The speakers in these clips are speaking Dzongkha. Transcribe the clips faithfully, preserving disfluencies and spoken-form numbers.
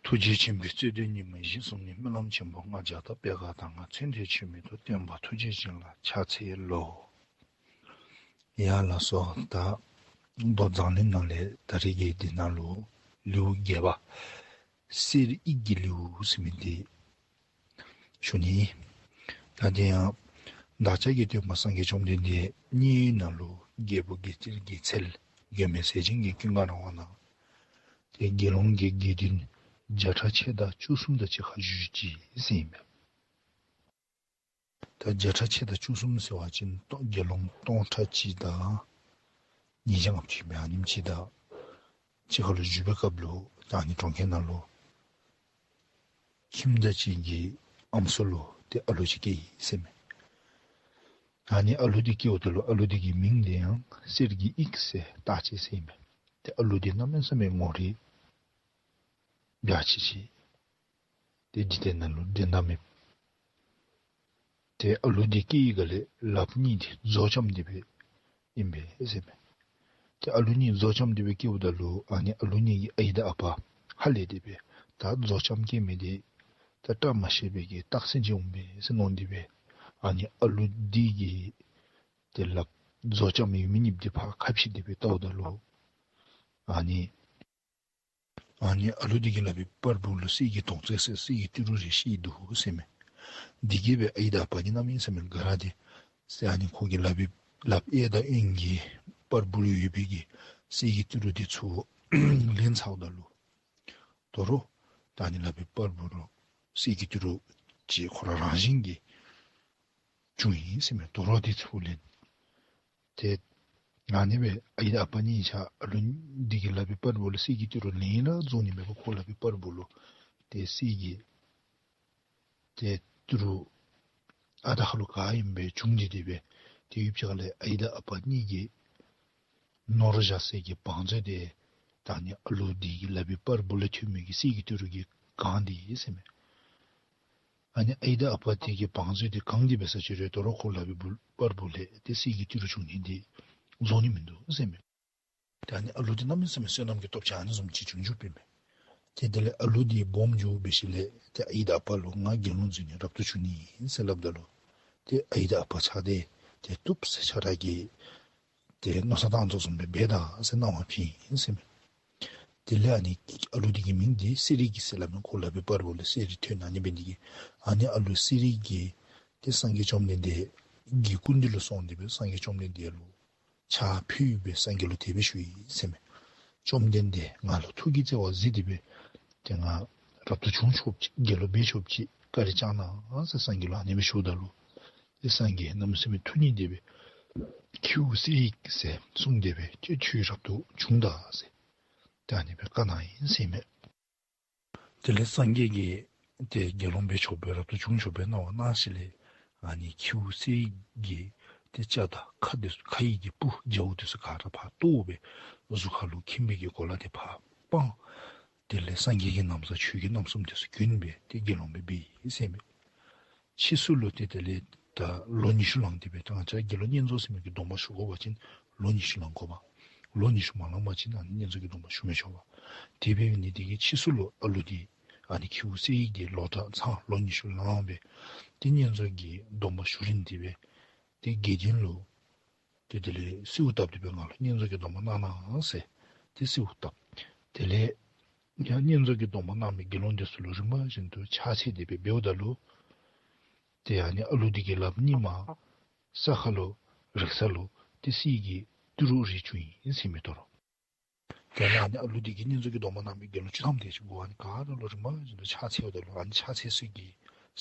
ཐུགས་རྗེ་ཆེན་པོའི་རྩོད་ལྡན་ཉི་མ་བཞིན་གསུམ་ནི། སྨོན་ལམ་ཆེན་པོ་ལྔ་བརྒྱ་དང་པད་དཀར་དར་ལྔ། མཚོན་དོན་ཆོས་མེད་དུ་བསྟན་པ་ཐུགས་རྗེ་ཅན་ལ་ཕྱག་འཚལ་ལོ། ཡ་ལགས་སོ། ད་མདོ་མཛངས་བླུན་ནང་ལས་ད་རེས་ཀྱི་འདི་ནང་ལུ་ལེའུ་བརྒྱད་པ་གསེར་དབྱིག་གི་ལེའུ་ཟེར་མི་འདི་ཞུ་ནི། ད་དེ་ཡང་བདག་ཅག་གི་སྟོན་པ་སངས་རྒྱས་བཅོམ་ལྡན་འདས་མཉན་ཡོད་ནང་ལུ་རྒྱལ་བུ་དགེ་ཚུལ་གྱི་ཚལ་མགོན་མེད་ཟས་སྦྱིན་གྱི་ཀུན་དགའ་ར་བ་ནང་ཏེ་དགེ་སློང་གི་དགེ་འདུན་བརྒྱ་ཕྲག་ཕྱེད་དང་བཅུ་གསུམ་དང་གཅིག་ཁར་བཞུགས་ཅི་ཟེར་ཨིན་པས། ད་བརྒྱ་ཕྲག་ཕྱེད་དང་བཅུ་གསུམ་ཟེར་བ་ཅིན་དགེ་སློང་སྟོང་ཕྲག་གཅིག་དང་ཉིས་བརྒྱ་ལྔ་བཅུ་ཨིན་པས། ཨ་ནེམ་ཅིག་དང་གཅིག་ཁར་ལུ་བཞུགས་པའི་སྐབས་ལུ་ད་ཨ་ནི་གྲོང་ཁྱེར་ནང་ལུ་ཁྱིམ་བདག་ཅིག་གི་ཨམ་སྲུ་ལུ་ཏེ་ཨ་ལུ་ཅིག་སྐྱེས་ཡི་ཟེར་མས། ཨ་ནི་ཨ་ལུ་འདི་སྐྱེཝ་ད་ལུ་ཨ་ལུ་འདི་གི་མིང་འདི་ཡང་གསེར་གྱི་དབྱིག་ཟེར་བཏགས་ཅི་ཟེར་མས། ཏེ་ཨ་ལུ་འདི་གནམ་མེད་ས་མེད་ངོ་རིས་འཇའ་ཆི་ཆི། ཏེ་འཇིག་རྟེན་ནང་ལུ་འགྲན་ཟླ་མེད། ཏེ་ཨ་ལུ་འདི་སྐྱེས་ཡི་ག་ལས་ལགཔ་གཉིས་འདི་མཛོ་ལྕམ་འདི་སྦེ་ཨིན་པས་ཟེར་མས། ཏེ་ཨ་ལུ་གཉིས་མཛོ་ལྕམ་འདི་སྦེ་སྐྱེཝ་ད་ལུ་ཨ་ནི་ཨ་ལུ་གཉིས་ཀྱི་ཨའི་དང་ཨ་པ་ཧ་ལས་ཏེ་སྦེ་ད་མཛོ་ལྕམ་སྐྱེ་མི་འདི་ད་བཀྲ་མ་ཤིས་པའི་གི་རྟགས་མཚན་ཅིག་འོང་པས་ཟེར་མནོ་སྟེ་སྦེ་ཨ་ནི་ཨ་ལུ་འདི་གི་ཏེ་ལགཔ་མཛོ་ལྕམ་ཡོད་མི་གཉིས་འདི་ཕར་ཁ་ཕྱེ་སྟེ་སྦེ་བལྟཝ་ད་ལུ་ཨ་ནི་ཨ་ནི་ཨ་ལུ་འདི་གི་ལག་པའི་པར་བུ་ལུ་གསེར་གྱི་དོང་ཙེ་ཟེར་གསེར་གྱི་ཏི་རུ་རེ་བཤེད་འདུག་ཟེར་མས། འདི་གིས་སྦེ་ཨའི་དང་ཨ་པ་གིས་གནམ་མེད་ས་མེད་དགའ་རངས་ཏེ་ཟེར་ཨ་ནི་ཁོ་གི་ལག་པའི་ལགཔ་གཡས་དང་གཡོན་གྱི་པར་བུ་ལུ་ཡོད་པའི་གི་གསེར་གྱི་ཏི་རུ་འདི་ཚུ་ལེན་ཚརཝ་ད་ལུ་དོ་རུང་ད་ཨ་ནི་ལག་པའི་པར་བུ་ལུ་གསེར་གྱི་ཏི་རུ་ཅིག་ཁོ་ར་རང་བཞིན་གྱིས་བྱུང་ཡི་ཟེར་མས། དོ་རུང་འདི་ཚུ་ལེན། ཏེ་ཨ་ནི་སྦེ་ཨའི་དང་ཨ་པ་གཉིས་ཆ་ཨ་ལུ་འདི་གི་ལག་པའི་པར་བུ་ལུ་གསེར་གྱི་ཏི་རུ་ལེན་ར་རྫོགས་ནི་མེད་པར་ཁོ་ལག་པའི་པར་བུ་ལུ་ཏེ་གསེར་གྱི་ཏེ་ཏི་རུ་ཨ་རྟག་ཁ་ལུ་ག་ཨིནམ་སྦེ་བྱུང་སྟེ་སྦེ་ཏེ་ཡུདཔ་ཅིག་ཁ་ལས་ཨའི་དང་ཨ་པ་གཉིས་ཀྱིས་ནོར་བཞག་སའི་གི་བང་མཛོད་འདི་ད་ཨ་ནི་ཨ་ལུ་འདི་གི་ལག་པའི་པར་བུ་ལས་ཐོན་མི་གི་གསེར་གྱི་ཏི་རུ་གིས་གང་སྟེ་ཟེར་མས། ཨ་ནི་ཨའི་དང་ཨ་པ་འདི་གི་བང་མཛོད་འདི་གང་སྟེ་འབད་ས་ཅིག་རུང་དོ་རུང་ཁོ་ལག་པའི་བུ་པར་བུ་ལས་ཏེ་གསེར་གྱི་ཏི་རུ་བྱུང་ནི་འདི་རྫོགས་ནི་མིན་འདུག་ཟེར་མས། ཏེ་ཨ་ནི་ཨ་ལུ་འདི་གནམ་མེད་ས་མེད་བསོད་ནམས་ཀྱི་སྟོབས་ཆེ་ཨ་ནི་བཟུམ་ཅིག་བྱུང་བྱུངམ་ཨིན་མས། ཏེ་དེ་ལས་ཨ་ལུ་འདི་སྦོམ་འགྱོ་བའི་ཤུལ་ལས་ཏེ་ཨའི་དང་ཨ་པ་ལུ་ང་དགེ་སློང་འཛུལ་ནི་རབ་ཏུ་བྱུང་ནི་ཨིན་ཟེར་སླབ་ད་ལུ་ཏེ་ཨའི་དང་ཨ་པ་ཆ་འདི་ཏེ་བཏུབ་ཟེར་ཁྱོད་ར་གིས་ཏེ་མནོ་བསམ་བཏང་དོ་བཟུམ་སྦེ་འབད་ད་ཟེར་གནང་བ་ཕུལ་ཡི་ཟེར་མས། དེ་ལས་ཨ་ནི་ཨ་ལུ་འདི་གི་མིང་འདི་གསེར་དབྱིག་ཟེར་སླབ་མས། ཁོ་ལག་པའི་པར་བུ་ལས་གསེར་ཐོན་ཨ་ནི་འབད་ནི་དེ་གིས་ཨ་ནི་ཨ་ལུ་གསེར་དབྱིག་འདི་ཏེ་སངས་རྒྱས་བཅོམ་ལྡན་འདས་ཀྱི་སྐུ་མདུན་ལུ་སོང་སྟེ་སྦེ་སངས་རྒྱས་བཅོམ་ལྡན་འདས་ལུ་ཕྱག་ཕུལ་སྦེ་སངས་རྒྱས་ལུ་དེ་སྦེ་ཞུ་ཡི་ཟེར་མས། བཅོམ་ལྡན་འདས་ང་ལུ་ཐུགས་ཀྱི་བརྩེ་བ་གཟིགས་ཏེ་སྦེ་ཏེ་ང་རབ་ཏུ་བྱུང་ཆོགཔ་ཅིག་དགེ་སློང་འབད་ཆོགཔ་ཅིག་བཀའ་དྲིན་བསྐྱང་གནང་ཟེར་སངས་རྒྱས་ལུ་ཨ་ནི་སྦེ་ཞུཝ་ད་ལུ་ཏེ་སངས་རྒྱས་གནམ་མེད་ས་མེད་ཐུགས་མཉེས་ཏེ་སྦེ་ཁྱེའུ་གསེར་དབྱིག་ཟེར་གསུངས་ཏེ་སྦེ་ཏེ་ཁྱོད་རབ་ཏུ་བྱུང་ད་ཟེར་ཏེ་ཨ་ནི་སྦེ་བཀའ་གནང་ཡི་ཟེར་མས། དེ་ལས་སངས་རྒྱས་ཀྱིས་ཏེ་དགེ་སློང་འབད་ཆོགཔ་སྦེ་རབ་ཏུ་བྱུང་ཆོགཔ་སྦེ་གནང་བ་གནང་ཞིནམ་ལས་ཨ་ནི་ཁྱེའུ་གསེར་དབྱིག་གི་ཏེ་སྐྱ་དང་ཁ་འདི་ཚུ་ཁ་ཡི་གི་སྤུ་རྒྱ་བོ་འདི་ཚུ་ག་ར་ཕར་བཏོག་སྦེ་གཟུགས་ཁར་ལུ་ཁྱིམ་པའི་གི་གོ་ལ་འདི་ཕར་སྤངས། དེ་ལས་སངས་རྒྱས་ཀྱི་རྣམ་ཐར་ཆོས་ཀྱི་རྣམ་གསུམ་འདི་ཚུ་གྱོན་སྦེ་ཏེ་དགེ་སློང་སྦེ་འབད་ཡི་ཟེར་མས། ཕྱིས་སུ་ལུ་ཏེ་དེ་ལས་ད་ལོ་ཉི་ཤུ་ལང་སྟེ་སྦེ་ད་ང་བཅས་དགེ་སློང་བསྙེན་རྫོགས་ཟེར་མི་གི་སྡོམ་པ་ཞུ་དགོ་པ་ཅིན་ལོ་ཉི་ཤུ་ལང་དགོ་པ། ལོ་ཉི་ཤུ་མ་ལང་པ་ཅིན་ཨ་ནི་བསྙེན་རྫོགས་ཀྱི་སྡོམ་པ་ཞུ་མི་ཆོག་པ། དེ་འབད་ནི་དེ་གིས་ཕྱིས་སུ་ལུ་ཨ་ལུ་འདི་ཨ་ནི་ཁྱེའུ་གསེར་དབྱིག་འདི་ལོ་གྲངས་ཚང་ལོ་ཉི་ཤུ་ལང་སྦེ་ཏེ་བསྙེན་རྫོགས་ཀྱི་སྡོམ་པ་ཞུ་རན་ཏེ་སྦེ་ཏེ་དགེ་འདུན་ལུ་ཏེ་དེ་ལས་གསོལཝ་བཏབ་སྟེ་སྦེ་ང་ལུ་བསྙེན་རྫོགས་ཀྱི་སྡོམ་པ་གནང་གནང་ཟེར་ཏེ་གསོལཝ་བཏབ། དེ་ལས་ཡང་བསྙེན་རྫོགས་ཀྱི་སྡོམ་པ་གནང་མི་དགེ་སློང་འདི་ཚུ་ལུ་རིམ་པ་བཞིན་དུ་ཕྱག་འཚལ་ཏེ་སྦེ་འབདཝ་ད་ལུ་ཏེ་ཨ་ནི་ཨ་ལུ་འདི་གི་ལགཔ་གཉིས་མ་ས་ཁར་ལུ་རེག་ས་ལུ་ཏེ་གསེར་གྱི་ཏི་རུ་རེ་བྱུང་ཡི་ཟེར་མས། དོ་རུང་དེ་ལས་ཨ་ནི་ཨ་ལུ་འདི་གི་བསྙེན་རྫོགས་ཀྱི་སྡོམ་པ་གནང་མི་དགེ་སློང་བཅུ་ཐམ་དེ་ཅིག་གུ་ཨ་ནི་ག་ར་ལུ་རིམ་པ་བཞིན་དུ་ཕྱག་འཚལཝ་ད་ལུ་ཨ་ནི་ཕྱག་འཚལ་ས་གི་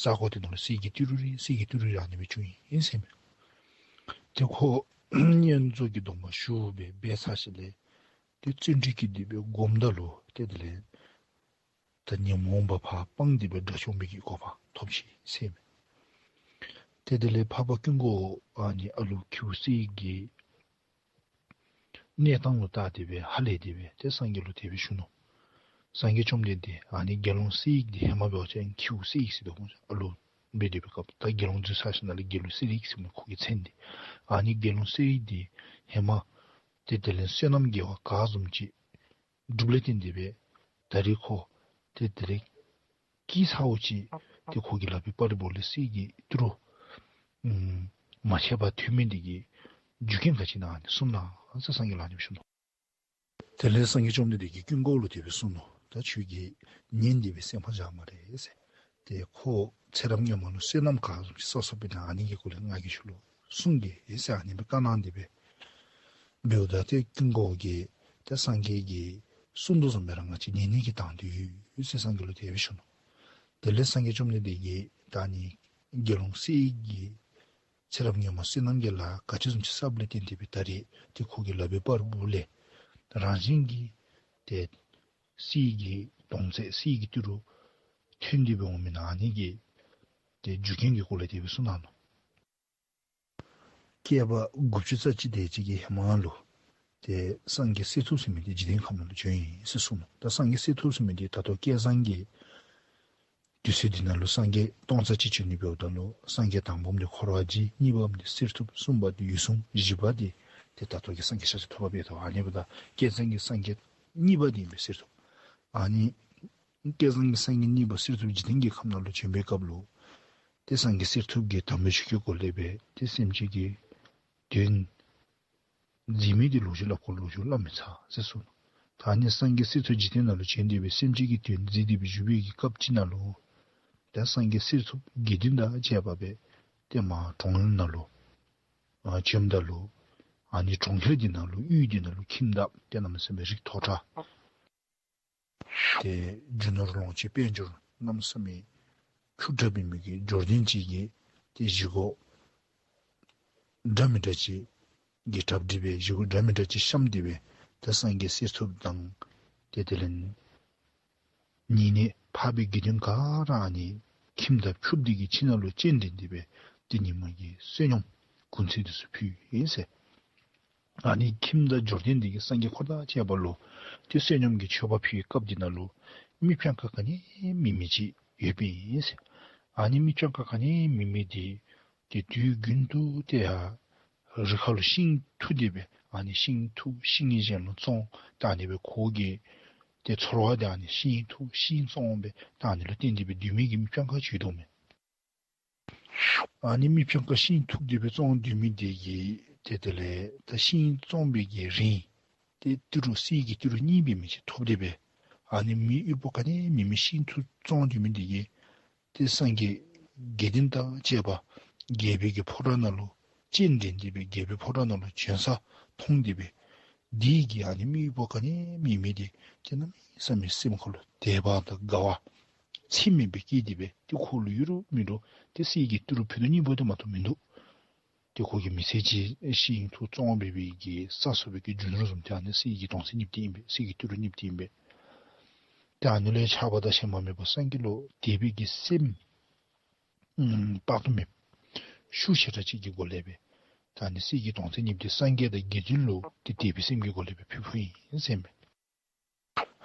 ས་གོ་འདི་ནང་ལུ་གསེར་གྱི་ཏི་རུ་རེ་གསེར་གྱི་ཏི་རུ་རེ་ཨ་ནི་སྦེ་བྱུང་ཡི་ཟེར་མས། ཏེ་ཁོ་བསྙེན་རྫོགས་ཀྱི་སྡོམ་པ་ཞུ་སྦེ་འབད་ཚར་ཞིནམ་ལས་ཏེ་བརྩོན་འགྲུས་ཀྱིས་དེ་སྦེ་བསྒོམ་ད་ལུ་ཏེ་དེ་ལས་ད་ཉོན་མོངས་པ་ཕར་སྤངས་ཏེ་སྦེ་དགྲ་བཅོམ་པའི་གི་གོ་འཕང་ཐོབ་ཅི་ཟེར་མས། ཏེ་དེ་ལས་འཕགས་པ་ཀུན་དགའ་བོ་ཨ་ནི་ཨ་ལུ་ཁྱེའུ་གསེར་གྱི་གནས་སྟངས་ལུ་བལྟ་སྟེ་སྦེ་ཧ་ལས་ཏེ་སྦེ་ཏེ་སངས་རྒྱས་ལུ་དེ་སྦེ་ཞུ་ནུག། སངས་རྒྱས་བཅོམ་ལྡན་འདས་ཨ་ནི་དགེ་སློང་གསེར་དབྱིག་འདི་ཧེ་མ་འབད་བ་ཅིན་ཁྱེའུ་གསེར་དབྱིག་ཟེར་དོ་ཨ་ལུ་འབད་དེ་སྦེ་སྐབས་ད་དགེ་སློང་འཛུལ་ཚར་ཞིནམ་ལས་དགེ་སློང་གསེར་དབྱིག་ཟེར་མི་ཁོ་གི་མཚན་འདི། ཨ་ནི་དགེ་སློང་གསེར་དབྱིག་འདི་ཧེ་མ་ཏེ་དེ་ལས་བསོད་ནམས་དགེ་བ་ག་བཟུམ་ཅིག་སྒྲུབ་ལས་བརྟེན་ཏེ་སྦེ་ད་རེས་ཁོ་ ཏེ་དེ་ལས་སྐྱེས་ཚརཝ་ཅིག་ཏེ་ཁོ་གི་ལག་པའི་པར་བུ་ལས་གསེར་གྱི་ཏི་རུ་ཨམ་མ་ཆད་པར་ཐོན་མི་འདི་གི་རྒྱུ་རྐྱེན་ག་ཅི་ཨིན་ན་ཨ་ནི་གསུངམ་གནང་ཟེར་སངས་རྒྱས་ལུ་ཨ་ནི་སྦེ་ཞུ་ནུག། དེ་ལས་སངས་རྒྱས་བཅོམ་ལྡན་འདས་ཀྱིས་ཀུན་དགའ་བོ་ལུ་དེ་སྦེ་གསུངས་ནུག། ད་ཁྱོད་ཀྱིས་ཉན་ཏེ་སྦེ་སེམས་ཁར་བཞག་སྨ་རེ་ཟེར། ཏེ་ཁོ་ཚེ་རབས་སྔོན་མ་ལུ་བསོད་ནམས་ག་བཟུམ་ཅིག་བསགས་བསགསཔ་ཨིན་ན་ཨ་ནི་གི་སྐོར་ལས་ང་གིས་ཁྱོད་ལུ་གསུང་གེ་ཟེར་ཨ་ནི་སྦེ་བཀའ་གནང་སྟེ་སྦེ་འབདཝ་ད་ཏེ་ཀུན་དགའ་བོ་གིས་ཏེ་སངས་རྒྱས་ཀྱིས་གསུང་དོ་བཟུམ་སྦེ་ར་ང་བཅས་ཉན་ནི་གི་དང་དུ་ཡོད་ཟེར་སངས་རྒྱས་ལུ་དེ་སྦེ་ཞུ་ནུག། དེ་ལས་སངས་རྒྱས་བཅོམ་ལྡན་འདས་ཀྱིས་ད་ཨ་ནི་དགེ་སློང་གསེར་གྱི་ཚེ་རབས་སྔོན་མ་བསོད་ནམས་ཀྱི་ལཱ་ག་ཅི་བཟུམ་ཅིག་བསགསཔ་ལས་བརྟེན་ཏེ་སྦེ་ད་རེས་ཏེ་ཁོ་གི་ལག་པའི་པར་བུ་ལས་རང་བཞིན་གྱིས་ཏེ་གསེར་གྱི་དོང་ཙེ་གསེར་གྱི་ཏི་རུ་ཐོན་ཏེ་སྦེ་འོང་མི་ཨིན་ན་ཨ་ནི་གི་ཏེ་རྒྱུ་རྐྱེན་གྱི་སྐོར་ལས་དེ་སྦེ་གསུངས་གནང་ནུག། བསྐལ་པ་དགུ་བཅུ་རྩ་གཅིག་དེ་ཅིག་གི་ཧེ་མ་ལུ་ཏེ་སངས་རྒྱས་གསེར་ཐུབ་ཟེར་མི་འདི་འཇིག་རྟེན་ཁམས་ནང་ལུ་བྱོན་ཡི་ཟེར་གསུངས་ནུག། ད་སངས་རྒྱས་གསེར་ཐུབ་ཟེར་མི་འདི་ད་ལྟོ་བསྐལ་བཟང་གི་དུས་ཚོད་འདི་ནང་ལུ་སངས་རྒྱས་སྟོང་རྩ་གཅིག་བྱོན་ནི་འབདཝ་ད་ལུ་སངས་རྒྱས་དང་པམ་འདི་འཁོར་བ་འཇིག། གཉིས་པམ་འདི་གསེར་ཐུབ། གསུམ་པ་འདི་འོད་སྲུང་། བཞི་པ་འདི་ཏེ་ད་ལྟོ་གི་སངས་རྒྱས་ཤཱཀྱ་ཐུབ་པ་འབད་དོ། ཨ་ནི་འབདཝ་ད་བསྐལ་བཟང་གི་སངས་རྒྱས་གཉིས་པ་འདི་ཨིན་པས་གསེར་ཐུབ། ཨ་ནི་བསྐལ་བཟང་གི་སངས་རྒྱས་གཉིས་པ་གསེར་ཐུབ་འཇིག་རྟེན་གྱི་ཁམས་ནང་ལུ་བྱོན་པའི་སྐབས་ལུ་ཏེ་སངས་རྒྱས་གསེར་ཐུབ་ཀྱིས་དམ་པའི་ཆོས་ཀྱི་སྒོ་ལས་སྦེ་ཏེ་སེམས་ཅན་གྱི་དོན་མཛད་མི་འདི་ལོ་རྒྱུས་སླབ་དགོ་ལོ་རྒྱུས་སླབ་མི་ཚར་ཟེར་གསུངས་ནུག། ད་ཨ་ནི་སངས་རྒྱས་གསེར་ཐུབ་འཇིག་རྟེན་ནང་ལུ་བྱོན་ཏེ་སྦེ་སེམས་ཅན་གྱི་དོན་མཛད་དེ་སྦེ་བཞུགས་པའི་གི་སྐབས་ཅིག་ནང་ལུ་ད་སངས་རྒྱས་གསེར་ཐུབ་དགེ་འདུན་དང་བཅས་པ་སྦེ་ཏེ་མར་གྲོང་ཁྱེར་ནང་ལུ་ཨ་བྱོནམ་ད་ལུ་ཨ་ནི་གྲོང་ཁྱེར་འདི་ནང་ལུ་ཡུལ་འདི་ནང་ལུ་ཁྱིམ་བདག་ཏེ་གནམ་མེད་ས་མེད་རིགས་མཐོ་དྲགས་ཏེ་རྒྱུ་ནོར་ལོངས་སྤྱོད་དཔལ་འབྱོར་གནམ་མེད་ས་མེད་ཕྱུག་དྲགས་འབད་མི་གི་འབྱོར་ལྡན་ཅིག་གིས་ཏེ་བཞེས་སྒོ་འདྲ་མི་འདྲ་ཅིག་གི་གྲ་སྒྲིག་འབད། བཞེས་སྒོ་འདྲ་མི་འདྲ་ཅིག་བཤམས་ཏེ་སྦེ་ཏེ་སངས་རྒྱས་གསེར་ཐུབ་དང་ཏེ་དེ་ལས་ཉེ་གནས་འཕགས་པའི་དགེ་འདུན་ག་ར་ཨ་ནི་ཁྱིམ་བདག་ཕྱུགཔོ་འདི་གི་ཁྱིམ་ནང་ལུ་སྤྱན་འདྲེན་ཏེ་སྦེ་ཏེ་ཉིན་མ་གི་བསོད་སྙོམས་གུང་ཚིགས་འདི་ཚུ་ཕུལ་ཡི་ཟེར། ཨ་ནི་ཁྱིམ་བདག་འབྱོར་ལྡན་འདི་གིས་སངས་རྒྱས་འཁོར་དང་བཅས་པ་ལུ་ཏེ་བསོད་སྙོམས་ཀྱི་མཆོད་པ་ཕུལ་བའི་སྐབས་འདི་ནང་ལུ་མི་སྤྱང་ཀ་ག་ནི་མེད་མི་ཅིག་ཡོདཔ་ཨིན་ཟེར། ཨ་ནི་མི་སྤྱང་ཀ་ག་ནི་མེད་མི་འདི་ཏེ་དུས་རྒྱུན་དུ་ཏེ་ཡར་རི་ཁ་ལུ་ཤིང་འཐུ་སྟེ་སྦེ་ཨ་ནི་ཤིང་འཐུ་ཤིང་གཞན་ལུ་བཙོང་། ད་ཨ་ནི་སྦེ་ཁོ་གི་ཏེ་ཚོར་བ་འདི་ཨ་ནི་ཤིང་འཐུ་ཤིང་བཙོང་སྦེ་ད་ཨ་ནི་ལུ་བརྟེན་ཏེ་སྦེ་སྡོད་མི་གི་མི་སྤྱང་ཀ་ཅིག་ཡོད་དོ་མས། ཨ་ནི་མི་སྤྱང་ཀ་ཤིང་འཐུ་སྟེ་སྦེ་བཙོང་སྡོད་མི་འདི་གིས་ཏེ་དེ་ལས་ད་ཤིང་བཙོང་བའི་གི་རིན་ཏེ་ཏི་རུ་གསེར་གྱི་ཏི་རུ་གཉིས་འབད་མི་ཅིག་ཐོབ་སྟེ་སྦེ་ཨ་ནི་མི་དབུལ་པོ་ག་ནི་མེད་མི་ཤིང་འཐུ་བཙོང་སྡོད་མི་འདི་གིས་ཏེ་སངས་རྒྱས་དགེ་འདུན་དང་བཅས་པ་རྒྱལ་པོའི་གི་ཕོ་བྲང་ནང་ལུ་སྤྱན་འདྲེན་ཏེ་སྦེ་རྒྱལ་པོའི་ཕོ་བྲང་ནང་ལུ་བྱོན་ས་མཐོང་སྟེ་སྦེ་འདི་གིས་ཨ་ནི་མི་དབུལ་པོ་ག་ནི་མེད་མི་འདི་ཏེ་གནམ་མེད་ས་མེད་སེམས་ཁ་ལུ་དད་པ་དང་དགའ་བ་ཚད་མེད་པའི་སྐྱེས་ཏེ་སྦེ་ཏེ་ཁོ་ལུ་ཡོད་རུང་མེད་རུང་ཏེ་གསེར་གྱི་ཏི་རུ་ཕུད་རྡོག་གཉིས་པོ་དེ་མ་གཏོགས་མིན་འདུག། ཏེ་ཁོ་གིས་མི་ཚེ་གཅིག་ཤིང་འཐུ་བཙོང་འབད་བའི་གི་བསགས་བསགས་པའི་གི་རྒྱུ་ནོར་བཟུམ་ཏེ་ཨ་ནི་གསེར་གྱི་དོང་ཙེ་གཉིས་པོ་འདི་ཨིན་པས། གསེར་གྱི་ཏི་རུ་གཉིས་པོ་འདི་ཨིན་པས། ཏེ་ཨ་ནི་ལས་ཆགས་པ་དང་ཞེན་པ་མེད་པར་སངས་རྒྱས་ལུ་དད་པའི་གི་སེམས་ཨམ་དཔག་ཏུ་མེད་པ་ཤུགས་ཆེ་དྲགས་ཅིག་གི་སྒོ་ལས་སྦེ་ད་ཨ་ནི་གསེར་གྱི་དོང་ཙེ་གཉིས་པོ་འདི་སངས་རྒྱས་དང་དགེ་འདུན་ལུ་ཏེ་དད་པའི་སེམས་ཀྱི་སྒོ་ལས་སྦེ་ཕུལ་ཕུལཝ་ཨིན་ཟེར་མས།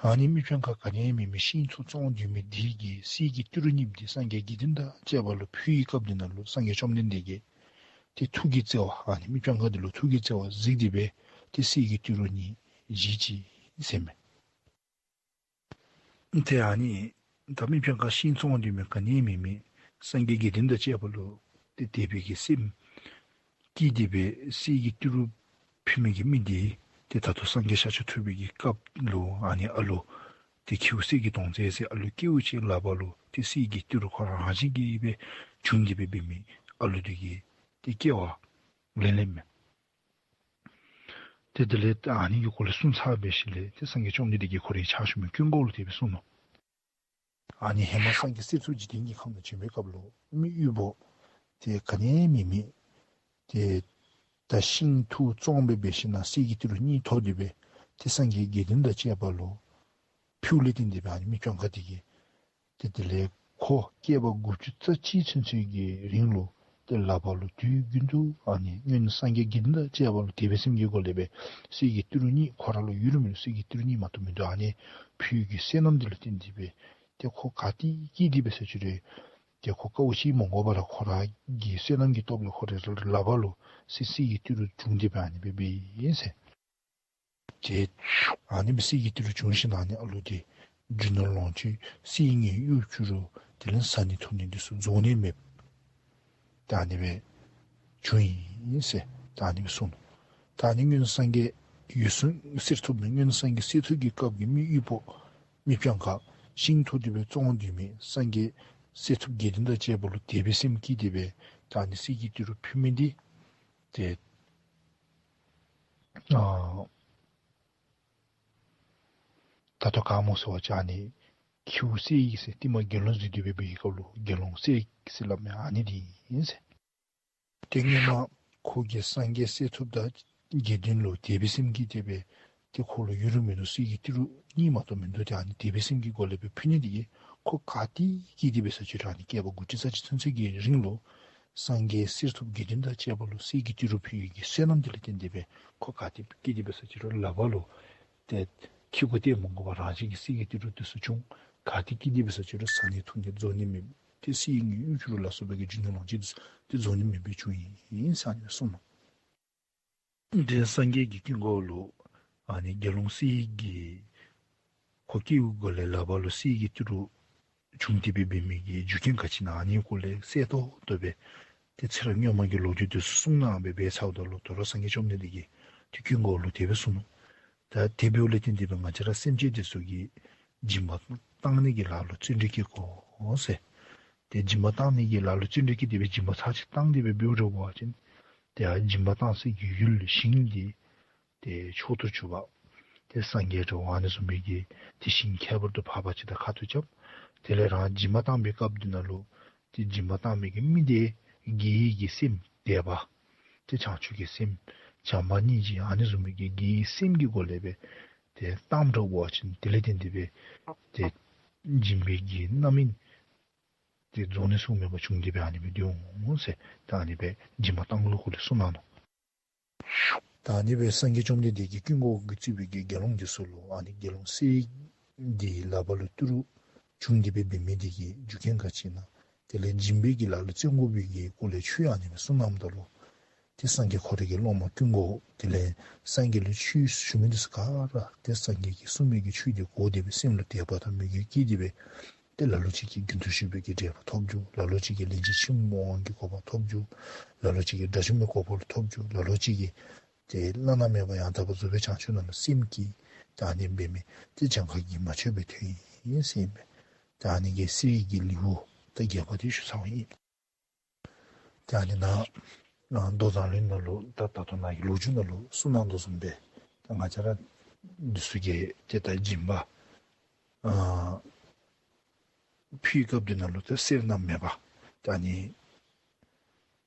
ཨ་ནི་མི་སྤྱང་ཀ་ག་ནི་མེད་མི་ཤིང་འཐུ་བཙོང་སྡོད་མི་འདི་གིས་གསེར་གྱི་ཏི་རུ་གཉིས་པོ་འདི་སངས་རྒྱས་དགེ་འདུན་དང་བཅས་པ་ལུ་ཕུལ་བའི་སྐབས་འདི་ནང་ལུ་སངས་རྒྱས་བཅོམ་ལྡན་འདས་ཀྱིས་ཏེ་ཐུགས་ཀྱི་བརྩེ་བ་ཨ་ནི་མི་སྤྱང་ཀ་འདི་ལུ་ཐུགས་ཀྱི་བརྩེ་བ་གཟིགས་ཏེ་སྦེ་ཏེ་གསེར་གྱི་ཏི་རུ་གཉིས་བཞེས་ཅི་ཟེར་མས། ཏེ་ཨ་ནི་ད་མི་སྤྱང་ཀ་ཤིང་བཙོང་སྡོད་མི་ག་ནི་མེད་མི་སངས་རྒྱས་དགེ་འདུན་དང་བཅས་པ་ལུ་ཏེ་དད་པའི་གི་སེམས་སྐྱེས་ཏེ་སྦེ་གསེར་གྱི་ཏི་རུ་ཕུལ་མི་གི་མི་འདི་ཏེ་ད་ལྟོ་སངས་རྒྱས་ཤཱཀྱ་ཐུབ་པའི་གི་སྐབས་ལུ་ཨ་ནི་ཨ་ལུ་ཏེ་ཁྱེའུ་གསེར་གྱི་དོང་ཙེ་ཟེར་ཨ་ལུ་སྐྱེཝ་ཅིག་ལག་པ་ལུ་ཏེ་གསེར་གྱི་ཏི་རུ་ཁོ་ར་རང་བཞིན་གྱིས་སྦེ་བྱུང་སྟེ་སྦེ་འབད་མི་ཨ་ལུ་འདི་གིས་ཏེ་སྐྱེ་བ་ལེན་ལེནམ་མས། ཏེ་དེ་ལས་ད་ཨ་ནི་གི་སྐོར་ལས་གསུངས་ཚར་བའི་ཤུལ་ལས་ཏེ་སངས་རྒྱས་བཅོམ་ལྡན་འདས་ཀྱིས་ཁོ་རའི་ཕྱག་ཞུ་མི་ཀུན་དགའ་བོ་ལུ་དེ་སྦེ་གསུངས་ནུག། ཨ་ནི་ཧེ་མ་སངས་རྒྱས་གསེར་ཐུབ་འཇིག་རྟེན་གྱི་ཁམས་ནང་བྱོན་པའི་སྐབས་ལུ་མི་དབུལ་པོ་ཏེ་ག་ནི་མེད་མི་ཏེ་ད་ཤིང་འཐུ་བཙོང་སྦེ་འབད་ཞིན་ན་གསེར་གྱི་ཏི་རུ་གཉིས་ཐོབ་སྟེ་སྦེ་ཏེ་སངས་རྒྱས་དགེ་འདུན་དང་བཅས་པ་ལུ་ཕུལཝ་ལས་བརྟེན་ཏེ་སྦེ་ཨ་ནི་མི་སྤྱང་ཀ་འདི་གིས་ཏེ་དེ་ལས་ཁོ་བསྐལ་པ་དགུ་བཅུ་རྩ་གཅིག་ཚུན་ཚོད་ཀྱི་རིང་ལུ་ཏེ་ལག་པ་ལུ་དུས་རྒྱུན་དུ་ཨ་ནི་སྔོན་སངས་རྒྱས་དགེ་འདུན་དང་བཅས་པ་ལུ་དད་པའི་སེམས་ཀྱི་སྒོ་ལས་སྦེ་གསེར་གྱི་ཏི་རུ་གཉིས་ཁོ་ར་ལུ་ཡོད་རུང་མེད་རུང་གསེར་གྱི་ཏི་རུ་གཉིས་མ་གཏོགས་མིན་འདུག། ཨ་ནི་ཕུལ་གྱི་བསོད་ནམས་འདི་ལུ་བརྟེན་ཏེ་སྦེ་ཏེ་ཁོ་ག་ཏེ་སྐྱེས་ཏེ་སྦེ་ཟེར་ཅི་རུང་ཏེ་ཁོ་དཀའཝ་ཅིག་མ་དགོ་པར་ཁོ་ར་གི་བསོད་ནམས་ཀྱི་སྟོབས་ལས་ཁོ་རའི་ལག་པ་ལུ་གསེར་གསེར་གྱི་ཏི་རུ་བྱུང་སྟེ་སྦེ་ཨ་ནི་སྦེ་འབད་ཡི་ཟེར། ཏེ་ཨ་ནི་སྦེ་གསེར་གྱི་ཏི་རུ་བྱུང་ཞིན་ན་ཨ་ནི་ཨ་ལུ་འདི་ རྒྱུ་ནོར་ལོངས་སྤྱོད་གསེར་དངུལ་གཡུ་བྱུ་རུ་དེ་ལས་བཟའ་ནི་འཐུང་ནི་འདི་ཚུ་རྫོགས་ནི་མེདཔ་ད་ཨ་ནི་སྦེ་བྱུང་ཡི་ཟེར་ད་ཨ་ནི་སྦེ་གསུངས་ནུག། ད་ཨ་ནི་སྔོན་སངས་རྒྱས་འོད་སྲུང་གསེར་ཐུབ་མི་སྔོན་སངས་རྒྱས་གསེར་ཐུབ་ཀྱི་སྐབས་ཀྱི་མི་དབུལ་པོ་མི་སྤྱང་ཀ་ཤིང་ཐོག་ཏུ་སྦེ་བཙོང་སྡོད་མི་སངས་རྒྱས་གསེར་ཐུབ་དགེ་འདུན་དང་བཅས་པ་ལུ་དད་པའི་སེམས་བསྐྱེད་དེ་སྦེ་ད་ཨ་ནི་གསེར་གྱི་ཏི་རུ་ཕུལ་མི་འདི་ཏེ་ཨ་ད་ལྟོ་ག་སྨོ་ཟེར་བ་ཅིན་ཨ་ནི་ཁྱེའུ་གསེར་ཡིག་ཟེར་ཏེ་མ་དགེ་སློང་བཟོ་སྟེ་སྦེ་འབད་བའི་སྐབས་ལུ་དགེ་སློང་གསེར་ཡིག་ཟེར་སླབ་མི་ཨ་ནི་འདི་ཨིན་ཟེར། ཏེ་སྔོན་མ་ཁོ་གིས་སངས་རྒྱས་གསེར་ཐུབ་དང་དགེ་འདུན་ལུ་དད་པའི་སེམས་བསྐྱེད་དེ་སྦེ་ཏེ་ཁོ་ལུ་ཡོད་རུང་མེད་རུང་གསེར་གྱི་ཏི་རུ་གཉིས་མ་གཏོགས་མིན་འདུག། ཏེ་ཨ་ནི་དད་པའི་སེམས་ཀྱི་སྒོ་ལས་སྦེ་ཕུལ་ནི་འདི་གིས་ཁོ་ག་ཏེ་སྐྱེས་ཏེ་འབད་ས་ཅིག་རུང་ཨ་ནི་བསྐལ་པ་དགུ་ཁྲི་རྩ་གཅིག་ཚུན་ཚོད་ཀྱི་རིང་ལུ་སངས་རྒྱས་གསེར་ཐུབ་དགེ་འདུན་དང་བཅས་པ་ལུ་གསེར་གྱི་ཏི་རུ་ཕུལ་བའི་གི་བསོད་ནམས་དེ་ལས་བརྟེན་ཏེ་སྦེ་ཁོ་ག་ཏེ་སྐྱེས་ཏེ་འབད་ས་ཅིག་རུང་ལག་པ་ལུ་ཏེ་ཁྱི་གུ་སྟེ་མི་དགོ་པར་རང་བཞིན་གྱིས་གསེར་གྱི་ཏི་རུ་འདི་ཚུ་བྱུང་། ག་ཏེ་སྐྱེས་ཏེ་འབད་ས་ཅིག་རུང་བཟའ་ནི་འཐུང་ནི་རྫོགས་ནི་མེད། ཏེ་གསེར་དངུལ་གཡུ་བྱུ་རུ་ལ་སོགས་པའི་གི་རྒྱུ་ནོར་ལོངས་སྤྱོད་འདི་ཚུ་ཏེ་རྫོགས་ནི་མེད་པར་བྱུང་ཡི་ཟེར་ཨ་ནི་གསུངས་ནུག། ཏེ་སངས་རྒྱས་ཀྱིས་ཀུན་དགའ་བོ་ལུ་ཨ་ནི་དགེ་སློང་གསེར་གྱི་ཁོ་སྐྱེ་བའི་སྒོ་ལས་ལག་པ་ལུ་གསེར་གྱི་ཏི་རུ་བྱུང་སྟེ་སྦེ་འབད་མི་གི་རྒྱུ་རྐྱེན་ག་ཅི་ཨིན་ན་ཨ་ནི་སྐོར་ལས་གསལ་ཏོག་ཏོ་སྦེ་ཏེ་ཚེ་རབས་སྔོན་མ་གི་ལོ་རྒྱུས་འདི་ཚུ་གསུངས་གནང་སྦེ་འབད་ཚརཝ་ད་ལུ་དོ་རུང་སངས་རྒྱས་བཅོམ་ལྡན་འདས་ཀྱིས་ཏེ་ཀུན་དགའ་བོ་ལུ་དེ་སྦེ་གསུངས་ནུག། ད་དེ་འབདཝ་ལས་བརྟེན་ཏེ་སྦེ་ང་བཅས་ར་སེམས་ཅན་འདི་ཚུ་གིས་སྦྱིན་པ་བཏང་ནི་གི་ལཱ་ལུ་བརྩོན་འགྲུས་བསྐྱེད་དགོ་ཟེར། ཏེ་སྦྱིན་པ་བཏང་ནི་གི་ལཱ་ལུ་བརྩོན་འགྲུས་བསྐྱེད་དེ་སྦེ་སྦྱིན་པ་ཚར་གཅིག་བཏང་སྟེ་སྦེ་འབདཝ་འདྲཝ་འབད་བ་ཅིན་ཏེ་ཨ་སྦྱིན་པ་བཏང་སའི་གི་ཡུལ་ཞིང་འདི་ཏེ་མཆོག་ཏུ་གྱུར་པ་ཏེ་སངས་རྒྱས་འདྲཝ་ཨ་ནི་བཟུམ་མའི་གི་ཏེ་ཞིང་ཁྱད་པར་དུ་འཕགས་པ་ཅིག་དང་ཁ་ཐུག་རྐྱབ། དེ་ལས་རང་སྦྱིན་པ་བཏང་བའི་སྐབས་འདི་ནང་ལུ་ཏེ་སྦྱིན་པ་བཏང་མི་གི་མི་དེ་དགེ་བའི་གི་སེམས་དད་པ་ཏེ་བྱང་ཆུབ་ཀྱི་སེམས་བྱམས་པ་སྙིང་རྗེ་ཨ་ནི་བཟུམ་མའི་གི་དགེ་བའི་སེམས་ཀྱི་སྒོ་ལས་སྦེ་ཏེ་བཏངམ་འདྲཝ་འབད་བ་ཅིན་དེ་ལས་བརྟེན་ཏེ་སྦེ་ཏེ་སྦྱིན་པའི་གི་རྣམ་སྨིན་ཏེ་རྫོགས་ནི་ཚུ་མེད་པར་བྱུང་སྟེ་སྦེ་ཨ་ནི་སྦེ་སྡོད་འོང་ཟེར། ད་ཨ་ནི་སྦེ་སྦྱིན་པ་བཏང་ལུགས་སྐོར་ལས་གསུངས་གནང་ནུག། ད་ཨ་ནི་སྦེ་སངས་རྒྱས་བཅོམ་ལྡན་འདས་ཀྱིས་ཀུན་དགའ་བོ་གིས་གཙོས་པའི་གི་དགེ་སློང་འདི་ཚུ་ལུ་ཨ་ནི་དགེ་སློང་གསེར་འདི་ལག་པ་ལུ་ཏི་རུ་བྱུང་སྟེ་སྦེ་འབད་མི་འདི་གི་རྒྱུ་རྐྱེན་ག་ཅི་ཨིན་ན། དེ་ལས་སྦྱིན་པའི་གི་ལཱ་ལུ་བརྩོན་དགོ་པའི་གི་སྐོར་ལས་ཆོས་ཨ་ནི་སྦེ་གསུངས་གནངམ་ད་ལུ་ཏེ་སངས་རྒྱས་ཁོ་རའི་གི་སློབ་མ་ཀུན་དགའ་བོ་དེ་ལས་སངས་རྒྱས་ལུ་ཆོས་ཞུ་མི་འདི་ཚུ་ག་ར་ཏེ་སངས་རྒྱས་ཀྱིས་གསུངས་མི་གི་ཆོས་འདི་གོ་སྟེ་སྦེ་སེམས་ལུ་དད་པ་དང་མོས་གུས་བསྐྱེད་དེ་སྦེ་ཏེ་ལ་ལུ་ཅིག་གིས་རྒྱུན་དུ་ཞུགས་པའི་གི་འབྲས་བུ་ཐོབ་འགྱོ། ལ་ལུ་ཅིག་གིས་ལན་གཅིག་ཕྱི་མི་མི་དབང་གི་གོ་འཕང་ཐོབ་འགྱོ། ལ་ལུ་ཅིག་གིས་དགྲ་བཅོམ་པའི་གོ་འཕང་ལུ་ཐོབ་འགྱོ། ལ་ལུ་ཅིག་གིས་ཏེ་བླ་ན་མེད་པ་ཡང་དག་པར་རྫོགས་པའི་བྱང་ཆུབ་རྣམས་ལ་སེམས་བསྐྱེད། ད་ཨ་ནི་འབད་མི་ཏེ་གྱངས་ཁ་གིས་མ་ཆོད་པའི་དོན་ཨིན་ཟེར་ཨིན་པས། ད་ཨ་ནི་གི་གསེར་གྱི་ལེའུ་ད་བརྒྱད་པ་འདི་ཞུ་ཚརཝ་ཨིན། ད་ཨ་ནི་ནཱ་ཨ་མདོ་མཛངས་བླུན་ནང་ལུ་ད་ད་ལྟོ་ནཱ་གི་ལོ་རྒྱུས་ནང་ལུ་གསུངས་གནང་དོ་བཟུམ་སྦེ་ད་ང་བཅས་ར་འདི་ཚུ་གིས་ཏེ་ད་སྦྱིན་པ་ཨ་ཕུལ་བའི་སྐབས་འདི་ནང་ལུ་ཏེ་གསེར་རྣམས་མེད་པར་ད་ཨ་ནི་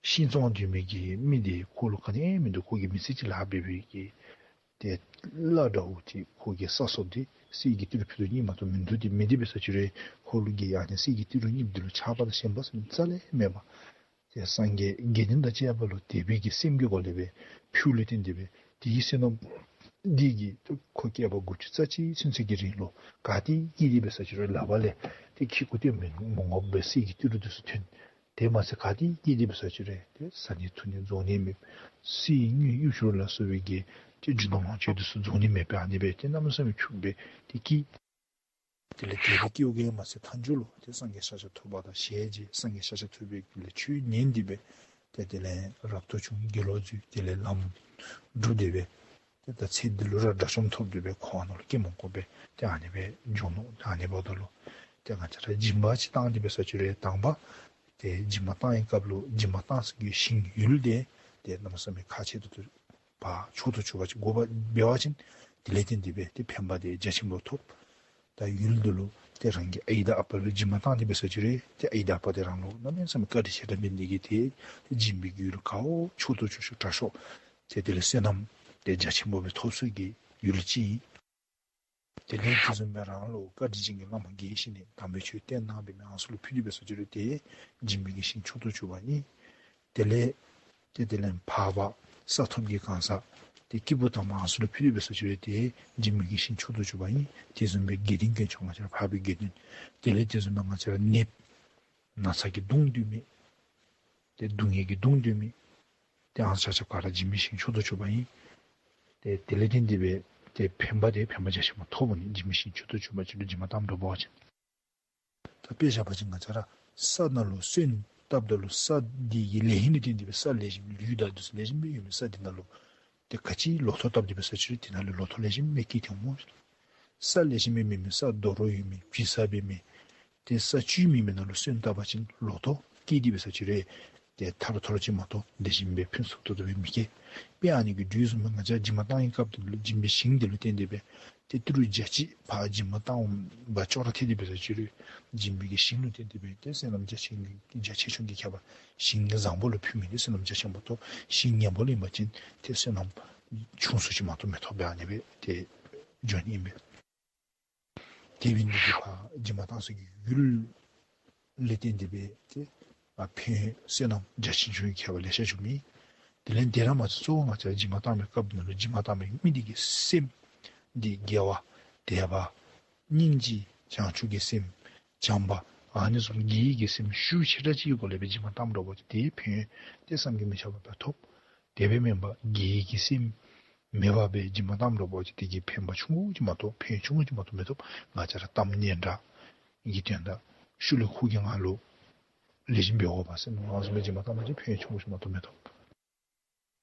ཤིང་བཙོང་སྡོད་མི་གི་མི་འདི་ཁོ་ལུ་ག་ནི་མིན་འདུག། ཁོ་གིས་མི་ཚེ་གཅིག་ལཱ་འབད་བའི་གི་ཏེ་གླ་འདྲཝ་འདི་ཁོ་གི་ས་སོགས་འདི་གསེར་གྱི་ཏི་རུ་ཕུད་རྡོག་གཉིས་མ་གཏོགས་མིན་འདུག། ཏེ་མེད་དེ་འབད་ས་ཅིག་རུང་ཁོ་ལུ་གིས་ཨ་ནི་གསེར་གྱི་ཏི་རུ་གཉིས་འདི་ལུ་ཆགས་པ་དང་ཞེན་པ་ཟེར་རྩ་ལས་མེད་པར་ཏེ་སངས་རྒྱས་དགེ་འདུན་དང་བཅས་པ་ལུ་དད་པའི་གི་སེམས་ཀྱི་སྒོ་ལས་སྦེ་ཕུལ་ལས་བརྟེན་ཏེ་སྦེ་དེའི་བསོད་ནམས་འདི་གིས་ཏེ་ཁོ་བསྐལ་པ་དགུ་བཅུ་རྩ་གཅིག་ཚུན་ཚོད་ཀྱི་རིང་ལུ་ག་ཏེ་སྐྱེས་ཏེ་འབད་ས་ཅིག་རུང་ལག་པ་ལས་ཏེ་ཁྱི་གུ་སྟེ་མི་མི་དགོ་པའི་གསེར་གྱི་ཏི་རུ་འདི་ཚུ་ཐོན། དེ་མ་ཚད་ག་ཏེ་སྐྱེས་ཏེ་འབད་ས་ཅིག་རུང་ཏེ་བཟའ་ནི་འཐུང་ནི་རྫོགས་ནི་མེད། གསེར་དངུལ་གཡུ་བྱུ་རུ་ལ་སོགས་པའི་གི་ཏེ་རྒྱུ་ནོར་ལོངས་སྤྱོད་འདི་ཚུ་རྫོགས་ནི་མེད་པར་ཨ་ནི་སྦེ་ཏེ་གནམ་མེད་ས་མེད་ཕྱུག་སྦེ་ཏེ་སྐྱེས། དེ་ལས་དེ་སྦེ་སྐྱེས་པའི་གི་མ་ཚད་མཐའ་མཇུག་ལུ་ཏེ་སངས་རྒྱས་ཤཱཀྱ་ཐུབ་པ་དང་ཞལ་མཇལ། སངས་རྒྱས་ཤཱཀྱ་ཐུབ་པའི་གི་ལས་ཆོས་ཉན་ཏེ་སྦེ་ཏེ་དེ་ལས་རབ་ཏུ་བྱུང་། དགེ་ལུགས་བཙུགས། དེ་ལས་ལམ་བསྒྲུབས་ཏེ་སྦེ་ཏེ་ད་ཚེ་འདི་ལུ་ར་དགྲ་བཅོམ་ཐོབ་སྟེ་སྦེ་འཁོར་བ་ནང་ལུ་སྐྱེ་མི་དགོ་པས། ཏེ་ཨ་ནི་སྦེ་འགྱོ་ནུག། ཨ་ནི་འབདཝ་ད་ལུ་ཏེ་ང་བཅས་ར་སྦྱིན་པ་ཅིག་བཏང་སྟེ་འབད་ས་ཅིག་རུང་དང་པ་ཏེ་སྦྱིན་པ་བཏང་བའི་སྐབས་ལུ་སྦྱིན་པ་བཏང་ས་གི་ཞིང་ཡུལ་འདི་ཏེ་གནམ་མེད་ས་མེད་ཁག་ཆེ་ཏོག་ཏོ་ཕར་མཆོག་ཏུ་གྱུར་པ་ཅིག་དགོ་པ་འབད་བ་ཅིན་དེ་ལས་བརྟེན་ཏེ་སྦེ་ཏེ་ཕན་པ་དེ་རྒྱ་ཆེན་པོ་ཐོབ། ད་ཡུལ་འདི་ལུ་ཏེ་རང་གི་ཨའི་དང་ཨ་པ་ལུ་སྦྱིན་པ་བཏང་སྟེ་འབད་ས་ཅིག་རུང་ཏེ་ཨའི་དང་ཨ་པ་དེ་རང་ལུ་གནམ་མེད་ས་མེད་བཀའ་དྲིན་ཆེ་དྲགས་འབད་ནི་དེ་གིས་ཏེ་སྦྱིན་པའི་གི་ཡུལ་ག་བ་མཆོག་ཏུ་གྱུར་ཤོས་དྲག་ཤོས་ཏེ་དེ་ལས་བསོད་ནམས་ཏེ་རྒྱ་ཆེན་པོ་སྦེ་ཐོབ་ས་གི་ཡུལ་ཅིག་ཨིན། དེ་ལས་དེ་བཟུམ་སྦེ་རང་ལུ་བཀའ་དྲིན་ཅན་གྱི་བླ་མ་དགེ་བའི་བཤེས་གཉེན་དམ་པའི་ཆོས་བསྟན་གནང་བའི་མི་ཨ་ནི་ཚུ་ལུ་ཕུལ་ཏེ་འབད་ས་ཅིག་རུང་ཏེ་སྦྱིན་པའི་གི་ཞིང་མཆོག་ཏུ་གྱུར་པ་ཨིན། དེ་ལས་ཏེ་དེ་ལས་འཕགས་པ་ས་ཐོབ་ཀྱི་གང་ཟག་ཏེ་སྐྱེས་བུ་དམ་པ་ཨ་ནི་ཚུ་ལུ་ཕུལ་ཏེ་འབད་ས་ཅིག་རུང་ཏེ་སྦྱིན་པའི་གི་ཞིང་མཆོག་ཏུ་གྱུར་པ་ཨིན། དེ་བཟུམ་སྦེ་དགེ་འདུན་དཀོན་མཆོག་ང་བཅས་ར་འཕགས་པའི་དགེ་འདུན། དེ་ལས་དེ་བཟུམ་སྦེ་ང་བཅས་ར་ནདཔ་ན་ཚ་གིས་གདུང་སྡོད་མི་ཏེ་སྡུག་བསྔལ་གྱིས་གདུང་སྡོད་མི་ཏེ་ཨ་ནི་ཆ་ཁྱབ་ག་ར་སྦྱིན་པའི་ཞིང་མཆོག་ཏུ་གྱུར་པ་ཨིན། ཏེ་དེ་ལས་བརྟེན་ཏེ་སྦེ་ ཏེ་ཕན་པ་དེ་ཕན་པ་རྒྱ་ཆེན་པོ་ཐོབ་འོང་ནི། སྦྱིན་པའི་ཞིང་མཆོག་ཏུ་གྱུར་པ་ཅིག་ལུ་སྦྱིན་པ་བཏངམ་འདྲཝ་འབད་བ་ཅིན། ད་དཔེ་བཞག་པ་ཅིན་ང་བཅས་ར་ས་ནང་ལུ་སོན་བཏབ་ད་ལུ་ས་འདི་གི་ལེགས་ཤོམ་ལུ་བརྟེན་ཏེ་སྦེ་ས་ལེགས་ཤོམ་ལུད་དང་འདི་ཚུ་ལེགས་ཤོམ་སྦེ་ཡོད་མི་ས་འདི་ནང་ལུ་ཏེ་ག་ཅི་ལོ་ཐོག་བཏབ་སྟེ་འབད་ས་ཅིག་རུང་དེ་ནང་ལུ་ལོ་ཐོག་ལེགས་ཤོམ་སྦེ་སྐྱེས་ཏེ་འོང་སྨོ། ས་ལེགས་ཤོམ་སྦེ་མེད་མི་ས་རྡོ་རོག་ཡོད་མི་བྱི་ས་འབད་མི་ཏེ་ས་བཅུད་མེད་མི་ནང་ལུ་སོན་བཏབ་པ་ཅིན་ལོ་ཐོག་སྐྱེས་ཏེ་འབད་ས་ཅིག་རུང་ཏེ་ཐར་ཐོར་ཅིག་མ་གཏོགས་ལེགས་ཤོམ་སྦེ་ཕུན་སུམ་ཚོགས་ཏོག་ཏོ་སྦེ་མི་སྐྱེ། དཔེ་ཨ་ནི་གི་འགྲོས་བཟུམ་སྦེ་ང་བཅས་སྦྱིན་པ་བཏང་བའི་སྐབས་དེ་ལུ་སྦྱིན་པའི་ཞིང་དེ་ལུ་བརྟེན་ཏེ་སྦེ་ཏེ་ཏི་རུ་བརྒྱ་གཅིག་ཕར་སྦྱིན་པ་བཏང་བ་ཅོག་ར་འཐད་དེ་འབད་ས་ཅིག་རུང་སྦྱིན་པའི་གི་ཞིང་ལུ་བརྟེན་ཏེ་སྦེ་ཏེ་བསོད་ནམས་རྒྱ་ཆེ་རྒྱ་ཆེ་ཆུང་གི་ཁྱད་པར་ཞིང་གི་བཟང་པོ་ལུ་ཕུལ་མི་དེ་བསོད་ནམས་རྒྱ་ཆེན་པོ་ཐོབ། ཞིང་ངན་པ་ལུ་ཨིན་པ་ཅིན་ཏེ་བསོད་ནམས་ཆུང་སུ་ཅིག་མ་གཏོགས་མི་ཐོབ་པའི་ཨ་ནི་སྦེ་ཏེ་འགྱོ་ནི་ཨིན་པས། དེ་འབད་ནི་འདི་གིས་ཕར་སྦྱིན་པ་བཏང་ས་གི་ཡུལ་ལུ་བརྟེན་ཏེ་སྦེ་ཏེ་ཕན་ཡོན་བསོད་ནམས་རྒྱ་ཆེ་ཆུང་གི་ཁྱད་པར་ལེ་ཤ་འབྱུང་མི། དེ་ལས་དེ་ར་མ་ཚད་གཙོ་བོ་ང་བཅས་སྦྱིན་པ་བཏང་བའི་སྐབས་ནང་ལུ་སྦྱིན་པ་བཏང་བའི་མི་འདི་གི་སེམས་འདི་དགེ་བ་དད་པ་སྙིང་རྗེ་བྱང་ཆུབ་ཀྱི་སེམས་བྱམས་པ་ཨ་ནི་བཟུམ་དགེ་བའི་གི་སེམས་ཤུགས་ཆེ་དྲགས་ཅིག་གི་སྒོ་ལས་སྦེ་སྦྱིན་པ་བཏངམ་འདྲཝ་འབད་བ་ཅིན་དེའི་ཕན་ཡོན་དེ་བསམ་གྱིས་མི་ཁྱབ་པ་སྦེ་ཐོབ། དེ་སྦེ་མེན་པར་དགེ་བའི་གི་སེམས་མེད་པར་སྦེ་སྦྱིན་པ་བཏངམ་འདྲཝ་འབད་བ་ཅིན་དེ་གིས་ཕན་པ་ཆུང་ཀུ་ཅིག་མ་གཏོགས་ཕན་ཡོན་ཆུང་ཀུ་ཅིག་མ་གཏོགས་མི་ཐོབ། ང་བཅས་ར་གཏམ་སྙན་གྲགས་ཀྱི་དོན་དག་ཤུལ་ལས་ཁོ་གིས་ང་ལུ་ལེགས་ཤོམ་འབད་དགོ་པས་ཟེར་མནོ་བསམ་སྦེ་སྦྱིན་པ་བཏང་པ་ཅིན་ཕན་ཡོན་ཆུང་ཀུ་ཅིག་མ་གཏོགས་མི་ཐོབ།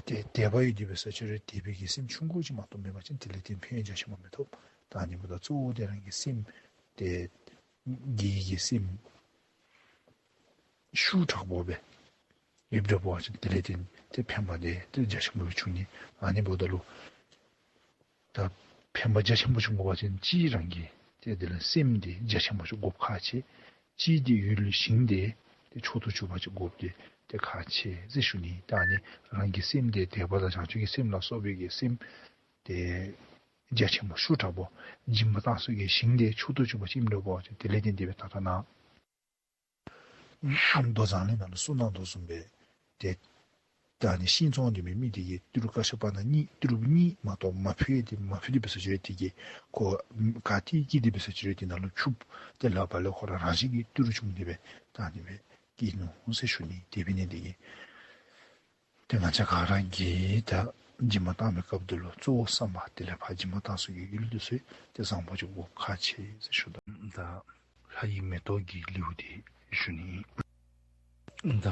ཏེ་དད་པ་ཡོད་དེ་འབད་ས་ཅིག་རུང་དད་པའི་གི་སེམས་ཆུང་ཀུ་ཅིག་མ་གཏོགས་མེད་པ་ཅིན་དེ་ལས་ཏེ་ཕན་ཡོན་རྒྱ་ཆེན་པོ་མི་ཐོབ། ད་ཨ་ནི་འབདཝ་ད་གཙོ་བོ་དེ་རང་གི་སེམས་ཏེ་དགེ་བའི་གི་སེམས་ཤུགས་དྲག་པོ་སྦེ་ཡོདཔ་འདྲཝ་འབད་བ་ཅིན་དེ་ལས་ཏེ་ཏེ་ཕན་པ་དེ་ཏེ་རྒྱ་ཆེན་པོ་འབྱུང་ནི། ཨ་ནི་འབདཝ་ད་ལུ་ད་ཕན་པ་རྒྱ་ཆེན་པོ་འབྱུང་དགོ་པ་ཅིན་གཅིག་རང་གི་ཏེ་དེ་ལས་སེམས་དེ་རྒྱ་ཆེན་པོ་ཅིག་དགོཔ་ཁག་ཆེ། གཅིག་དེ་ཡུལ་ཞིང་དེ་ཏེ་མཆོག་ཏུ་གྱུར་པ་ཅིག་དགོཔ་དེ་ཏེ་ཁག་ཆེ་ཟེར་ཞུ་ནི། ད་ཨ་ནི་རང་གི་སེམས་དེ་དད་པ་དང་བྱང་ཆུབ་ཀྱི་སེམས་ལ་སོགས་པའི་གི་སེམས་དེ་རྒྱ་ཆེན་པོ་ཤུགས་དྲག་པོ་སྦྱིན་པ་བཏང་ས་གི་ཞིང་དེ་མཆོག་ཏུ་གྱུར་པ་ཅིག་ཨིནམ་འདྲཝ་འབད་བ་ཅིན་དེ་ལས་ཏེ་དེ་སྦེ་ད་ལྟོ་ནཱ་མདོ་མཛངས་བླུན་ནང་ལུ་གསུངས་གནང་དོ་བཟུམ་སྦེ་ཏེ་ད་ཨ་ནི་ཤིང་བཙོང་སྡོད་མི་མི་དེ་གིས་ཏི་རུ་ཀ་ཤ་པ་ནང་གཉིས་ཏི་རུ་གཉིས་མ་གཏོགས་མ་ཕུལ་ཏེ་མ་ཕུལ་ཏེ་འབད་ས་ཅིག་རུང་དེ་གིས་ཁོ་ག་ཏེ་སྐྱེས་ཏེ་འབད་ས་ཅིག་རུང་དེ་ནང་ལུ་ཕྱུགཔོ་དེ་ལག་པ་ལས་ཁོ་ར་རང་བཞིན་གྱིས་ཏི་རུ་བྱུང་སྟེ་སྦེ་ད་ཨ་ནི་སྦེ་སྐྱེས་ནུག་ཟེར་ཞུ་ནི། དེ་འབད་ནི་དེ་གིས་ཏེ་ང་བཅས་ག་ར་གིས་ད་སྦྱིན་པ་བཏང་བའི་སྐབས་དེ་ལུ་གཙོ་བོ་བསམ་པ་དེ་ལས་ཕར་སྦྱིན་པ་བཏང་ས་གི་ཡུལ་དེ་ཚུ་ཏེ་བཟང་པོ་ཅིག་དགོཔ་ཁག་ཆེ་ཟེར་ཞུ་དོ། ད་ལྷ་ཡི་མེ་ཏོག་གི་ལེའུ་དེ་ཞུ་ནི། ད་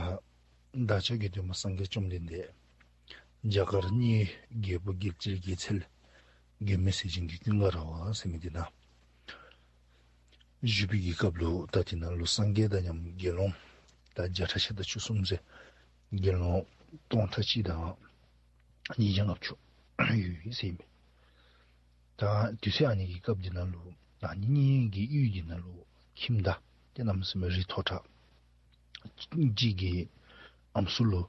བདག་ཅག་གི་སྟོན་པ་སངས་རྒྱས་བཅོམ་ལྡན་འདས་རྒྱ་གར་གཉལ་རྒྱལ་པོ་རྒྱལ་བྱེད་ཀྱི་ཚལ་མགོན་མེད་ཟས་སྦྱིན་གྱི་ཀུན་དགའ་ར་བ་ཟེར་མི་དེ་ནང་བཞུགས་པའི་གི་སྐབས་ལུ་ད་དེ་ནང་ལུ་སངས་རྒྱས་དང་མཉམ་དགེ་སློང་ད་བརྒྱ་ཕྲག་ཕྱེད་དང་བཅུ་གསུམ་ཟེར་དགེ་སློང་སྟོང་ཕྲག་གཅིག་དང་ཉིས་བརྒྱ་ལྔ་བཅུ་ཡོད་ཟེར་ཨིན་པས། ད་དུས་ཚོད་ཨ་ནི་གི་སྐབས་དེ་ནང་ལུ་ཨ་ནི་གཉལ་གྱི་ཡུལ་དེ་ནང་ལུ་ཁྱིམ་བདག་ཏེ་གནམ་མེད་ས་མེད་རིགས་མཐོ་དྲགས་ཅིག་གི་ཨམ་སྲུ་ལུ་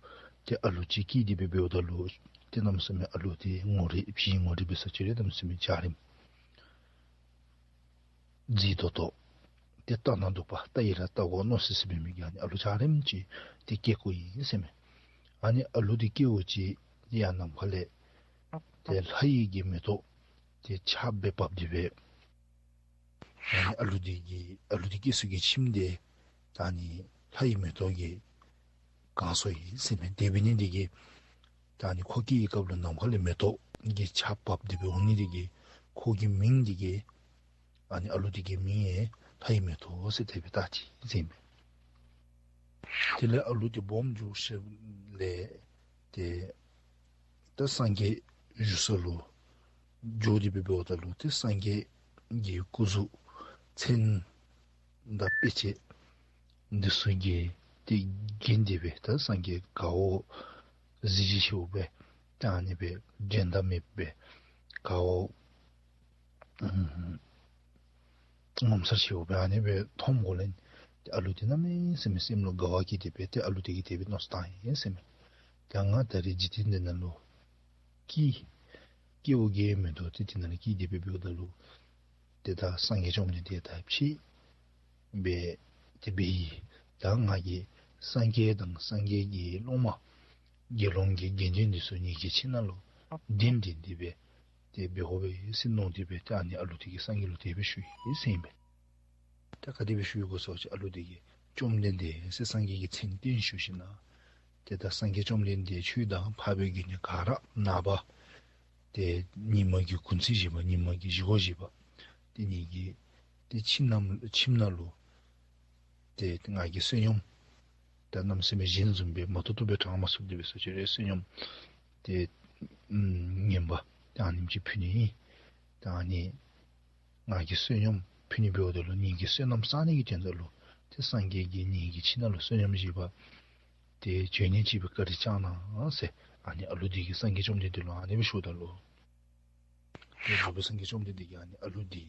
ཏེ་ཨ་ལུ་ཅིག་སྐྱེས་ཏེ་སྦེ་འབདཝ་ད་ལུ་ཏེ་གནམ་མེད་ས་མེད་ཨ་ལུ་དེ་ངོ་རིས་བྱི་ངོ་རིས་འབད་ས་ཅིག་རུང་གནམ་མེད་ས་མེད་འཇའ་རིསམོ་མཛེས་ཏོག་ཏོ་ཏེ་ལྟ་ན་སྡུག་པ་ལྟ་ཡི་ར་ལྟ་དགོ་མནོ་སི་སི་འབད་མི་གི་ཨ་ནི་ཨ་ལུ་འཇའ་རིསམོ་ཅིག་ཏེ་སྐྱེ་བཀོ་ཡི་ཟེར་མས། ཨ་ནི་ཨ་ལུ་དེ་སྐྱེཝ་ཅིག་ཡར་ནམ་མཁའ་ལས་ཏེ་ལྷ་ཡི་གི་མེ་ཏོག་ཏེ་ཆརཔ་སྦེ་བབས་ཏེ་སྦེ་ཨ་ནི་ཨ་ལུ་དེ་གི་ཨ་ལུ་དེ་སྐྱེ་ས་གི་ཁྱིམ་དེ་ད་ཨ་ནི་ལྷ་ཡི་མེ་ཏོག་གིས་གང་སོ་ཡི་ཟེར་མས། དེ་འབད་ནི་དེ་གིས་ད་ཨ་ནི་ཁོ་སྐྱེ་བའི་སྐབས་ལུ་ནམ་མཁའ་ལས་མེ་ཏོག་གི་ཆརཔ་བབས་ཏེ་སྦེ་འོང་ནི་དེ་གིས་ཁོ་གི་མིང་དེ་གིས་ཨ་ནི་ཨ་ལུ་དེ་གི་མིང་ཡང་ལྷ་ཡི་མེ་ཏོག་ཟེར་དེ་སྦེ་བཏགས་ཅི་ཟེར་མས། དེ་ལས་ཨ་ལུ་དེ་སྦོམ་འགྱོ་ཞིནམ་ལས་ཏེ་ད་སངས་རྒྱས་བཞུགས་ས་ལུ་འགྱོ་སྟེ་སྦེ་འབདཝ་ད་ལུ་ཏེ་སངས་རྒྱས་ཀྱི་སྐུ་གཟུགས་མཚན་དང་དཔེ་བྱད་འདི་ཚུ་གིས་ཏེ་བརྒྱན་ཏེ་སྦེ་ད་སངས་རྒྱས་དགའ་བོ་གཟི་བརྗིད་ཆེ་བོ་སྦེ་ད་ཨ་ནི་སྦེ་འགྲན་ཟླ་མེད་པའི་དགའ་བོ་ངོ་མཚར་ཆེ་བོ་སྦེ་ཨ་ནི་སྦེ་མཐོངམ་གོ་ལས་ཏེ་ཨ་ལུ་དེ་གནམ་མེད་ས་མེད་སེམས་ལུ་དགའ་བ་སྐྱེས་ཏེ་སྦེ་ཏེ་ཨ་ལུ་དེ་གིས་དེ་སྦེ་མནོ་བསམ་བཏང་ཡི་ཟེར་མས། ད་ང་ད་རེས་འཇིག་རྟེན་འདི་ནང་ལུ་སྐྱེ་སྐྱེ་བ་གིས་མི་དོ་ཏེ་དེ་ནང་ལུ་སྐྱེས་ཏེ་སྦེ་འབདཝ་ད་ལུ་ཏེ་ད་སངས་རྒྱས་བཅོམ་ལྡན་འདས་ད་ཕྱད་སྦེ་ཏེ་འབད་ཡི། ད་ང་གིས་སངས་རྒྱས་དང་སངས་རྒྱས་ཀྱི་སློབ་མ་དགེ་སློང་གི་དགེ་འདུན་འདི་ཚུ་ངེ་གི་ཁྱིམ་ནང་ལུ་གདན་འདྲེན་ཏེ་སྦེ་ཏེ་འབད་དགོ་པས་ཟེར་མནོ་སྟེ་སྦེ་ཏེ་ཨ་ནི་ཨ་ལུ་དེ་གིས་སངས་རྒྱས་ལུ་དེ་སྦེ་ཞུ་ཡི་ཟེར་ཨིན་པས། ད་ག་དེ་སྦེ་ཞུ་ཡི་གོ་ཟེར་བ་ཅིན་ཨ་ལུ་དེ་གིས་བཅོམ་ལྡན་འདས་ཟེར་སངས་རྒྱས་ཀྱི་མཚན་བསྟོད་ཞུ་ཞིནམ་ལས་ཏེ་ད་སངས་རྒྱས་བཅོམ་ལྡན་འདས་ཆོས་དང་འཕགས་པའི་དགེ་འདུན་ག་ར་ནངས་པ་ ཏེ་ཉིན་མ་གི་གུང་ཚིགས་བཞི་པ་ཉིན་མ་གི་བཞེས་སྒོ་བཞི་པ་ཏེ་ངེ་གི་ཏེ་ཁྱིམ་ནང་ཁྱིམ་ནང་ལུ་ཏེ་ང་གི་བསོད་སྙོམས་ད་གནམ་མེད་ས་མེད་གཞན་བཟུམ་སྦེ་མ་ཐུབ་ཐུབ་སྦེ་དྲང་མ་ཚུགས་དེ་སྦེ་སོ་ཅི་རེ་བསོད་སྙོམས་ཏེ་ངན་པ་ཏེ་ཨ་ནེམ་ཅིག་ཕུལ་ནི་ཨིན། ད་ཨ་ནི་ང་གིས་བསོད་སྙོམས་ཕུལ་ནི་འབདཝ་ད་ལུ་ངེ་གི་བསོད་ནམས་བསག་ནི་གི་དོན་དག་ལུ་ཏེ་སངས་རྒྱས་ཀྱིས་ངེ་གི་ཁྱིམ་ནང་ལུ་བསོད་སྙོམས་བཞེས་པར་ཏེ་བྱོན་ནི་ཅིག་སྦེ་བཀའ་དྲིན་བསྐྱང་གནང་ཟེར་ཨ་ནི་ཨ་ལུ་འདི་གིས་སངས་རྒྱས་བཅོམ་ལྡན་འདས་ལུ་ཨ་ནི་སྦེ་ཞུཝ་ད་ལུ་ཏེ་ནོར་བུ་སངས་རྒྱས་བཅོམ་ལྡན་འདས་ཀྱིས་ཨ་ནི་ཨ་ལུ་འདི་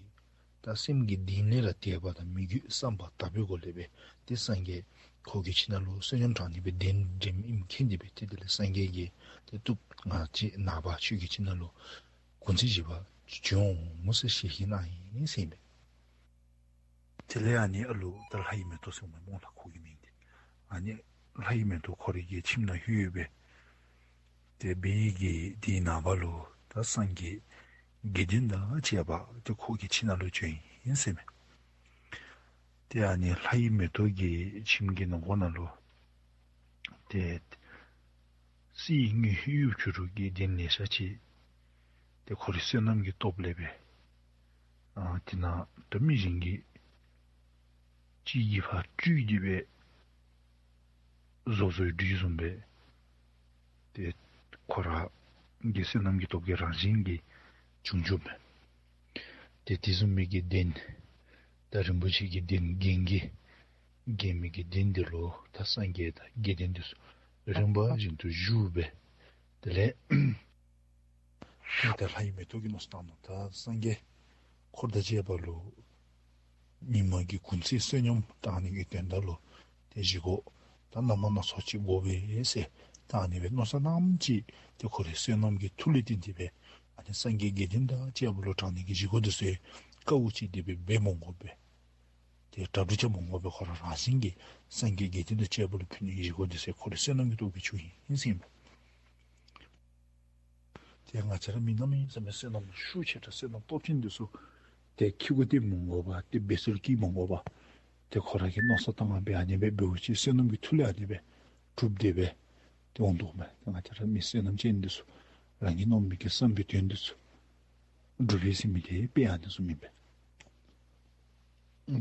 ད་སེམས་ཀྱི་གཏིང་ལས་ར་དད་པ་དང་མོས་གུས་བསམ་པ་དག་པའི་སྒོ་ལས་སྦེ་ཏེ་སངས་རྒྱས་ཁོ་གི་ཁྱིམ་ནང་ལུ་བསོད་སྙོམས་དྲང་ནི་སྦེ་གདན་འདྲེནམ་ཨིནམ་མཁྱེན་ཏེ་སྦེ་ཏེ་དེ་ལས་སངས་རྒྱས་ཀྱིས་ཏེ་བཏུབ་ང་བཅས་ནངས་པ་ཁྱོད་ཀྱི་ཁྱིམ་ནང་ལུ་གུང་ཚིགས་བཞི་པ་བྱོན་འོང་ཟེར་ཞལ་བཞེས་གནང་ཡི་ཟེར་ཨིན་པས། དེ་ལས་ཨ་ནི་ཨ་ལུ་ད་ལྷ་ཡི་མེ་ཏོག་ཟེར་མི་སྨོ་ལགས་ཁོ་གི་མིང་འདི། ཨ་ནི་ལྷ་ཡི་མེ་ཏོག་ཁོ་རའི་གི་ཁྱིམ་ནང་ལྷོད་སྦེ་ཏེ་འབད་བའི་གི་དེའི་ནངས་པ་ལུ་ད་སངས་རྒྱས་དགེ་འདུན་དང་བཅས་པ་ཏེ་ཁོ་གི་ཁྱིམ་ནང་ལུ་བྱོན་ཡི་ཟེར་མས། ཏེ་ཨ་ནི་ལྷ་ཡི་མེ་ཏོག་གི་ཁྱིམ་གྱི་ནང་ཁོག་ནང་ལུ་ཏེ་གསེར་དངུལ་གཡུ་བྱུ་རུ་གི་གདན་ལེ་ཤ་ཅིག་ཏེ་ཁོ་རའི་བསོད་ནམས་ཀྱི་སྟོབས་ལས་སྦེ་ཨ་དེ་ནང་ད་མི་གཞན་གྱིས་གཅིག་གིས་ཕར་སྤྲུལ་ཏེ་སྦེ་བཟོ་བཟོཝ་སྦེ་བཟུམ་སྦེ་ཏེ་ཁོ་ར་གི་བསོད་ནམས་ཀྱི་སྟོབས་ཀྱི་རང་བཞིན་གྱིས་བྱུང་བྱུངམ་མས། ཏེ་དེ་བཟུམ་མའི་གི་གདན་ད་རིན་པོ་ཆེ་གི་གདན་རྒྱན་གྱིས་བརྒྱན་མི་གི་གདན་འདི་ལུ་ད་སངས་རྒྱས་དང་དགེ་འདུན་འདི་ཚུ་རིམ་པ་བཞིན་དུ་བཞུགས་སྦེ་དེ་ལས་ཏེ་ད་ལྷ་ཡི་མེ་ཏོག་གིས་མནོ་བསམ་བཏང་ནུག། ད་སངས་རྒྱས་འཁོར་དང་བཅས་པ་ལུ་ཉིན་མ་གི་གུང་ཚིགས་བསོད་སྙོམས་དྲང་ནི་གི་དོན་དག་ལུ་ཏེ་བཞེས་སྒོ་ད་རྣམ་པ་སྣ་ཚོགས་ཅིག་དགོ་པས་ཟེར་ད་ཨ་ནི་སྦེ་མནོ་བསམ་བཏངམ་ཅིག་ཏེ་ཁོ་རའི་བསོད་ནམས་ཀྱི་མཐུ་ལས་བརྟེན་ཏེ་སྦེ་ཨ་ནི་སངས་རྒྱས་དགེ་འདུན་དང་བཅས་པ་ལུ་དྲང་ནི་གི་བཞེས་སྒོ་འདི་ཚུ་དཀའཝ་སྤྱད་དེ་སྦེ་འབད་མི་དགོ་པས། ཏེ་གྲ་སྒྲིག་རྐྱབ་མི་དགོ་པས། ཁོ་ར་རང་བཞིན་གྱིས་སངས་རྒྱས་དགེ་འདུན་དང་བཅས་པ་ལུ་ཕུལ་ནི་གི་བཞེས་སྒོ་འདི་ཚུ་ཁོ་རའི་བསོད་ནམས་ཀྱི་སྟོབས་ཀྱིས་བྱུང་ཡི་ཟེར་ཨིན་པས། ཏེ་ང་བཅས་ར་མི་གནམ་མེད་ས་མེད་བསོད་ནམས་ཤུགས་ཆེ་དྲགས་བསོད་ནམས་སྟོབས་ཆེན་འདི་ཚུ་ཏེ་ཁྱི་གུ་སྟེར་མི་དགོ་པར་ཏེ་འབད་རྩོལ་བསྐྱེད་མི་དགོ་པར་ཏེ་ཁོ་ར་གིས་མནོ་བསམ་བཏང་སྦེ་ཨ་ནི་སྦེ་འབདཝ་ཅིག་བསོད་ནམས་ཀྱི་མཐུ་ལས་ཨ་ནི་སྦེ་གྲུབ་སྟེ་སྦེ་ཏེ་འོང་དོ་མས། ཏེ་ང་བཅས་ར་མི་བསོད་ནམས་ཅན་འདི་ཚུ་རང་གིས་མནོ་མི་གི་བསམ་པའི་དོན་འདི་ཚུ་འགྲུབ་པས་ཟེར་མི་འདི་དཔེ་ཨ་ནི་བཟུམ་ཨིན་པས།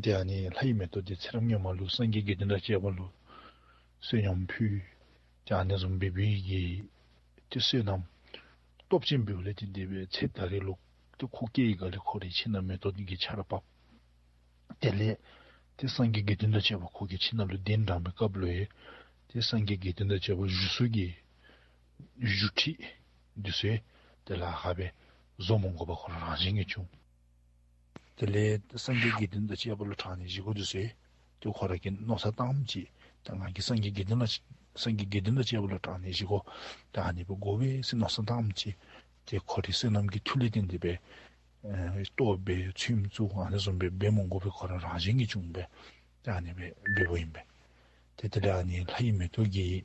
ཏེ་ཨ་ནི་ལྷ་ཡི་མེ་ཏོག་འདི་ཚེ་རབས་སྔོན་མ་ལུ་སངས་རྒྱས་དགེ་འདུན་དང་བཅས་པ་ལུ་བསོད་སྙོམས་ཕུལ། ཏེ་ཨ་ནི་བཟུམ་སྦེ་འབད་བའི་གི་ཏེ་བསོད་ནམས་སྟོབས་ཆེན་འབདཝ་ལས་བརྟེན་ཏེ་སྦེ་ཚེ་ད་རེས་ལུ་ཏེ་ཁོ་སྐྱེ་བའི་སྒང་ལས་ཁོ་རའི་ཁྱིམ་ནང་མེ་ཏོག་འདི་གིས་ཆརཔ་བབས། དེ་ལས་ཏེ་སངས་རྒྱས་དགེ་འདུན་དང་བཅས་པ་ཁོ་གི་ཁྱིམ་ནང་ལུ་གདན་དྲངས་པའི་སྐབས་ལུ་ཡང་ཏེ་སངས་རྒྱས་དགེ་འདུན་དང་བཅས་པ་བཞུགས་ས་གི་བཞུགས་ཁྲི་འདི་ཚུ་ཏེ་ལཱ་ཁག་སྦེ་བཟོ་མི་དགོ་པར་ཁོ་ར་རང་བཞིན་གྱིས་བྱུང་། དེ་ལས་སངས་རྒྱས་དགེ་འདུན་དང་བཅས་པ་ལུ་དྲང་ནི་བཞེས་སྒོ་འདི་ཚུ་ཏེ་ཁོ་ར་གིས་མནོ་བསམ་བཏངམ་ཅིག་ད་ང་གིས་སངས་རྒྱས་དགེ་འདུན་ལ་སངས་རྒྱས་དགེ་འདུན་དང་བཅས་པ་ལུ་དྲང་ནི་བཞེས་སྒོ་ད་ཨ་ནི་སྦེ་དགོ་པས་ཟེར་མནོ་བསམ་བཏངམ་ཅིག་ཏེ་ཁོ་རའི་བསོད་ནམས་ཀྱི་མཐུ་ལས་བརྟེན་ཏེ་སྦེ་ཨེ་ལྟོ་འབད་ཚོདམ་བཙུགས་ཨ་ནི་བཟུམ་སྦེ་འབད་མི་དགོ་པར་ཁོ་ར་རང་བཞིན་གྱིས་བྱུང་སྦེ་ཏེ་ཨ་ནི་སྦེ་འབདཝ་ཨིན་པས། ཏེ་དེ་ལས་ཨ་ནི་ལྷ་ཡི་མེ་ཏོག་གིས་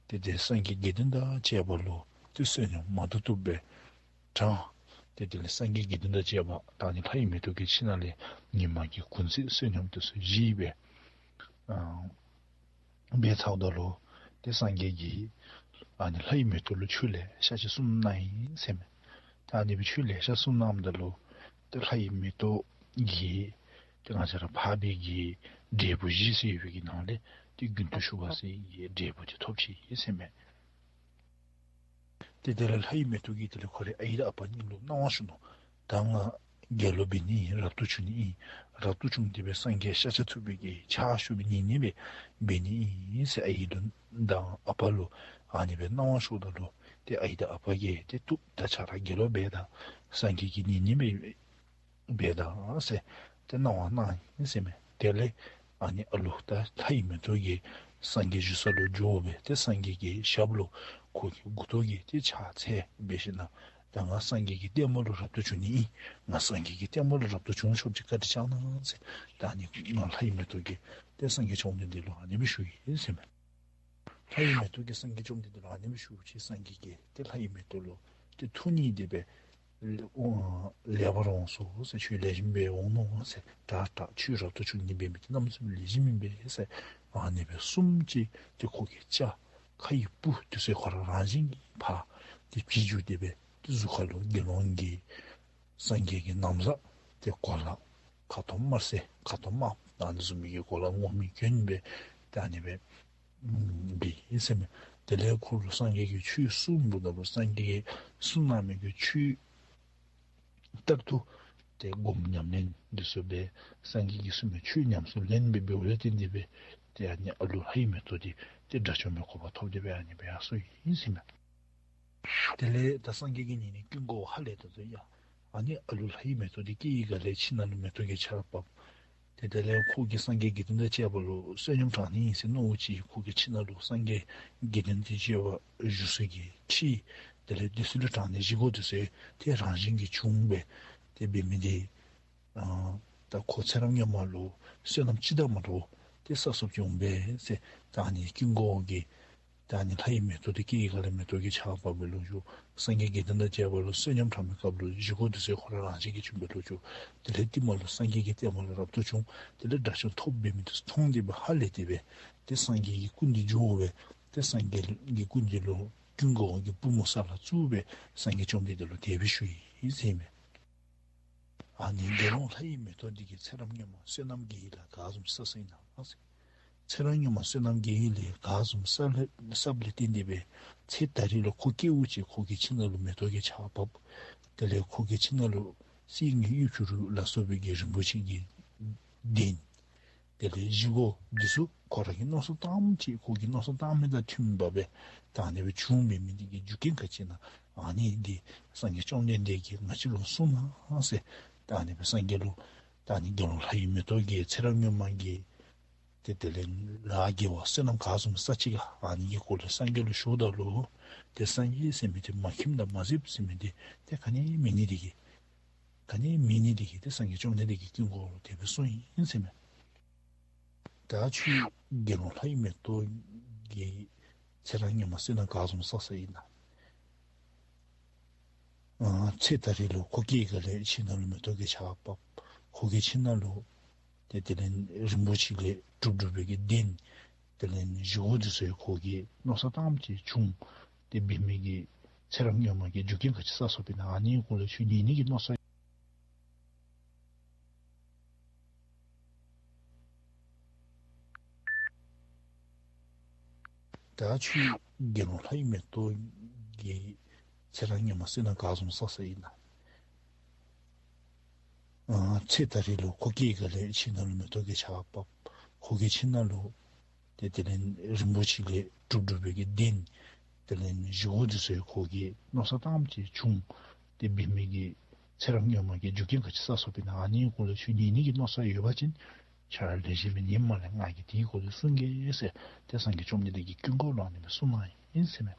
ཏེ་ཏེ་སངས་རྒྱས་དགེ་འདུན་དང་བཅས་པ་ལུ་ཏེ་བསོད་སྙོམས་མ་ཐུབ་ཐུབ་སྦེ་དྲངས། ཏེ་དེ་ལས་སངས་རྒྱས་དགེ་འདུན་དང་བཅས་པ་ད་ཨ་ནི་ལྷ་ཡི་མེ་ཏོག་གི་ཁྱིམ་ནང་ལས་ཉིན་མ་གི་གུང་ཚིགས་བསོད་སྙོམས་འདི་ཚུ་བཞེས་སྦེ་ཨ་འབད་ཚརཝ་ད་ལུ་ཏེ་སངས་རྒྱས་ཀྱིས་ཨ་ནི་ལྷ་ཡི་མེ་ཏོག་ལུ་ཆོས་ལེ་ཤ་ཅིག་གསུངས་གནང་ཡི་ཟེར་མས། ད་ཨ་ནི་སྦེ་ཆོས་ལེ་ཤ་གསུངས་གནངམ་ད་ལུ་ཏེ་ལྷ་ཡི་མེ་ཏོག་གིས་ཏེ་ང་བཅས་ར་འཕགས་པའི་གི་འབྲས་བུ་བཞི་ཟེར་བའི་གི་ནང་ལས་ཏེ་རྒྱུན་དུ་ཞུགས་པ་ཟེར་བའི་འབྲས་བུ་དེ་ཐོབ་ཅི་ཟེར་མས། ཏེ་དེ་ལས་ལྷ་ཡི་མེ་ཏོག་གིས་དེ་ལས་ཁོ་རའི་ཨའི་དང་ཨ་པ་གཉིས་ལུ་གནང་བ་ཞུ་ནུག། ད་ང་དགེ་སློང་འབད་ནི་ཨིན། རབ་ཏུ་བྱུང་ནི་ཨིན། རབ་ཏུ་བྱུང་སྟེ་སྦེ་སངས་རྒྱས་ཤཱཀྱ་ཐུབ་པའི་གི་ཕྱག་ཞུ་བའི་ཉེ་གནས་སྦེ་འབད་ནི་ཨིན་ཟེར་ཨའི་ལུ་དང་ཨ་པ་ལུ་ཨ་ནི་སྦེ་གནང་བ་ཞུཝ་ད་ལུ་ཏེ་ཨའི་དང་ཨ་པ་གིས་ཏེ་བཏུབ། ད་ཁྱོད་ར་དགེ་སློང་འབད་ད་སངས་རྒྱས་ཀྱི་ཉེ་གནས་སྦེ་འབད་ད་ཟེར་ཏེ་གནང་བ་གནང་ཡི་ཟེར་མས། དེ་ལས་ཨ་ནི་ཨ་ལུ་ད་ལྷ་ཡི་མེ་ཏོག་གིས་སངས་རྒྱས་བཞུགས་ས་ལུ་འགྱོ་སྦེ་ཏེ་སངས་རྒྱས་ཀྱི་ཞབས་ལུ་ཁོ་གི་མགུ་ཏོ་གིས་ཏེ་ཕྱག་འཚལ་འབད་ཞིནམ་ལས་ད་ང་སངས་རྒྱས་ཀྱི་ལྟདམོ་ལུ་རབ་ཏུ་བྱུང་ནི་ཨིན། ང་སངས་རྒྱས་ཀྱི་ལྟདམོ་ལུ་རབ་ཏུ་བྱུང་ཆོགཔ་ཅིག་བཀའ་དྲིན་བསྐྱང་གནང་ཟེར་ད་ཨ་ནི་ང་ལྷ་ཡི་མེ་ཏོག་གིས་ཏེ་སངས་རྒྱས་བཅོམ་ལྡན་འདས་ལུ་ཨ་ནི་སྦེ་ཞུ་ཡི་ཟེར་མས། ལྷ་ཡི་མེ་ཏོག་གིས་སངས་རྒྱས་བཅོམ་ལྡན་འདས་ལུ་ཨ་ནི་སྦེ་ཞུཝ་ཅིག་སངས་རྒྱས་ཀྱིས་ཏེ་ལྷ་ཡི་མེ་ཏོག་ལུ་ཏེ་ཐུགས་མཉེས་ཏེ་སྦེ་ལེགས་པར་འོངས་སོ་ཟེར། ཁྱོད་ལེགས་ཤོམ་སྦེ་འོང་ནུག་ཟེར། དྲག་དྲག་ཁྱོད་རབ་ཏུ་བྱུང་ནི་འབད་མི་འདི་གནམ་མེད་ས་མེད་ལེགས་ཤོམ་ཨིན་པས་ཟེར་ཨ་ནི་སྦེ་གསུངམ་ཅིག་ཏེ་ཁོ་གི་སྐྱ་ཁ་ཡི་སྤུ་འདི་ཚུ་ཁོ་ར་རང་བཞིན་གྱིས་ཕར་ཏེ་བྱི་འགྱུར་ཏེ་སྦེ་ ཏེ་གཟུགས་ཁ་ལུ་དགེ་སློང་གི་སངས་རྒྱས་ཀྱི་ན་བཟའ་ཏེ་གོ་ལ་ཁ་དོག་དམར་སེར་ཁ་དོག་དམརཔོ་ཨ་ནི་བཟུམ་མའི་གི་གོ་ལ་སྔོ་མེ་གྱོན་སྦེ་ཏེ་ཨ་ནི་སྦེ་འབད་ཡི་ཟེར་མས། དེ་ལས་ཁོ་ལུ་སངས་རྒྱས་ཀྱིས་ཆོས་གསུངམ་ད་ལུ་སངས་རྒྱས་ཀྱིས་གསུངས་གནང་མི་གི་ཆོས་ལྟར་དུ་ཏེ་སྒོམ་ཉམས་ལེན་འདི་ཚུ་སྦེ་སངས་རྒྱས་ཀྱིས་གསུངས་མི་ཆོས་ཉམས་སུ་ལེན་སྦེ་འབདཝ་ལས་བརྟེན་ཏེ་སྦེ་ཏེ་ཨ་ནི་ཨ་ལུ་ལྷའི་མེ་ཏོག་འདི་ཏེ་དགྲ་བཅོམ་པའི་གོ་འཕང་ཐོབ་སྟེ་སྦེ་ཨ་ནི་སྦེ་ཡར་སོ་ཡི་ཟེར་མས། དེ་ལས་ད་སངས་རྒྱས་ཀྱིས་ཉིད་ནི་ཀུན་དགའ་བོ་ཧ་ལས་ད་དོ་ཡ། ཨ་ནི་ཨ་ལུ་ལྷའི་མེ་ཏོག་འདི་སྐྱེས་ཡི་ག་ལས་ཁྱིམ་ནང་ལུ་མེ་ཏོག་གི་ཆརཔ་བབས། ཏེ་དེ་ལས་ཁོ་གིས་སངས་རྒྱས་དགེ་འདུན་དང་བཅས་པ་ལུ་བསོད་སྙོམས་དྲང་ནི་ཨིན་ཟེར་མནོ་བ་ཅིན་ཁོ་གི་ཁྱིམ་ནང་ལུ་སངས་རྒྱས་དགེ་འདུན་དང་བཅས་པ་བཞུགས་ས་གི་ཁྲི་དེ་ལས་དེ་ཚུ་ལུ་དྲང་ནི་བཞེས་སྒོ་དེ་ཚུ་ཏེ་རང་བཞིན་གྱིས་བྱུང་སྦེ་ཏེ་འབད་མི་འདི་ཨ་ད་ཁོ་ཚེ་རབས་སྔོན་མ་ལུ་བསོད་ནམས་ཅི་དང་མ་འདྲཝ་ཏེ་བསགས་བསགསཔ་ཅིག་འོང་པས་ཟེར། ད་ཨ་ནི་ཀུན་དགའ་བོ་གིས་ད་ཨ་ནི་ལྷའི་མེ་ཏོག་འདི་སྐྱེས་ཡི་ག་ལས་མེ་ཏོག་གི་ཆརཔ་བབས་པའི་ལོ་རྒྱུས་སངས་རྒྱས་དགེ་འདུན་དང་བཅས་པ་ལུ་བསོད་སྙོམས་དྲང་བའི་སྐབས་ལུ་བཞེས་སྒོ་དེ་ཚུ་ཁོ་ར་རང་བཞིན་གྱིས་བྱུང་བའི་ལོ་རྒྱུས། དེ་ལས་རྟིང་མ་ལུ་སངས་རྒྱས་ཀྱི་བསྟན་པ་ལུ་རབ་ཏུ་བྱུང་། དེ་ལས་དགྲ་བཅོམ་ཐོབ་འབད་མི་དེ་ཚུ་མཐོང་སྟེ་སྦེ་ཧ་ལས་ཏེ་སྦེ་ཏེ་སངས་རྒྱས་ཀྱི་སྐུ་མདུན་འགྱོ་སྦེ་ཏེ་སངས་རྒྱས་ཀྱི་སྐུ་མདུན་ལུ་ཀུན་དགའ་བོ་གིས་པུས་མོ་ས་ལ་བཙུགས་སྦེ་སངས་རྒྱས་བཅོམ་ལྡན་འདས་ལུ་དེ་སྦེ་ཞུ་ཡི་ཟེར་མས། ཨ་ནི་དགེ་སློང་ལྷའི་མེ་ཏོག་འདི་གིས་ཚེ་རབས་སྔོན་མ་བསོད་ནམས་དགེ་བའི་ལས་ག་བཟུམ་བསགས་བསགསཔ་ཨིན་ན་ཟེར། ཚེ་རབས་སྔོན་མ་བསོད་ནམས་དགེ་བའི་ལས་ག་བཟུམ་བསགས་ལས་བསགསཔ་ལས་བརྟེན་ཏེ་སྦེ་ཚེ་ད་རེས་ལུ་ཁོ་སྐྱེ་བ་ཅིན་ཁོ་གི་ཁྱིམ་ནང་ལུ་མེ་ཏོག་གི་ཆརཔ་བབས། དེ་ལས་ཁོ་གི་ཁྱིམ་ནང་ལུ་གསེར་དངུལ་གཡུ་བྱུ་རུ་ལ་སོགས་པའི་གི་རིན་པོ་ཆེ་གི་གདན། དེ་ལས་བཞེས་སྒོ་འདི་ཚུ་ཁོ་ར་གིས་མནོ་བསམ་བཏངམ་ཅིག་ཁོ་གིས་མནོ་བསམ་བཏང་མི་དང་མཐུནམ་སྦེ་ད་ཨ་ནི་སྦེ་བྱུང་མི་མི་འདི་གི་རྒྱུ་རྐྱེན་ག་ཅི་ཨིན་ན་ཨ་ནི་འདི་སངས་རྒྱས་བཅོམ་ལྡན་འདས་ཀྱིས་ང་བཅས་ལུ་གསུངས་གནང་ཟེར། ད་ཨ་ནི་སྦེ་སངས་རྒྱས་ལུ་ད་ཨ་ནི་དགེ་སློང་ལྷའི་མེ་ཏོག་གིས་ཚེ་རབས་སྔོན་མ་གི་ཏེ་དེ་ལས་ལཱ་དགེ་བ་བསོད་ནམས་ག་བཟུམ་བསགས་ཅི་ག་ཨ་ནི་གི་སྐོར་ལས་སངས་རྒྱས་ལུ་ཞུཝ་ད་ལུ་ཏེ་སངས་རྒྱས་ཟེར་མི་འདི་མ་ཁྱིམ་དང་མ་བཟོདཔ་ཟེར་མི་འདི་ཏེ་ག་ནི་མེད་ནི་འདི་གིས་ག་ནི་མེད་ནི་འདི་གིས་ཏེ་སངས་རྒྱས་བཅོམ་ལྡན་འདས་ཀྱིས་ཀུན་དགའ་བོ་ལུ་དེ་སྦེ་གསུངས་ཡི་ཟེར་མས། ད་ཁྱོད་དགེ་སློང་ལྷའི་མེ་ཏོག་གིས་ཚེ་རབས་སྔོན་མ་བསོད་ནམས་ག་བཟུམ་བསགས་བསགསཔ་ཨིན་ན། ཨ་ཚེ་ད་རེས་ལུ་ཁོ་སྐྱེས་ཡི་ག་ལས་ཁྱིམ་ནང་ལུ་མེ་ཏོག་གི་ཆརཔ་བབས། ཁོ་གི་ཁྱིམ་ནང་ལུ་ཏེ་དེ་ལས་རིན་པོ་ཆེ་ལས་གྲུབ་གྲུབ་པའི་གི་གདན། དེ་ལས་བཞེས་སྒོ་འདི་ཚུ་ཁོ་གིས་མནོ་བསམ་བཏངམ་ཅིག་བྱུང་། ཏེ་འབད་མི་གི་ཚེ་རབས་སྔོན་མ་གི་རྒྱུ་རྐྱེན་ག་ཅི་བསགས་བསགསཔ་ཨིན་ན་ཨ་ནི་གི་སྐོར་ལས་ཁྱོད་ཉན་ནི་གི་མནོ་བསམ། ད་ཁྱོད་དགེ་སློང་ལྷའི་མེ་ཏོག་གིས་ཚེ་རབས་སྔོན་མ་བསོད་ནམས་ག་བཟུམ་བསགས་བསགསཔ་ཨིན་ན། ཨ་ཚེ་ད་རེས་ལུ་ཁོ་སྐྱེས་ཡི་ག་ལས་ཁྱིམ་ནང་ལུ་མེ་ཏོག་གི་ཆརཔ་བབས། ཁོ་གི་ཁྱིམ་ནང་ལུ་ཏེ་དེ་ལས་རིན་པོ་ཆེ་ལས་གྲུབ་གྲུབ་པའི་གི་གདན། དེ་ལས་བཞེས་སྒོ་འདི་ཚུ་ཁོ་གིས་མནོ་བསམ་བཏངམ་ཅིག་བྱུང་། ཏེ་འབད་མི་གི་ཚེ་རབས་སྔོན་མ་གི་རྒྱུ་རྐྱེན་ག་ཅི་བསགས་བསགསཔ་ཨིན་ན་ཨ་ནི་གི་སྐོར་ལས་ཁྱོད་ཉན་ནི་གི་མནོ་བསམ་ཡོད་པ་ཅིན་ཁྱོད་ར་ལེགས་ཤོམ་སྦེ་ཉནམ་ལས་ང་གིས་དེའི་སྐོར་ལས་གསུང་གེ་ཟེར་ཏེ་སངས་རྒྱས་བཅོམ་ལྡན་འདས་ཀྱིས་ཀུན་དགའ་བོ་ལུ་ཨ་ནི་སྦེ་གསུངས་གནང་ཡི་ཟེར་མས།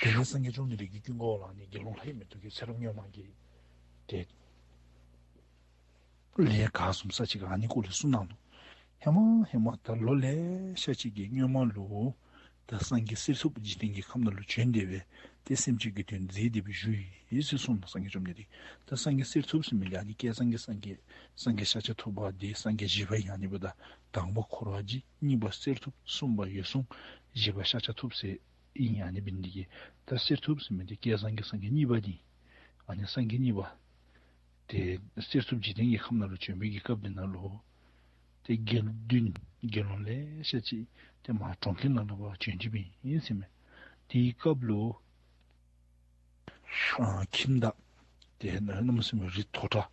དེ་ལས་སངས་རྒྱས་བཅོམ་ལྡན་འདས་ཀྱིས་ཀུན་དགའ་བོ་ལུ་ཨ་ནི་དགེ་སློང་ལྷའི་མེ་ཏོག་གིས་ཚེ་རབས་སྔོན་མ་གི་ཏེ་ལས་ག་བཟུམ་བསགས་ཅི་ག་ཨ་ནི་སྐོར་ལས་གསུངས་གནང་ནུག། ཧེ་མ་ཧེ་མ་ད་ལོ་ལེ་ཤ་ཅིག་གི་སྔོན་མ་ལུ་ད་སངས་རྒྱས་གསེར་ཐུབ་འཇིག་རྟེན་གྱི་ཁམས་ནང་ལུ་བྱོན་ཏེ་སྦེ་ཏེ་སེམས་ཅན་གྱི་དོན་མཛད་དེ་སྦེ་བཞུགས་ཡི་ཟེར་གསུངས་ནུག། སངས་རྒྱས་བཅོམ་ལྡན་འདས། ད་སངས་རྒྱས་གསེར་ཐུབ་ཟེར་མི་ལས་ཨ་ནི་བསྐལ་བཟང་གི་སངས་རྒྱས་སངས་རྒྱས་ཤཱཀྱ་ཐུབ་པ་འདི་སངས་རྒྱས་བཞི་པ་ཨིན། ཨ་ནི་འབདཝ་ད་དང་པ་འཁོར་བ་འཇིག། གཉིས་པ་གསེར་ཐུབ། གསུམ་པ་འོད་སྲུང་། བཞི་པ་ཤཱཀྱ་ཐུབ་ཟེར་ཨིན། ཨ་ནི་འབད་ནི་འདི་གིས་ད་གསེར་ཐུབ་ཟེར་མི་འདི་བསྐལ་བཟང་གི་སངས་རྒྱས་གཉིས་པ་འདི། ཨ་ནི་སངས་རྒྱས་གཉིས་པ་ཏེ་གསེར་ཐུབ་འཇིག་རྟེན་གྱི་ཁམས་ནང་ལུ་བྱོན་པའི་གི་སྐབས་འདི་ནང་ལུ་ཏེ་དགེ་འདུན་དགེ་སློང་ལེ་ཤ་ཅིག་ཏེ་མར་གྲོང་ཁྱེར་ནང་ལུ་ཕར་བྱོན་ཅི་སྦེ་ཨིན་ཟེར་མས། དེའི་སྐབས་ལུ་ཨ་ཁྱིམ་བདག་ཏེ་གནམ་མེད་ས་མེད་རི་མཐོ་དྲགས་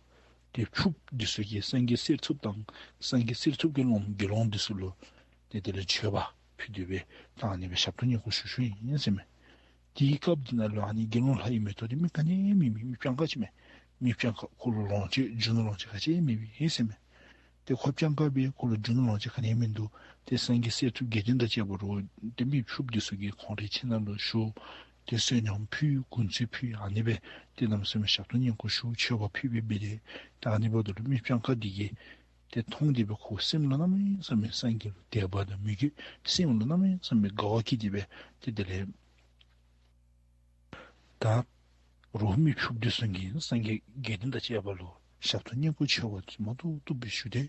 ཏེ་ཕྱུགཔོ་འདི་ཚུ་གིས་སངས་རྒྱས་གསེར་ཐུབ་དང་སངས་རྒྱས་གསེར་ཐུབ་ཀྱི་སློབ་མ་དགེ་སློང་འདི་ཚུ་ལུ་ཏེ་དེ་ལས་མཆོད་པ་ཕུལ་ཏེ་སྦེ་ད་ཨ་ནི་སྦེ་ཞབས་ཏོག་བསྙེན་བཀུར་ཞུ་ཞུཝ་ཨིན་ཟེར་མས། དེའི་སྐབས་འདི་ནང་ལུ་ཨ་ནི་དགེ་སློང་ལྷའི་མེ་ཏོག་འདི་མི་ག་ནི་མེད་མི་མི་སྤྱང་ཀ་ཅིག་མས། མི་སྤྱང་ཀ་ཁོ་ལུ་ལོངས་སྤྱོད་རྒྱུ་ནོར་ལོངས་སྤྱོད་ག་ཅི་མེད་པའི་ཨིན་ཟེར་མས། ཏེ་ཁོ་སྤྱང་ཀ་སྦེ་ཁོ་ལུ་རྒྱུ་ནོར་ལོངས་སྤྱོད་ག་ནི་མིན་འདུག། ཏེ་སངས་རྒྱས་གསེར་ཐུབ་དགེ་འདུན་དང་བཅས་པ་རུང་ཏེ་མི་ཕྱུགཔོ་འདི་ཚུ་གིས་ཁོང་རའི་ཁྱིམ་ནང་ལུ་ཞུ། ཏེ་བསོད་སྙོམས་ཕུལ་གུས་བརྩི་ཕུལ་ཨ་ནི་སྦེ་ཏེ་གནམ་མེད་ས་མེད་ཞབས་ཏོག་བསྙེན་བཀུར་ཞུ་མཆོད་པ་ཕུལ་སྦེ་འབད་དེ་ད་ཨ་ནི་འབདཝ་ད་ལུ་མི་སྤྱང་ཀ་འདི་གིས་ཏེ་མཐོང་སྟེ་སྦེ་ཁོ་སེམས་ལུ་གནམ་མེད་ས་མེད་སངས་རྒྱས་ལུ་དད་པ་དང་མོས་གུས་སེམས་ལུ་གནམ་མེད་ས་མེད་དགའ་བ་སྐྱེས་ཏེ་སྦེ་ཏེ་དེ་ལས་ད་རོགས་མི་ཕྱུགཔོ་འདི་ཚུ་གིས་སངས་རྒྱས་དགེ་འདུན་དང་བཅས་པ་ལུ་ཞབས་ཏོག་བསྙེན་བཀུར་མཆོད་པ་མ་ཐུབ་ཐུབ་སྦེ་ཞུ་སྟེ་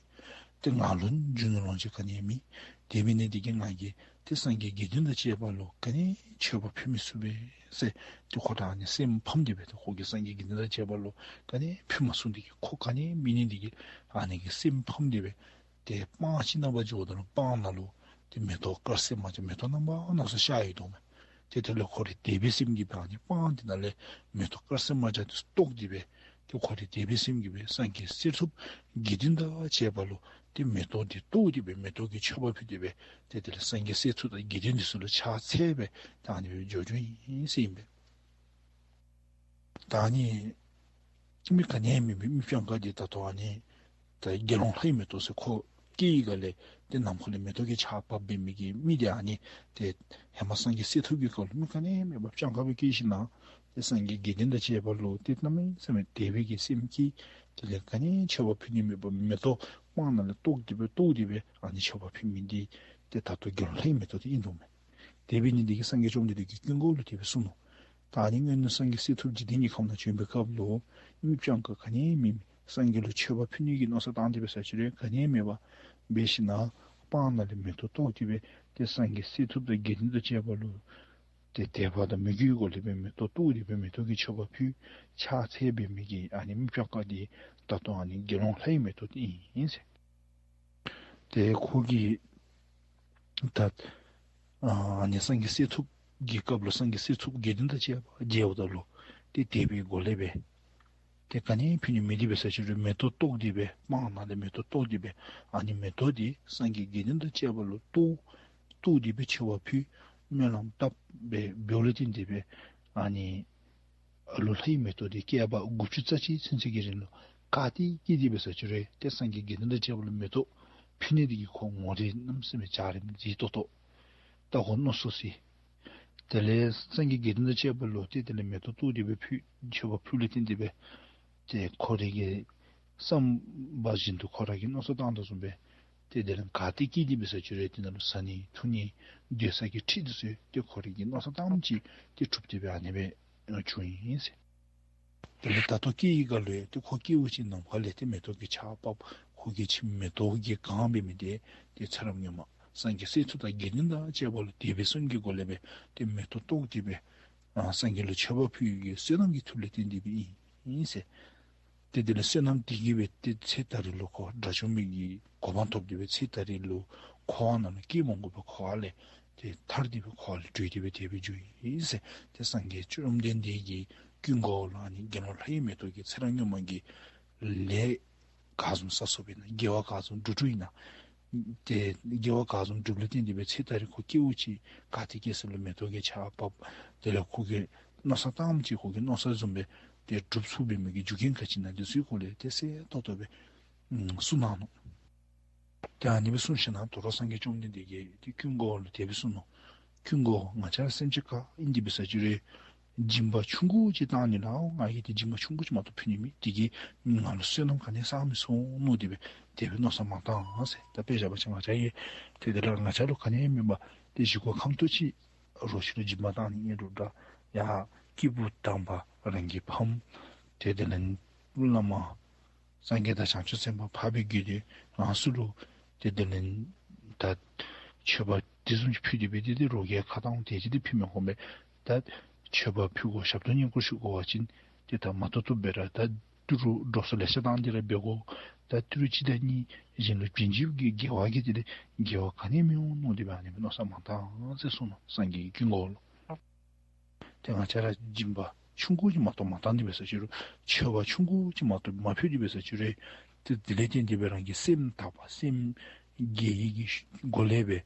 ཏེ་ང་ལུ་རྒྱུ་ནོར་ལོངས་སྤྱོད་ག་ནི་མེད། དེ་འབད་ནི་འདི་གིས་ང་གིས་ཏེ་སངས་རྒྱས་དགེ་འདུན་དང་བཅས་པ་ལུ་ག་ནི་མཆོད་པ་ཕུལ་མི་ཚུགས་པས་ཟེར་ཏེ་ཁོ་ར་ཨ་ནི་སེམས་ཕམ་སྟེ་སྦེ་ཏེ་ཁོ་གིས་སངས་རྒྱས་དགེ་འདུན་དང་བཅས་པ་ལུ་ག་ནི་ཕུལ་མ་ཚུགས་འདི་གིས་ཁོ་ག་ནི་མེད་ནི་འདི་གིས་ཨ་ནི་གི་སེམས་ཕམ་སྟེ་སྦེ་ཏེ་སྤང་ཅིག་ནང་འབད་འགྱོཝ་ད་ལུ་སྤང་ནང་ལུ་ཏེ་མེ་ཏོག་དཀར་སེར་མ་འཇའ་མེ་ཏོག་རྣམ་པ་སྣ་ཚོགས་ཤར་ཡི་དོ་མས། ཏེ་དེ་ལས་ཁོ་རའི་དད་པའི་སེམས་ཀྱིས་སྦེ་ཨ་ནི་སྤང་འདི་ནང་ལས་མེ་ཏོག་དཀར་སེར་མ་འཇའ་འདི་ཚུ་བཏོག་སྟེ་སྦེ་ཏེ་ཁོ་རའི་དད་པའི་སེམས་ཀྱིས་སྦེ་སངས་རྒྱས་གསེར་ཐུབ་དགེ་འདུན་དང་བཅས་པ་ལུ་ཏེ་མེ་ཏོག་འདི་བཏོག་སྟེ་སྦེ་མེ་ཏོག་གི་མཆོད་པ་ཕུལ་ཏེ་སྦེ་ཏེ་དེ་ལས་སངས་རྒྱས་གསེར་ཐུབ་དང་དགེ་འདུན་འདི་ཚུ་ལུ་ཕྱག་འཚལ་སྦེ་ད་ཨ་ནི་སྦེ་འགྱོ་འགྱོཝ་ཨིན་ཟེར་ཨིན་པས། ད་ཨ་ནི་མི་ག་ནི་མེད་པའི་མི་སྤྱང་ཀ་འདི་ད་ལྟོ་ཨ་ནི་ད་དགེ་སློང་ལྷའི་མེ་ཏོག་ཟེར་ཁོ་སྐྱེས་ཡི་ག་ལས་ཏེ་ནམ་མཁའ་ལས་མེ་ཏོག་གི་ཆརཔ་འབབ་འབད་མི་གི་མི་འདི་ཨ་ནི་ཏེ་ཧེ་མ་སངས་རྒྱས་གསེར་ཐུབ་ཀྱི་སྐབས་ལུ་མི་ག་ནི་མེད་པར་སྤྱང་ཀ་སྦེ་སྐྱེས་ཞིནམ་ལས་ཏེ་སངས་རྒྱས་དགེ་འདུན་དང་བཅས་པ་ལུ་ཏེ་གནམ་མེད་ས་མེད་དད་པའི་གི་སེམས་ཀྱིས་དེ་ལས་ག་ནི་མཆོད་པ་ཕུལ་ནི་མེད་པར་མེ་ཏོག་སྤང་ནང་ལས་བཏོག་སྟེ་སྦེ་བཏོག་སྟེ་སྦེ་ཨ་ནི་མཆོད་པ་ཕུལ་མི་འདི་ཏེ་ད་ལྟོ་དགེ་སློང་ལྷའི་མེ་ཏོག་འདི་ཨིན་དོ་མས། དེ་འབད་ནི་འདི་གིས་སངས་རྒྱས་བཅོམ་ལྡན་འདས་ཀྱིས་ཀུན་དགའ་བོ་ལུ་དེ་སྦེ་གསུངས་ནུག། ད་ཨ་ནི་སྔོན་ལུ་སངས་རྒྱས་གསེར་ཐུབ་འཇིག་རྟེན་གྱི་ཁམས་ནང་བྱོན་པའི་སྐབས་ལུ་མི་སྤྱང་ཀ་ག་ནི་མེད་མི་སངས་རྒྱས་ལུ་མཆོད་པ་ཕུལ་ནི་གི་མནོ་བསམ་བཏང་སྟེ་འབད་ས་ཅིག་ར་ག་ནི་མེད་པར་འབད་ཞིནམ་ལས་སྤང་ནང་ལས་མེ་ཏོག་བཏོག་སྟེ་སྦེ་ཏེ་སངས་རྒྱས་གསེར་ཐུབ་དང་དགེ་འདུན་དང་བཅས་པ་ལུ་ཏེ་དད་པ་དང་མོས་གུས་ཀྱི་སྒོ་ལས་སྦེ་མེ་ཏོག་བཏོག་སྟེ་སྦེ་མེ་ཏོག་གི་མཆོད་པ་ཕུལ་ཕྱག་འཚལ་འབད་མི་གི་ཨ་ནི་མི་སྤྱང་ཀ་འདི་ད་ལྟོ་ཨ་ནི་དགེ་སློང་ལྷའི་མེ་ཏོག་འདི་ཨིན་ཟེར། ཏེ་ཁོ་གིས་ད་ཨ་ནི་སངས་རྒྱས་གསེར་ཐུབ་ཀྱི་སྐབས་ལུ་སངས་རྒྱས་གསེར་ཐུབ་དགེ་འདུན་དང་བཅས་པ་མཇལཝ་ད་ལུ་ཏེ་དད་པའི་སྒོ་ལས་སྦེ་ཏེ་ག་ནི་ཕུལ་ནི་མེད་དེ་འབད་ས་ཅིག་རུང་མེ་ཏོག་བཏོག་སྟེ་སྦེ་སྤང་ནང་ལས་མེ་ཏོག་བཏོག་སྟེ་སྦེ་ཨ་ནི་མེ་ཏོག་འདི་སངས་རྒྱས་དགེ་འདུན་དང་བཅས་པ་ལུ་བཏོག་བཏོག་སྟེ་སྦེ་མཆོད་པ་ཕུལ་སྨོན་ལམ་བཏབ་སྦེ་འབདཝ་ལས་བརྟེན་ཏེ་སྦེ་ཨ་ནི་ཨ་ལུ་ལྷའི་མེ་ཏོག་འདི་བསྐལ་པ་དགུ་བཅུ་རྩ་གཅིག་ཚུན་ཚོད་ཀྱི་རིང་ལུ་ག་ཏེ་སྐྱེས་ཏེ་འབད་ས་ཅིག་རུང་ཏེ་སངས་རྒྱས་དགེ་འདུན་དང་བཅས་པ་ལུ་མེ་ཏོག་ཕུལ་ནི་འདི་གིས་ཁོ་ངོ་རིས་གནམ་མེད་ས་མེད་འཇའ་རིསམོ་མཛེས་ཏོག་ཏོ་ད་ཁོ་མནོ་སོ་ཅི། དེ་ལས་སངས་རྒྱས་དགེ་འདུན་དང་བཅས་པ་ལུ་ཏེ་དེ་ལས་མེ་ཏོག་བཏོག་སྟེ་སྦེ་ཕུལ་མཆོད་པ་ཕུལ་ལས་བརྟེན་ཏེ་སྦེ་ཏེ་ཁོ་རའི་གི་བསམ་པ་བཞིན་དུ་ཁོ་ར་གིས་མནོ་བསམ་བཏང་དོ་བཟུམ་སྦེ་ཏེ་དེ་ལས་ག་ཏེ་སྐྱེས་ཏེ་འབད་ས་ཅིག་རུང་དེ་ནང་ལུ་བཟའ་ནི་འཐུང་ནི་སྡོད་ས་གི་ཁྲི་འདི་ཚུ་ཏེ་ཁོ་རའི་གི་མནོ་བསམ་བཏངམ་ཅིག་ཏེ་གྲུབ་སྟེ་སྦེ་ཨ་ནི་སྦེ་བྱུང་ཡི་ཟེར། དེ་ལས་ད་ལྟོ་སྐྱེས་ཡི་ག་ལུ་ཡང་ཏེ་ཁོ་སྐྱེ་བ་ཅིན་ནམ་མཁའ་ལས་ཏེ་མེ་ཏོག་གི་ཆརཔ་ཁོ་གི་ཁྱིམ་མེ་ཏོག་གིས་གང་འབད་མི་འདི་ཏེ་ཚེ་རབས་སྔོན་མ་སངས་རྒྱས་གསེར་ཐུབ་དང་དགེ་འདུན་དང་བཅས་པ་ལུ་དད་པའི་སེམས་ཀྱི་སྒོ་ལས་སྦེ་ཏེ་མེ་ཏོག་བཏོག་སྟེ་སྦེ་ཨ་སངས་རྒྱས་ལུ་མཆོད་པ་ཕུལ་བའི་གི་བསོད་ནམས་ཀྱི་མཐུ་ལས་བརྟེན་ཏེ་སྦེ་ཨིན་ཨིན་ཟེར། ཏེ་དེ་ལས་བསོད་ནམས་དེ་གིས་སྦེ་ཏེ་ཚེ་ད་རེས་ལུ་ཁོ་དགྲ་བཅོམ་པའི་གི་གོ་འཕང་ཐོབ་སྟེ་སྦེ་ཚེ་ད་རེས་ལུ་འཁོར་བ་ནང་ལུ་སྐྱེ་མ་དགོ་པར་འཁོར་བ་ལས་ཏེ་ཐར་ཏེ་སྦེ་འཁོར་བ་ལས་གྲོལ་ཏེ་སྦེ་དེ་སྦེ་འགྱོ་ཡི་ཟེར། ཏེ་སངས་རྒྱས་བཅོམ་ལྡན་འདས་ཀྱིས་ཀུན་དགའ་བོ་ལུ་ཨ་ནི་དགེ་སློང་ལྷའི་མེ་ཏོག་གིས་ཚེ་རབས་སྔོན་མ་གི་ལས་ག་བཟུམ་བསགས་བསགསཔ་ཨིན་ན་དགེ་བ་ག་བཟུམ་སྒྲུབ་སྒྲུབཔ་ཨིན་ན་ཏེ་དགེ་བ་ག་བཟུམ་སྒྲུབ་ལས་བརྟེན་ཏེ་སྦེ་ཚེ་ད་རེས་ཁོ་སྐྱེ་བ་ཅིན་ག་ཏེ་སྐྱེ་ས་ལུ་མེ་ཏོག་གི་ཆརཔ་དེ་ལས་ཁོ་གིས་མནོ་བསམ་བཏངམ་ཅིག་ཁོ་གི་མནོ་བསམ་བཟུམ་སྦེ་ཏེ་འགྲུབ་ཚུགས་པའི་མི་གི་རྒྱུ་རྐྱེན་ག་ཅི་ཨིན་ན་དེ་ཚུ་སྐོར་ལས་ཏེ་གསལ་ཏོག་ཏོ་སྦེ་གསུངས་གནང་ནུག། ཏེ་ཨ་ནི་སྦེ་གསུངས་ཞིནམ་ལས་དོ་རུང་སངས་རྒྱས་བཅོམ་ལྡན་འདས་ཀྱིས་ཏེ་ཀུན་དགའ་བོ་ལུ་དེ་སྦེ་གསུངས་ནུག། ཀུན་དགའ་བོ་ང་བཅས་ར་སེམས་ཅན་ག་ཨིན་ཏེ་འབད་ས་ཅིག་རུང་སྦྱིན་པ་ཆུང་ཀུ་ཅིག་བཏང་ནི་ལུ་ང་གིས་ཏེ་སྦྱིན་པ་ཆུང་ཀུ་ཅིག་མ་གཏོགས་ཕུལ་ནི་མེད། དེ་གིས་ང་ལུ་བསོད་ནམས་ག་ནི་བསགས་མི་ཚུགས་མནོ་སྟེ་སྦེ་དེ་སྦེ་མནོ་བསམ་མ་བཏང་ཟེར། ད་དཔེ་བཞག་པ་ཅིན་ང་བཅས་ཡང་ཏེ་དེ་ལས་ང་བཅས་ལུ་ག་ནི་མེད་པར་ཏེ་གཞི་གོ་ཁང་སྟོང་ཅིག་རོགས་ཅིག་ལུ་སྦྱིན་པ་བཏང་ནི་ཨིན་རུང་འདྲ་ཡང་སྐྱེས་བུ་དམ་པ་རང་གི་ཕམ་ཏེ་དེ་ལས་བླ་མ་སངས་རྒྱས་དང་བྱང་ཆུབ་སེམས་དཔའ་འཕགས་པའི་དགེ་འདུན་ལ་སོགས་ལུ་ཏེ་དེ་ལས་ད་མཆོད་པ་དེ་བཟུམ་ཅིག་ཕུལ་ཏེ་སྦེ་ཏེ་དེ་རོགས་ཀྱི་ཁ་གཏང་དེ་ཅིག་ཏེ་ཕུལ་མི་དགོ་པས། ད་མཆོད་པ་ཕུལ་དགོ་ཞབས་ཏོག་བསྙེན་བཀུར་ཞུ་དགོ་པ་ཅིན་ཏེ་ད་མ་ཐོབ་ཐོབ་སྦེ་ར་ད་ཏི་རུ་འགྲོ་སོང་ལེ་ཤ་བཏང་སྟེ་ར་འབད་དགོ། ད་ཏི་རུ་གཅིག་དང་གཉིས་གཞན་ལུ་བྱིན་གྱིས་བརྒྱན་དགེ་བ་གི་དེ་ལས་དགེ་བ་ག་ནི་མི་འོང་མནོ་སྟེ་སྦེ་ཨ་ནི་སྦེ་མནོ་བསམ་མ་བཏང་ཟེར་གསུངས་ནུག། སངས་རྒྱས་ཀྱིས་ཀུན་དགའ་བོ་ལུ། ཏེ་ང་བཅས་ར་སྦྱིན་པ་ཆུང་ཀུ་ཅིག་མ་གཏོགས་མ་བཏང་སྟེ་འབད་ས་ཅིག་རུང་མཆོད་པ་ཆུང་ཀུ་ཅིག་མ་གཏོགས་མ་ཕུལ་ཏེ་འབད་ས་ཅིག་རུང་ཏེ་དེ་ལས་བརྟེན་ཏེ་སྦེ་རང་གི་སེམས་དག་པ་སེམས་དགེ་བའི་གི་སྒོ་ལས་སྦེ་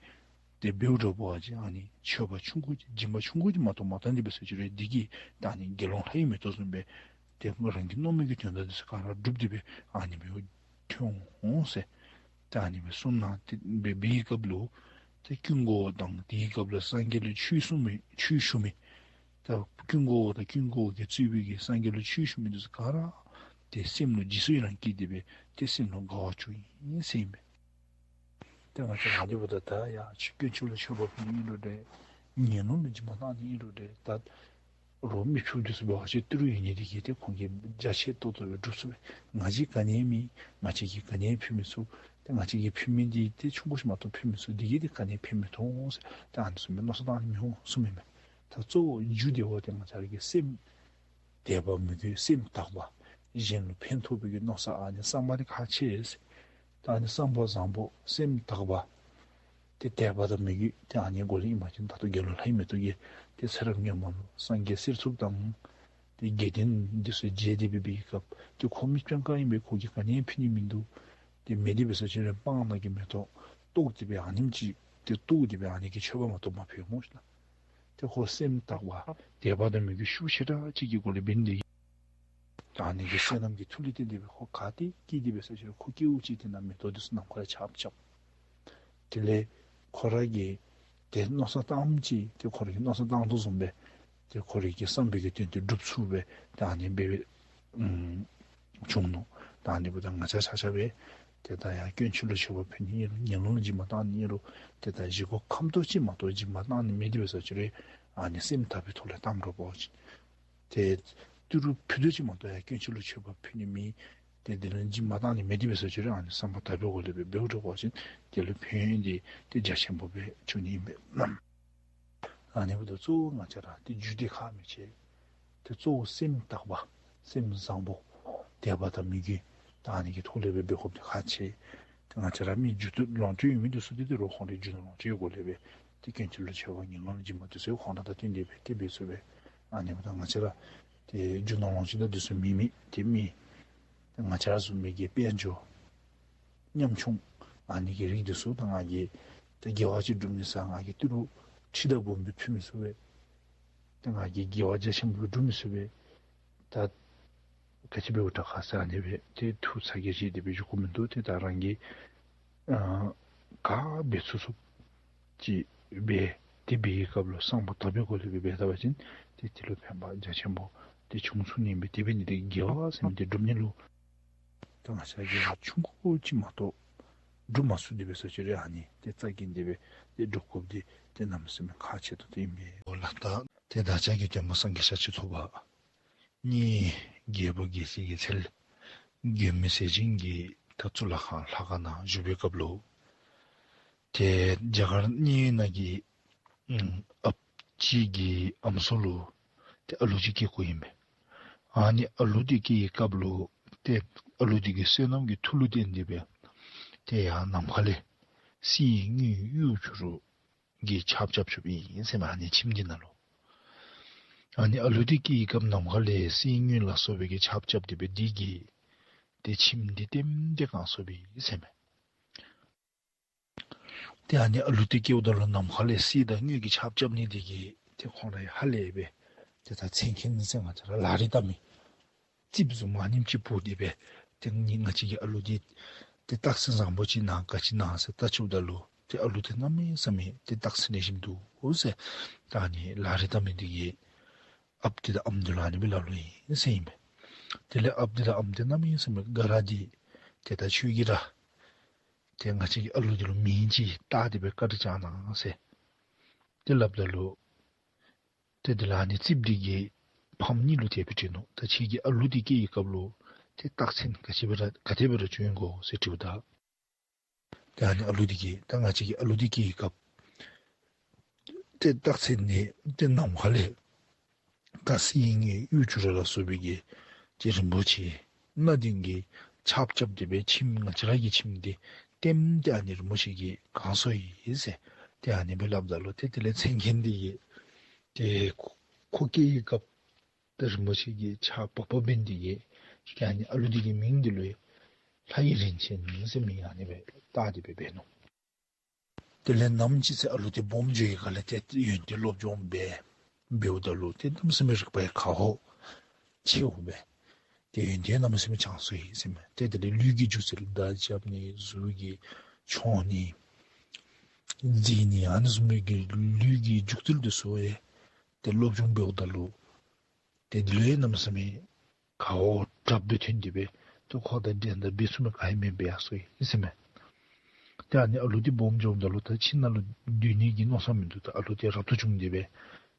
ཏེ་འབདཝ་འདྲཝ་འབད་བ་ཅིན་ཨ་ནི་མཆོད་པ་ཆུང་ཀུ་ཅིག་སྦྱིན་པ་ཆུང་ཀུ་ཅིག་མ་གཏོགས་མ་བཏང་སྟེ་འབད་ས་ཅིག་རུང་འདི་གིས་ད་ཨ་ནི་དགེ་སློང་ལྷའི་མེ་ཏོག་བཟུམ་སྦེ་ཏེ་རང་གི་མནོ་མི་གི་དོན་དག་འདི་ཚུ་ག་ར་འགྲུབ་སྟེ་སྦེ་ཨ་ནི་སྦེ་ཐོན་འོང་ཟེར། ད་ཨ་ནི་སྦེ་གསུངས་གནང་སྟེ་སྦེ་འབད་བའི་སྐབས་ལུ་ཏེ་ཀུན་དགའ་བོ་དང་དེའི་སྐབས་ལུ་སངས་རྒྱས་ལུ་ཆོས་གསུངས་མི་ཆོས་ཞུ་མི་ད་ཀུན་དགའ་བོ་དང་ཀུན་དགའ་བོ་གིས་གཙོས་པའི་གི་སངས་རྒྱས་ལུ་ཆོས་ཞུ་མི་འདི་ཚུ་ག་ར་ཏེ་སེམས་ལུ་རྗེས་སུ་ཡི་རང་སྐྱེས་ཏེ་སྦེ་ཏེ་སེམས་ལུ་དགའ་བ་བྱུང་ཡི་ཟེར་ཨིན་པས། ཏེ་ང་བཅས་ར་འདི་འབདཝ་ད་ད་ཡ་ཆོས་དཀོན་མཆོག་ལུ་མཆོད་པ་ཕུལ་ནི་ཨིན་རུང་འདྲ་ངན་སློང་ལུ་སྦྱིན་པ་གནང་ནི་ཨིན་རུང་འདྲ་ད་ རོགས་མི་ཕུལ་དུས་སུ་འབད་བ་ཅིན་ཏི་རུ་ཡོད་ནི་འདི་གིས་ཏེ་ཁོང་གིས་རྒྱ་ཆེ་ཏོག་ཏོ་སྦེ་སྒྲུབ་ཚུགས་པས། ང་བཅས་ག་ནི་ཡང་མེད། ང་བཅས་ཀྱིས་ག་ནི་ཡང་ཕུལ་མི་ཚུགས། ཏེ་ང་བཅས་ཀྱིས་ཕུལ་མི་འདི་ཏེ་ཆུང་ཀུ་ཅིག་མ་གཏོགས་ཕུལ་མི་ཚུགས། འདི་གིས་ཏེ་ག་ནི་ཡང་ཕན་མི་ཐོགས་ཟེར། ཏེ་ཨ་ནི་བཟུམ་སྦེ་མནོ་བསམ་བཏང་ནི་མི་འོང་གསུངམ་མས། ད་གཙོ་བོ་རྒྱུ་དེ་བ་ཏེ་ང་བཅས་ར་གི་སེམས་དད་པ་མོས་གུས་སེམས་དག་པ། གཞན་ལུ་ཕན་ཐོགས་པའི་གི་མནོ་བསམ་ཨ་ནི་བསམ་པ་འདི་ཁག་ཆེ། ད་ཨ་ནི་བསམ་པ་བཟང་པོ་སེམས་དག་པ། ཏེ་དད་པ་དང་མོས་གུས་ཏེ་ཨ་ནི་སྒོ་ལས་ཨིན་པ་ཅིན་ད་ལྟོ་དགེ་སློང་ལྷའི་མེ་ཏོག་གིས་ཏེ་ཚེ་རབས་སྔོན་མ་ལུ་སངས་རྒྱས་གསེར་ཐུབ་དང་ཏེ་དགེ་འདུན་འདི་ཚུ་མཇལ་ཏེ་འབད་བའི་སྐབས་ཏེ་ཁོ་མི་སྤྱང་ཀ་ཨིན་པས། ཁོ་གིས་ག་ནི་ཡང་ཕུལ་ནི་མིན་འདུག། ཏེ་མེད་དེ་འབད་ས་ཅིག་ར་སྤང་ནང་གི་མེ་ཏོག་བཏོག་སྟེ་སྦེ་ཨ་ནེམ་ཅིག་ཏེ་བཏོག་སྟེ་སྦེ་ཨ་ནི་གི་མཆོད་པ་མ་གཏོགས་མ་ཕུལ་སྨོ་ཤིག་ལགས། ཏེ་ཁོ་སེམས་དག་པ་དད་པ་དང་མོས་གུས་ཤུགས་ཆེ་དྲགས་ཅིག་གི་སྒོ་ལས་འབད་ནི་དེ་གིས་ད་ཨ་ནི་གི་བསོད་ནམས་ཀྱི་མཐུ་ལུ་བརྟེན་ཏེ་སྦེ་ཁོ་ག་ཏེ་སྐྱེས་ཏེ་འབད་ས་ཅིག་ར་ཁོ་སྐྱེཝ་ཅིག་དེ་ནང་མེ་ཏོག་འདི་ཚུ་ནམ་མཁའ་ལས་ཆརཔ་རྐྱབ། དེ་ལས་ཁོ་ར་གིས་ཏེ་མནོ་བསམ་བཏངམ་ཅིག་ཏེ་ཁོ་ར་གིས་མནོ་བསམ་བཏང་དོ་བཟུམ་སྦེ་ཏེ་ཁོ་ར་གི་བསམ་པའི་གི་དོན་དེ་འགྲུབ་ཚུགས་པས། ཏེ་ཨ་ནི་སྦེ་སྦེ་ཨམ་བྱུང་ནུག། ད་ཨ་ནི་འབདཝ་ད་ང་བཅས་ཆ་ཁྱབ་སྦེ་ཏེ་ད་ཡང་དཀོན་མཆོག་ལུ་མཆོད་པ་ཕུལ་ནི་ཨིན་རུང་ངན་སློང་ལུ་སྦྱིན་པ་བཏང་ནི་ཨིན་རུང་ཏེ་ད་བཞེས་སྒོ་ཁམ་ཏོག་ཅིག་མ་གཏོགས་སྦྱིན་པ་བཏང་ནི་མེད་དེ་འབད་ས་ཅིག་ར་ཨ་ནི་སེམས་དག་པའི་ཐོག་ལས་བཏངམ་འདྲཝ་ཅིག། ཏེ་ཏི་རུ་ཕུད་རྡོག་ཅིག་མ་གཏོགས་ཡང་དཀོན་མཆོག་ལུ་མཆོད་པ་ཕུལ་ནི་མེད། ཏེ་དེ་ལུ་སྦྱིན་པ་བཏང་ནི་མེད་དེ་འབད་ས་ཅིག་ར་ཨ་ནི་བསམ་པ་དག་པའི་སྒོ་ལས་སྦེ་འབདཝ་འདྲཝ་ཅིག་དེ་ལུ་ཕན་ཡོན་འདི་ཏེ་རྒྱ་ཆེན་པོ་སྦེ་འབྱུང་ནི་ཨིན་པས། ཨ་ནི་འབདཝ་ད་གཙོ་བོ་ང་བཅས་ར་ཏེ་རྒྱུ་འདི་ཁག་མི་ཆེ། ཏེ་གཙོ་བོ་སེམས་དག་པ་སེམས་བཟང་པོ་དད་པ་དང་མོས་གུས་ད་ཨ་ནི་གི་ཐོག་ལས་སྦེ་འབད་དགོཔ་འདི་ཁག་ཆེ། ཏེ་ང་བཅས་ར་མི་རྒྱུ་ནོར་ལོངས་སྤྱོད་ཡོད་མི་འདི་ཚུ་འདི་ཏེ་རོགས་ཁོང་རའི་རྒྱུ་ནོར་ལོངས་སྤྱོད་སྒོ་ལས་སྦེ་ཏེ་དཀོན་མཆོག་ལུ་མཆོད་པ་ངན་སློང་ལུ་སྦྱིན་པ་འདི་ཚུ་ཁོང་ར་དང་བསྟུན་ཏེ་སྦེ་ཏེ་འབད་ཚུགས་པས། ཨ་ནི་འབདཝ་ད་ང་བཅས་ར་ཏེ་རྒྱུ་ནོར་ལོངས་སྤྱོད་དང་འདི་ཚུ་མེད་མི་ཏེ་མི་ང་བཅས་ར་བཟུམ་མའི་གི་དཔལ་འབྱོར་ཉམ་ཆུང་ཨ་ནི་གི་རིགས་འདི་ཚུ་ད་ང་གིས་ཏེ་དགེ་བ་ཅིག་སྒྲུབ་ནི་ཟེར་ང་གིས་ཏི་རུ་ཁྲི་དང་སྦོམ་སྦེ་ཕུལ་མི་ཚུགས་པས། ཏེ་ང་གིས་དགེ་བ་རྒྱ་ཆེན་པོ་སྒྲུབ་མི་ཚུགས་པས། ད་ག་ཅི་འབདཝ་དྲག་ག་ཟེར་ཨ་ནི་སྦེ་ཏེ་ཐུགས་ཚ་གྱང་བཞེས་ཏེ་སྦེ་བཞུགས་དགོཔ་མིན་འདུག། ཏེ་ད་རང་གིས་ཨ་ག་འབད་ཚུགས་ཚུགསཔ་ཅིག་འབད་དེ་འབད་བའི་སྐབས་ལུ་བསམ་པ་དག་པའི་སྒོ་ལས་སྦེ་འབད་ད་པ་ཅིན་ཏེ་དེ་ལུ་ཕན་པ་རྒྱ་ཆེན་པོ་ཏེ་འབྱུང་ཚུགས་ནི་ཨིན་པས། དེ་འབད་ནི་འདི་དགེ་བ་ཟེར་མི་འདི་སྒྲུབ་ནི་ལུ་ད་ང་བཅས་ཀྱིས་ཆུང་ཀུ་ཅིག་མ་གཏོགས་སྒྲུབ་མ་ཚུགས་ཏེ་འབད་ས་ཅིག་ར་ཨ་ནི་ཏེ་རྩ་འགེངས་ཏེ་སྦེ་ཏེ་སྒྲུབ་དགོཔ་འདི་ཏེ་གནམ་མེད་ས་མེད་ཁག་ཆེ་ཏོག་ཏོ་ཨིན་པས། འོ་ལགས། ད་ཏེ་བདག་ཅག་གི་སྟོན་པ་སངས་རྒྱས་ཤཱཀྱ་ཐུབ་པ་གཉིས་རྒྱལ་བུ་རྒྱལ་བྱེད་ཀྱི་ཚལ་མགོན་མེད་ཟས་སྦྱིན་གྱི་ད་གཙུག་ལག་ཁང་ལྷ་ཁང་ནང་བཞུགས་པའི་སྐབས་ལུ་ཏེ་རྒྱ་གར་གཉིས་ནང་གི་ཨུམ་ཨཔ་ཅིག་གི་ཨམ་སྲུ་ལུ་ཏེ་ཨ་ལུ་ཅིག་སྐྱེ་དགོཔ་ཨིན་པས། ཨ་ནི་ཨ་ལུ་འདི་སྐྱེ་བའི་སྐབས་ལུ་ཏེ་ཨ་ལུ་འདི་གི་བསོད་ནམས་ཀྱི་མཐུ་ལུ་བརྟེན་ཏེ་སྦེ་ཏེ་ཡར་ནམ་མཁའ་ལས་གསེར་དངུལ་གཡུ་བྱུ་རུ་གི་ཆརཔ་རྐྱབ་རྐྱབཔ་ཨིན་ཟེར་མས། ཨ་ནི་ཁྱིམ་འདི་ནང་ལུ་ཨ་ནི་ཨ་ལུ་འདི་སྐྱེ་བའི་སྐབས་ནམ་མཁའ་ལས་གསེར་དངུལ་ལ་སོགས་པའི་གི་ཆརཔ་རྐྱབ་སྟེ་སྦེ་འདི་གིས་ཏེ་ཁྱིམ་འདི་ལྟེམ་ལྟེ་གང་སོངམ་ཨིན་ཟེར་མས། ཏེ་ཨ་ནི་ཨ་ལུ་འདི་སྐྱེཝ་ད་ལུ་ནམ་མཁའ་ལས་གསེར་དང་དངུལ་གྱི་ཆརཔ་རྐྱབ་ནི་འདི་གིས་ཏེ་ཁོང་ར་ཧ་ལས་སྦེ་ཏེ་ད་མཚན་མཁན་ཟེར་ང་བཅས་ར་ལག་རིས་བལྟ་མི་རྩིགཔ་བཟུམ་ཨ་ནེམ་ཅིག་ཕུ་སྟེ་སྦེ་ཏེ་ང་ང་བཅས་ཀྱི་ཨ་ལུ་འདི་ཏེ་རྟགས་མཚན་བཟང་པོ་ཅིག་ཨིན་ན་ག་ཅི་ཨིན་ན་ཟེར་བལྟ་བཅུགཔ་ད་ལུ་ཏེ་ཨ་ལུ་འདི་གནམ་མེད་ས་མེད་ཏེ་རྟགས་མཚན་ལེགས་ཤོམ་འདུག་ཟེར་ད་ཨ་ནི་ལག་རིས་བལྟ་མི་འདི་གིས་ཨཔ་འདི་དང་ཨམ་འདི་ལུ་ཨ་ནི་སྦེ་སླབ་ལོ་ཨིན་ཟེར་ཨིན་པས། དེ་ལས་ཨཔ་འདི་དང་ཨམ་འདི་གནམ་མེད་ས་མེད་དགའ་ར་སྟེ་ཏེ་ད་ཁྱོད་ཀྱིས་ར་ཏེ་ང་བཅས་ཀྱི་ཨ་ལུ་འདི་ལུ་མིང་ཅིག་བཏགས་ཏེ་སྦེ་བཀའ་དྲིན་བསྐྱང་གནང་ཟེར་ཏེ་སླབ་ད་ལུ་ཏེ་དེ་ལས་ཨ་ནི་རྩིགཔ་འདི་གིས་ཕམ་གཉིས་ལུ་དེ་སྦེ་དྲིས་ནུག། ད་ཁྱེད་ཀྱི་ཨ་ལུ་འདི་སྐྱེ་བའི་སྐབས་ལུ་ཏེ་རྟགས་མཚན་ག་ཅི་སྦེ་ར་ག་དེ་སྦེ་ར་བྱུང་ཡི་གོ་ཟེར་དྲིཝ་ད། ཏེ་ཨ་ནི་ཨ་ལུ་འདི་གིས་ད་ང་བཅས་ཀྱི་ཨ་ལུ་འདི་སྐྱེ་བའི་སྐབས་ཏེ་རྟགས་མཚན་ནི་ཏེ་ནམ་མཁའ་ལས་ད་གསེར་དངུལ་གཡུ་བྱུ་རུ་ལ་སོགས་པའི་གི་ཏེ་རིན་པོ་ཆེ་སྣ་བདུན་གྱི་ཆརཔ་རྐྱབ་སྟེ་སྦེ་ཁྱིམ་ང་བཅས་ར་གི་ཁྱིམ་འདི་ལྟེམ་ལྟེ་ཨ་ནི་རིན་པོ་ཆེ་གིས་གང་སོང་ཡི་ཟེར་ཏེ་ཨ་ནི་སྦེ་སླབ་ད་ལུ་ཏེ་དེ་ལས་མཚན་མཁན་འདི་གིས་ཏེ་ཁོ་ཁོ་སྐྱེ་བའི་སྐབས་ཏེ་རིན་པོ་ཆེ་གི་ཆརཔ་བབས་བབས་འབད་ནི་འདི་གིས་ཏེ་ཨ་ནི་ཨ་ལུ་འདི་གི་མིང་འདི་ལུ་ལྷ་ཡི་རིན་ཆེན་ཟེར་མིང་ཨ་ནི་སྦེ་བཏགས་ཏེ་སྦེ་འབད་ནུག། དེ་ལས་ནམ་ཅིག་ཚེ་ཨ་ལུ་འདི་སྦོམ་འགྱོ་བའི་སྒང་ལས་ཏེ་ཡོན་ཏན་སློབ་སྦྱོང་འབད་འབདཝ་ད་ལུ་ཏེ་གནམ་མེད་ས་མེད་རིག་པ་ཡང་ཁག་ཧོ་ཆེཝ་སྦེ་ཏེ་ཡོན་ཏན་གནམ་མེད་ས་མེད་བྱང་སོང་ཡི་ཟེར་མས། ཏེ་དེ་ལས་ལུས་ཀྱི་སྒྱུ་རྩལ་མདའ་རྐྱབ་ནི་གཟུགས་ཀྱིས་མཆོང་ནི་འཛིང་ནི་ཨ་ནི་བཟུམ་མའི་གི་ལུས་ཀྱི་སྒྱུ་རྩལ་འདི་ཚུ་ཡང་ཏེ་སློབ་སྦྱོང་འབདཝ་ད་ལུ་ཏེ་འདི་ལུ་ཡང་གནམ་མེད་ས་མེད་ཁག་ཧོ་དྲགཔ་སྦེ་ཐོན་ཏེ་སྦེ་ཏེ་ཁོ་དང་འགྲན་ཟླ་འབད་ཚུགས་མི་ག་ཡང་མེདཔ་སྦེ་ཡར་སོང་ཡི་ཟེར་མས། ཏེ་ཨ་ནི་ཨ་ལུ་འདི་སྦོམ་འགྱོཝ་ད་ལུ་ད་ཁྱིམ་ནང་ལུ་སྡོད་ནི་གི་མནོ་བསམ་མིན་འདུག། ད་ཨ་ལུ་འདི་རབ་ཏུ་བྱུང་སྟེ་སྦེ་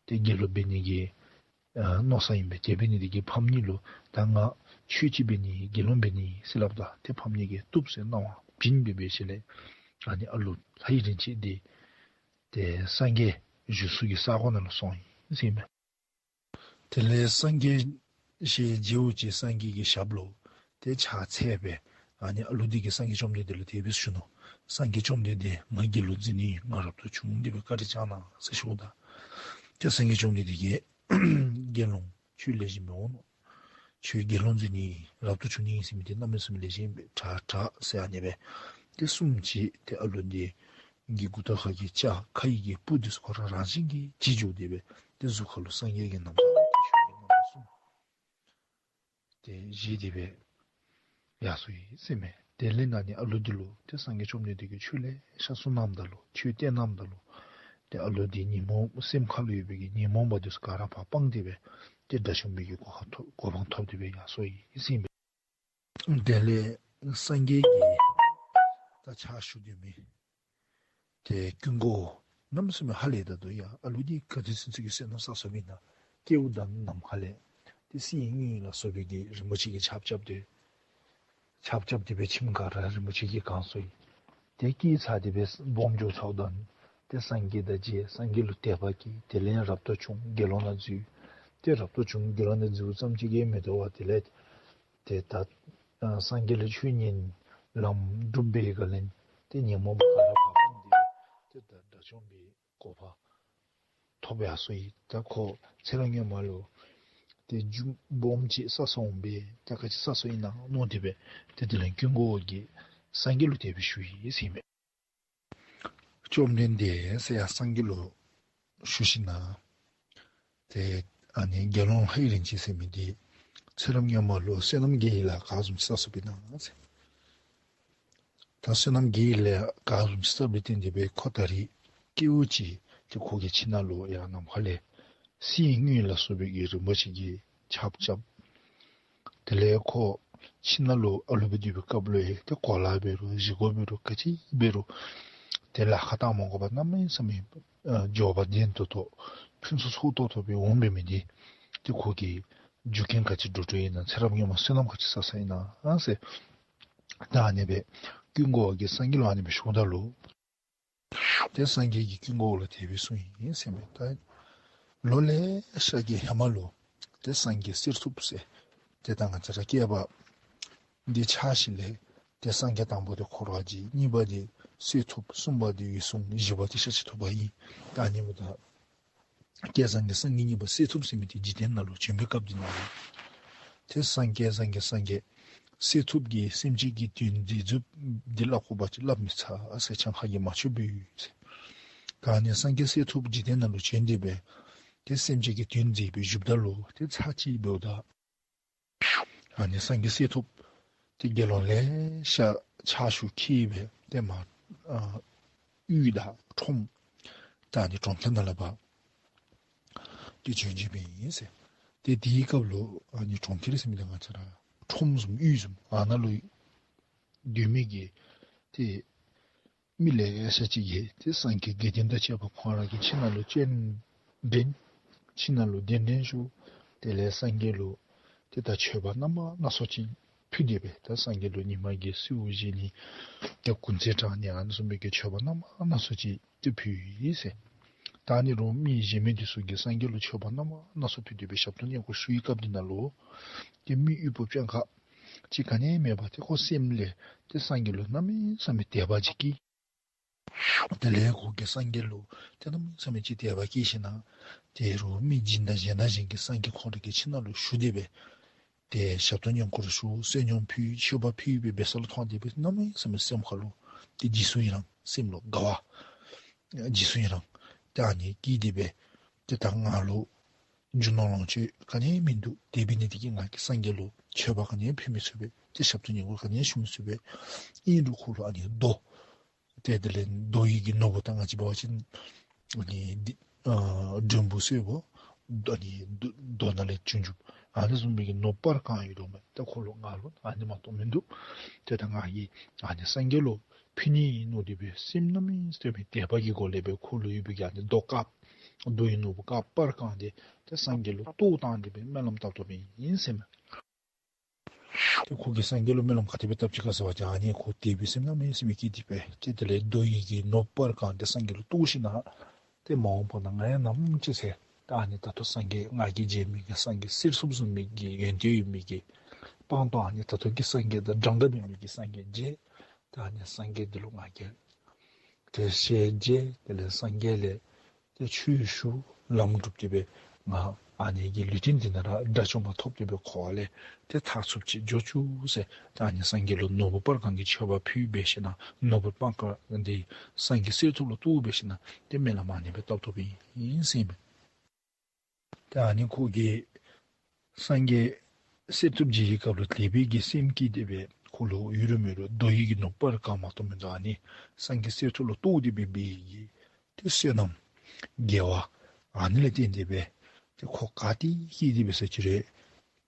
ཏེ་དགེ་སློང་འབད་ནི་གི་ ཨ་མནོ་ས་ཨིན་པས། དེ་འབད་ནི་འདི་གིས་ཕམ་གཉིས་ལུ་ད་ང་ཆོས་ཅིག་འབད་ནི་དགེ་སློང་འབད་ནི་ཟེར་སླབ་ད་ཏེ་ཕམ་གཉིས་ཀྱིས་བཏུབ་ཟེར་གནང་བ་བྱིན་སྦེ་འབད་ཞིནམ་ལས་ཨ་ནི་ཨ་ལུ་ལྷའི་རིན་ཆེན་འདི་ཏེ་སངས་རྒྱས་བཞུགས་ས་གི་ས་གོ་ནང་ལུ་སོང་ཡི་ཟེར་ཨིན་པས། དེ་ལས་སངས་རྒྱས་ཞལ་མཇལཝ་ཅིག་སངས་རྒྱས་ཀྱི་ཞབས་ལུ་ཏེ་ཕྱག་འཚལ་སྦེ་ཨ་ནི་ཨ་ལུ་འདི་གིས་སངས་རྒྱས་བཅོམ་ལྡན་འདས་ལུ་དེ་སྦེ་ཞུ་ནུག། སངས་རྒྱས་བཅོམ་ལྡན་འདས་ང་དགེ་སློང་འཛིན་ནི་ང་རབ་ཏུ་བྱུང་སྟེ་སྦེ་བཀའ་དྲིན་བསྐྱང་གནང་ཟེར་ཞུཝ་ད་ཏེ་སངས་རྒྱས་བཅོམ་ལྡན་འདས་ཀྱིས་དགེ་སློང་ཁྱོད་ལེགས་ཤོམ་འོང་ནུག། ཁྱོད་དགེ་སློང་འཛིན་ནི་རབ་ཏུ་བྱུང་ནི་ཟེར་མི་འདི་གནམ་མེད་ས་མེད་ལེགས་ཤོམ་ཨིན་པས། དྲག་དྲག་ཟེར་ཨ་ནི་སྦེ་ཏེ་གསུངམ་ཅིག་ཏེ་ཨ་ལུ་འདི་གི་མགུ་ཏོ་ཁ་གི་སྐྱ་ཁ་ཡི་གི་སྤུ་འདི་ཚུ་ཁོ་ར་རང་བཞིན་གྱིས་བྱི་འགྱོ་སྟེ་སྦེ་ཏེ་གཟུགས་ཁ་ལུ་སངས་རྒྱས་ཀྱི་ན་བཟའ་ཏེ་ཞུ་སྟེ་གནམ་ལ་སོང་། ཏེ་བཞེས་ཏེ་སྦེ་ཡར་སོང་ཡི་ཟེར་མས། དེ་ལས་ཨ་ནི་ཨ་ལུ་འདི་ལུ་ཏེ་སངས་རྒྱས་བཅོམ་ལྡན་འདས་ཀྱིས་ཆོས་ལེ་ཤ་གསུངས་གནངམ་ད་ལུ་ཆོས་བསྟན་གནངམ་ད་ལུ་ཏེ་ཨ་ལུ་འདི་ཉོན་མོངས་སེམས་ཁ་ལུ་ཡོད་པའི་གི་ཉོན་མོངས་པ་འདི་ཚུ་ག་ར་ཕར་སྤངས་ཏེ་སྦེ་ཏེ་དགྲ་བཅོམ་པའི་གི་གོ་འཕང་ཐོབ་གོ་འཕང་ཐོབ་སྟེ་སྦེ་ཡར་སོང་ཡི་ཟེར་མས། དེ་ལས་སངས་རྒྱས་ཀྱིས་ད་ཕྱག་ཞུ་སྡོད་མི་ཏེ་ཀུན་དགའ་བོ་གནམ་མེད་ས་མེད་ཧ་ལས་ད་འདུག། ཡ་ཨ་ལུ་འདི་ག་དེ་ཚུན་ཚོད་ཀྱི་བསོད་ནམས་བསགས་བསགསཔ་ཨིན་ན། སྐྱེ་བ་དང་ནམ་མཁའ་ལས་ཏེ་གསེར་དངུལ་ལ་སོགས་པའི་གི་རིན་པོ་ཆེ་གིས་ཆག་ཆགཔ་སྟེ་ཆག་ཆགཔ་སྟེ་སྦེ་ཁྱིམ་ག་ར་རིན་པོ་ཆེ་གིས་གང་སོང་ཡི། ཏེ་སྐྱེས་ཚར་ཏེ་སྦེ་སྦོམ་འགྱོ་ཚརཝ་ད་ཏེ་སངས་རྒྱས་དང་མཇལ། སངས་རྒྱས་ལུ་དད་པ་སྐྱེས། དེ་ལས་རབ་ཏུ་བྱུང་དགེ་སློང་ནང་འཛུལ། ཏེ་རབ་ཏུ་བྱུང་དགེ་སློང་ནང་འཛུལཝ་ཙམ་ཅིག་གིས་མི་དོ་བར་དེ་ལས་ཏེ་ད་ཨ་སངས་རྒྱས་ལུ་ཆོས་ཉན་ལམ་སྒྲུབ་པའི་སྒང་ལས་ཏེ་ཉོན་མོངས་པ་ག་ར་ཕར་སྤངས་ཏེ་ཏེ་ད་དགྲ་བཅོམ་པའི་གོ་འཕང་ཐོབ་ཡར་སོང་ཡི། ད་ཁོ་ཚེ་རབས་སྔོན་མ་ལུ་ཏེ་རྒྱུ་སྦོམ་ཅིག་བསགས་བསགསཔ་འོང་པས། ད་ག་ཅི་བསགས་བསགསཔ་ཨིན་ན་མནོ་སྟེ་སྦེ་ཏེ་དེ་ལས་ཀུན་དགའ་བོ་གིས་སངས་རྒྱས་ལུ་དེ་སྦེ་ཞུ་ཡི་ཟེར་མས། བཅོམ་ལྡན་འདས་ཟེར་ཡར་སངས་རྒྱས་ལུ་ཞུ་ཞིནམ་ལས་ཏེ་ཨ་ནི་དགེ་སློང་ལྷའི་རིན་ཆེན་ཟེར་མི་འདི་ཚེ་རབས་སྔོན་མ་ལུ་བསོད་ནམས་དགེ་བའི་ལཱ་ག་བཟུམ་ཅིག་བསགས་བསགསཔ་ཨིན་ན་ཟེར། ད་བསོད་ནམས་དགེ་བའི་ལཱ་ག་བཟུམ་ཅིག་བསགསཔ་ལས་བརྟེན་ཏེ་སྦེ་ཁོ་ད་རེས་སྐྱེ་བ་ཅིག་ཏེ་ཁོ་གི་ཁྱིམ་ནང་ལུ་ཡར་ནམ་མཁའ་ལས་གསེར་དངུལ་ལ་སོགས་པའི་གི་རིན་པོ་ཆེ་གིས་ཆག་ཆགཔ། དེ་ལས་ཁོ་ཁྱིམ་ནང་ལུ་ཨ་ལུ་སྦེ་སྡོད་པའི་སྐབས་ལུ་ཡང་ཏེ་གོ་ལ་འབད་རུང་བཞེས་སྒོ་འབད་རུང་ག་ཅི་འབད་རུང་ཏེ་ལཱ་ཁག་བཏང་མ་དགོ་པར་གནམ་མེད་ས་མེད་ཨ་འབྱོར་པ་ལྡན་ཏོག་ཏོ་ཕུན་སུམ་ཚོགས་ཏོག་ཏོ་སྦེ་འོང་འབད་མི་འདི་ཏེ་ཁོ་གི་རྒྱུ་རྐྱེན་ག་ཅི་འགྲོ་འགྲོཝ་ཨིན་ན། ཚེ་རབས་སྔོན་མ་བསོད་ནམས་ག་ཅི་བསགས་བསགསཔ་ཨིན་ན་ཟེར། ད་ཨ་ནི་སྦེ་ཀུན་དགའ་བོ་གིས་སངས་རྒྱས་ལུ་ཨ་ནི་སྦེ་ཞུཝ་ད་ལུ་ཏེ་སངས་རྒྱས་ཀྱིས་ཀུན་དགའ་བོ་ལུ་དེ་སྦེ་གསུངས་ཡི་ཟེར་མས། ད་ལོ་ལེ་ཤ་གི་ཧེ་མ་ལུ་ཏེ་སངས་རྒྱས་གསེར་ཐུབ་ཟེར་ཏེ་ད་ང་བཅས་ར་བསྐལ་པ་འདི་ཆགས་ཞིནམ་ལས་ཏེ་སངས་རྒྱས་དང་པོ་འདི་འཁོར་བ་འཇིག། གཉིས་པ་འདི་གསེར་ཐུབ། གསུམ་པ་འདི་འོད་སྲུང་། བཞི་པ་འདི་ཤཱཀྱ་ཐུབ་པ་ཨིན། ད་ཨ་ནི་འབདཝ་ད་བསྐལ་བཟང་གི་སངས་རྒྱས་གཉིས་པ་གསེར་ཐུབ་ཟེར་མི་འདི་འཇིག་རྟེན་ནང་ལུ་བྱོན་པའི་སྐབས་འདི་ནང་ལུ་ཏེ་སངས་རྒྱས་བསྐལ་བཟང་གི་སངས་རྒྱས་གསེར་ཐུབ་ཀྱིས་སེམས་ཅན་གྱི་དོན་མཛད་མཛདཔ་འདི་སླབ་དགོ་པ་ཅིན་སླབ་མི་ཚར་ཟེར། གྱངས་ཁ་གིས་མ་ཆོདཔ་ཨིན་ཟེར། ད་ཨ་ནི་སངས་རྒྱས་གསེར་ཐུབ་འཇིག་རྟེན་ནང་ལུ་བྱོན་ཏེ་སྦེ་ཏེ་སེམས་ཅན་གྱི་དོན་མཛད་སྦེ་བཞུགསཔ་ད་ལུ་ཏེ་ཚར་གཅིག་འབདཝ་ད་ཨ་ནི་སངས་རྒྱས་གསེར་ཐུབ་ཏེ་དགེ་སློང་ལེ་ཤ་ཕྱག་ཞུ་འཁྱིད་སྦེ་ཏེ་མར་ཨ་དབུས་དང་ཁྲོམ་ད་ཨ་ནི་གྲོང་ཁྱེར་ནང་ལས་ཕར་ཏེ་བྱོན་བྱོནམ་ཨིན་ཟེར། ཏེ་དེའི་སྐབས་ལུ་ཨ་ནི་གྲོང་ཁྱེར་ཟེར་མི་འདི་ང་བཅས་ར་ཁྲོམ་བཟུམ་དབུས་བཟུམ་ཨ་ནཱ་ལུ་སྡོད་མི་གི་ཏེ་མི་ལེ་ཤ་ཅིག་གིས་ཏེ་སངས་རྒྱས་དགེ་འདུན་དང་བཅས་པ་ཁོང་ར་གི་ཁྱིམ་ནང་ལུ་སྤྱན་འདྲེན། ཁྱིམ་ནང་ལུ་གདན་འདྲེན་ཞུ། དེ་ལས་སངས་རྒྱས་ལུ་ཏེ་ད་མཆོད་པ་རྣམ་པ་སྣ་ཚོགས་ཅིག་ཕུལ་ཏེ་སྦེ་ད་སངས་རྒྱས་ལུ་ཉི་མ་གི་གསོལཝ་བཞེས་ནི་ཏེ་གུང་ཚིགས་དྲང་ནི་ཨ་ནི་བཟུམ་མའི་གི་མཆོད་པ་རྣམ་པ་སྣ་ཚོགས་ཅིག་ཏེ་ཕུལ་ཡི་ཟེར། ད་ཨ་ནི་རུང་མི་གཞན་མི་འདི་ཚུ་གིས་སངས་རྒྱས་ལུ་མཆོད་པ་རྣམ་པ་སྣ་ཚོགས་ཕུལ་ཏེ་སྦེ་ཞབས་ཏོག་བསྙེན་བཀུར་ཞུ་བའི་སྐབས་འདི་ནང་ལུ་ཏེ་མི་དབུལ་པོ་སྤྱང་ཀ་ཅིག་ག་ནི་མེད་པར་ཏེ་ཁོ་སེམས་ལས་ཏེ་སངས་རྒྱས་ལུ་གནམ་མེད་ས་མེད་དད་པ་ཅིག་སྐྱེས། དེ་ལས་ཁོ་གིས་སངས་རྒྱས་ལུ་ཏེ་གནམ་མེད་ས་མེད་ཅིག་དད་པ་སྐྱེས་ཞིནམ་ལས་དེ་རུང་མི་སྦྱིན་བདག་གཞན་དང་གཞན་གྱིས་སངས་རྒྱས་ཁོང་ར་གི་ཁྱིམ་ནང་ལུ་ཞུ་སྟེ་སྦེ་ཏེ་ཞབས་ཏོག་བསྙེན་བཀུར་ཞུ། བསོད་སྙོམས་ཕུལ། མཆོད་པ་ཕུལ་སྦེ་འབད་ས་ལུ་མཐོང་སྟེ་སྦེ་གནམ་མེད་ས་མེད་སེམས་ཁ་ལུ་ཏེ་རྗེས་སུ་ཡི་རང་སེམས་ལུ་དགའ་བ་རྗེས་སུ་ཡི་རང་ཏེ་ཨ་ནི་སྐྱེས་ཏེ་སྦེ་ཏེ་ད་ང་ལུ་རྒྱུ་ནོར་ལོངས་སྤྱོད་ག་ནི་མིན་འདུག། དེ་འབད་ནི་དེ་གིས་ང་གིས་སངས་རྒྱས་ལུ་མཆོད་པ་ག་ནི་ཕུལ་མི་ཚུགས་པས། ཏེ་ཞབས་ཏོག་བསྙེན་བཀུར་ག་ནི་ཞུ་མི་ཚུགས་པས། ཨིན་རུང་ཁོ་ལུ་ཨ་ནི་རྡོ་ཏེ་དེ་ལས་རྡོ་ཡི་གི་ནོར་བུ་ད་ང་བཅས་འབད་བ་ཅིན་ཨ་ནི་འདི་ཨ་འགྲེང་བུ་སེར་པོ་ཨ་ནི་རྡོ་རྡོ་ནང་ལས་བྱུང་བྱུངམ་ཨ་ནི་བཟུམ་མའི་གི་ནོར་སྤར་གང་ཡོད་རུང་མས། ད་ཁོ་ལུ་ང་ལུ་ཨ་ནི་མ་གཏོགས་མིན་འདུག། ཏེ་ད་ང་གིས་ཨ་ནི་སངས་རྒྱས་ལུ་ཕུལ་ནི་ཨིན་མནོ་སྟེ་སྦེ་སེམས་གནམ་མེད་ས་མེད་དད་པ་གི་སྒོ་ལས་སྦེ་ཁོ་ལུ་ཡོད་པའི་གི་ཨ་ནི་རྡོ་དཀརཔོ་ རྡོ་ཡི་ནོར་བུ་དཀར་དཔར་གང་དེ་ཏེ་སངས་རྒྱས་ལུ་གཏོར་བཏང་སྟེ་སྦེ་སྨོན་ལམ་བཏབ་བཏབཔ་ཨིན་ཟེར་མས། ཏེ་ཁོ་གིས་སངས་རྒྱས་ལུ་སྨོན་ལམ་ག་དེ་སྦེ་བཏབ་ཅི་ག་ཟེར་བ་ཅིན་ཨ་ནི་ཁོ་དད་པའི་སེམས་གནམ་མེད་ས་མེད་སྐྱེས་ཏེ་སྦེ་ཏེ་དེ་ལས་རྡོ་ཡི་གི་ནོར་བུ་དཔར་གང་དེ་སངས་རྒྱས་ལུ་གཏོར་ཞིནམ་ཏེ་མ་འོངས་པ་ན་ང་ཡང་ནམ་ཅིག་ཟེར་ད་ཨ་ནི་ད་ལྟོ་སངས་རྒྱས་ང་གིས་མཇལ་མི་གི་སངས་རྒྱས་གསེར་ཐུབ་བཟུམ་མའི་གི་ཡོན་ཏན་ཡོད་མི་གི་སྤངས་རྟོགས་ཨ་ནི་ད་ལྟོ་གི་སངས་རྒྱས་དང་འདྲན་འདྲ་མེད་མི་གི་སངས་རྒྱས་མཇལ། ད་ཨ་ནི་སངས་རྒྱས་འདི་ལུ་ང་གིས་ཏེ་ཞལ་མཇལ། དེ་ལས་སངས་རྒྱས་ལས་ཏེ་ཆོས་ཞུ་ལམ་སྒྲུབ་སྟེ་སྦེ་ང་ཨ་ནི་གི་ལུས་རྟེན་འདི་ནང་ར་དགྲ་བཅོམ་པ་ཐོབ་སྟེ་སྦེ་འཁོར་བ་ལས་ཏེ་ཐར་ཚུགསཔ་ཅིག་འགྱོ་བཅུག་ཟེར། ད་ཨ་ནི་སངས་རྒྱས་ལུ་ནོར་བུ་དཔར་གང་གི་མཆོད་པ་ཕུལ་འབད་ཞིནམ་ནོར་བུ་དཔར་གང་འདི་སངས་རྒྱས་གསེར་ཐུབ་ལུ་གཏོར་འབད་ཞིནམ་ཏེ་སྨོན་ལམ་ཨ་ནི་སྦེ་བཏབ་བཏབཔ་ཨིན་ཟེར་མས། ཏེ་ཨ་ནི་ཁོ་གིས་སངས་རྒྱས་གསེར་ཐུབ་མཇལ་བའི་སྐབས་ལུ་དད་པའི་གི་སེམས་སྐྱེས་ཏེ་སྦེ་ཁོ་ལུ་ཡུན་རིང་མེད་རུང་རྡོ་ཡི་གི་ནོར་བུ་དཔར་གང་མ་གཏོགས་མིན་འདུག། ཨ་ནི་སངས་རྒྱས་གསེར་ཐུབ་ལུ་གཏོར་ཏེ་སྦེ་འབད་བའི་གི་ཏེ་བསོད་ནམས་དགེ་བ་ཨ་ནི་ལས་བརྟེན་ཏེ་སྦེ་ཏེ་ཁོ་ག་ཏེ་སྐྱེས་ཏེ་སྦེ་ཟེར་ཅི་རུང་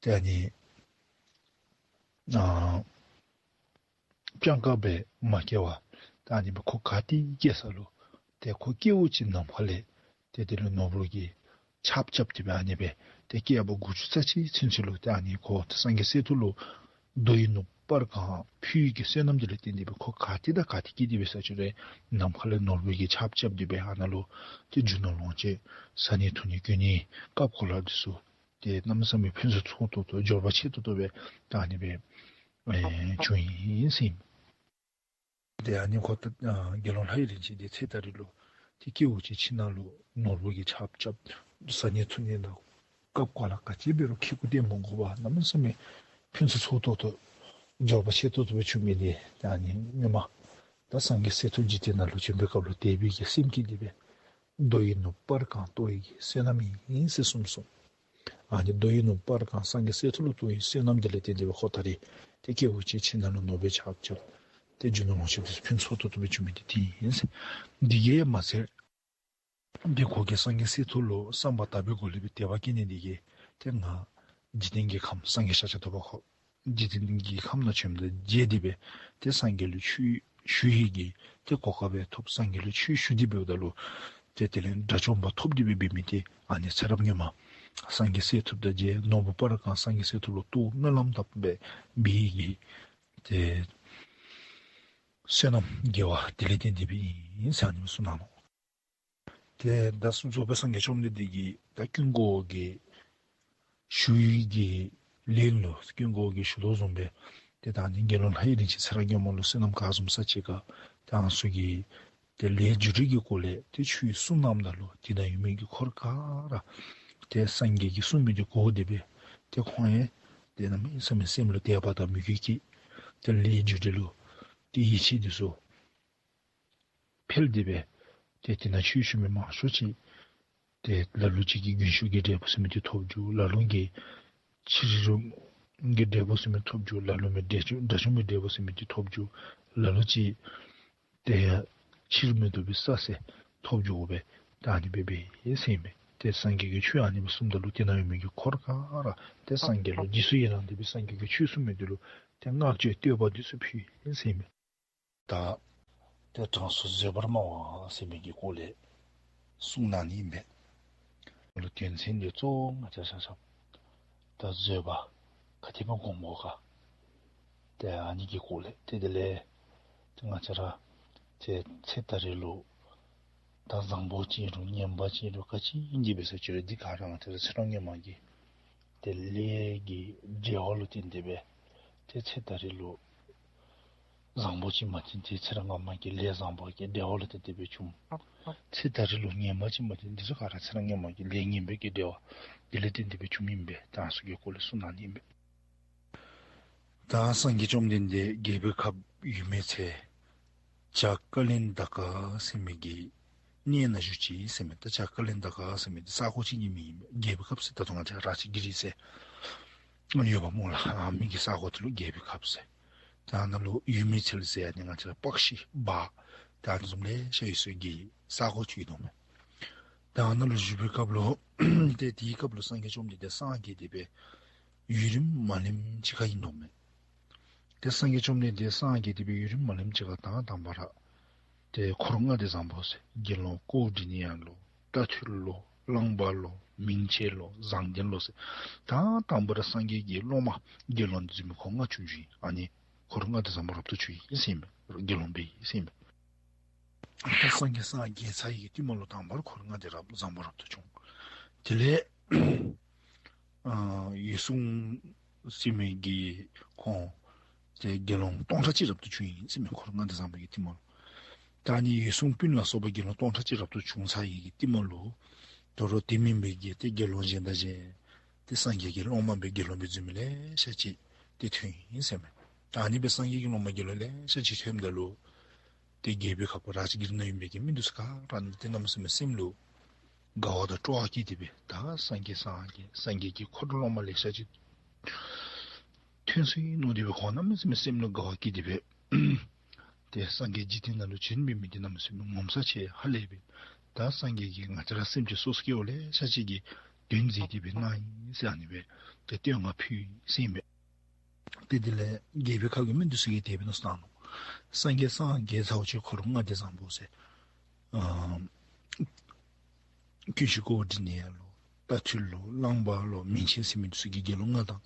ཏེ་ཨ་ནི་ཨ་སྤྱང་ཀ་སྦེ་མ་སྐྱེ་བར་ད་ཨ་ནི་སྦེ་ཁོ་ག་ཏེ་སྐྱེ་ས་ལུ་ཏེ་ཁོ་སྐྱེཝ་ཅིག་ནམ་མཁའ་ལས་ཏེ་དེ་ལུ་ནོར་བུ་གིས་ཆརཔ་རྐྱབ་སྟེ་སྦེ་ཨ་ནི་སྦེ་ཏེ་བསྐལ་པ་དགུ་བཅུ་རྩ་གཅིག་ཚུན་ཚོད་ལུ་ཏེ་ཨ་ནི་ཁོ་ཏེ་སངས་རྒྱས་གསེར་ཐུབ་ལུ་རྡོ་ཡི་ནོར་བུ་དཔར་གང་ཕུལ་བའི་གི་བསོད་ནམས་དེ་ལས་བརྟེན་ཏེ་སྦེ་ཁོ་ག་ཏེ་དང་ག་ཏེ་སྐྱེས་ཏེ་སྦེ་ཟེར་ཅི་རུང་ནམ་མཁའ་ལས་ནོར་བུ་གིས་ཆརཔ་རྐྱབ་སྟེ་སྦེ་ཨ་ནཱ་ལུ་ཏེ་རྒྱུ་ནོར་ལོངས་སྤྱོད་བཟའ་ནི་འཐུང་ནི་གྱོན་ནི་རྐྱབ་གོ་ལ་འདི་ཚུ་ཏེ་གནམ་མེད་ས་མེད་ཕུན་སུམ་ཚོགས་ཏོག་ཏོ་འབྱོར་པ་ཆེ་ཏོག་ཏོ་སྦེ་ད་ཨ་ནི་སྦེ་ཨེ་བྱུང་ཡི་ཟེར་ཨིན། ཏེ་ཨ་ནི་ཁོ་ད་ཨ་དགེ་སློང་ལྷ་ཡི་རིན་ཆེན་འདི་ཚེ་ད་རེས་ལུ་ཏེ་སྐྱེཝ་ཅིག་ཁྱིམ་ནང་ལུ་ནོར་བུ་གིས་ཆརཔ་རྐྱབ་བཟའ་ནི་འཐུང་ནི་དང་རྐྱབ་གོ་ལ་ག་ཅི་འབད་རུང་ཁེ་ཀོ་སྟེར་མི་དགོ་པར་གནམ་མེད་ས་མེད་ཕུན་སུམ་ཚོགས་ཏོག་ཏོ་འབྱོར་པ་ཆེ་ཏོག་ཏོ་སྦེ་བྱུང་མི་འདི་ཏེ་ཨ་ནི་སྔོན་མ་ད་སངས་རྒྱས་གསེར་ཐུབ་འཇིག་རྟེན་ནང་ལུ་བྱོན་པའི་སྐབས་ལུ་དད་པའི་གི་སེམས་ཀྱིས་དེ་སྦེ་རྡོ་ཡི་ནོར་བུ་དཔར་གང་གཏོར་བའི་གི་བསོད་ནམས་ཨིན་ཟེར་གསུངས་སོ། ཨ་ནི་རྡོ་ཡི་ནོར་བུ་དཔར་གང་སངས་རྒྱས་གསེར་ཐུབ་ལུ་གཏོར་བའི་བསོད་ནམས་དེ་ལས་བརྟེན་ཏེ་སྦེ་ཁོ་ད་རེས་ཏེ་སྐྱེཝ་ཅིག་ཁྱིམ་ནང་ལུ་ནོར་བུ་ཆརཔ་རྐྱབ་སྟེ་རྒྱུ་ནོར་ལོངས་སྤྱོད་དེ་ཚུ་ཕུན་སུམ་ཚོགས་ཏོག་ཏོ་སྦེ་བྱུང་མི་འདི་དེ་ཨིན་ཟེར། འདི་གིས་མ་ཚད་ཏེ་ཁོ་གིས་སངས་རྒྱས་གསེར་ཐུབ་ལུ་བསམ་པ་དག་པའི་སྒོ་ལས་སྦེ་དད་པ་སྐྱེས་ནི་འདི་གིས་ཏེ་ང་འཇིག་རྟེན་གྱི་ཁམས་སངས་རྒྱས་ཤཱཀྱ་ཐུབ་པ་ཁོ་འཇིག་རྟེན་གྱི་ཁམས་ནང་བྱོནམ་ད་མཇལ་ཏེ་སྦེ་ཏེ་སངས་རྒྱས་ལུ་ཆོས་ཞུ་ནི་གི་ཏེ་གོ་སྐབས་སྦེ་ཐོབ། སངས་རྒྱས་ལུ་ཆོས་ཞུ་སྟེ་འབདཝ་ད་ལུ་ཏེ་དེ་ལས་དགྲ་བཅོམ་པ་ཐོབ་སྟེ་སྦེ་འབད་མི་འདི་ཨ་ནི་ཚེ་རབས་སྔོན་མ་སངས་རྒྱས་གསེར་ཐུབ་དང་མཇལ་ནོར་བུ་དཔར་གང་སངས་རྒྱས་གསེར་ཐུབ་ལུ་གཏོར་སྨོན་ལམ་བཏབ་སྦེ་འབད་བའི་གི་ཏེ་བསོད་ནམས་དགེ་བ་དེ་ལས་བརྟེན་ཏེ་སྦེ་ཨིན་ཟེར་ཨ་ནི་གསུངས་གནང་ནུག། ཏེ་ད་གསུངས་སོ་སྦེ་སངས་རྒྱས་བཅོམ་ལྡན་འདས་ཀྱིས་ད་ཀུན་དགའ་བོ་གི་ཞུ་ཡི་གི་ལན་ལུ་ཀུན་དགའ་བོ་གིས་ཞུ་དོ་བཟུམ་སྦེ་ཏེ་ད་ཨ་ནི་དགེ་སློང་ལྷ་ཡི་རིན་ཆེན་ཚེ་རབས་སྔོན་མ་ལུ་བསོད་ནམས་ག་བཟུམ་བསགས་ཅི་ག་ཏེ་ཨ་ནི་ཚུ་གི་ཏེ་ལས་རྒྱུ་འབྲས་ཀྱི་སྐོར་ལས་ཏེ་ཆོས་གསུངས་གནངམ་ད་ལུ་དེ་ནང་ཡོད་མི་གི་འཁོར་ག་ར་ཏེ་སངས་རྒྱས་ཀྱིས་གསུངས་མི་འདི་གོ་སྟེ་སྦེ་ཏེ་ཁོང་ཡང་ཏེ་གནམ་མེད་ས་མེད་སེམས་ལུ་དད་པ་དང་མོས་གུས་སྐྱེས། ཏེ་ལས་རྒྱུ་འབྲས་ལུ་ཏེ་ཡིད་ཆེས་འདི་ཚུ་འཕེལ་ཏེ་སྦེ་ཏེ་དེ་ནང་ཆོས་ཞུ་མི་མང་ཤོས་ཅིག་ཏེ་ལ་ལུ་ཅིག་གིས་རྒྱུན་ཞུགས་ཀྱི་འབྲས་བུ་ཟེར་མི་འདི་ཐོབ་འགྱོ། ལ་ལུ་གིས་ཕྱི་རོལ་གྱི་འབྲས་བུ་ཟེར་མི་ཐོབ་འགྱོ། ལ་ལུ་མི་དགྲ་བཅོམ་དགྲ་བཅོམ་པའི་འབྲས་བུ་ཟེར་མི་འདི་ཐོབ་འགྱོ། ལ་ལུ་ཅིག་ཏེ་ཕྱིར་མི་ལྡོག་པའི་ས་ཟེར་ཐོབ་འགྱོ་དགོ་པས། ད་ཨ་ནི་སྦེ་འབད་ཡི་ཟེར་ཨིན་མས། ཏེ་སངས་རྒྱས་ཀྱིས་ཆོས་ཨ་ནི་སྦེ་གསུངམ་ད་ལུ་དེ་ནང་ཡོད་མི་གི་འཁོར་ག་ར་ཏེ་སངས་རྒྱས་ལུ་རྗེས་སུ་ཡི་རང་སྟེ་སྦེ་སངས་རྒྱས་ཀྱིས་ཆོས་གསུངས་མི་འདི་ལུ་ཏེ་བསྔགས་བརྗོད་བསྟོད་པ་འདི་ཚུ་ཕུལ་ཡི་ཟེར་ཨིན་མས། ད་ཏེ་དྲང་སྲོང་བཟོད་པར་སྨྲ་བ་ཟེར་མི་གི་སྐོར་ལས་གསུངས་གནང་ནི་ཨིན་པས། ལུ་དོན་ཚན་འདི་གཙོ་བོ་ང་བཅས་ཆ་ཁྱབ་ད་བཟོད་པ་ག་དེ་སྦེ་སྒོམ་དགོ་ག། ཏེ་ཨ་ནི་གི་སྐོར་ལས་ཏེ་དེ་ལས་ཏེ་ང་བཅས་ར་ཏེ་ཚེ་ད་རེས་ལུ་ད་བཟང་པོ་ཅིག་ཨིན་རུང་ངན་པ་ཅིག་ཨིན་རུང་ག་ཅི་ཨིན་དེ་སྦེ་ཟེར་ཅི་རུང་འདི་ག་ར་ང་བཅས་ར་ཚེ་རབས་སྔོན་མ་གི་ཏེ་ལས་ཀྱི་འབྲེལ་བ་ལུ་བརྟེན་ཏེ་སྦེ་ཏེ་ཚེ་ད་རེས་ལུ་བཟང་པོ་ཅིག་མ་བྱུང་ཏེ་ཚེ་རབས་སྔ་མ་གི་ལས་བཟང་པོ་གི་འབྲེལ་བ་ལུ་བརྟེན་ཏེ་སྦེ་བྱུང་། ཚེ་ད་རེས་ལུ་ངན་པ་ཅིག་མ་བྱུང་འདི་ཚུ་ག་ར་ཚེ་རབས་སྔོན་མ་གི་ལས་ངན་པའི་གི་འབྲེལ་བ་འདི་ལས་བརྟེན་ཏེ་སྦེ་བྱུངམ་ཨིན་པས། ད་ཨ་ནི་ཚུ་གི་སྐོར་ལས་གསུངས་གནང་ནི་ཨིན་པས། ད་སངས་རྒྱས་བཅོམ་ལྡན་འདས་རྒྱལ་པོའི་ཁབ་ཡུལ་མི་ཚེ་བྱ་ཀ་ལན་ད་ཀ་ཟེར་མི་གི་གནས་ནང་བཞུགས་ཅི་ཟེར་མས། ད་བྱ་ཀ་ལན་ད་ཀ་ཟེར་མི་འདི་ས་གོ་ཅིག་གི་མིང་ཨིན་པས། རྒྱལ་པོའི་ཁབ་ཟེར་ད་ལྟོ་ང་བཅས་ར་ཅིག་གི་རི་ཟེར་ཡོདཔ་སྨོ་ལགས། ཨ་མི་གི་ས་གོ་འདི་ལུ་རྒྱལ་པོའི་ཁབ་ཟེར། ད་ཨ་ནཱ་ལུ་ཡུལ་མི་ཚེ་ཟེར་ཨ་ནི་ང་བཅས་ར་པཀྵི་བ་ད་ཨ་ནི་བཟུམ་ལེ་ཤ་ཡོད་ས་གི་ས་གོ་ཅིག་ཨིན་མས། ད་ཨ་ནཱ་ལུ་བཞུགས་པའི་སྐབས་ལུ་ཏེ་དེའི་སྐབས་ལུ་སངས་རྒྱས་བཅོམ་ལྡན་འདས་སངས་རྒྱས་ཏེ་སྦེ་ཡུན་རིངམ་མ་ལོནམ་ཅིག་ཁར་ཨིན་མས། ཏེ་སངས་རྒྱས་བཅོམ་ལྡན་འདས་སངས་རྒྱས་ཏེ་སྦེ་ཡུན་རིངམ་མ་ལོནམ་ཅིག་ཁར་ད་དང་པ་ར་ཏེ་འཁོར་ལྔ་སྡེ་བཟང་པོ་ཟེར་དགེ་སློང་ཀོ་ཌི་ནི་ཡ་ལུ་ རྟ་ཐུལ་ལོ་གླང་པ་ལོ་མིང་ཆེན་ལོ་བཟང་ལྡན་ལོ་ཟེར། ད་དང་པ་ར་སངས་རྒྱས་ཀྱི་སློབ་མ་དགེ་སློང་འཛུལ་མི་ཁོ་ལྔ་བྱུང་བྱུང་ཡི། ཨ་ནི་འཁོར་ལྔ་སྡེ་བཟང་པོ་རབ་ཏུ་བྱུང་ཡི་ཟེར་མས། དགེ་སློང་འབད་ཡི་ཟེར་མས། ད་སངས་རྒྱས་སངས་རྒྱས་ཚར་ཡི་གི་རྟིང་མ་ལུ་དང་པ་ར་འཁོར་ལྔ་སྡེ་རབ་བཟང་པོ་རབ་ཏུ་བྱུང་། དེ་ལས་ཨ་འོད་སྲུང་ཟེར་མི་གི་ཁོང་ཏེ་དགེ་སློང་སྟོང་ཕྲག་གཅིག་རབ་ཏུ་བྱུང་ཡི་ཟེར་མས། འཁོར་ལྔ་སྡེ་བཟང་པོ་གི་རྟིང་མ་ལུ། ད་ཨ་ནི་འོད་སྲུང་སྤུན་ལ་སོགས་པ་དགེ་སློང་སྟོང་ཕྲག་གཅིག་རབ་ཏུ་བྱུང་ཚར་ཡི་གི་རྟིང་མ་ལུ་དོ་རུང་དེ་མིན་པའི་གི་ཏེ་དགེ་སློང་གཞན་དང་གཞན་ཏེ་སངས་རྒྱས་ཀྱི་སློབ་མ་སྦེ་དགེ་སློང་སྦེ་འཛུལ་མི་ལེ་ཤ་ཅིག་ཏེ་ཐོན་ཡི་ཟེར་མས། ད་ཨ་ནི་སྦེ་སངས་རྒྱས་ཀྱི་སློབ་མ་དགེ་སློང་ལེ་ཤ་ཅིག་ཐོནམ་ད་ལུ་ཏེ་རྒྱལ་པོའི་ཁབ་རཱཇ་གིར་ན་ཡོད་པའི་གི་མི་འདི་ཚུ་ག་ར་ཏེ་གནམ་མེད་ས་མེད་སེམས་ལུ་དགའ་བ་དང་སྤྲོ་བ་སྐྱེས་ཏེ་སྦེ་ད་སངས་རྒྱས་སངས་རྒྱས་སངས་རྒྱས་ཀྱི་འཁོར་སློབ་མ་ལེ་ཤ་ཅིག་ཐོན་སོ་ཡི་མནོ་སྟེ་སྦེ་ཁོང་གནམ་མེད་ས་མེད་སེམས་ལུ་དགའ་བ་སྐྱེས་ཏེ་སྦེ་ཏེ་སངས་རྒྱས་འཇིག་རྟེན་ནང་ལུ་བྱོན་པའི་མི་འདི་གནམ་མེད་ས་མེད་ངོ་མཚར་ཆེ་ཧ་ལས་པས། ད་སངས་རྒྱས་ཀྱིས་ང་བཅས་ར་སེམས་ཅན་སོ་སོ་སྐྱེ་བོ་ལེ་ཤ་ཅིག་གི་དོན་མཛད་དེ་སྦེ་གནང་ཡི་ཟེར་ཨ་ནི་སྦེ་ཏེ་བསྟོད་བསྔགས་ཕུལ་ཡི་ཟེར་ཨིན་པས། ཏེ་དེ་ལས་རྒྱལ་པོའི་ཁབ་ཀྱི་མི་འདི་ཚུ་གིས་དེ་སྦེ་མནོ་བསམ་བཏང་ནུག། སངས་རྒྱས་སངས་རྒྱས་ཚརཝ་ཅིག་འཁོར་ལྔ་སྡེ་བཟང་པོ་ཟེར་ཨ་ཀུན་གཞི་ཀཽ་ཌི་ནྱ་ལོ་རྟ་ཐུལ་ལོ་གླང་པ་ལོ་མིང་ཆེན་ཟེར་མི་འདི་ཚུ་གི་དགེ་སློང་ལྔ་དང་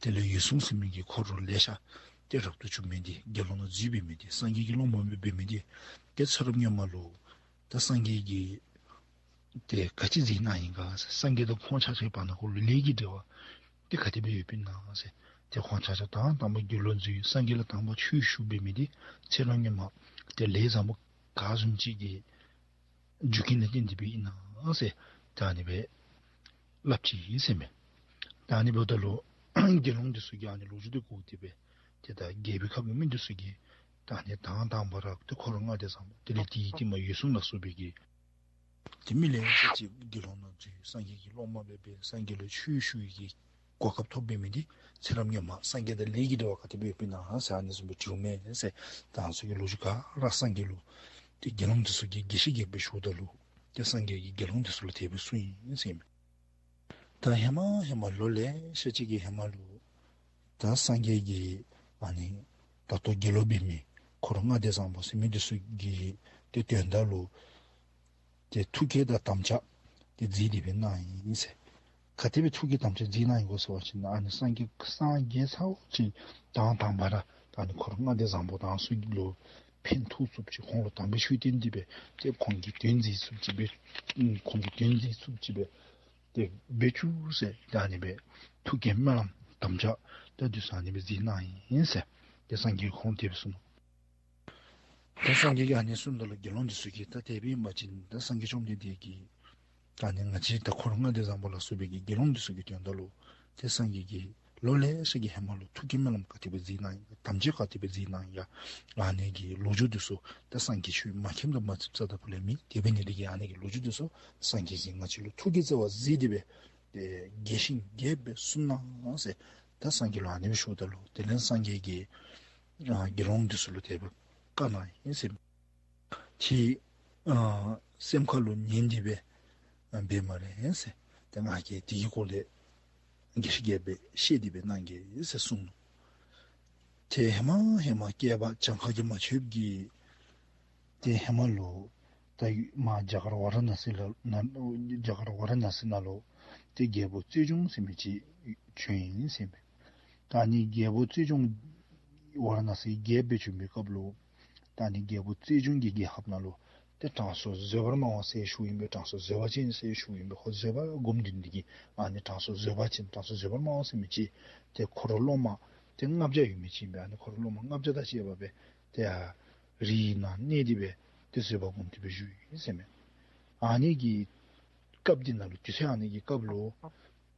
དེ་ལས་འོད་སྲུང་ཟེར་མི་གི་འཁོར་ལོ་ལེ་ཤ་ཏེ་རབ་ཏུ་བྱུང་མི་འདི་དགེ་སློང་ནང་འཛུལ་འབད་མི་འདི་སངས་རྒྱས་ཀྱི་སློབ་མ་སྦེ་འབད་མི་འདི་ཏེ་ཚེ་རབས་སྔོན་མ་ལུ་ད་སངས་རྒྱས་ཀྱིས་ཏེ་ག་ཅི་མཛད་གནང་ཡི་ག་ཟེར། སངས་རྒྱས་དང་ཁོང་ཆ་ཁྱབ་བར་ན་ཁོ་ལུ་ལས་ཀྱི་འབྲེལ་བ་ཏེ་ག་དེ་སྦེ་ཡོདཔ་ཨིན་ན་ཟེར། ཏེ་ཁོང་ཆ་ཁྱབ་ད་དང་པ་དགེ་སློང་འཛུལ་སངས་རྒྱས་ལུ་དང་པ་ཆོས་ཞུ་འབད་མི་འདི་ཚེ་རབས་སྔོན་མ་ཏེ་ལས་བཟང་པོ་ག་བཟུམ་ཅིག་གི་རྒྱུ་རྐྱེན་ལས་བརྟེན་ཏེ་སྦེ་ཨིན་ན་ཟེར་ད་ཨ་ནི་སྦེ་སླབ་ཅི་ཟེར་མས། ད་ཨ་ནི་འབདཝ་ད་ལུ་དགེ་སློང་འདི་ཚུ་གིས་ཨ་ནི་ལོ་རྒྱུས་འདི་གོ་སྟེ་སྦེ་ཏེ་ད་རྒྱལ་པོའི་ཁབ་ཀྱི་མི་འདི་ཚུ་གིས་ད་ཨ་ནི་དང་དང་པ་ར་ཏེ་འཁོར་ལྔ་སྡེ་བཟང་པོ་དེ་ལས་དེའི་རྟིང་མ་འོད་སྲུང་ལ་སོགས་པའི་གི་ཏེ་མི་ལེ་ཤ་ཅིག་དགེ་སློང་ནང་འཛུལ་སངས་རྒྱས་ཀྱི་སློབ་མ་སྦེ་འབད་སངས་རྒྱས་ལུ་ཆོས་ཞུ་བའི་གི་གོ་སྐབས་ཐོབ་འབད་མི་འདི་ཚེ་རབས་སྔོན་མ་སངས་རྒྱས་དང་ལས་ཀྱི་འབྲེལ་བ་ག་དེ་སྦེ་ཡོདཔ་ཨིན་ན་ཟེར་ཨ་ནི་བཟུམ་སྦེ་འགྱོཝ་མས་ཟེར། ད་ཨ་ནི་ཚུ་གི་ལོ་རྒྱུས་ག་ར་སངས་རྒྱས་ལུ་ཏེ་དགེ་སློང་འདི་ཚུ་གིས་དགེ་བཤེས་རྒྱལ་པོ་ཞུཝ་ད་ལུ་ཏེ་སངས་རྒྱས་ཀྱིས་དགེ་སློང་འདི་ཚུ་ལུ་དེ་སྦེ་གསུངས་ཡི་ཟེར་མས། ད་ཧེ་མ་ཧེ་མ་ལོ་ལེ་ཤ་ཅིག་གི་ཧེ་མ་ལུ་ད་སངས་རྒྱས་ཀྱིས་ཨ་ནི་ད་ལྟོ་དགེ་སློང་འབད་མི་འཁོར་ལྔ་སྡེ་བཟང་པོ་ཟེར་མི་འདི་ཚུ་གི་ཏེ་དོན་དག་ལུ་ཏེ་ཐུགས་བསྐྱེད་དང་དམ་བཅའ་ཏེ་མཛད་དེ་སྦེ་གནང་ཡི་ཟེར། ག་དེ་སྦེ་ཐུགས་བསྐྱེད་དམ་བཅའ་མཛད་གནང་ཡི་གོ་ཟེར་བ་ཅིན་ཨ་ནི་སངས་རྒྱས་སངས་རྒྱས་ཚརཝ་ཅིག་དང་དང་པ་ར་ད་ཨ་ནི་འཁོར་ལྔ་སྡེ་བཟང་པོ་དང་ཚུ་ལུ་ཕན་ཐོགས་ཚུགསཔ་ཅིག་ཁོང་ལུ་དམ་པའི་ཆོས་བསྟན་ཏེ་སྦེ་ཏེ་ཁོང་གི་དོན་མཛད་ཚུགསཔ་ཅིག་སྦེ་ཁོང་གི་དོན་མཛད་ཚུགསཔ་ཅིག་སྦེ་ཏེ་འབད་བཅུག་ཟེར་ད་ཨ་ནི་སྦེ་ཐུགས་བསྐྱེད་སྨོན་ལམ་དམ་བཅའ་ད་འདི་ཚུ་ཨ་ནི་སྦེ་མཛད་གནང་ཡི་ཟེར། ཏེ་སངས་རྒྱས་ཁོང་དེ་སྦེ་གསུངས་ནུག། ད་སངས་རྒྱས་ཀྱིས་ཨ་ནི་གསུངམ་ད་ལུ་དགེ་སློང་འདི་ཚུ་གིས་ད་དེ་སྦེ་ཨིན་པ་ཅིན་ད་སངས་རྒྱས་བཅོམ་ལྡན་འདས་ཀྱིས་ད་ཨ་ནི་ང་བཅས་ད་འཁོར་ལྔ་སྡེ་བཟང་པོ་ལ་སོགས་པའི་གི་དགེ་སློང་འདི་ཚུ་གི་དོན་དག་ལུ་ཏེ་སངས་རྒྱས་ཀྱིས་ལོ་ལེ་ཤ་གི་ཧེ་མ་ལུ་ཐུགས་བསྐྱེད་སྨོན་ལམ་ག་དེ་སྦེ་མཛད་གནང་ཡི་དམ་བཅའ་ག་དེ་སྦེ་མཛད་གནང་ཡི་ཨ་ནི་གི་ལོ་རྒྱུས་འདི་ཚུ་ད་སངས་རྒྱས་ཆོས་མ་མཁྱེནམ་དང་མ་ཚིགཔ་རྩ་དང་ཕུ་ལས་མེད། དེ་འབད་ནི་འདི་གིས་ཨ་ནི་གི་ལོ་རྒྱུས་འདི་ཚུ་སངས་རྒྱས་ཀྱིས་ང་བཅས་ལུ་ཐུགས་བསྐྱེད་བརྩེ་བ་མཛད་དེ་སྦེ་ཏེ་རྒྱས་ཤིང་རྒྱས་པ་སྦེ་གསུངས་གནང་ཟེར། ད་སངས་རྒྱས་ལུ་ཨ་ནི་སྦེ་ཞུཝ་ད་ལུ་དེ་ལས་སངས་རྒྱས་ཀྱིས་ཨ་དགེ་སློང་འདི་ཚུ་ལུ་དེ་སྦེ་བཀའ་གནང་ཡི་ཟེར། ཏེ་ཨ་སེམས་ཁ་ལུ་ཉན་ཏེ་སྦེ་ཨ་འབད་སྨ་རེ་ཟེར། ཏེ་ང་གིས་དེ་གི་སྐོར་ལས་རྒྱས་ཤིང་རྒྱས་པ་སྦེ་བཤད་དེ་སྦེ་གནང་གེ་ཟེར་གསུངས་ནུག། ཏེ་ཧེ་མ་ཧེ་མ་བསྐལ་པ་གྱངས་ཁ་གིས་མ་ཆོདཔ་གི་ཏེ་ཧེ་མ་ལུ་ད་མར་རྒྱ་གར་ཝཱ་ར་ཎ་སི་ལ་ན་རྒྱ་གར་ཝཱ་ར་ཎ་སི་ནང་ལུ་ཏེ་རྒྱལ་པོ་རྩོད་འཇོམས་ཟེར་མི་ཅིག་བྱོན་ཡི་ཟེར་མས། ད་ཨ་ནི་རྒྱལ་པོ་རྩོད་འཇོམས་ཝཱ་ར་ཎ་སིའི་རྒྱལཔོ་སྦེ་བྱོན་པའི་སྐབས་ལུ་ད་ཨ་ནི་རྒྱལ་པོ་རྩོད་འཇོམས་ཀྱི་རྒྱལ་ཁབ་ནང་ལུ་ཏེ་དྲང་སྲོང་བཟོད་པར་སྨྲ་བ་ཟེར་ཞུཝ་ཨིན་པས། དྲང་སྲོང་བཟོད་པ་ཅན་ཟེར་ཞུཝ་ཨིན་པས། ཁོ་བཟོད་པ་སྒོམ་སྡོད་ནི་འདི་གིས་ཨ་ནི་དྲང་སྲོང་བཟོད་པ་ཅན་དྲང་སྲོང་བཟོད་པར་སྨྲ་བ་ཟེར་མི་ཅིག་ཏེ་འཁོར་སློབ་མ་ཏེ་ལྔ་བརྒྱ་ཡོད་མི་ཅིག་ཨིན་པས། ཨ་ནི་འཁོར་སློབ་མ་ལྔ་བརྒྱ་དང་བཅས་པ་སྦེ་ཏེ་ཡར་རིའི་ནང་གནས་ཏེ་སྦེ་ཏེ་བཟོད་པ་སྒོམ་སྟེ་སྦེ་བཞུགས་ཡི་ཟེར་མས། ཨ་ནི་གི་སྐབས་འདི་ནང་ལུ་དུས་ཚོད་ཨ་ནི་གི་སྐབས་ལུ་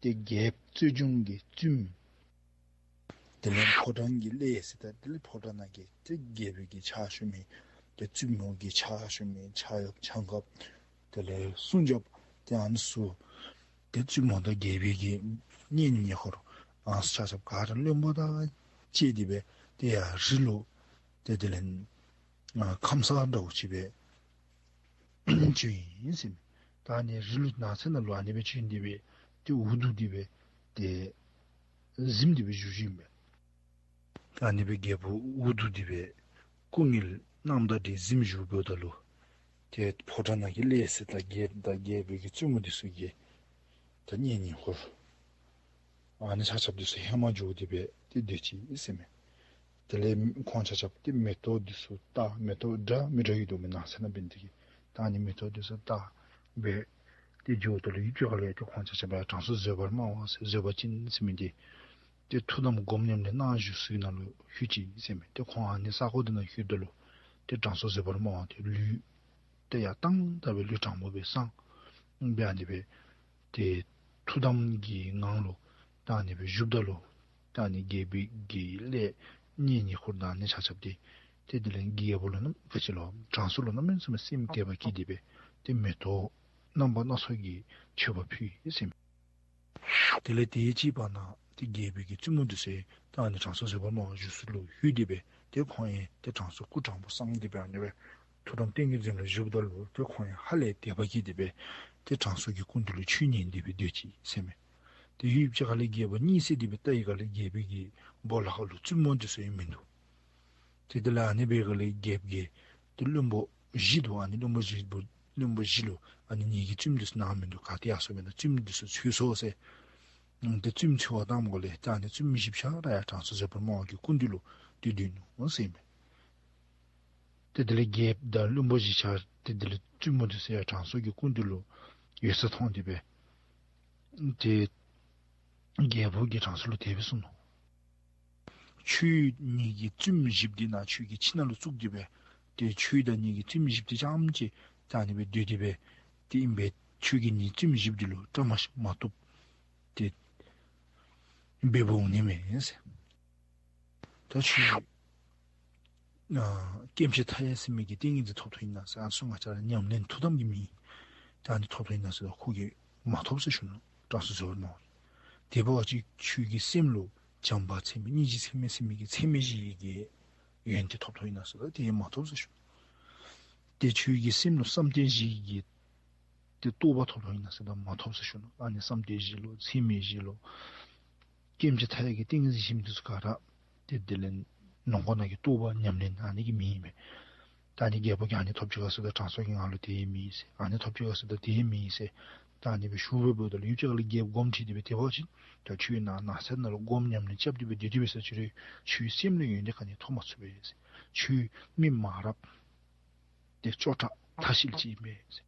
ཏེ་རྒྱལཔོ་རྩོད་འཇོམས་ཀྱི་བཙུནམོ་དེ་ལས་ཕོ་བྲང་གི་ལས་ཟེར་ད་དེ་ལས་ཕོ་བྲང་ནང་གི་ཏེ་རྒྱལ་པོའི་གི་ཕྱག་ཞུ་མི་ཏེ་བཙུནམོ་གི་ཕྱག་ཞུ་མི་ཕྱག་གཡོགཔ་ཕྱག་སྒརཔ་དེ་ལས་སྲུང་སྐྱོབཔ་ཏེ་ཨ་ནི་ཚུ་ཏེ་བཙུནམོ་དང་རྒྱལ་པོའི་གི་གཉེན་ཉེ་འཁོར་ཨ་ནི་ཚུ་ཆ་ཁྱབ་ག་ར་བློན་པོ་དང་བཅས་ཏེ་སྦེ་ཏེ་ཡར་རི་ལུ་ཏེ་དེ་ལས་ཨ་ཁམས་སངས་འདྲཝ་ཅིག་སྦེ་བྱོན་ཡི་ཟེར་མས། ད་ཨ་ནི་རི་ལུ་ནགས་ཚལ་ནང་ལུ་ཨ་ནི་སྦེ་བྱོན་ཏེ་སྦེ་ཏེ་འུ་སྡུག་སྟེ་སྦེ་ཏེ་གཟིམས་ཏེ་སྦེ་བཞུགས་བཞུགསཔ་ཨིན་པས། ད་ཨ་ནི་སྦེ་རྒྱལ་པོ་འུ་སྡུག་སྟེ་སྦེ་སྐུ་ངལ་རྣམ་དག་སྟེ་གཟིམས་བཞུགསཔ་ད་ལུ་ ཏེ་ཕོ་བྲང་ནང་གི་ལས་ཟེར་ད་རྒྱལཔོ་དང་རྒྱལ་པོའི་གི་བཙུན་མོ་འདི་ཚུ་གིས་ད་གཉེན་ཉེ་འཁོར་ཨ་ནི་ཆ་ཁྱབ་འདི་ཚུ་ཧེ་མ་འགྱོ་སྟེ་སྦེ་ཏེ་སྡོད་ཅི་ཟེར་མས། དེ་ལས་ཁོང་ཆ་ཁྱབ་ཏེ་མེ་ཏོག་འདི་ཚུ་བཏགས། མེ་ཏོག་འདྲ་མི་འདྲ་ཡོད་དོ་མེན་ན་ཟེར་ན་འབད་ནི་དེ་གིས། ད་ཨ་ནི་མེ་ཏོག་འདི་ཚུ་བཏགས་སྦེ་ཏེ་འགྱོཝ་ད་ལུ་ཡུདཔ་ཅིག་ཁ་ལས་ཏེ་ཁོང་ཆ་ཁྱབ་ཡང་དྲང་སྲོང་བཟོད་པར་སྨྲ་བ་ཟེར་བཟོད་པ་ཅན་ཟེར་མི་འདི་ཏེ་ཐུགས་དམ་སྒོམ་ཉམས་ལེན་གནང་བའི་ས་གོ་ནང་ལུ་ལྷོད་ཅི་ཟེར་མས། ཏེ་ཁོང་ཨ་ནི་ས་གོ་འདི་ནང་ལྷོདཔ་ད་ལུ་ཏེ་དྲང་སྲོང་བཟོད་པར་སྨྲ་བ་འདི་ལུས་ཏེ་ཡར་བཏང་ད་སྦེ་ལུས་དྲང་པོ་སྦེ་སངས་སྦེ་ཨ་ནི་སྦེ་ཏེ་ཐུགས་དམ་གྱི་ངང་ལུ་ད་ཨ་ནི་སྦེ་བཞུགསཔ་ད་ལུ་ད་ཨ་ནི་རྒྱལ་པོའི་གི་ལས་གཉེན་ཉེ་འཁོར་དང་ཨ་ནི་ཆ་ཁྱབ་འདི་ཏེ་དེ་ལས་རྒྱལ་པོ་ལུ་ནམ་ག་ཅི་ལོ་དྲང་སྲོང་ལུ་གནམ་མེད་ས་མེད་སེམས་དད་པ་སྐྱེས་ཏེ་སྦེ་ཏེ་མེ་ཏོག་རྣམ་པ་སྣ་ཚོགས་ཀྱི་མཆོད་པ་ཕུལ་ཡི་ཟེར་མས། དེ་ལས་དེའི་ཅིག་བར་ན་ཏེ་རྒྱལ་པོའི་གི་བཙུན་མོ་འདི་ཚུ་ད་ཨ་ནི་དྲང་སྲོང་བཟོད་པར་སྨྲ་བ་བཞུགས་ས་ལུ་ལྷོད་དེ་སྦེ་ཏེ་ཁོང་ཡང་ཏེ་དྲང་སྲོང་སྐུ་དྲང་པོ་སངས་ཏེ་སྦེ་ཨ་ནི་སྦེ་ཐུགས་དམ་ཏིང་ངེ་འཛིན་ལུ་བཞུགསཔ་ད་ལུ་ཏེ་ཁོང་ཡང་ཧ་ལས་དད་པ་སྐྱེས་ཏེ་སྦེ་ཏེ་དྲང་སྲོང་གི་སྐུ་མདུན་ལུ་ཆོས་ཉན་ཏེ་སྦེ་སྡོད་ཅི་ཟེར་མས། ཏེ་ཡུདཔ་ཅིག་ཁ་ལས་རྒྱལ་པོ་གཉིད་སད་དེ་སྦེ་བལྟ་བའི་སྒང་ལས་རྒྱལ་པོའི་གི་སྦོ་ལོགས་ཁ་ལུ་བཙུན་མོ་འདི་ཚུ་ཡང་མིན་འདུག། ཏེ་དེ་ལས་ཨ་ནི་སྦེ་སྒང་ལས་རྒྱལཔོ་གིས་ཏེ་བློན་པོ་བཞི་འདུག། ཨ་ནི་བློན་པོ་བཞི་པོ་བློན་པོ་བཞི་ལུ་ཨ་ནི་ངེ་གི་བཙུནམོ་འདི་ཚུ་ནཱ་མིན་འདུག། ག་ཏེ་ཡར་སོང་མེན་ན། བཙུནམོ་འདི་ཚུ་འཚོལ་སོང་ཟེར། ཨམ་ཏེ་བཙུནམོ་འཚོལ་བར་བཏངམ་སྒང་ལས་ཏེ་ཨ་ནི་བཙུནམོ་བཞི་ཆ་ར་ཡང་དྲང་སྲོང་བཟོད་པར་སྨྲ་བ་གི་སྐུ་མདུན་ལུ་ཏེ་སྡོད་ནུག་ཟེར་མས། ཏེ་དེ་ལས་རྒྱལཔོ་དང་བློན་པོ་བཞི་ཆ་ཏེ་དེ་ལས་བཙུནམོ་འདི་ཚུ་ཡང་དྲང་སྲོང་གི་སྐུ་མདུན་ལུ་ཡོད་ས་མཐོང་སྟེ་སྦེ་ཏེ་རྒྱལ་པོ་གིས་དྲང་སྲོང་ལུ་དེ་སྦེ་གསུངས་ནུག། ཁྱོད་ངེ་གི་བཙུནམོ་བཞི་པོ་འདི་ནཱ་ཁྱོད་ཀྱི་ཁྱིམ་ནང་ལུ་བཙུགས་ཏེ་སྦེ་ཏེ་ཁྱོད་དང་ངེ་གི་བཙུནམོ་བཞི་པོ་འདི་རྐྱངམ་ཅིག་ད་ཨ་ནི་སྦེ་སྡོད་དེ་སྦེ་ཏེ་ཨིན་པས། ཁྱོད་ཀྱིས་ངེ་བཙུནམོ་བཞི་པོ་འདི་ལུ་བཀྲ་མ་ཤིས་མ་བཏུབ་ཏེ་འབདཝ་འོང་ནི་མས་ཟེར། ད་ཁྱོད་ཨ་སྐྱེ་འཆི་མཐའ་ཡས་ཟེར་མི་གི་ཏིང་ངེ་འཛིན་ཐོབ་ཐོབ་ཨིན་ན་ཟེར། ཨ་ནི་ཚུ་ང་བཅས་ར་ཉམས་ལེན་ཐུགས་དམ་གྱི་མི་ད་ཨ་ནི་ཐོབ་ཐོབ་ཨིན་ན་ཟེར། ཁོ་གིས་མ་ཐོབ་ཟེར་ཞུ་ནུག། དྲང་སྲོང་བཟོད་པར་སྨྲ་བ། དེ་འབད་བ་ཅིན་ཁྱོད་ཀྱི་སེམས་ལུ་བྱམས་པ་ཚད་མེད་སྙིང་རྗེ་ཚད་མེད་ཟེར་མི་གི་ཚད་མེད་བཞི་གི་ཡོན་ཏན་ཐོབ་ཐོབ་ཨིན་ན་ཟེར། ད་དེ་ཡང་མ་ཐོབ་ཟེར་ཞུ་ནུག། ཏེ་ཁྱོད་ཀྱི་སེམས་ལུ་བསམ་གཏན་བཞི་གི་ཏེ་རྟོགས་པ་ཐོབ་ཐོབ་ཨིན་ན་ཟེར། ད་མ་ཐོབ་ཟེར་ཞུ་ནུག། ཨ་ནི་བསམ་གཏན་བཞི་ལོ་ཚད་མེད་བཞི་ལོ་སྐྱེ་འཆི་མཐའ་ཡས་ཀྱི་ཏིང་ངེ་འཛིན་ཟེར་མི་འདི་ཚུ་ག་ར་ཏེ་དེ་ལས་ནང་ཁོག་ནང་གི་རྟོགས་པ་ཉམས་ལེན་ཨ་ནི་གི་མི་ཨིན་པས། ད་ཨ་ནི་རྒྱལ་པོ་གིས་ཨ་ནི་ཐོབ་ཅི་ག་ཟེར། ད་དྲང་སྲོང་གིས་ང་ལུ་དེ་ཡང་མེད་ཟེར། ཨ་ནི་ཐོབ་ཅི་ག་ཟེར། ད་དེ་ཡང་མེད་ཟེར། ད་ཨ་ནི་སྦེ་ཞུ་བའི་བར་ན་ལུ་ཡུདཔ་ཅིག་ཁ་ལས་རྒྱལཔོ་དགོངསམ་ཁྲེལ་ཏེ་སྦེ་དེ་འབད་བ་ཅིན་ད་ཁྱོད་ནཱ་ནགས་ཚལ་ནང་ལུ་སྒོམ་ཉམས་ལེན་རྐྱབ་སྟེ་སྦེ་སྡོད་དེ་འབད་ས་ཅིག་རུང་ཁྱོད་སེམས་ལུ་ཡོན་ཏན་ག་ནི་ཐོབ་མ་ཚུགས་པས་ཟེར། ཁྱོད་མི་མ་རབས་ཏེ་སྐྱོ་དྲགས་ཐ་ཤལ་ཅིག་ཨིན་པས་ཟེར།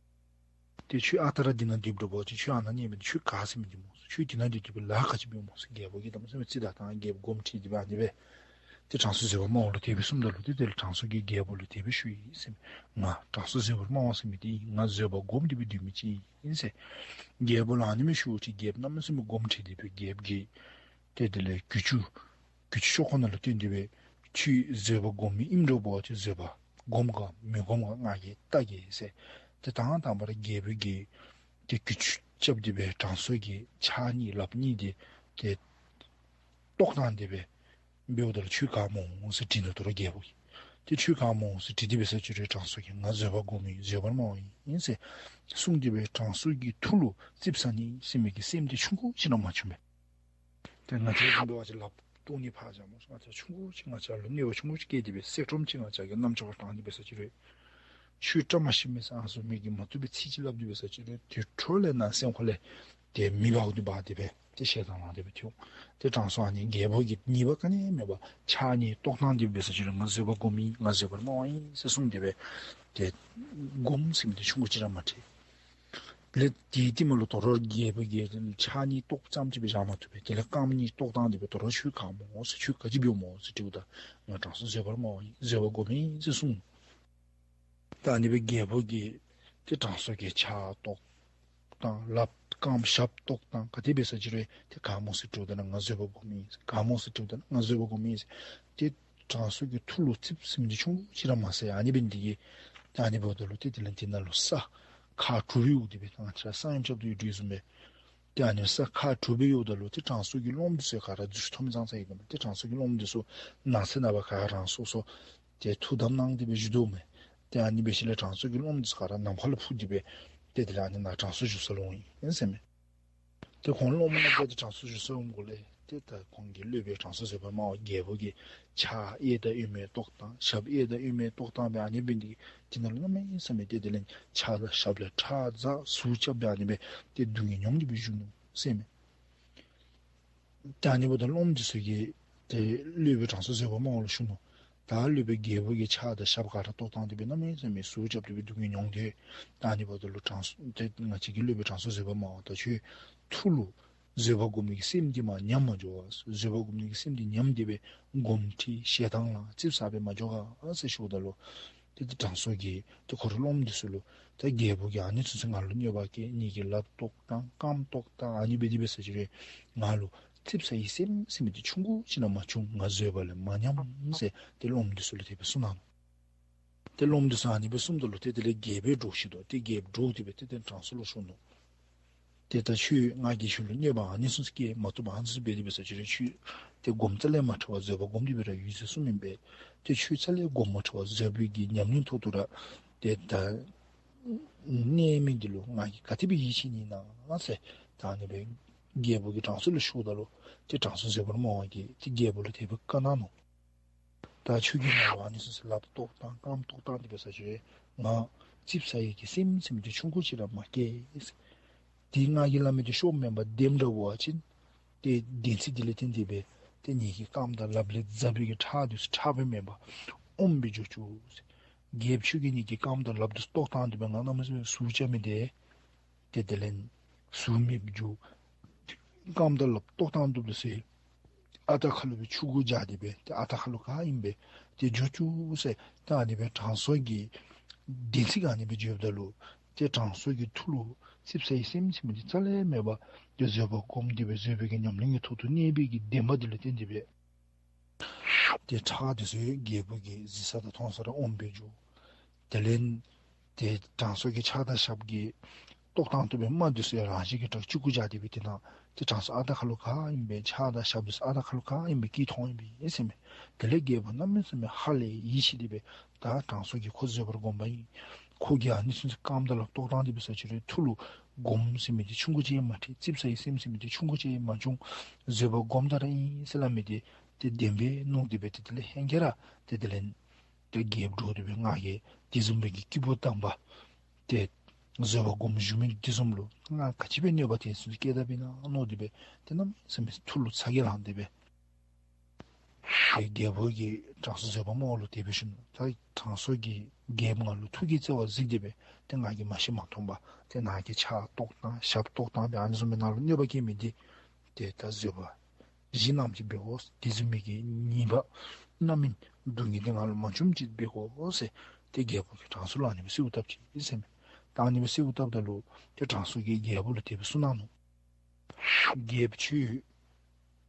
ཏེ་ཁྱོད་ཨ་རྟག་ར་འདི་ནང་སྡོདཔ་འདྲཝ་ཅིག་ཁྱོད་ཨ་ནཱ་ནི་མེན་ཁྱོད་ག་ཟེར་མི་འདི་སྨོ་ཟེར། ཁྱོད་འདི་ནང་སྡོད་དེ་སྦེ་ལཱ་ག་ཅི་འབད་སྨོ་ཟེར། རྒྱལ་པོ་གིས་གནམ་མེད་ས་མེད་ཅིག་ད་ད་རྒྱལཔོ་དགོངསམ་ཁྲེལ་ཏེ་སྦེ་ཨ་ནི་སྦེ་ཏེ་དྲང་སྲོང་བཟོད་པར་སྨྲ་བ་ལུ་དེ་སྦེ་གསུངམ་ད་ལུ་ཏེ་དེ་ལས་དྲང་སྲོང་གིས་རྒྱལ་པོ་ལུ་དེ་སྦེ་ཞུ་ཡི་ཟེར་མས། ང་དྲང་སྲོང་བཟོད་པར་སྨྲ་བ་ཟེར་མི་འདི་ང་བཟོད་པ་བསྒོམས་ཏེ་སྦེ་སྡོད་མི་ཅིག་ཨིན་ཟེར། རྒྱལ་པོ་ལུ་ཨ་ནི་སྦེ་ཞུཝ་ཅིག་རྒྱལཔོ་གནམ་མེད་ས་མེད་དགོངསམ་ཁྲེལ་ཏེ་སྦེ་རྒྱལཔོ་གིས་ཏེ་དེ་ལས་གྱི་ཅུང་གྱི་ཅུང་ཤོག་ཁོག་ནང་ལུ་བཏོན་ཏེ་སྦེ་ཁྱོད་བཟོད་པ་བསྒོམ་མི་ཨིནམ་འདྲཝ་ཅིག་བཟོད་པ་བསྒོམ་ག་མི་བསྒོམ་ག་ང་གིས་བལྟ་གེ་ཟེར། ཏེ་དང་དང་པ་ར་རྒྱལ་པོ་གིས་ཏེ་གྱི་ཅུང་རྐྱབ་སྟེ་སྦེ་དྲང་སྲོང་གི་ཕྱག་གཉིས་ལགཔ་གཉིས་འདི་ཏེ་བཏོག་བཏང་སྟེ་སྦེ་འབདཝ་ད་ལུ་ཁྱོད་ག་སྨོ་ཟེར་དྲིས་ནུག། དོ་རུང་རྒྱལ་པོ་གིས་ཏེ་ཁྱོད་ག་སྨོ་ཟེར་དྲིས་ཏེ་འབད་ས་ཅིག་རུང་དྲང་སྲོང་གིས་ང་བཟོད་པ་བསྒོམ་མི་བཟོད་པར་སྨྲ་བ་ཨིན་ཟེར་གསུངས་ཏེ་སྦེ་དྲང་སྲོང་གི་ཐུགས་ལུ་ཙིགཔ་ཟ་ནི་ཟེར་མི་གི་སེམས་འདི་ཆུང་ཀུ་ཅིག་ར་མ་བྱུང་པས། ཏེ་ང་བཅས་བཟུམ་འབད་བ་ཅིན་ལགཔ་བཏོག་ནི་ཕར་བཞག་སྨོ་ཟེར། ང་བཅས་ཆུང་ཀུ་ཅིག་ང་བཅས་ལུ་གནོད་པ་ཆུང་ཀུ་ཅིག་བཀལ་ཏེ་སྦེ་གསེར་སྒྲོམ་ཅིག་ང་བཅས་ཀྱི་རྣམ་ཅོག་ཁར་བཏང་སྟེ་འབད་ས་ཅིག་རུང་ཁྱོད་བཀྲ་མ་ཤིས་མས་ཟེར་ཨ་ནི་བཟུམ་མའི་གི་མ་བཏུབ་པའི་ཚིག་ཅིག་སླབ་སྟེ་འབད་ས་ཅིག་རུང་དེ་འཕྲོ་ལས་ནཱ་སེམས་ཁ་ལས་ཏེ་མེ་འབར་ཏེ་འབར་ཏེ་སྦེ་ཏེ་ཞེ་སྡང་ལངས་ཏེ་སྦེ་ཐོན། ཏེ་དྲང་སྲོང་ཨ་ནི་རྒྱལ་པོ་གིས་ཉེས་པ་ག་ནི་མེད་པར་ཕྱག་གཉིས་བཏོག་བཏང་སྟེ་འབད་ས་ཅིག་རུང་ང་བཟོད་པ་བསྒོམ་ཨིན་ང་བཟོད་པར་སྨྲ་བ་ཨིན་ཟེར་གསུངས་ཏེ་སྦེ་ཏེ་སྒོམ་ཟེར་མི་འདི་ཆུང་ཀུ་ཅིག་ར་མ་ཁྲེལ། དེ་ལས་དེའི་རྟིང་མ་ལུ་དོ་རུང་རྒྱལ་པོ་གིས་ཕྱག་གཉིས་བཏོག་ཙམ་ཅིག་སྦེ་བཞག་མ་བཏུབ་པས། དེ་ལས་རྐངམ་གཉིས་བཏོག་བཏང་སྟེ་སྦེ་དོ་རུང་ཁྱོད་ག་སྨོ་ཟེར་ཁྱོད་ག་ཅི་འབདཝ་སྨོ་ཟེར་དྲིཝ་ད་ང་དྲང་སྲོང་བཟོད་པར་སྨྲ་བ་ཨིན་བཟོད་པ་བསྒོམ་ཨིན་ཟེར་གསུངས། ད་ཨ་ནི་སྦེ་རྒྱལ་པོ་གིས་ཏེ་དྲང་སྲོང་གི་ཕྱག་བཏོག་བཏང་ལགཔ་རྐངམ་ཞབས་བཏོག་བཏང་ག་དེ་འབད་ས་ཅིག་རུང་ཏེ་ག་སྨོ་ཟེར་དྲིཝ་ད་ནི་ང་བཟོད་པ་བསྒོམ་ཨིན་ཟེར། ག་སྨོ་ཟེར་དྲིཝ་ད་ནི་ང་བཟོད་པ་བསྒོམ་ཨིན་ཟེར། ཏེ་དྲང་སྲོང་གི་ཐུགས་ལུ་ཙིགཔ་ཟེར་མི་འདི་ཆུང་ཀུ་ཅིག་ར་མ་ཟད། ཨ་ནི་འབད་ནི་དེ་གིས་ད་ཨ་ནི་འབདཝ་ད་ལུ་ཏེ་དེ་ལས་དེ་ནང་ལུ་ས་ཁ་དྲུག་སྦེ་དབུར་ཏེ་སྦེ་ད་ང་བཅས་ར་ས་ཡོམ་རྐྱབ་དོ་ཡོད་དོ་བཟུམ་སྦེ་ཏེ་ཨ་ནི་ས་ཁ་དྲུག་སྦེ་ཡོདཔ་ད་ལུ་ཏེ་དྲང་སྲོང་གི་སློབ་མ་འདི་ཚུ་ག་ར་རྫུས་ཏོག་ཙམ་ཙང་ཡོད་ག་མས། ཏེ་དྲང་སྲོང་གི་སློབ་མ་འདི་ཚུ་ནགས་ཚལ་ནང་སྦེ་ག་རང་སོ་སོ་ཏེ་ཐུགས་དམ་གནང་སྟེ་སྦེ་བཞུགས་དོ་མས། ཏེ་ཨ་ནི་འབད་ཞིནམ་ལས་དྲང་སྲོང་གི་སློབ་མ་འདི་ཚུ་ག་ར་ནམ་མཁའ་ལུ་འཕུར་ཏེ་སྦེ་ཏེ་དེ་ལས་ཨ་ནི་ནཱ་དྲང་སྲོང་བཞུགས་ས་ལུ་འོང་ཡི་ཟེར་མས། ཏེ་ཁོང་སློབ་མ་རྣམ་པ་ཏེ་དྲང་སྲོང་བཞུགས་ས་འོངམ་ལས་ ཏེ་ད་ཁོང་གི་སློབ་དཔོན་དྲང་སྲོང་བཟོད་པ་སྨྲ་བ་རྒྱལ་པོ་གིས་ཕྱག་གཡས་དང་གཡོན་མའི་ཏོག་བཏང་ཞབས་གཡས་དང་གཡོན་མའི་ཏོག་བཏང་སྦེ་ཨ་ནི་འབད་ནི་དེ་གིས་དེ་ནང་ལུ་གནམ་མེད་ས་མེད་ཏེ་དེ་ལས་ཕྱག་དང་ཞབས་ལས་ཁྲག་འཛག་ཟུག་རྐྱབ་སྦེ་ཨ་ནི་སྦེ་ཏེ་སྡུག་བསྔལ་མྱོང་སྟེ་སྦེ་བཞུགས་ནུག་ཟེར་མས། ད་ཨ་ནི་འབདཝ་ད་སློབ་མ་འདི་ཚུ་གིས་ཏེ་སློབ་དཔོན་དྲང་སྲོང་བཟོད་པ་སྨྲ་བ་ལུ་ཞུ་ནུག། ད་སློབ་དཔོན་རྒྱལ་པོ་གིས་ཕྱག་དང་ཞབས་ག་ར་ཏོག་བཏང་སྟེ་སྦེ་གནམ་མེད་ས་མེད་ཟུག་རྐྱབ་སྟེ་སྦེ་སྡུག་བསྔལ་མྱོང་སྟེ། ད་ཨ་ནི་འབདཝ་ད་ལུ་དྲང་སྲོང་ཏེ་ང་བཅས་ཀྱི་སློབ་དཔོན་དྲང་སྲོང་བཟོད་པ་སྨྲ་བ་ད་ཁྱོད་ཐུགས་ལུ་བཟོད་པ་སྒོམ་མི་གི་སེམས་འདི་མར་ཉམས་མ་འགྱོ་ག། བཟོད་པ་སྒོམ་མི་གི་སེམས་འདི་ཉམས་ཏེ་སྦེ་སྒོམ་ཁྲིད་ཞེ་སྡང་ལ་ཙིགཔ་ཟ་སྦེ་མ་འགྱོ་ག་ཟེར་ཞུཝ་ད་ལུ། ཏེ་ཏེ་དྲང་སྲོང་གིས་ཏེ་ཁོ་རའི་སློབ་མ་འདི་ཚུ་ལུ་ད་རྒྱལ་པོ་གིས་ཨ་ནི་ཚུན་ཚོད་ང་ལུ་གནོད་པ་བཀལ། ངེ་གི་ལགཔ་ཏོག་བཏང་རྐངམ་ཏོག་བཏང་ཨ་ནི་སྦེ་དེ་སྦེ་ཟེར་ཅི་རུང་ང་ལུ་ཙིགཔ་ཟ་བའི་སེམས་ཟེར་མི་འདི་ཆུང་ཀུ་ཅིག་ར་མ་བྱུང་། ང་བཟོད་པ་ལས་མ་ཉམས་ཟེར་ཏེ་སློབ་མ་འདི་ཚུ་ལུ་དེ་སྦེ་གསུངས་གནང་ནུག། ཏེ་སློབ་མ་འདི་ཚུ་ཨ་ནི་སྦེ་གསུངམ་ད་ལུ་ཏེ་དེ་ལས་རྒྱལ་པོ་འདྲོགས་ཤི་དོ། ཏེ་རྒྱལཔོ་འདྲོགས་ཏེ་སྦེ་ཏེ་ཏེ་དྲང་སྲོང་ལུ་ཞུ་ནུག། ཏེ་ད་ཁྱོད་ང་གིས་ཁྱོད་ལུ་གནོད་པ་ཨ་ནི་ཚུན་ཚོད་བཀལ་མ་བཏུབ་པར་ཨ་ནི་ཚུན་ཚོད་འབད་དེ་སྦེ་ཟེར་ཅི་རུང་ཁྱོད་ཏེ་སྒོམ་རྩ་ལས་མ་ཁྲིད་པར་བཟོད་པ་སྒོམ་སྟེ་སྦེ་ར་ཡོད་ཟེར་གསུངམ་ཨིན་པས། ཏེ་ཁྱོད་རྩ་ལས་སྒོམ་མ་ཁྲིད་པར་བཟོད་པའི་གི་ཉམས་ལེན་ཐོག་ཏུ་ར་ཏེ་ད་གནས་མི་འདི་ལུ་ང་གིས་ག་དེ་སྦེ་ཡིད་ཆེས་ནི་ཨིན་ན་ཟེར་ད་ཨ་ནི་སྦེ་རྒྱལ་པོ་གིས་དྲང་སྲོང་ལུ་ཞུཝ་ད་ལུ་ཏེ་དྲང་སྲོང་བཟོད་པ་སྨྲ་བ་གིས་ཏེ་རྒྱལ་པོ་ལུ་དེ་སྦེ་བཀའ་གནང་ནུག། ད་ཁྱོད་ཀྱིས་ང་ལུ་ཨ་ནི་ཚུན་ཚོད་ལགཔ་ཏོག་བཏང་རྐངམ་ཏོག་བཏང་སྟེ་སྦེ་ཟེར་ཅི་རུང་ང་ཙིགཔ་ཟ་བའི་གི་སེམས་ཟེར་མི་འདི་ཆུང་ཀུ་ཅིག་ར་མ་བཀལ་ཟེར། ཏེ་ང་གིས་སླབ་མི་འདི་ཤོབ་མེན་པར་བདེན་འདྲཝ་ཅིན་ཏེ་བདེན་ཚིག་འདི་ལས་བརྟེན་ཏེ་སྦེ་ཏེ་ངེ་གི་རྐངམ་དང་ལགཔ་ལས་འཛག་པའི་གི་ཁྲག་འདི་ཚུ་ཁྲག་སྦེ་མེན་པར་ཨོམ་སྦེ་འགྱོ་བཅུག་ཟེར། རྒྱལཔོ་ཁྱོད་ཀྱིས་ངེ་གི་རྐངམ་དང་ལགཔ་འདི་ཚུ་ཏོག་བཏང་སྟེ་སྦེ་ང་གནམ་མེད་ས་མེད་ཟུག་རྐྱབ་མི་འདི་ཏེ་དེ་ལས་ཟུག་མེདཔ་འགྱོ། རྐངམ་དང་ལགཔ་ཏོག་བཏང་དོ་འདི་ཚུ་ཨ་རྟག་ཁ་ལུ་སྦེ་ཆུང་ཀུ་བཞག་སྟེ་སྦེ་ཏེ་ཨ་རྟག་ཁ་ལུ་ག་ཨིནམ་སྦེ་ཏེ་འགྱོ་བཅུག་ཟེར། ད་ཨ་ནི་སྦེ་དྲང་སྲོང་གིས་བདེན་ཚིག་ཨ་ནི་སྦེ་བརྗོདཔ་ད་ལུ་ཏེ་དྲང་སྲོང་གི་ཐུགས་ལུ་ཙིགཔ་ཟ་བའི་སེམས་ཟེར་མི་འདི་རྩ་ལས་མེད་པར་ཏེ་བཟོད་པ་སྒོམ་སྟེ་སྦེ་བཟོད་པའི་གི་ཉམས་ལེན་གྱི་ཐོག་ཏུ་གནས་པའི་གི་བདེན་པ་འདི་ལུ་བརྟེན་ཏེ་སྦེ་ཏེ་ཁྲག་འདི་ཚུ་རྒྱལ་པོ་གིས་གཟིགས་ས་དང་མཐོང་ས་ར་ཨོམ་སྦེ་འགྱོ། དེ་ལས་ཏེ་དྲང་སྲོང་གིས་ཕྱག་དང་ཞབས་ཀྱི་ཏོག་བཏང་དོ་བའི་རྨ་འདི་ཚུ་ཡང་རང་བཞིན་གྱིས་ཁྲག་ཆུང་ཀུ་བཞག་སྟེ་སྦེ་ཏེ་ནཱ་ཏེ་དྲང་སྲོང་ཨ་རྟག་ཁ་ལུ་ག་ཨིནམ་སྦེ་ཕྱག་དང་ཞབས་འདི་ཚུ་ཨ་རྟག་ཁ་ལུ་ག་ཨིནམ་སྦེ་སྐྱེས་མཐོང་ཡི་སྦེ་ཟེར་མས། དེ་ལས་རྒྱལ་པོ་གནམ་མེད་ས་མེད་ཧ་ལས་ཡིད་ཆེས་ཏེ་སྦེ་ད་དྲང་སྲོང་གིས་ཁོ་བཟོད་པར་སྒོམ་པ་ཨིན། ཁོ་གིས་ཨ་ནི་ཚུན་ཚོད་རྐངམ་དང་ལགཔ་ཏོག་བཏང་སྟེ་སྦེ་ཟེར་ཅི་རུང་ཐུགས་ལུ་སྒོམ་ཟེར་མི་འདི་ཆུང་ཀུ་ཅིག་ཡང་མ་ཁྲིད། ཙིགཔ་ཟ་བའི་སེམས་ཟེར་མི་འདི་ཆུང་ཀུ་ཅིག་ཡང་མ་བྱུང་། བཟོད་པ་སྒོམ་ད་ར་ཨིན་ཟེར་སླབ་མི་འདི་ཏེ་བདེན་པས་མནོ་སྟེ་སྦེ་ཏེ་དེ་ལས་ཧེང་སྐལ་ར་ཏེ་དེ་ལས་ཏེ་རྒྱལཔོ་འདྲོགས་ཏེ་སྦེ་ང་གིས་དེ་བཟུམ་སྦེ་གི་སྐྱེས་བུ་དམ་པ་ཏེ་བཟོད་པ་སྒོམ་བཞུགས་མི་དེ་བཟུམ་ལུ་ང་ག་ཅི་སྦེ་གནོད་པ་དེ་ཚུ་བཀལ་དཔ་ཨིན་ན་མནོ་སྟེ་སྦེ་ཏེ་གནམ་མེད་ས་མེད་ཐུགས་ལུ་ཚ་གྱང་ལངས་ཏེ་སྦེ་ཏེ་རྒྱལ་པོ་གིས་དྲང་སྲོང་བཟོད་པ་སྨྲ་བ་ལུ་དེ་སྦེ་ཞུ་ནུག། ད་དྲང་སྲོང་གིས་རྒྱལཔོ་ང་ལུ་ཐུགས་ཀྱི་བརྩེ་བ་གཟིགས་ཏེ་སྦེ་ཏེ་ང་གིས་མ་ཤེས་མ་མཐོང་པར་ཏེ་ནཱ་གི་ཕྱག་ཏོག་བཏང་ཞབས་ཏོག་བཏང་སྦེ་ཨ་ནི་བཟུམ་སྦེ་ནཱ་ལུ་གནོད་པ་བཀལ་མི་འདི་ཏེ་ད་བཟོད་པ་བཞེས་གནངམ་ཅིག་འབད་དགོ། དེ་བཟུམ་མའི་གི་ཉེས་པ་རྣམ་སྨིན་སྡུག་བསྔལ་འདི་ང་ལུ་མ་བྱུངམ་ཅིག་འབད་དགོ་ཟེར་ཏེ་རྒྱལ་པོ་གིས་དྲང་སྲོང་ལུ་ཨ་ནི་སྦེ་གསོལཝ་བཏབ་ཅི་ཟེར་མས། ད་ཨ་ནི་སྦེ་གསོལཝ་བཏབ་ད་ལུ་ཏེ་དྲང་སྲོང་གིས་རྒྱལ་པོ་ལུ་དེ་སྦེ་གསུངས་གནང་ནུག། རྒྱལཔོ་ཁྱོད་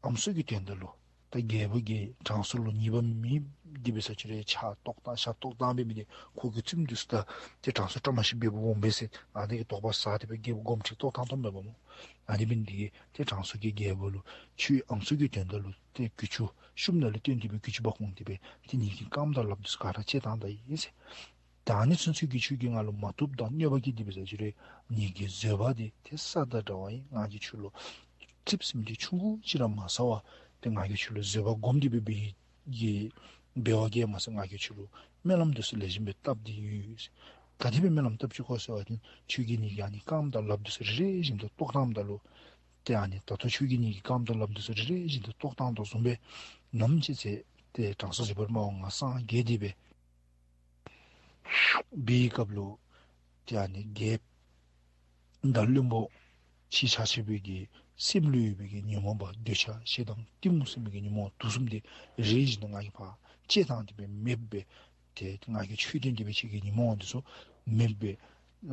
ཨམ་སྲུ་གི་དོན་དག་ལུ་ད་རྒྱལ་པོ་གིས་དྲང་སྲོང་ལུ་ཉེས་པ་མེདཔ་དེ་སྦེ་ཟེར་ཅི་རུང་ཕྱག་ཏོག་བཏང་ཞབས་ཏོག་བཏང་འབད་མི་འདི་ཁོ་གི་བཙུནམོ་འདི་ཚུ་ད་ཏེ་དྲང་སྲོང་བཀྲ་མ་ཤིསཔ་འབདཝ་འོང་པས་ཟེར་ཨ་ནི་གི་དོགས་པ་ཟ་སྟེ་སྦེ་རྒྱལཔོ་དགོངསམ་ཁྲེལ་ཏོག་བཏང་དོ་མེན་པ་སྨོ། ཨ་ནི་འབད་ནི་དེ་གིས་ཏེ་དྲང་སྲོང་གིས་རྒྱལ་པོ་ལུ་ཁྱོད་ཨམ་སྲུ་གི་དོན་དག་ལུ་ཏེ་གྱི་ཅུང་ཤུབས་ནང་ལས་བཏོན་ཏེ་སྦེ་གྱི་ཅུང་འབག་འོང་སྟེ་སྦེ་ཏེ་ངེ་གི་རྐངམ་དང་ལགཔ་འདི་ཚུ་ག་ར་བཅད་བཏང་ད་ཡི་ཟེར། ད་ཨ་ནི་ཚུན་ཚོད་ཀྱི་ཁྱོད་ཀྱིས་ང་ལུ་མ་བཏུབ་དང་གནོད་པ་བཀལ་ཏེ་སྦེ་ཟེར་ཅི་རུང་ངེ་གི་བཟོད་པ་འདི་ཏེ་ས་དང་འདྲ་བ་ཨིན། ང་གིས་ཁྱོད་ལུ་ཙིགཔ་ཟེར་མི་འདི་ཆུང་ཀུ་ཅིག་ར་མ་ཟ་བར་ཏེ་ང་གིས་ཁྱོད་ལུ་བཟོད་པ་སྒོམ་སྟེ་སྦེ་འབད་ཡི་གི་འབད་བ་གིས་མ་ཚད་ང་གིས་ཁྱོད་ལུ་སྨོན་ལམ་འདི་ཚུ་ལེགས་ཤོམ་སྦེ་བཏབ་སྟེ་ཡོད། ག་དེ་སྦེ་སྨོན་ལམ་བཏབ་ཅི་གོ་ཟེར་བ་ཅིན་ཁྱོད་ཀྱིས་ངེ་གི་ཨ་ནི་རྐངམ་དང་ལགཔ་འདི་ཚུ་རེ་རེ་བཞིན་དུ་བཏོག་བཏངམ་ད་ལུ་ཏེ་ཨ་ནི་ད་ལྟོ་ཁྱོད་ཀྱིས་ངེ་གི་རྐངམ་དང་ལགཔ་འདི་ཚུ་རེ་རེ་བཞིན་དུ་བཏོག་བཏང་དོ་བཟུམ་སྦེ་ནམ་ཅིག་ཚེ་ཏེ་དྲང་སྲོང་བཟོད་པ་སྨྲ་བ་ང་སངས་རྒྱས་ཏེ་སྦེ་འབད་བའི་སྐབས་ལུ་ཏེ་ཨ་ནི་རྒྱལཔོ་དང་བློན་པོ་ཕྱི་ཆ་ཆེ་བའི་གི་སེམས་ལུ་ཡོད་པའི་གི་ཉོན་མོངས་པ་འདོད་ཆགས་ཞེ་སྡང་གཏི་མུག་ཟེར་མི་གི་ཉོན་མོངས་དུག་གསུམ་འདི་རེ་རེ་བཞིན་དུ་ང་གིས་ཕར་བཅད་བཏང་སྟེ་སྦེ་མེདཔ་སྦེ་ཏེ་ང་གིས་ཆོས་བསྟན་ཏེ་སྦེ་ཁྱོད་ཀྱི་ཉོན་མོངས་པ་འདི་ཚུ་མེདཔ་སྦེ་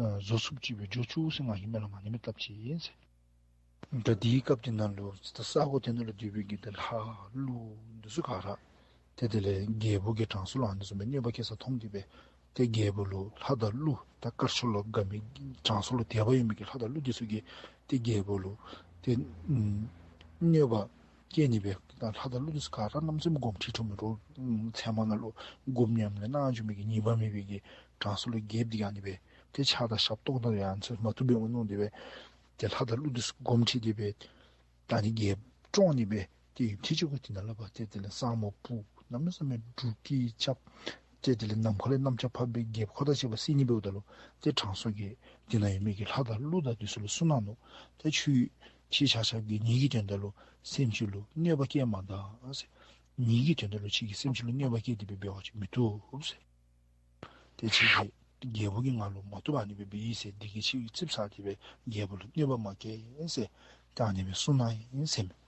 ཨ་བཟོ་ཚུགསཔ་ཅིག་སྦེ་འགྱོ་བཅུག་ཟེར་ང་གིས་སྨོན་ལམ་ཨ་ནི་སྦེ་བཏབ་ཅི་ཨིན་ཟེར། ད་དེའི་སྐབས་དེ་ནང་ལུ་ད་ས་གོ་དེ་ནང་ལུ་སྡོད་པའི་གི་ཏེ་ལྷ་ཀླུ་འདི་ཚུ་ག་ར་ཏེ་དེ་ལས་རྒྱལ་པོ་གིས་དྲང་སྲོང་ལུ་ཨ་ནི་བཟུམ་སྦེ་གནོད་པ་བཀལ་ས་མཐོང་སྟེ་སྦེ་ཏེ་རྒྱལ་པོ་ལུ་ལྷ་དང་ཀླུ་ད་དཀར་ཕྱོགས་ལུ་དགའ་མི་དྲང་སྲོང་ལུ་དད་པ་ཡོད་མི་གི་ལྷ་དང་ཀླུ་འདི་ཚུ་གིས་ཏེ་རྒྱལ་པོ་ལུ་ཏེ་ཨམ་གནོད་པ་བཀལ་ནི་སྦེ་ད་ལྷ་དང་ཀླུ་འདི་ཚུ་ག་ར་གནམ་མེད་ས་མེད་དགོངསམ་ཁྲེལ་འཁྲུགས་མི་འདྲཝ་ཨམ་ཚལ་མ་ནང་ལུ་དགོངསམ་ཉམས་ལེན་གནང་བཅུག་མི་གི་ཉེས་པ་མེད་པའི་གི་དྲང་སྲོང་ལུ་རྒྱལཔོ་འདི་གིས་ཨ་ནི་སྦེ་ཏེ་ཕྱག་དང་ཞབས་བཏོག་ད་ཡང་ཚེ་མ་བཏུབ་པས་མནོ་སྟེ་སྦེ་ཏེ་ལྷ་དང་ཀླུ་འདི་ཚུ་དགོངསམ་ཁྲེལ་ཏེ་སྦེ་ད་ཨ་ནི་རྒྱལཔོ་ བཀྲོངས་ནི་སྦེ་ཏེ་ཡུདཔ་ཐེངས་ཅིག་གུ་དེ་ནང་ལས་ཕར་ཏེ་དེ་ལས་ཟངས་མོ་སྤུ་གནམ་མེད་ས་མེད་འབྲུག་སྐད་རྐྱབ། ཏེ་དེ་ལས་ནམ་མཁའ་ལས་གནམ་ལྕགས་ཕབ་སྦེ་རྒྱལཔོ་ཁོ་དང་བཅས་པ་བསད་ནི་འབདཝ་ད་ལུ་ཏེ་དྲང་སྲོང་གིས་དེ་ནང་ཡོད་མི་གི་ལྷ་དང་ཀླུ་དང་དེ་ཚུ་ལུ་གསུངས་གནང་ནུག། ཏེ་ཁྱོད་ཁྱེད་ཆ་ཁྱབ་ཀྱིས་ངེ་གི་དོན་དག་ལུ་སེམས་ཅན་ལུ་གནོད་པ་བསྐྱལ་མ་ད་ཟེར། ངེ་གི་དོན་དག་ལུ་ཁྱེད་ཀྱིས་སེམས་ཅན་ལུ་གནོད་པ་བསྐྱལ་ཏེ་སྦེ་འབད་བ་ཅིན་མི་བཏུབ་ཟེར། ཏེ་ཁྱེད་ཀྱིས་རྒྱལ་པོ་གིས་ང་ལུ་མ་བཏུབ་ཨ་ནི་སྦེ་འབད་ཡི་ཟེར་འདི་གིས་ཁྱེད་ཀྱིས་ཙིགཔ་ཟ་སྟེ་སྦེ་རྒྱལ་པོ་ལུ་གནོད་པ་མ་བསྐྱལ་ཟེར་ད་ཨ་ནི་སྦེ་གསུངས་གནང་ཡི་ཟེར་མས།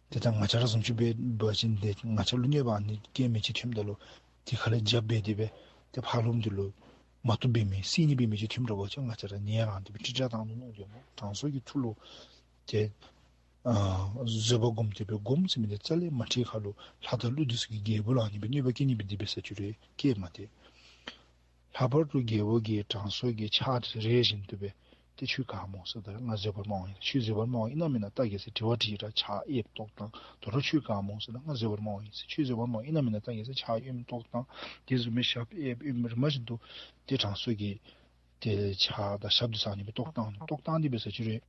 ཏེ་ད་ང་བཅས་ར་བཟུམ་ཅིག་འབད་བ་ཅིན་ཏེ་ང་བཅས་ལུ་གནོད་པ་ཨ་ནི་བསྐྱལ་མི་ཅིག་ཐོནམ་ད་ལུ་དེ་ཁ་ལས་རྒྱབ་འབད་དེ་སྦེ་ཏེ་ཕར་ལོགམ་འདི་ལུ་མ་བཏུབ་འབད་མི་བསད་ནི་འབད་མི་ཅིག་ཐོནམ་འདྲ་བ་ཅིན་ང་བཅས་ར་ནི་ཡང་རང་དེ་སྦེ་ཁྲིག་ཁྲི་བཏང་ནུག་མནོ་དོ་སྨོ། དྲང་སྲོང་གི་ཐུགས་ལུ་ཏེ་ཨ་བཟོད་པ་སྒོམ་སྟེ་སྦེ་སྒོམ་ཟེར་མི་འདི་རྩ་ལས་མ་ཁྲིད་ཁར་ལུ་ལྷ་དང་ཀླུ་འདི་ཚུ་གིས་རྒྱལ་པོ་ལུ་ཨ་ནི་སྦེ་གནོད་པ་བསྐྱལ་ནི་སྦེ་འདི་འབད་ས་ཅིག་རུང་བསྐྱལ་མ་སྟེར། ལྷག་པར་དུ་རྒྱལ་པོ་གིས་དྲང་སྲོང་གི་ཕྱག་རེ་བཞིན་དུ་སྦེ་ཏེ་ཁྱོད་ག་སྨོ་ཟེརཝ་ད་ང་བཟོད་པར་སྨྲ་བ་ཨིན། ཁྱོད་བཟོད་པར་སྨྲ་བ་ཨིན་ན་མེན་ན་བལྟ་གེ་ཟེར་དྲི་བ་དྲིས་ར་ཕྱག་གཡསཔ་བཏོག་བཏང་། ད་རུང་ཁྱོད་ག་སྨོ་ཟེརཝ་ད་ང་བཟོད་པར་སྨྲ་བ་ཨིན་ཟེར། ཁྱོད་བཟོད་པར་སྨྲ་བ་ཨིན་ན་མེན་ན་བལྟ་གེ་ཟེར་ཕྱག་གཡོནམ་བཏོག་བཏང་། དེ་བཟུམ་སྦེ་ཞབས་གཡསཔ་གཡོནམ་རིམ་པ་བཞིན་དུ་ཏེ་དྲང་སྲོང་གི་ཏེ་ཕྱག་དང་ཞབས་འདི་ཚུ་ཨ་ནི་སྦེ་བཏོག་བཏང་ནུག། བཏོག་བཏང་སྟེ་འབད་ས་ཅིག་རུང་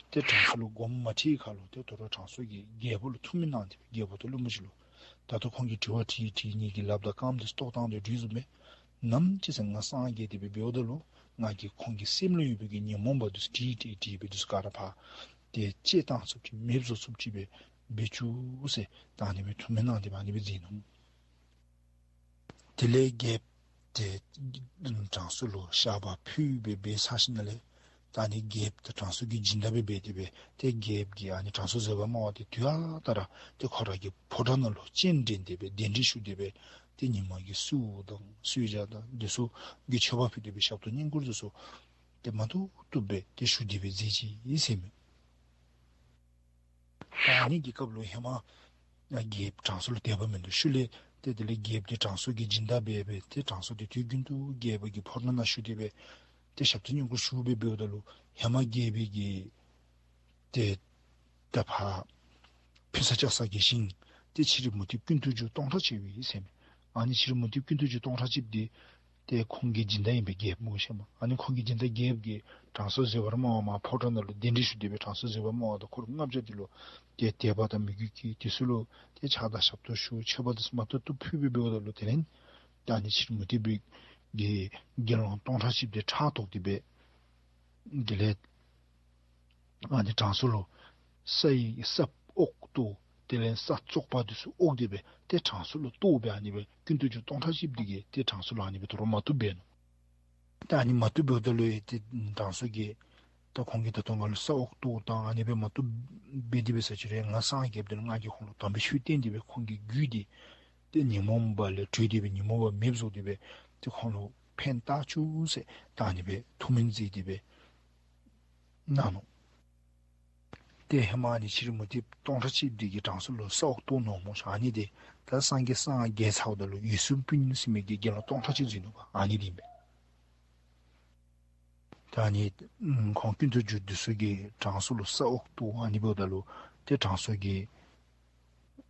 ཏེ་དྲང་སྲོང་ལུ་སྒོམ་མ་ཁྲིད་ཁར་ལུ་ཏེ་ད་རུང་དྲང་སྲོང་གིས་རྒྱལ་པོ་ལུ་ཐུགས་སྨོན་གནང་སྟེ་རྒྱལ་པོ་དང་བློན་པོ་ཅིག་ལུ་ད་ལྟོ་ཁོང་གིས་དྲི་བ་དྲིས་དྲིས་ངེ་གི་ལགཔ་དང་རྐངམ་འདི་ཚུ་བཏོག་བཏང་སྟེ་འདི་བཟུམ་སྦེ་ནམ་ཅིག་ཟེར་ང་སངས་རྒྱས་ཏེ་སྦེ་འབདཝ་ད་ལུ་ང་གིས་ཁོང་གི་སེམས་ལུ་ཡོད་པའི་གི་ཉོན་མོངས་པ་འདི་ཚུ་དྲིས་དྲིས་དྲིས་སྦེ་འདི་ཚུ་ག་ར་ཕར་ཏེ་བཅད་བཏང་ཚུགསཔ་ཅིག་མེདཔ་བཟོ་ཚུགསཔ་ཅིག་སྦེ་འབད་བཅུག་ཟེར་ད་ཨ་ནི་སྦེ་ཐུགས་སྨོན་གནང་སྟེ་སྦེ་ཨ་ནི་སྦེ་མཛད་ནུག། དེ་ལས་རྒྱལཔོ་དེ་དྲང་སྲོང་ལུ་བཤགས་པ་ཕུལ་སྦེ་འབད་ཚར་ཞིནམ་ལས་ད་ཨ་ནི་རྒྱལཔོ་དེ་དྲང་སྲོང་གི་སྦྱིན་བདག་སྦེ་འབད་དེ་སྦེ་ཏེ་རྒྱལཔོ་གིས་ཨ་ནི་དྲང་སྲོང་བཟོད་པར་སྨྲ་བ་དེ་དུས་ཨ་རྟག་ར་ཏེ་ཁོ་ར་གི་ཕོ་བྲང་ནང་ལུ་སྤྱན་འདྲེན་ཏེ་སྦེ་གདན་འདྲེན་ཞུ་སྟེ་སྦེ་ཏེ་ཉིན་མ་གི་གསོལཝ་དང་གསོལ་ཇ་དང་འདི་ཚུ་གི་མཆོད་པ་ཕུལ་ཏེ་སྦེ་ཞབས་ཏོག་བསྙེན་བཀུར་འདི་ཚུ་ཏེ་མ་བཏུབ་བཏུབ་སྦེ་ཏེ་ཞུ་སྟེ་སྦེ་མཛད་ཅི་ཟེར་མས། ད་ཨ་ནི་གི་སྐབས་ལུ་ཧེ་མ་རྒྱལཔོ་དྲང་སྲོང་ལུ་དད་པ་མིན་འདུག། ཤུལ་ལས་ཏེ་དེ་ལས་རྒྱལཔོ་དེ་དྲང་སྲོང་གི་སྦྱིན་བདག་སྦེ་སྦེ་ཏེ་དྲང་སྲོང་དེ་དུས་རྒྱུན་དུ་རྒྱལཔོ་གི་ཕོ་བྲང་ནང་བཞུགས་ཏེ་སྦེ་ཏེ་ཞབས་ཏོག་བསྙེན་བཀུར་ཞུ་སྦེ་འབདཝ་ད་ལུ་ཧེ་མ་རྒྱལཔོ་གི་ཏེ་ད་ཕར་ཕུན་ཚོགས་ལྕགས་ཟམ་གྱི་ཞིང་ཏེ་ཕྱི་རོལ་མུ་སྟེགས་ཀུན་ཏུ་རྒྱུ་སྟོང་ཕྲག་གཅིག་ཡོད་ཟེར་མས། ཨ་ནི་ཕྱི་རོལ་མུ་སྟེགས་ཀུན་ཏུ་རྒྱུ་སྟོང་ཕྲག་གཅིག་དེ་ཏེ་ཁོང་གི་སྦྱིན་བདག་ཨིན་པས་རྒྱལཔོ་སྨོ་ཤེས་མས། ཨ་ནི་ཁོང་གི་སྦྱིན་བདག་རྒྱལཔོ་གིས་དྲང་སྲོང་བཟོད་པར་སྨྲ་བ་མར་ཕོ་བྲང་ནང་ལུ་གདན་འདྲེན་ཞུ་སྟེ་སྦེ་དྲང་སྲོང་བཟོད་པར་སྨྲ་བ་དང་འཁོར་ལྔ་བརྒྱ་དེ་ལུ་ཏེ་དད་པ་དང་མོས་གུས་ཀྱིས་དེ་ཚུ་ལུ་ཏེ་ཕྱག་དང་ཞབས་ཏོག་ཞུ་མཆོད་པ་དེ་ཚུ་མ་བཏུབ་བཏུབ་ཕུལ་སྦེ་འབདཝ་ད་ལུ་དེ་ལས་ད་ཨ་ནི་ཕྱི་རོལ་མུ་སྟེགས་པའི་གི་དགེ་སློང་སྟོང་ཕྲག་གཅིག་དེ་ཕྲག་དོག་སྟེ་སྦེ་དེ་ལས་ཨ་ནི་དྲང་སྲོང་ལུ་ས་ཡི་ས་འོག་ཏོ་དེ་ལས་ས་བཙོག་པ་དེ་ཚུ་འོག་སྟེ་སྦེ་ཏེ་དྲང་སྲོང་ལུ་བཏོག་སྦེ་ཨ་ནི་སྦེ་ཀུན་ཏུ་རྒྱུ་སྟོང་ཕྲག་གཅིག་དེ་གིས་ཏེ་དྲང་སྲོང་ལུ་ཨ་ནི་སྦེ་དོ་རུང་མ་བཏུབ་འབད་ནུག། ད་ཨ་ནི་མ་བཏུབ་འབདཝ་ད་ལུ་ཡང་ཏེ་དྲང་སྲོང་གིས་ད་ཁོང་གིས་ད་ལྟོ་ང་ལུ་ས་འོག་ཏོ་དང་ཨ་ནི་སྦེ་མ་བཏུབ་འབད་དེ་འབད་ས་ཅིག་རུང་ང་སངས་རྒྱསཔ་ད་ལུ་ང་གིས་ཁོང་ལུ་དམ་པའི་ཆོས་བསྟན་ཏེ་སྦེ་ཁོང་གི་རྒྱུད་དེ་ཏེ་ཉོན་མོངས་པ་ལས་གྲོལ་ཏེ་སྦེ་ཉོན་མོངས་པ་མེདཔ་བཟོ་སྟེ་སྦེ་ཏེ་ཁོང་ལུ་ཕན་བཏགས་བཅུག་ཟེར་ད་ཨ་ནི་སྦེ་ཐུགས་སྨོན་མཛད་དེ་སྦེ་གནང་ནུག། ཏེ་ཧེ་མ་ཨ་ནི་ཕྱི་རོལ་མུ་སྟེགས་སྟོང་ཕྲག་གཅིག་དེ་གིས་དྲང་སྲོང་ལུ་ས་འོག་ཏོ་ནོར་སྨོ་ཤེས། ཨ་ནི་དེ་ད་སངས་རྒྱས་སངས་རྒྱས་ཚརཝ་ད་ལུ་འོད་སྲུང་པི་ཉིན་ཟེར་མི་གི་དགེ་སློང་སྟོང་ཕྲག་གཅིག་འཛུལ་ནུག་པ། ཨ་ནི་དེ་ཨིན་པས། ད་ཨ་ནི་ཁོང་ཀུན་ཏུ་རྒྱུ་དེ་ཚུ་གིས་དྲང་སྲོང་ལུ་ས་འོག་ཏོ་ཨ་ནི་འབདཝ་ད་ལུ་ཏེ་དྲང་སྲོང་གི་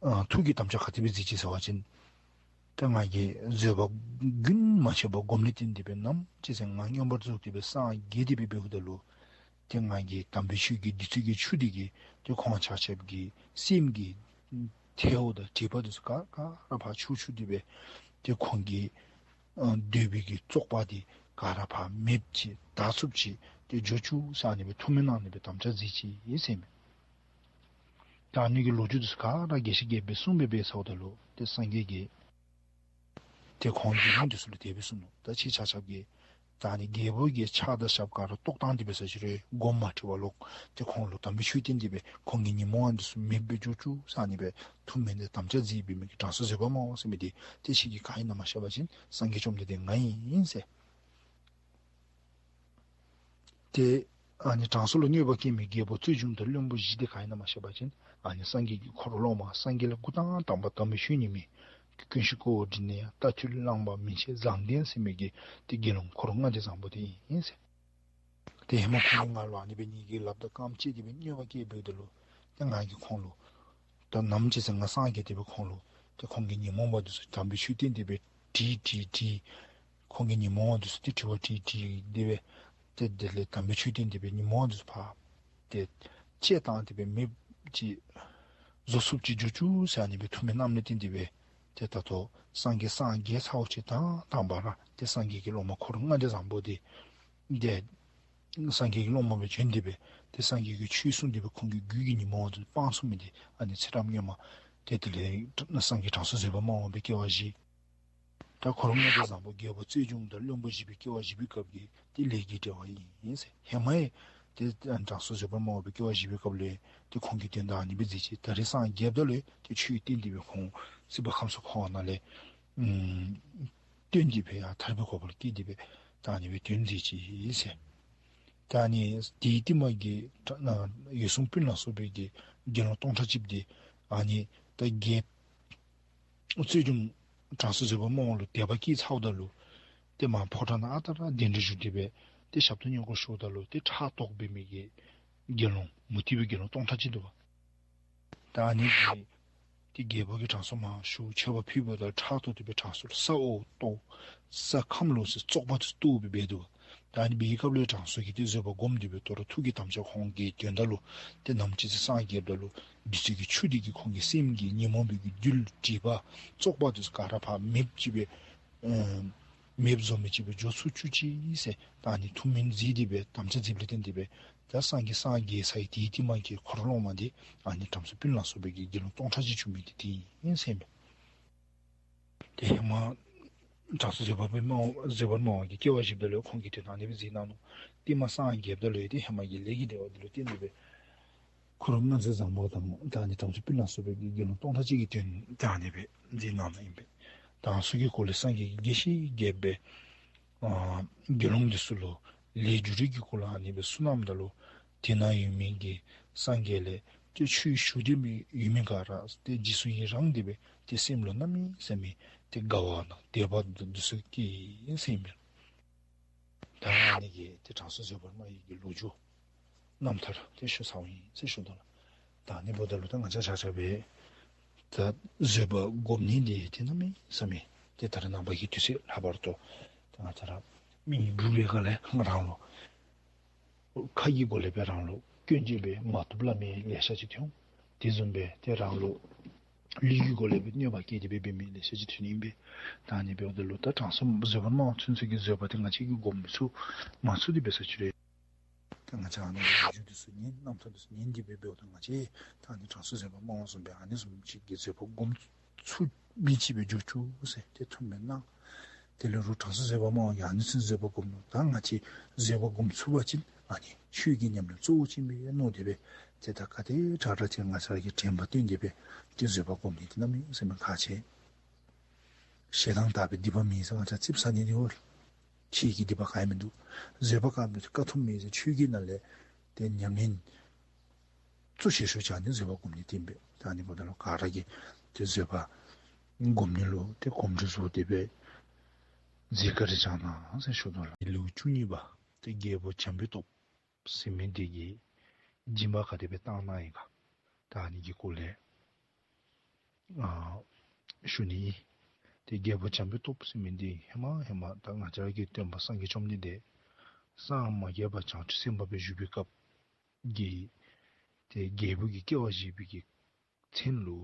ཨ་ཐུགས་ཀྱི་དམ་བཅའ་ག་དེ་སྦེ་མཛད་ཅི་ཟེར་བ་ཅིན་ད་ང་གིས་བཟོད་པ་རྒྱུན་མ་ཆད་པར་སྒོམ་ནི་བརྟེན་ཏེ་སྦེ་ནམ་ཅིག་ཟེར་ང་མངོན་པར་རྫོགས་ཏེ་སྦེ་སངས་རྒྱས་ཏེ་སྦེ་འབདཝ་ད་ལུ་ཏེ་ང་གིས་དམ་པའི་ཆོས་ཀྱི་བདུད་རྩི་གི་ཆུ་དེ་གིས་ཏེ་ཁོང་ཆ་ཁྱབ་ཀྱི་སེམས་ཀྱི་ཐལཝ་དང་དྲེག་པ་དེ་ཚུ་ག་ག་ར་ཕར་འཁྱུ་འཁྱུ་སྟེ་སྦེ་ཏེ་ཁོང་གི་ཨ་འདོད་པའི་གི་བཙོག་པ་དེ་ག་ར་ཕར་མེདཔ་ཅིག་དག་ཚུགསཔ་ཅིག་ཏེ་འགྱོ་བཅུག་ཟེར་ཨ་ནི་སྦེ་ཐུགས་སྨོན་གནང་ནི་སྦེ་དམ་བཅའ་མཛད་ཅི་ཟེར་མས། ད་ཨ་ནི་གི་ལོ་རྒྱུས་དེ་ཚུ་ག་ར་རྒྱས་ཤིང་རྒྱས་པ་སྦེ་གསུངས་སྦེ་འབད་ཚརཝ་ད་ལུ་ཏེ་སངས་རྒྱས་ཀྱིས་ཏེ་ཁོང་དགེ་སློང་དེ་ཚུ་ལུ་དེ་སྦེ་གསུངས་ནུག། ད་ཁྱེད་ཆ་ཁྱབ་ཀྱིས་ད་ཨ་ནི་རྒྱལ་པོ་གི་ཕྱག་དང་ཞབས་ག་ར་བཏོག་བཏང་སྟེ་འབད་ས་ཅིག་རུང་སྒོམ་མ་ཁྲིད་པར་ལོག་ཏེ་ཁོང་ལུ་དམ་པའི་ཆོས་བསྟན་ཏེ་སྦེ་ཁོང་གི་ཉོན་མོངས་དེ་ཚུ་མེདཔ་སྦེ་འགྱོ་བཅུག་ཟེར་ཨ་ནི་སྦེ་ཐུགས་སྨོན་དང་དམ་བཅའ་མཛད་པའི་མི་གི་དྲང་སྲོང་བཟོད་པ་སྨྲ་བ་ཟེར་མི་དེ་ཏེ་ཁྱེད་ཀྱིས་ག་ཨིན་ན་མ་ཤེས་པ་ཅིན་སངས་རྒྱས་བཅོམ་ལྡན་འདས་ང་ཨིན་ཟེར། ཏེ་ཨ་ནི་དྲང་སྲོང་ལུ་གནོད་པ་བསྐྱལ་མི་རྒྱལ་པོ་རྩོད་འཇོམས་དང་བློན་པོ་བཞི་དེ་ག་ཨིན་ན་མ་ཤེས་པ་ཅིན་ཨ་ནི་སངས་རྒྱས་ཀྱི་འཁོར་སློབ་མ་སངས་རྒྱས་ལས་འགོ་དང་དང་པ་དམ་པའི་ཆོས་ཉན་མི་ཀུན་ཤེས་ཀོའུ་ཌི་ནྱ་རྟ་ཐུལ་གླང་པ་མན་ཆད་བཟང་ལྡན་ཟེར་མི་གི་ཏེ་དགེ་སློང་འཁོར་ལྔ་སྡེ་བཟང་པོ་དེ་ཨིན་ཟེར། ཏེ་ཧེ་མ་ཁོང་གིས་ང་ལུ་ཨ་ནི་སྦེ་ངེ་གི་ལགཔ་དང་རྐངམ་བཅད་དེ་སྦེ་གནོད་པ་བསྐྱལ་འབདཝ་ད་ལུ་ཏེ་ང་གིས་ཁོང་ལུ་ད་ནམ་ཅིག་ཟེར་ང་སངས་རྒྱས་ཏེ་སྦེ་ཁོང་ལུ་ཏེ་ཁོང་གི་ཉོན་མོངས་པ་དེ་ཚུ་དམ་པའི་ཆོས་བསྟན་ཏེ་སྦེ་དྲིས་དྲིས་དྲིས། ཁོང་གི་ཉོན་མོངས་པ་དེ་ཚུ་ཏེ་དྲི་བ་དྲིས་དྲིས་ཏེ་སྦེ་ཏེ་དེ་ལས་དམ་པའི་ཆོས་བསྟན་ཏེ་སྦེ་ཉོན་མོངས་པ་དེ་ཚུ་ཕར་ཏེ་ བཅད་བཏང་སྟེ་སྦེ་མེདཔ་ཅིག་བཟོ་ཚུགསཔ་ཅིག་འགྱོ་བཅུག་ཟེར་ཨ་ནི་སྦེ་ཐུགས་སྨོན་གནངམ་ལས་བརྟེན་ཏེ་སྦེ་ཏེ་ད་ལྟོ་སངས་རྒྱས་སངས་རྒྱས་ཚརཝ་ཅིག་དང་དང་པ་ར་ཏེ་སངས་རྒྱས་ཀྱི་སློབ་མ་འཁོར་ལྔ་སྡེ་བཟང་པོ་འདི་ཏེ་སངས་རྒྱས་ཀྱི་སློབ་མ་སྦེ་བྱོན་ཏེ་སྦེ་ཏེ་སངས་རྒྱས་ཀྱི་ཆོས་གསུངས་ཏེ་སྦེ་ཁོང་གི་རྒྱུད་ཀྱི་ཉོན་མོངས་པ་དེ་སྤངས་ཚུགས་མི་འདི་ཨ་ནི་ཚེ་རབས་སྔོན་མ་ཏེ་དེ་ལས་སངས་རྒྱས་དྲང་སྲོང་བཟོད་པ་སྨྲ་བ་སྦེ་སྐྱེ་བ་བཞེས། ད་འཁོར་ལྔ་སྡེ་བཟང་པོ་རྒྱལ་པོ་རྩོད་འཇོམས་དང་བློན་པོ་བཞི་སྦེ་སྐྱེ་བ་བཞེས་པའི་སྐབས་ཀྱི་ཏེ་ལས་ཀྱི་འབྲེལ་བ་ཨིན་ཟེར། ཧེ་མ་ཡང་ཏེ་དྲང་སྲོང་བཟོད་པ་སྨྲ་བ་སྦེ་སྐྱེ་བ་བཞེས་པའི་སྐབས་ལུ་ཏེ་ཁོང་གི་དོན་དག་ཨ་ནི་སྦེ་མཛད་ཅི། ད་རེས་སངས་རྒྱསཔ་ད་ལུ་ཏེ་ཆོས་བསྟན་ཏེ་སྦེ་ཁོང་སྲིད་པ་ཁམས་གསུམ་འཁོར་བ་ནང་ལས་ཨམ་བཏོན་ཏེ་སྦེ་ཡར་ཐར་པའི་གོ་འཕང་ལུ་སྐྱེས་ཏེ་སྦེ་ད་ཨ་ནི་སྦེ་དོན་མཛད་ཅི་ཟེར། ད་ཨ་ནི་དེའི་རྟིང་མ་གི་ད་ན་འོད་སྲུང་སྤུན་ལ་སོགས་པའི་གི་དགེ་སློང་སྟོང་ཕྲག་གཅིག་འདི་ཨ་ནི་ད་རྒྱལ་རྩོད་འཇོམས་དྲང་སྲོང་བཟོད་པ་སྨྲ་བ་ལུ་དད་པ་སྐྱེས་ཚརཝ་ད་ལུ་ཏེ་མར་ཕོ་བྲང་ནང་ཨ་རྟག་ར་གདན་འདྲེན་ཞུ་སྟེ་སྦེ་ཏེ་ཞབས་ཏོག་བསྙེན་བཀུར་ཞུཝ་ད་ལུ་ཏེ་ཕྲག་དོག་འབད་མི་གི་དགེ་སློང་མུ་སྟེགས་པའི་དགེ་སློང་སྟོང་ཕྲག་གཅིག་འདུག་པ། ད་ཨ་ནི་གིས་ཏེ་རྒྱལ་པོ་གིས་དྲང་སྲོང་མར་ཞུ་མཆོད་པ་ཕུལཝ་ད་ཕྲག་དོག་སྟེ་སྦེ་དྲང་སྲོང་ལུ་ས་འོག་ཏོ་ས་ཁམས་ལོག་ཟེར་བཙོག་པ་དེ་བཏོག་སྦེ་འབད་འདུག་པ། ད་ཨ་ནི་འབད་བའི་སྐབས་ལུ་དྲང་སྲོང་གིས་ཏེ་བཟོད་པ་བསྒོམས་ཏེ་སྦེ་དོ་རུང་ཐུགས་ཀྱི་དམ་བཅའ་ཁོང་གི་དོན་དག་ལུ་ཏེ་ནམ་ཅིག་ཚེ་སངས་རྒྱསཔ་ད་ལུ་བདུད་རྩི་གི་ཆུ་འདི་གིས་ཁོང་གི་སེམས་ཀྱི་ཉོན་མོངས་པའི་གི་རྡུལ་དྲེག་པ་བཙོག་པ་དེ་ཚུ་ག་ར་ཕར་མེདཔ་ཅིག་སྦེ་ཨེ་མེདཔ་བཟོ་མི་ཅིག་སྦེ་འགྱོ་ཚུགས་བཅུག་ཅིག་ཟེར་ད་ཨ་ནི་ཐུགས་སྨོན་མཛད་དེ་སྦེ་དམ་བཅའ་མཛདཔ་ལས་བརྟེན་ཏེ་སྦེ་ད་སངས་རྒྱས་སངས་རྒྱས་ཚར་བའི་དེའི་རྟིང་མ་གི་འཁོར་སློབ་མ་འདི་ཨ་ནི་དྲང་སྲོང་སྤུན་ལ་སོགས་པའི་གི་དགེ་སློང་སྟོང་ཕྲག་གཅིག་བྱུང་མི་འདི་དེ་ཨིན་ཟེར་མས། ཏེ་ཧེ་མ་དྲང་སྲོང་བཟོད་པ་སྨྲ་བ་བཟོད་པ་སྨྲ་བ་གིས་སྐྱེ་བ་བཞེསཔ་ད་ལུ་ཁོང་གི་དོན་ཨ་ནི་སྦེ་མཛད་གནང་ནུག། རྟིང་མ་སངས་རྒྱསཔ་ད་ལུ་ཏེ་ཧེ་མ་གི་ལས་ཀྱི་འབྲེལ་བ་འདི་ལུ་བརྟེན་ཏེ་སྦེ་འཁོར་ལྔ་སྡེ་བཟང་པོ་དང་ད་ཨ་ནི་དྲང་སྲོང་སྤུན་ལ་སོགས་པའི་གི་དགེ་སློང་སྟོང་ཕྲག་གཅིག་གི་དོན་ད་ཨ་ནི་སྦེ་མཛད་གནང་ནུག་ཨིན་པས། དྲང་སྲོང་གི་སྐོར་ལས་སངས་རྒྱས་ཀྱིས་རྒྱས་ཤིང་རྒྱས་པ་སྦེ་ཨ་དགེ་སློང་འདི་ཚུ་ལུ་ལས་རྒྱུ་འབྲས་ཀྱི་སྐོར་ལུ་ཨ་ནི་སྦེ་གསུངས་གནངམ་ད་ལུ་དེ་ནང་ཡོད་མི་གི་སངས་རྒྱས་ལས་ཏེ་ཆོས་ཞུ་སྟེ་མི་ཡོད་མི་ག་ར་ཏེ་རྗེས་སུ་ཡི་རངས་ཏེ་སྦེ་ཏེ་སེམས་ལུ་གནམ་མེད་ས་མེད་ཏེ་དགའ་བ་དང་དད་པ་འདི་ཚུ་སྐྱེས་ཡི་ཟེར་ཨིན་པས། ད་ཨ་ནི་གི་ཏེ་དྲང་སྲོང་བཟོད་པ་སྨྲ་བའི་གི་ལོ་རྒྱུས་རྣམ་ཐར་ཏེ་ཞུ་ཚརཝ་ཨིན་ཟེར་ཞུ་དོ་ལགས། ད་ཨ་ནི་འབདཝ་ད་ལུ་ད་ང་བཅས་ཆ་ཁྱབ་སྦེ་ད་བཟོད་པ་སྒོམ་ནི་འདི་ཏེ་གནམ་མེད་ས་མེད་ཏེ་ད་རེས་ནངས་པ་གི་དུས་ཚོད་ལྷག་པར་དུ་ད་ང་བཅས་ར་མི་འབྲུག་པའི་སྒང་ལས་རང་ལུ་ཁ་གི་སྒོ་ལས་སྦེ་རང་ལུ་སྐྱོན་བརྗོད་འབད་མ་བཏུབ་སླབ་མི་ལེ་ཤ་ཅིག་ཐོན་འོང་། དེ་བཟུམ་སྦེ་ཏེ་རང་ལུ་ལུས་ཀྱི་སྒོ་ལས་སྦེ་གནོད་པ་བསྐྱལ་ཏེ་སྦེ་འབད་མི་ལེ་ཤ་ཅིག་ཐོན་ནི་ཨིན་པས། ད་ཨ་ནི་འབདཝ་ད་ལུ་ད་དྲང་སྲོང་བཟོད་པ་སྨྲ་བ་ཚུན་ཚོད་ཀྱི་བཟོད་པ་དེ་ང་བཅས་ཀྱིས་སྒོམ་ཚུགས་མ་ཚུགས་འདི་འབད་ས་ཅིག་རེ། ད་ང་བཅས་ཨ་ནི་ལོ་རྒྱུས་འདི་ཚུ་ཉན་རྣམ་ཐར་འདི་ཚུ་ཉན་ཏེ་སྦེ་འབདཝ་ད་ང་བཅས་ད་ཨ་ནི་དྲང་སྲོང་བཟོད་པ་སྨྲ་བ་བཟུམ་སྦེ་ཨ་ནི་བཟུམ་ཅིག་གི་བཟོད་པ་སྒོམ་ཚུགས་མི་ཅིག་སྦེ་འགྱུར་བཅུག་ཟེར་ཏེ་ཐུགས་སྨོན་གནང་། དེ་ལས་རུང་དྲང་སྲོང་བཟོད་པ་སྨྲ་བ་གིས་ཨ་ནི་ཚུན་བཟོད་པ་སྒོམ་ནུག། ད་ང་བཅས་བཟོད་པ་སྒོམ་ཚུགས་པ་ཅིན་ཨ་ནི་ཆོས་ཀྱི་ཉམས་ལེན་གཙོ་བོ་ཅིག་ཨིན་པས་མནོ་སྟེ་སྦེ་ཏེ་ད་ག་དེ་དྲག་དྲག་ཅིག་ང་བཅས་ར་གིས་དྲན་པ་བཏོན་ཏེ་སྦེ་ཏེ་བཟོད་པ་སྒོམ་ནི་འདི་གནམ་མེད་ས་མེད་ཁག་ཆེ། ཞེ་སྡང་དག་པའི་སྡིག་པ་མེད་ཟེར་ང་བཅས་ཙིགཔ་ཟ་ནི་འདི་འོ་ཁྱེད་ཀྱི་སྡིག་པ་ག་ཡང་མིན་འདུག། བཟོད་པ་དགའ་མི་དཀའ་ཐུབ་མེད་ཟེར། ཆོས་ཀྱི་ནང་ལས་ཏེ་ཉམས་ལེན་གཙོ་ཆེ་ཤོས་ཅིག་ཨ་ནི་བཟོད་པ་སྒོམ་ནི་འདི་ཨིན་པས། ད་ཨ་ནི་འབདཝ་ད་ལུ་ག་ར་གིས་ཏེ་བཟོད་པ་སྒོམ་ནི་ལུ་ཏེ་གོམས་འདྲིས་བཟོ་སྟེ་སྦེ་མཛད་བཀའ་དྲིན་བསྐྱང་གནང་ཟེར་ཞུ་དོ་ལགས། ལེའུ་བཅུ་གཉིས་པ་ཏེ་རྒྱལ་པོ་བྱམས་པའི་སྟོབས་ཟེར་མི་འདི་གི་སྦྱིན་པ་ག་དེ་སྦེ་བཏང་གནང་ཡི་ག། ད་ཨ་ནི་གི་སྐོར་ལས་ཨ་ཞུ་ནི་ཨིན། ཏེ་རྒྱལ་པོ་བྱམས་པའི་སྟོབས་ཟེར་མི་འདི་ཧེ་མ་ཧེ་མ་ད་ང་བཅས་ར་གི་སྟོན་པ་སངས་རྒྱས་བཅོམ་ལྡན་འདས་སངས་མ་རྒྱས་པར་བྱང་ཆུབ་སེམས་དཔའ་སྦེ་བཞུགས་པའི་སྐབས་ཀྱི་ཏེ་རྒྱལ་པོ་གི་སྐྱེ་བ་བཞེས་པའི་གི་མཚན་ལུ་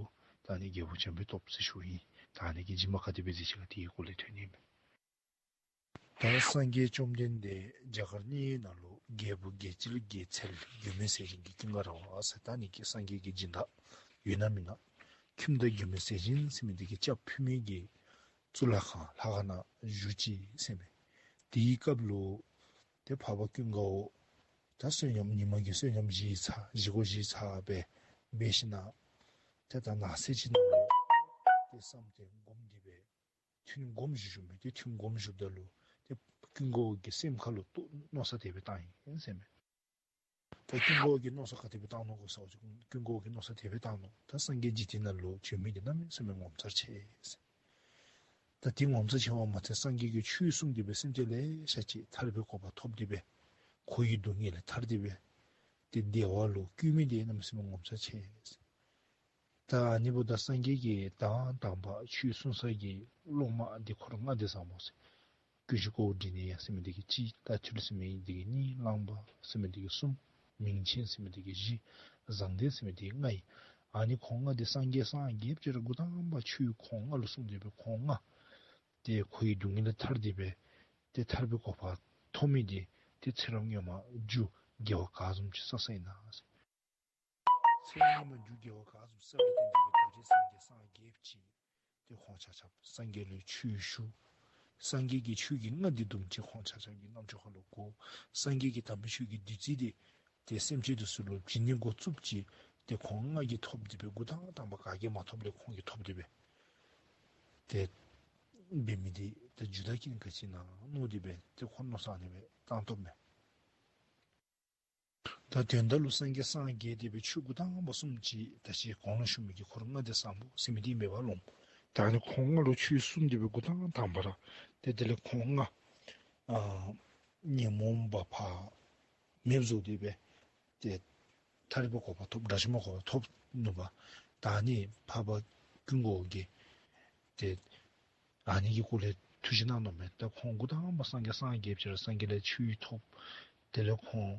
ད་ཨ་ནི་རྒྱལ་པོ་བྱམས་པའི་སྟོབས་ཟེར་ཞུཝ་ཨིན། ད་ཨ་ནི་གི་སྦྱིན་པ་ག་དེ་སྦེ་མཛད་ཅི་ག་དེ་གི་སྐོར་ལས་ཐོན་ནི་ཨིན་མས། ད་སངས་རྒྱས་བཅོམ་ལྡན་འདས་རྒྱ་གར་མཉན་ཡོད་ནང་ལུ་རྒྱལ་བུ་རྒྱལ་བྱེད་རྒྱལ་ཚལ་མགོན་མེད་ཟས་སྦྱིན་གྱི་ཀུན་དགའ་ར་བ་ཟེར་ད་ཨ་ནི་གི་སངས་རྒྱས་ཀྱི་སྦྱིན་བདག་ཡོད་ན་མེན་ན། ཁྱིམ་བདག་མགོན་མེད་ཟས་སྦྱིན་ཟེར་མི་འདི་གིས་སྐྱབས་ཕུལ་མི་གི་གཙུག་ལག་ཁང་ལྷ་ཁང་ནང་བཞུགས་ཅི་ཟེར་མས། དེའི་སྐབས་ལུ་ཏེ་འཕགས་པ་ཀུན་དགའ་བོ་ད་བསོད་སྙོམས་ཉིན་མ་གི་བསོད་སྙོམས་བཞེས་ཚར་བཞེས་སྒོ་བཞེས་ཚར་སྦེ་འབད་ཞིནམ་ལས་ཏེ་ད་ནགས་ཚལ་ཅིག་ནང་ལུ་ཏེ་བསམ་གཏན་སྒོམ་སྟེ་སྦེ་ཐུན་སྒོམ་བཞུགས་བཞུགསཔ་མས། ཏེ་ཐུན་སྒོམ་བཞུགསཔ་ད་ལུ་ཏེ་ཀུན་དགའ་བོ་གིས་སེམས་ཁ་ལུ་ཏེ་མནོ་བསམ་དེ་སྦེ་བཏང་ཡི་ཟེར་མས། ད་ཀུན་དགའ་བོ་གིས་མནོ་བསམ་ག་དེ་སྦེ་བཏང་ནུག་གོ་ཟེར་བ་ཅིན་ཀུན་དགའ་བོ་གིས་མནོ་བསམ་དེ་སྦེ་བཏང་ནུག། ད་སངས་རྒྱས་འཇིག་རྟེན་ནང་ལུ་བྱོན་མི་འདི་གནམ་མེད་ས་མེད་ངོ་མཚར་ཆེ་ཟེར། ད་དེ་ངོ་མཚར་ཆེ་བ་མ་ཚད་སངས་རྒྱས་ཀྱི་ཆོས་གསུངས་ཏེ་སྦེ་སེམས་ཅན་ལེ་ཤ་ཅིག་ཐར་པའི་གོ་འཕང་ཐོབ་སྟེ་སྦེ་འཁོར་བའི་སྡུག་བསྔལ་ལས་ཐར་ཏེ་སྦེ་ཏེ་བདེ་བ་ལུ་བཀོད་མི་འདི་གནམ་མེད་ས་མེད་ངོ་མཚར་ཆེ་ཟེར། ད་ཨ་ནི་འབདཝ་ད་སངས་རྒྱས་ཀྱིས་དང་དང་པ་ཆོས་གསུང་ས་གི་སློབ་མ་འདི་འཁོར་ལྔ་སྡེ་བཟང་པོ་ཟེར། ཀུན་གཞི་དཀོར་བགྲེས་གཉེན་ཡང་ཟེར་མི་འདི་གིས་གཅིག། རྟ་ཐུལ་ཟེར་མི་འདི་གིས་གཉིས། གླང་པ་ཟེར་མི་འདི་གིས་གསུམ། མིང་ཆེན་ཟེར་མི་དེ་གིས་བཞི། བཟང་ལྡན་ཟེར་མི་དེ་གིས་ལྔ་ཨིན། ཨ་ནི་ཁོང་ལྔ་དེ་སངས་རྒྱས་སངས་རྒྱསཔ་ཅིག་ར་འགོ་དང་པ་ཆོས་ཁོང་ལྔ་ལུ་གསུངས་ཏེ་སྦེ་ཁོང་ལྔ་དེ་འཁོར་བའི་སྡུག་བསྔལ་ལས་ཐར་ཏེ་སྦེ་ཏེ་ཐར་པའི་གོ་འཕང་ཐོབ་མི་དེ་ཏེ་ཚེ་རབས་སྔོན་མ་རྒྱུ་དགེ་བ་ག་བཟུམ་ཅིག་བསགས་བསགསཔ་ཨིན་ན་ཟེར། ཚེ་རབས་སྔོན་མ་རྒྱུ་དགེ་བ་ག་བཟུམ་བསགས་པའི་སྟེང་དེ་སྦེ་ད་རེས་སངས་རྒྱས་སངས་རྒྱསཔ་ཅིག་ཏེ་ཁོང་ཆ་ཁྱབ་སངས་རྒྱས་ལུ་ཆོས་ཞུ། སངས་རྒྱས་ཀྱིས་ཆོས་ཀྱི་རྔ་དེ་བརྡུངམ་ཅིག་ཁོང་ཆ་ཁྱབ་ཀྱི་རྣམ་ཅོ་ཁ་ལུ་གོ། སངས་རྒྱས་ཀྱིས་དམ་པའི་ཆོས་ཀྱི་བདུད་རྩི་དེ་ཏེ་སེམས་ཅན་དེ་ཚུ་ལུ་བྱིན་ནི་འགོ་བཙུགསཔ་ཅིག་ཏེ་ཁོང་ལྔ་གིས་ཐོབ་སྟེ་སྦེ་འགོ་དང་དང་པ་ག་གིས་མ་ཐོབ་ལས་ཁོང་གིས་ཐོབ་སྟེ་སྦེ་ཏེ་འབད་མི་དེ་ད་རྒྱུད་དང་རྐྱེན་ག་ཅི་ཨིན་ན་མནོ་སྟེ་སྦེ་ཏེ་ཁོང་མནོ་བསམ་ཨ་ནི་སྦེ་བཏང་དོ་མས། ད་དོན་དག་ལུ་སངས་རྒྱས་སངས་རྒྱས་ཏེ་སྦེ་ཆོས་འགོ་དང་པ་གསུངམ་ཅིག་ད་ཅི་གོང་ལུ་ཞུ་མི་གི་འཁོར་ལྔ་སྡེ་བཟང་པོ་ཟེར་མི་དེ་ཨིན་པས་ལོ། ད་ཨ་ནི་ཁོང་ལྔ་ལུ་ཆོས་གསུངས་ཏེ་སྦེ་འགོ་དང་དང་པ་ར་ཏེ་དེ་ལས་ཁོང་ལྔ་ཨ་ཉོན་མོངས་པ་ཕར་མེདཔ་བཟོ་སྟེ་སྦེ་ཏེ་ཐར་པའི་གོ་འཕང་ཐོབ། དགྲ་བཅོམ་པའི་གོ་འཕང་ཐོབ་ནུག་པ། ད་ཨ་ནི་འཕགས་པ་ཀུན་དགའ་བོ་གིས་ཏེ་ཨ་ནི་གི་སྐོར་ལས་ཐུགས་བཞེད་གནང་ནུག་མས། ད་ཁོང་འགོ་དང་པ་སངས་རྒྱས་སངས་རྒྱསཔ་ཅིག་ར་སངས་རྒྱས་ལས་ཆོས་ཐོབ། དེ་ལས་ཁོང་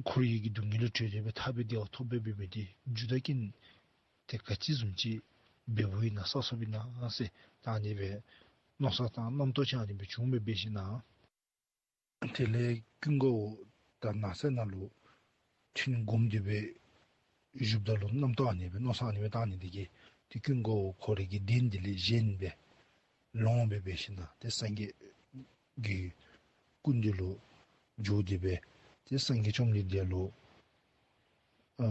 འཁོར་བའི་གི་སྡུག་བསྔལ་ལས་གྲོལ་ཏེ་སྦེ་ཐར་པའི་བདེ་བ་ཐོབ་སྦེ་འབད་མི་དེ་རྒྱུ་དང་རྐྱེན་དེ་ག་ཅི་བཟུམ་ཅིག་འབདཝ་ཨིན་ན་བསགས་བསགསཔ་ཨིན་ན་ཟེར་ད་ཨ་ནི་སྦེ་མནོ་བསམ་བཏང་རྣམ་རྟོག་ཅིག་ཨ་ནི་སྦེ་བྱུང་སྦེ་འབད་ཞིནམ་ལས། དེ་ལས་ཀུན་དགའ་བོ་ད་ནགས་ཚལ་ནང་ལུ་ཐུན་བསྒོམས་ཏེ་སྦེ་བཞུགསཔ་ད་ལུ་རྣམ་རྟོག་ཨ་ནི་སྦེ་མནོ་བསམ་ཨ་ནི་སྦེ་བཏང་ནི་དེ་གིས་ཏེ་ཀུན་དགའ་བོ་ཁོ་རའི་གི་གདན་དེ་ལས་བཞེངས་སྦེ་ལོང་སྦེ་འབད་ཞིནམ་ལས་ཏེ་སངས་རྒྱས་ཀྱི་སྐུ་མདུན་ལུ་འགྱོ་སྟེ་སྦེ་ཏེ་སངས་རྒྱས་བཅོམ་ལྡན་འདས་ལུ་ཨ་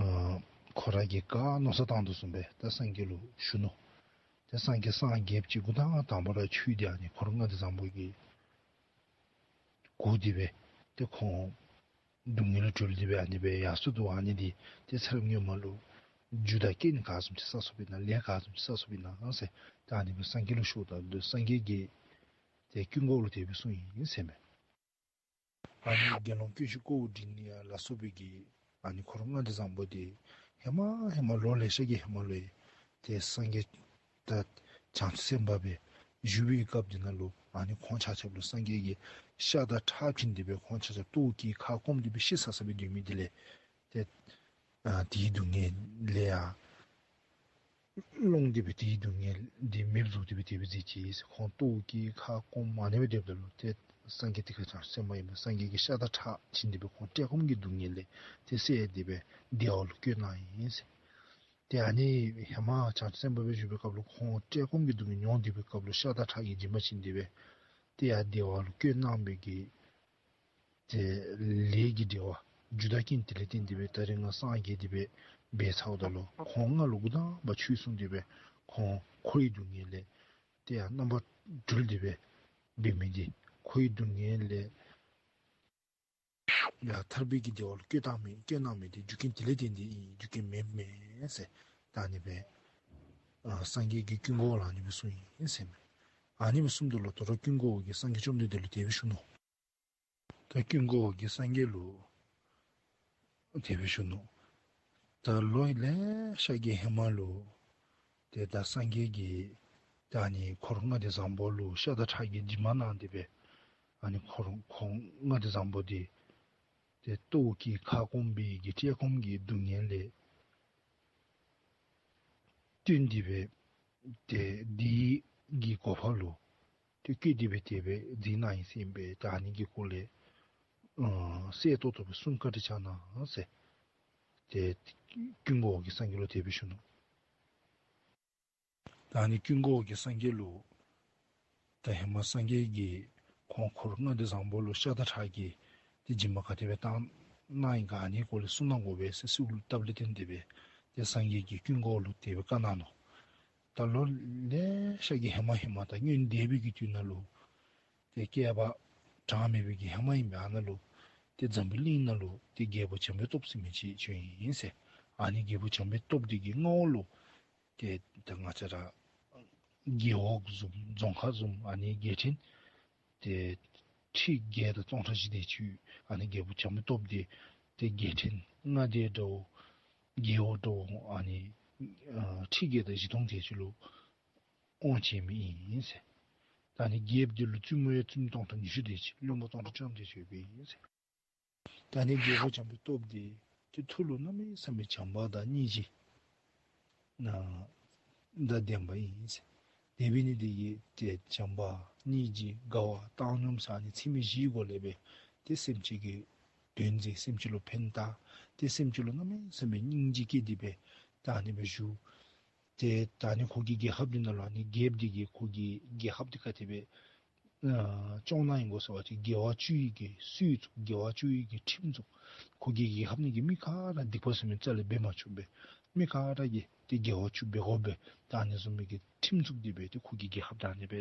ཁོ་ར་གིས་ག་མནོ་བསམ་བཏང་དོ་བཟུམ་སྦེ་ད་སངས་རྒྱས་ལུ་ཞུ་ནུག། ཏེ་སངས་རྒྱས་སངས་རྒྱསཔ་ཅིག་འགོ་དང་དང་པ་ར་ཆོས་དེ་ཨ་ནི་འཁོར་ལྔ་སྡེ་བཟང་པོ་གིས་གོ་སྟེ་སྦེ་ཏེ་ཁོང་སྡུག་བསྔལ་ལས་གྲོལ་ཏེ་སྦེ་ཨ་ནི་སྦེ་ཡར་སོ་ནུག། ཨ་ནི་དེ་ཏེ་ཚེ་རབས་སྔོན་མ་ལུ་རྒྱུ་དང་རྐྱེན་ག་བཟུམ་ཅིག་བསགས་བསགསཔ་ཨིན་ན་ལས་ག་བཟུམ་ཅིག་བསགས་བསགསཔ་ཨིན་ན་ཟེར་ད་ཨ་ནི་སྦེ་སངས་རྒྱས་ལུ་ཞུཝ་ད་ལུ་སངས་རྒྱས་ཀྱིས་ཏེ་ཀུན་དགའ་བོ་ལུ་དེ་སྦེ་གསུངས་ཡི་ཟེར་མས། ཨ་ནི་དགེ་སློང་ཀུན་ཤེས་ཀོའུ་ཌི་ནྱ་ལ་སོགས་པའི་གི་ཨ་ནི་འཁོར་ལྔ་སྡེ་བཟང་པོ་དེ་ཧེ་མ་ཧེ་མ་ལོ་ལེ་ཤ་གི་ཧེ་མ་ལུ་ཡང་ཏེ་སངས་རྒྱས་ད་བྱང་ཆུབ་སེམས་དཔའ་སྦེ་བཞུགས་པའི་སྐབས་དེ་ནང་ལུ་ཨ་ནི་ཁོང་ཆ་ཁྱབ་ལུ་སངས་རྒྱས་ཀྱིས་ཤ་དང་ཁྲག་བྱིན་ཏེ་སྦེ་ཁོང་ཆ་ཁྱབ་ལྟོཝ་བཀྱེས་ཁ་སྐོམ་སྟེ་སྦེ་ཤི་ས་ས་སྦེ་སྡོད་མི་དེ་ལས་ཏེ་ཨ་དེའི་སྡུག་བསྔལ་ལས་ཡང་སློང་སྟེ་སྦེ་དེའི་སྡུག་བསྔལ་དེ་མེདཔ་བཟོ་སྟེ་སྦེ་དེ་སྦེ་མཛད་ཅི་ཟེར། ཁོང་ལྟོཝ་བཀྱེས་ཁ་སྐོམ་ཨ་ནི་སྦེ་སྡོདཔ་ད་ལུ་ཏེ་སངས་རྒྱས་དེ་ཁར་བྱང་ཆུབ་སེམས་དཔའ་ཨིན་པས། སངས་རྒྱས་ཀྱིས་ཤ་དང་ཁྲག་བྱིན་ཏེ་སྦེ་ཁོང་བཀྲེས་སྐོམ་གྱི་སྡུག་བསྔལ་ལས་ཏེ་བསལ་ཏེ་སྦེ་བདེ་བ་ལུ་བཀོད་གནང་ཡི་ཟེར། ཏེ་ཨ་ནི་ཧེ་མ་བྱང་ཆུབ་སེམས་དཔའ་སྦེ་བཞུགས་པའི་སྐབས་ལུ་ཁོང་བཀྲེས་སྐོམ་གྱི་སྡུག་བསྔལ་མྱོང་སྡོད་པའི་སྐབས་ལུ་ཤ་དང་ཁྲག་གིས་སྦྱིན་པ་བྱིན་ཏེ་སྦེ་ཏེ་ཡར་བདེ་བ་ལུ་བཀོད་གནང་བའི་གི་ཏེ་ལས་ཀྱི་འབྲེལ་བ་རྒྱུ་དང་རྐྱེན་དེ་ལས་བརྟེན་ཏེ་སྦེ་ད་རིས་ང་སངས་རྒྱས་ཏེ་སྦེ་འབད་ཚརཝ་ད་ལུ་ཁོང་ལྔ་ལུ་འགོ་དང་པ་ཆོས་གསུངས་ཏེ་སྦེ་ཁོང་འཁོར་བའི་སྡུག་བསྔལ་ལས་ཏེ་ཡར་རྣམ་པར་གྲོལ་ཏེ་སྦེ་འབད་མི་དེ་འཁོར་བའི་སྡུག་བསྔལ་ལས་ཡར་ཐར་པའི་གི་བདེ་བ་ལུ་བཀོད་གནང་མི་བཀོད་གནང་མི་དེ་རྒྱུ་རྐྱེན་དེ་ལས་བརྟེན་ཏེ་ཨིན། རྒྱུ་རྐྱེན་མེདཔ་མེན་ཟེར་ད་ཨ་ནི་སྦེ་ཨ་སངས་རྒྱས་ཀྱིས་ཀུན་དགའ་བོ་ལུ་ཨ་ནི་སྦེ་གསུངས་ཡི་ཟེར་མས། ཨ་ནི་སྦེ་གསུངམ་ད་ལུ་དོ་རུང་ཀུན་དགའ་བོ་གིས་སངས་རྒྱས་བཅོམ་ལྡན་འདས་ལུ་དེ་སྦེ་ཞུ་ནུག། ད་ཀུན་དགའ་བོ་གིས་སངས་རྒྱས་ལུ་དེ་སྦེ་ཞུ་ནུག། ད་ལོ་ལེ་ཤ་གི་ཧེ་མ་ལུ་ཏེ་ད་སངས་རྒྱས་ཀྱིས་ད་ཨ་ནི་འཁོར་ལྔ་སྡེ་བཟང་པོ་ལུ་ཤ་དང་ཁྲག་གིས་སྦྱིན་པ་གནང་སྟེ་སྦེ་ཨ་ནི་འཁོར་འཁོར་ལྔ་སྡེ་བཟང་པོ་དེ་ཏེ་ལྟོཝ་བཀྱེས་ཁ་སྐོམ་པའི་གི་བཀྲེས་སྐོམ་གྱི་སྡུག་བསྔལ་ལས་བཏོན་ཏེ་སྦེ་ཏེ་དེའི་གི་གོ་འཕང་ལུ་ཏེ་བཀོད་དེ་སྦེ་དེ་སྦེ་མཛད་གནང་ཡི་ཟེར་ཨིན་པས། ད་ཨ་ནི་གི་སྐོར་ལས་ཨ་གསལ་ཏོག་ཏོ་སྦེ་གསུང་བཀའ་དྲིན་བསྐྱང་གནང་ཟེར་ཏེ་ཀུན་དགའ་བོ་གིས་སངས་རྒྱས་ལུ་དེ་སྦེ་ཞུ་ནུག། ད་ཨ་ནི་ཀུན་དགའ་བོ་གིས་སངས་རྒྱས་ལུ་ད་ཧེ་མ་སངས་རྒྱས་ཀྱིས་ཁོང་འཁོར་ལྔ་སྡེ་བཟང་པོ་ལུ་ཤ་དང་ཁྲག་གི་ཏེ་སྦྱིན་པ་ག་དེ་སྦེ་བཏང་གནང་ཡི་ག་ཨ་ནི་སྐོར་ལས་གསུང་གནང་དགོ་པས་ཟེར་གསོལཝ་བཏབ་ལས་བརྟེན་ཏེ་སྦེ་ཏེ་སངས་རྒྱས་ཀྱིས་ཀུན་དགའ་བོ་ལུ་དེ་སྦེ་བཀའ་གནང་ནུག། ད་ལོ་ལེ་ཤ་གི་ཧེ་མ་ཧེ་མ་ད་སྔོན་འདས་པའི་གི་དུས་ནང་ལུ་ཏེ་བསྐལ་པ་གྲངས་མེད་པའི་གི་ཧེ་མ་ཨིན་པས། ཨ་ནཱ་ལུ་ཏེ་འཛམ་བུ་གླིང་ནང་ལུ་ཏེ་རྒྱལ་པོ་བྱམས་པའི་སྟོབས་ཟེར་མི་ཅིག་བྱོན་ཡི་ཟེར། ཨ་ནི་རྒྱལ་པོ་བྱམས་པའི་སྟོབས་དེ་གི་མངའ་འོག་ལུ་ཏེ་ད་ང་བཅས་ར་རྒེད་འོག་བཟུམ་རྫོང་ཁག་བཟུམ་ཨ་ནི་རྒེད་འཕྲིན་ཏེ་ཁྲི་བརྒྱད་དང་སྟོང་ཕྲག་བཞི་དེ་ཅིག་ཨ་ནི་རྒྱལ་པོ་བྱམས་པའི་སྟོབས་དེ་ཏེ་རྒེད་འཕྲིན་མངའ་སྡེ་འདྲཝ་རྒེད་འོག་འདྲཝ་ཨ་ནི་ཨ་ཁྲི་བརྒྱད་དང་བཞི་སྟོང་དེ་ཅིག་ལུ་དབང་བྱེད་མི་ཨིན་ཟེར། ད་ཨ་ནི་རྒྱལཔོ་དེ་ལུ་བཙུན་མོ་ཡང་བཙུན་མོ་སྟོང་ཕྲག་ཉི་ཤུ་དེ་ཅིག་བློན་པོ་སྟོང་ཕྲག་བཅོ་ལྔ་དེ་ཅིག་ཡོདཔ་ཨིན་ཟེར། ད་ཨ་ནི་རྒྱལ་པོ་བྱམས་པའི་སྟོབས་འདི་ཏེ་ཐུགས་ལུ་གནམ་མེད་ས་མེད་བྱམས་པ་དང་སྙིང་རྗེ་ན་དང་ལྡན་པ་ཨིན་ཟེར། དེ་འབད་ནི་འདི་གིས་ཏེ་བྱམས་པ་སྙིང་རྗེ་དགའ་བ་བཏང་སྙོམས་ཟེར་ཨ་ནི་ཚིག་མི་བཞིའི་སྒོ་ལས་སྦེ་ཏེ་སེམས་ཅན་གྱི་དོན་མཛད། སེམས་ཅན་ལུ་ཕན་བཏགས། ཏེ་སེམས་ཅན་ལུ་གནམ་མེད་ས་མེད་སྙིང་རྗེ་སྐྱེས་ཏེ་སྦེ་ད་ཨ་ནི་སྦེ་བཞུགས། ཏེ་ད་ཨ་ནི་ཁོ་གི་རྒྱལ་ཁབ་འདི་ནང་ལུ་ཨ་ནི་རྒྱལཔོ་འདི་གིས་ཁོ་གི་རྒྱལ་ཁབ་འདི་ག་དེ་སྦེ་ཨ་སྐྱོང་གནང་ཡི་གོ་ཟེར་བ་ཅིན་དགེ་བ་བཅུ་ཡི་གི་སྲོལ་བཙུགས། དགེ་བ་བཅུ་ཡི་གི་ཁྲིམས་བཙུགས། ཁོ་གི་རྒྱལ་ཁབ་ནང་གི་མི་ག་ར་སྡིག་པ་བསགས་མི་རྩ་ལས་འབད་མ་ཆོགཔ་སྦེ། མི་ག་ར་གིས་ཏེ་དགེ་བ་བཅུ་འབད་དགོཔ་སྦེ་ད་ཨ་ནི་བཟུམ་མའི་གི་ཁྲིམས་བཙུགས་ཏེ་སྦེ་ཏེ་ཁོ་གི་རྒྱལ་ཁབ་ད་ཨ་ནི་སྦེ་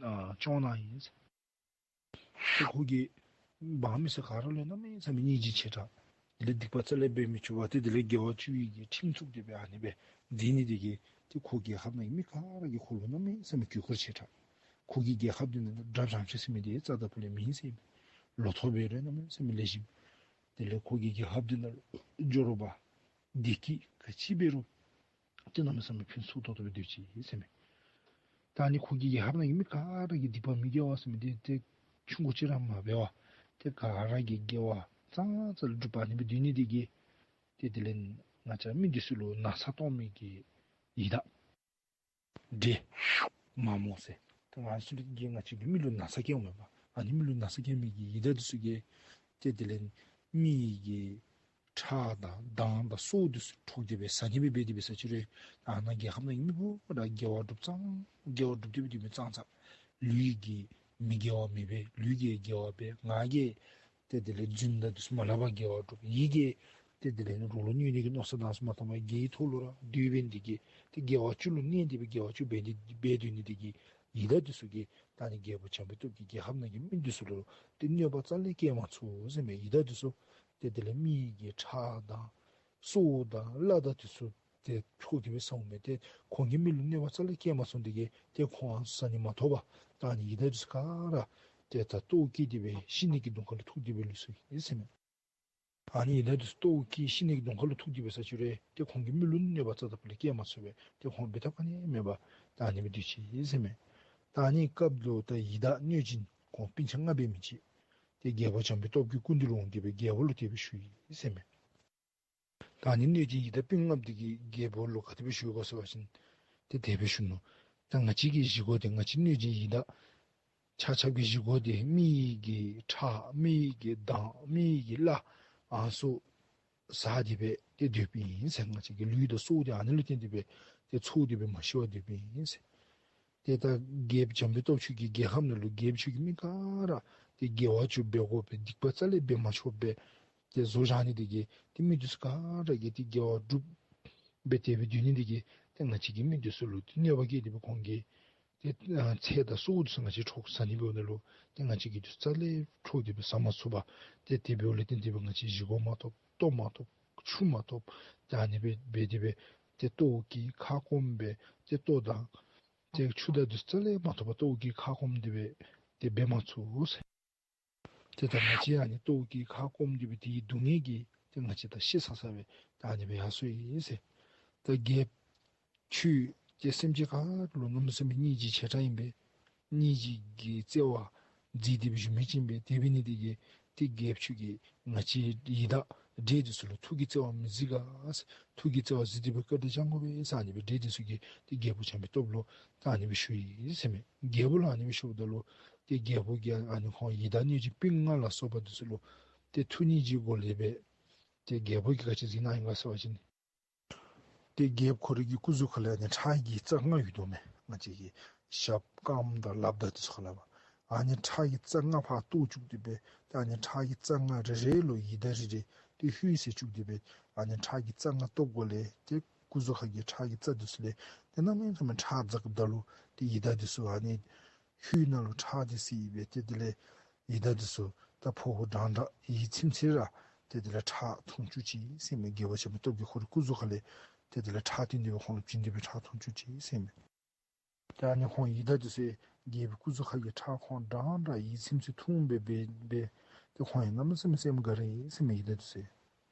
ཨ་སྐྱོང་གནང་ཡི་ཟེར། ཏེ་ཁོ་གིས་འབངས་མི་སེར་ག་ར་ལུ་གནམ་མེད་ས་མེད་སྙིང་རྗེ་ཆེ་དྲགས། དེ་ལས་སྡིག་པ་རྩ་ལས་འབད་མི་ཆོག་པར་ཏེ་དེ་ལས་དགེ་བ་བཅུ་ཡི་གི་ཁྲིམས་བཙུགས་ཏེ་སྦེ་ཨ་ནི་སྦེ་མཛད་ནི་དེ་གིས་ཏེ་ཁོ་རྒྱལ་ཁབ་ནང་གི་མི་ག་ར་གིས་ཁོ་ལུ་གནམ་མེད་ས་མེད་གུས་བཀུར་ཆེ་དྲགས། ཁོ་གི་རྒྱལ་ཁབ་འདི་ནང་དགྲ་བྱང་ཆུབ་ཟེར་མི་འདི་རྩ་དང་ཕུ་ལས་མེད་ཟེར་མས། ལོ་ཐོག་འབད་རུང་གནམ་མེད་ས་མེད་ལེགས་ཤོམ། དེ་ལས་ཁོ་གི་རྒྱལ་ཁབ་འདི་ནང་ལུ་འབྱོར་པ་བདེ་སྐྱིད་ག་ཅི་འབད་རུང་ཏེ་གནམ་མེད་ས་མེད་ཕུན་སུམ་ཚོགས་ཏོག་ཏོ་སྦེ་སྡོད་ཅི་ཟེར་མས། ད་ཨ་ནི་ཁོ་གི་རྒྱལ་ཁབ་ནང་གི་མི་ག་ར་གིས་སྡིག་པ་མི་དགེ་བ་ཟེར་མི་འདི་ཏེ་ཆུང་ཀུ་ཅིག་ར་མ་འབད་བར་ཏེ་ག་ར་གིས་དགེ་བ་ཙང་ཙ་ལུ་སྒྲུབ་པ་ཨ་ནི་སྦེ་སྡོད་ནི་དེ་གིས་ཏེ་དེ་ལས་ང་བཅས་མི་འདི་ཚུ་ལུ་ན་ཚ་གཏོང་མི་གི་ཡི་དྭགས་འདྲེ་མ་མོ་ཟེར། ད་ང་བཅས་ཀྱིས་ང་བཅས་ཀྱི་མི་ལུ་ན་ཚ་བསྐྱེད་འོང་མས་པ། ཨ་ནི་མི་ལུ་ན་ཚ་བསྐྱེད་མི་གི་ཡི་དྭགས་འདི་ཚུ་གིས་ཏེ་དེ་ལས་མི་གི་ཁྲག་དང་མདངས་དང་སྲོག་འདི་ཚུ་འཕྲོག་སྟེ་སྦེ་ཟ་ནི་སྦེ་འབད་དེ་སྦེ་ཟེར་ཅི་རུང་ཨ་ནཱ་རྒྱལ་ཁབ་ནང་གི་མི་ག་ར་དགེ་བ་སྒྲུབ་ཙང་དགེ་བ་སྒྲུབ་སྟེ་སྦེ་སྡོད་མི་ཙང་ཙ། ལུས་ཀྱིས་མི་དགེ་བ་མི་འབད། ལུས་ཀྱིས་དགེ་བ་འབད། ངག་གིས་ཏེ་དེ་ལས་རྫུན་དང་འདི་ཚུ་མ་སླབ་པར་དགེ་བ་སྒྲུབ། ཡིད་ཀྱིས་ཏེ་དེ་ལས་རོགས་ལུ་གནོད་ནི་གི་མནོ་བསམ་དང་ཚུ་མ་བཏང་བར་དགེ་བའི་ཐོག་ལུ་ར་སྡོད་འབད་ནི་དེ་གིས་ཏེ་དགེ་བ་བཅུ་ལུ་གནས་ཏེ་སྦེ་དགེ་བ་བཅུ་འབད་ནི་འབད་སྡོད་ནི་དེ་གིས་ཡི་དྭགས་འདི་ཚུ་གིས་ད་ཨ་ནི་རྒྱལ་པོ་བྱམས་པའི་སྟོབས་ཀྱིས་རྒྱལ་ཁབ་ནང་གི་མི་འདི་ཚུ་ལུ་ཏེ་གནོད་པ་རྩ་ལས་བསྐྱལ་མ་ཚུགས་ཟེར་མས། ཡི་དྭགས་འདི་ཚུ་ཏེ་དེ་ལས་མི་གི་ཁྲག་དང་སྲོག་དང་བླ་དྭགས་འདི་ཚུ་ཏེ་འཕྲོག་སྟེ་སྦེ་ཟ་འོང་མས། ཏེ་ཁོང་གིས་མི་ལུ་གནོད་པ་རྩ་ལས་བསྐྱལ་མ་ཚུགས་ནི་དེ་གིས་ཏེ་ཁོང་ཟ་ནི་མ་ཐོབ་པར་ད་ཨ་ནི་ཡི་དྭགས་འདི་ཚུ་ག་ར་ཏེ་ད་ལྟོཝ་བཀྱེས་ཏེ་སྦེ་ཤི་ནི་གི་གདོང་ཁ་ལུ་ཐུག་སྟེ་སྦེ་ལུས་སོ་ཡི་ཟེར་མས། ཨ་ནི་ཡི་དྭགས་འདི་ཚུ་ལྟོཝ་བཀྱེས་ཤི་ནི་གི་གདོང་ཁ་ལུ་ཐུག་སྟེ་སྦེ་ཟེར་ཅི་རུང་ཏེ་ཁོང་གིས་མི་ལུ་གནོད་པ་རྩ་དང་ཕུ་ལས་བསྐྱལ་མ་ཚུགས་པས། ཏེ་ཁོང་འབད་ཐབས་ག་ནི་མེད་པར་ད་ཨ་ནི་སྦེ་སྡོད་ཅི་ཟེར་མས། ད་ཨ་ནི་སྐབས་ལུ་ད་ཡི་དྭགས་གནོད་སྦྱིན་ཁོང་སྤུན་ཆ་ལྔ་འབད་མི་ཅིག་ཏེ་རྒྱལ་པོ་བྱམས་པའི་སྟོབས་ཀྱི་སྐུ་མདུན་ལུ་འོང་སྟེ་སྦེ་རྒྱལ་པོ་ལུ་དེ་སྦེ་ཞུ་ཡི་ཟེར་མས། ད་ཨ་ནི་གནོད་སྦྱིན་ཡི་དྭགས་སྤུན་ལྔ་པོ་འདི་གིས་རྒྱལ་པོ་ལུ་ག་དེ་སྦེ་ཞུ་གོ་ཟེར་བ་ཅིན་ཏེ་དེ་སྦེ་ཞུ་ནུག། ད་ང་བཅས་ཀྱི་བཞེས་སྒོ་འདི་ང་བཅས་གནོད་སྦྱིན་ཡི་དྭགས་ཆ་ཁྱབ་ཀྱི་བཞེས་སྒོ་འདི་མི་གི་ཁྲག་མི་གི་མདངས་མི་གི་བླ་ཨ་ནི་ཚུ་ཟ་སྟེ་སྦེ་ཏེ་སྡོདཔ་ཨིན་ཟེར། ང་བཅས་ཀྱི་ལུས་དང་སྲོག་འདི་ཨ་ནི་ལུ་བརྟེན་ཏེ་སྦེ་ཏེ་ཚོར་ཏེ་སྦེ་མ་ཤི་བར་སྡོདཔ་ཨིན་ཟེར། ཏེ་ད་རྒྱལཔོ་བྱམས་པའི་སྟོབས་ཁྱོད་ཀྱི་རྒྱལ་ཁམས་ནང་ལུ་རྒྱལཔོ་ཁྱོད་ཀྱི་མི་ག་ར་ཏེ་དགེ་བ་བཅུ་འབད་དགོ་པའི་སྡིག་པ་རྩ་ལས་འབད་མ་ཆོག་པའི་ཏེ་བཟོ་བཞག་ནི་དེ་གིས་ཏེ་མི་འདི་ཚུ་ག་ར་གིས་ཏེ་དགེ་བ་སྒྲུབ་སྦེ་དེ་སྦེ་སྡོད་ནི་དེ་གིས་ཏེ་ང་བཅས་ཀྱི་མི་འདི་ཚུ་ལུ་ཏེ་གནོད་པ་བསྐྱལ་ཏེ་སྦེ་ཁོང་གི་ཏེ་ཨ་ཚེ་དང་སྲོག་འདི་ཚུ་ང་བཅས་འཕྲོག་ཟ་ནི་འབདཝ་ད་ལུ་ཏེ་ང་བཅས་ཀྱིས་ཏེ་རྩ་ལས་འཕྲོག་སྟེ་སྦེ་ཟ་མ་ཚུགས་པར་ཏེ་དེ་འབདཝ་ལས་བརྟེན་ཏེ་སྦེ་ང་བཅས་བཞེས་སྒོ་མ་ཐོབ་ལྟོ་མ་ཐོབ་ཆུ་མ་ཐོབ་ཏེ་ཨ་ནི་སྦེ་འབད་དེ་སྦེ་ཏེ་ལྟོཝ་བཀྱེས་ཁ་སྐོམ་སྦེ་ཏེ་ལྟོ་དང་ཏེ་ཆུ་དང་འདི་རྩ་ལས་མ་ཐོབ་པར་ལྟོཝ་བཀྱེས་ཁ་སྐོམ་སྟེ་སྦེ་ཏེ་འབད་མ་ཚུགས་ཟེར། ཏེ་ད་ང་བཅས་ཨ་ནི་ལྟོཝ་བཀྱེས་ཁ་སྐོམ་སྟེ་སྦེ་དེའི་སྡུག་བསྔལ་གྱིས་ཏེ་ང་བཅས་ད་ཤི་ས་ས་སྦེ་ད་ཨ་ནི་སྦེ་ཡར་སོ་ཡི་ཟེར། ད་རྒྱལཔོ་ཁྱོད་ཏེ་སེམས་ཅན་ག་ར་ལུ་གནམ་མེད་ས་མེད་སྙིང་རྗེ་ཆེ་དྲགས་ཨིན་པས། སྙིང་རྗེ་གི་བརྩེ་བ་གཟིགས་ཏེ་སྦེ་བཞུགས་མི་ཅིག་ཨིན་པས། དེ་འབད་ནི་དེ་གིས་ཏེ་རྒྱལཔོ་ཁྱོད་ཀྱིས་ང་བཅས་ཡི་དྭགས་འདྲེ་འདི་ཚུ་ལུ་ཐུགས་ཀྱི་བརྩེ་བ་མི་གཟིགས་ག་ཟེར། ཐུགས་ཀྱི་བརྩེ་བ་གཟིགས་ཏེ་སྦེ་བཀའ་དྲིན་བསྐྱང་དགོ་པས་ཟེར་ཨ་ནི་སྦེ་འདྲེ་འདི་ཚུ་གིས་ཏེ་རྒྱལ་པོ་བྱམས་པའི་སྟོབས་ལུ་ད་ཨ་ནི་སྦེ་ཞུ་ཡི་ཟེར་མས། རྒྱལ་པོ་ལུ་ཨ་ནི་སྦེ་ཞུཝ་ད་ལུ་ཏེ་རྒྱལ་པོ་གིས་ཨ་ནི་ཁོང་ཡི་དྭགས་གནོད་སྦྱིན་སྤུན་ལྔ་ལ་སོགས་པ་འདི་ཚུ་ལུ་ཏེ་ཐུགས་སྙིང་རྗེའི་སྒོ་ལས་སྦེ་ཏེ་རྒྱལ་པོ་གིས་ག་ཅི་གཟིགས་གནང་ཡི་ག་ཟེར་བ་ཅིན་ཏེ་རྒྱལཔོ་ཁོ་རའི་གི་སྐུ་གཟུགས་ཁ་ལས་ཨ་ནི་ཁྲག་གི་རྩ་ལྔ་ཡོད་དོ་མས། ང་བཅས་ཀྱི་ཞབས་རྐངམ་དང་ལགཔ་དང་འདི་ཚུ་ཁ་ལས་པ། ཨ་ནི་ཁྲག་གི་རྩ་ལྔ་ཕར་གཏོར་བཅུག་སྟེ་སྦེ་ཏེ་ཨ་ནི་ཁྲག་གི་རྩ་ལྔ་རེ་རེ་ལུ་ཡི་དྭགས་རེ་རེ་ཏེ་ཧུད་ཟེར་བཅུག་སྟེ་སྦེ་ཨ་ནི་ཁྲག་གི་རྩ་ལྔ་གཏོརཝ་ལས་ཏེ་སྐུ་གཟུགས་ཁ་གི་ཁྲག་གི་རྩ་འདི་ཚུ་ལས་ཏེ་གནམ་མེད་ས་མེད་ཁྲག་འཛགཔ་ད་ལུ་ཏེ་ཡི་དྭགས་འདི་ཚུ་ཨ་ནི་ཧུད་ནང་ལུ་ཁྲག་འདི་བསིལ་སྦེ་ཏེ་དེ་ལས་ཡི་དྭགས་འདི་ཚུ་ད་ཕོཝ་འགྲང་འགྲངས་ཡིད་ཚིམ་ཚིམ་ར་ཏེ་དེ་ལས་ཁྲག་འཐུང་བཅུག་ཅི་ཟེར་མས། རྒྱལ་པོ་བྱམས་པའི་སྟོབས་ཀྱིས་ཁོ་རའི་སྐུ་གཟུགས་ཁ་ལས་ཏེ་དེ་ལས་ཁྲག་བཏོན་ཏེ་སྦེ་ཁོང་ལུ་བྱིན་ཏེ་སྦེ་ཁྲག་འཐུང་བཅུག་ཅི་ཟེར་མས། ཏེ་ཨ་ནི་ཁོང་ཡི་དྭགས་འདི་ཚུ་རྒྱལ་པོའི་སྐུ་གཟུགས་ཁ་གི་ཁྲག་ཁོང་འགྲངས་འགྲངས་ཡིད་ཚིམ་ཚིམ་འཐུང་སྦེ་སྦེ་སྦེ་ཏེ་ཁོང་ཡང་གནམ་མེད་ས་མེད་སེམས་དགའ་རན་ཡི་ཟེར་མས་ཡི་དྭགས་འདི་ཚུ།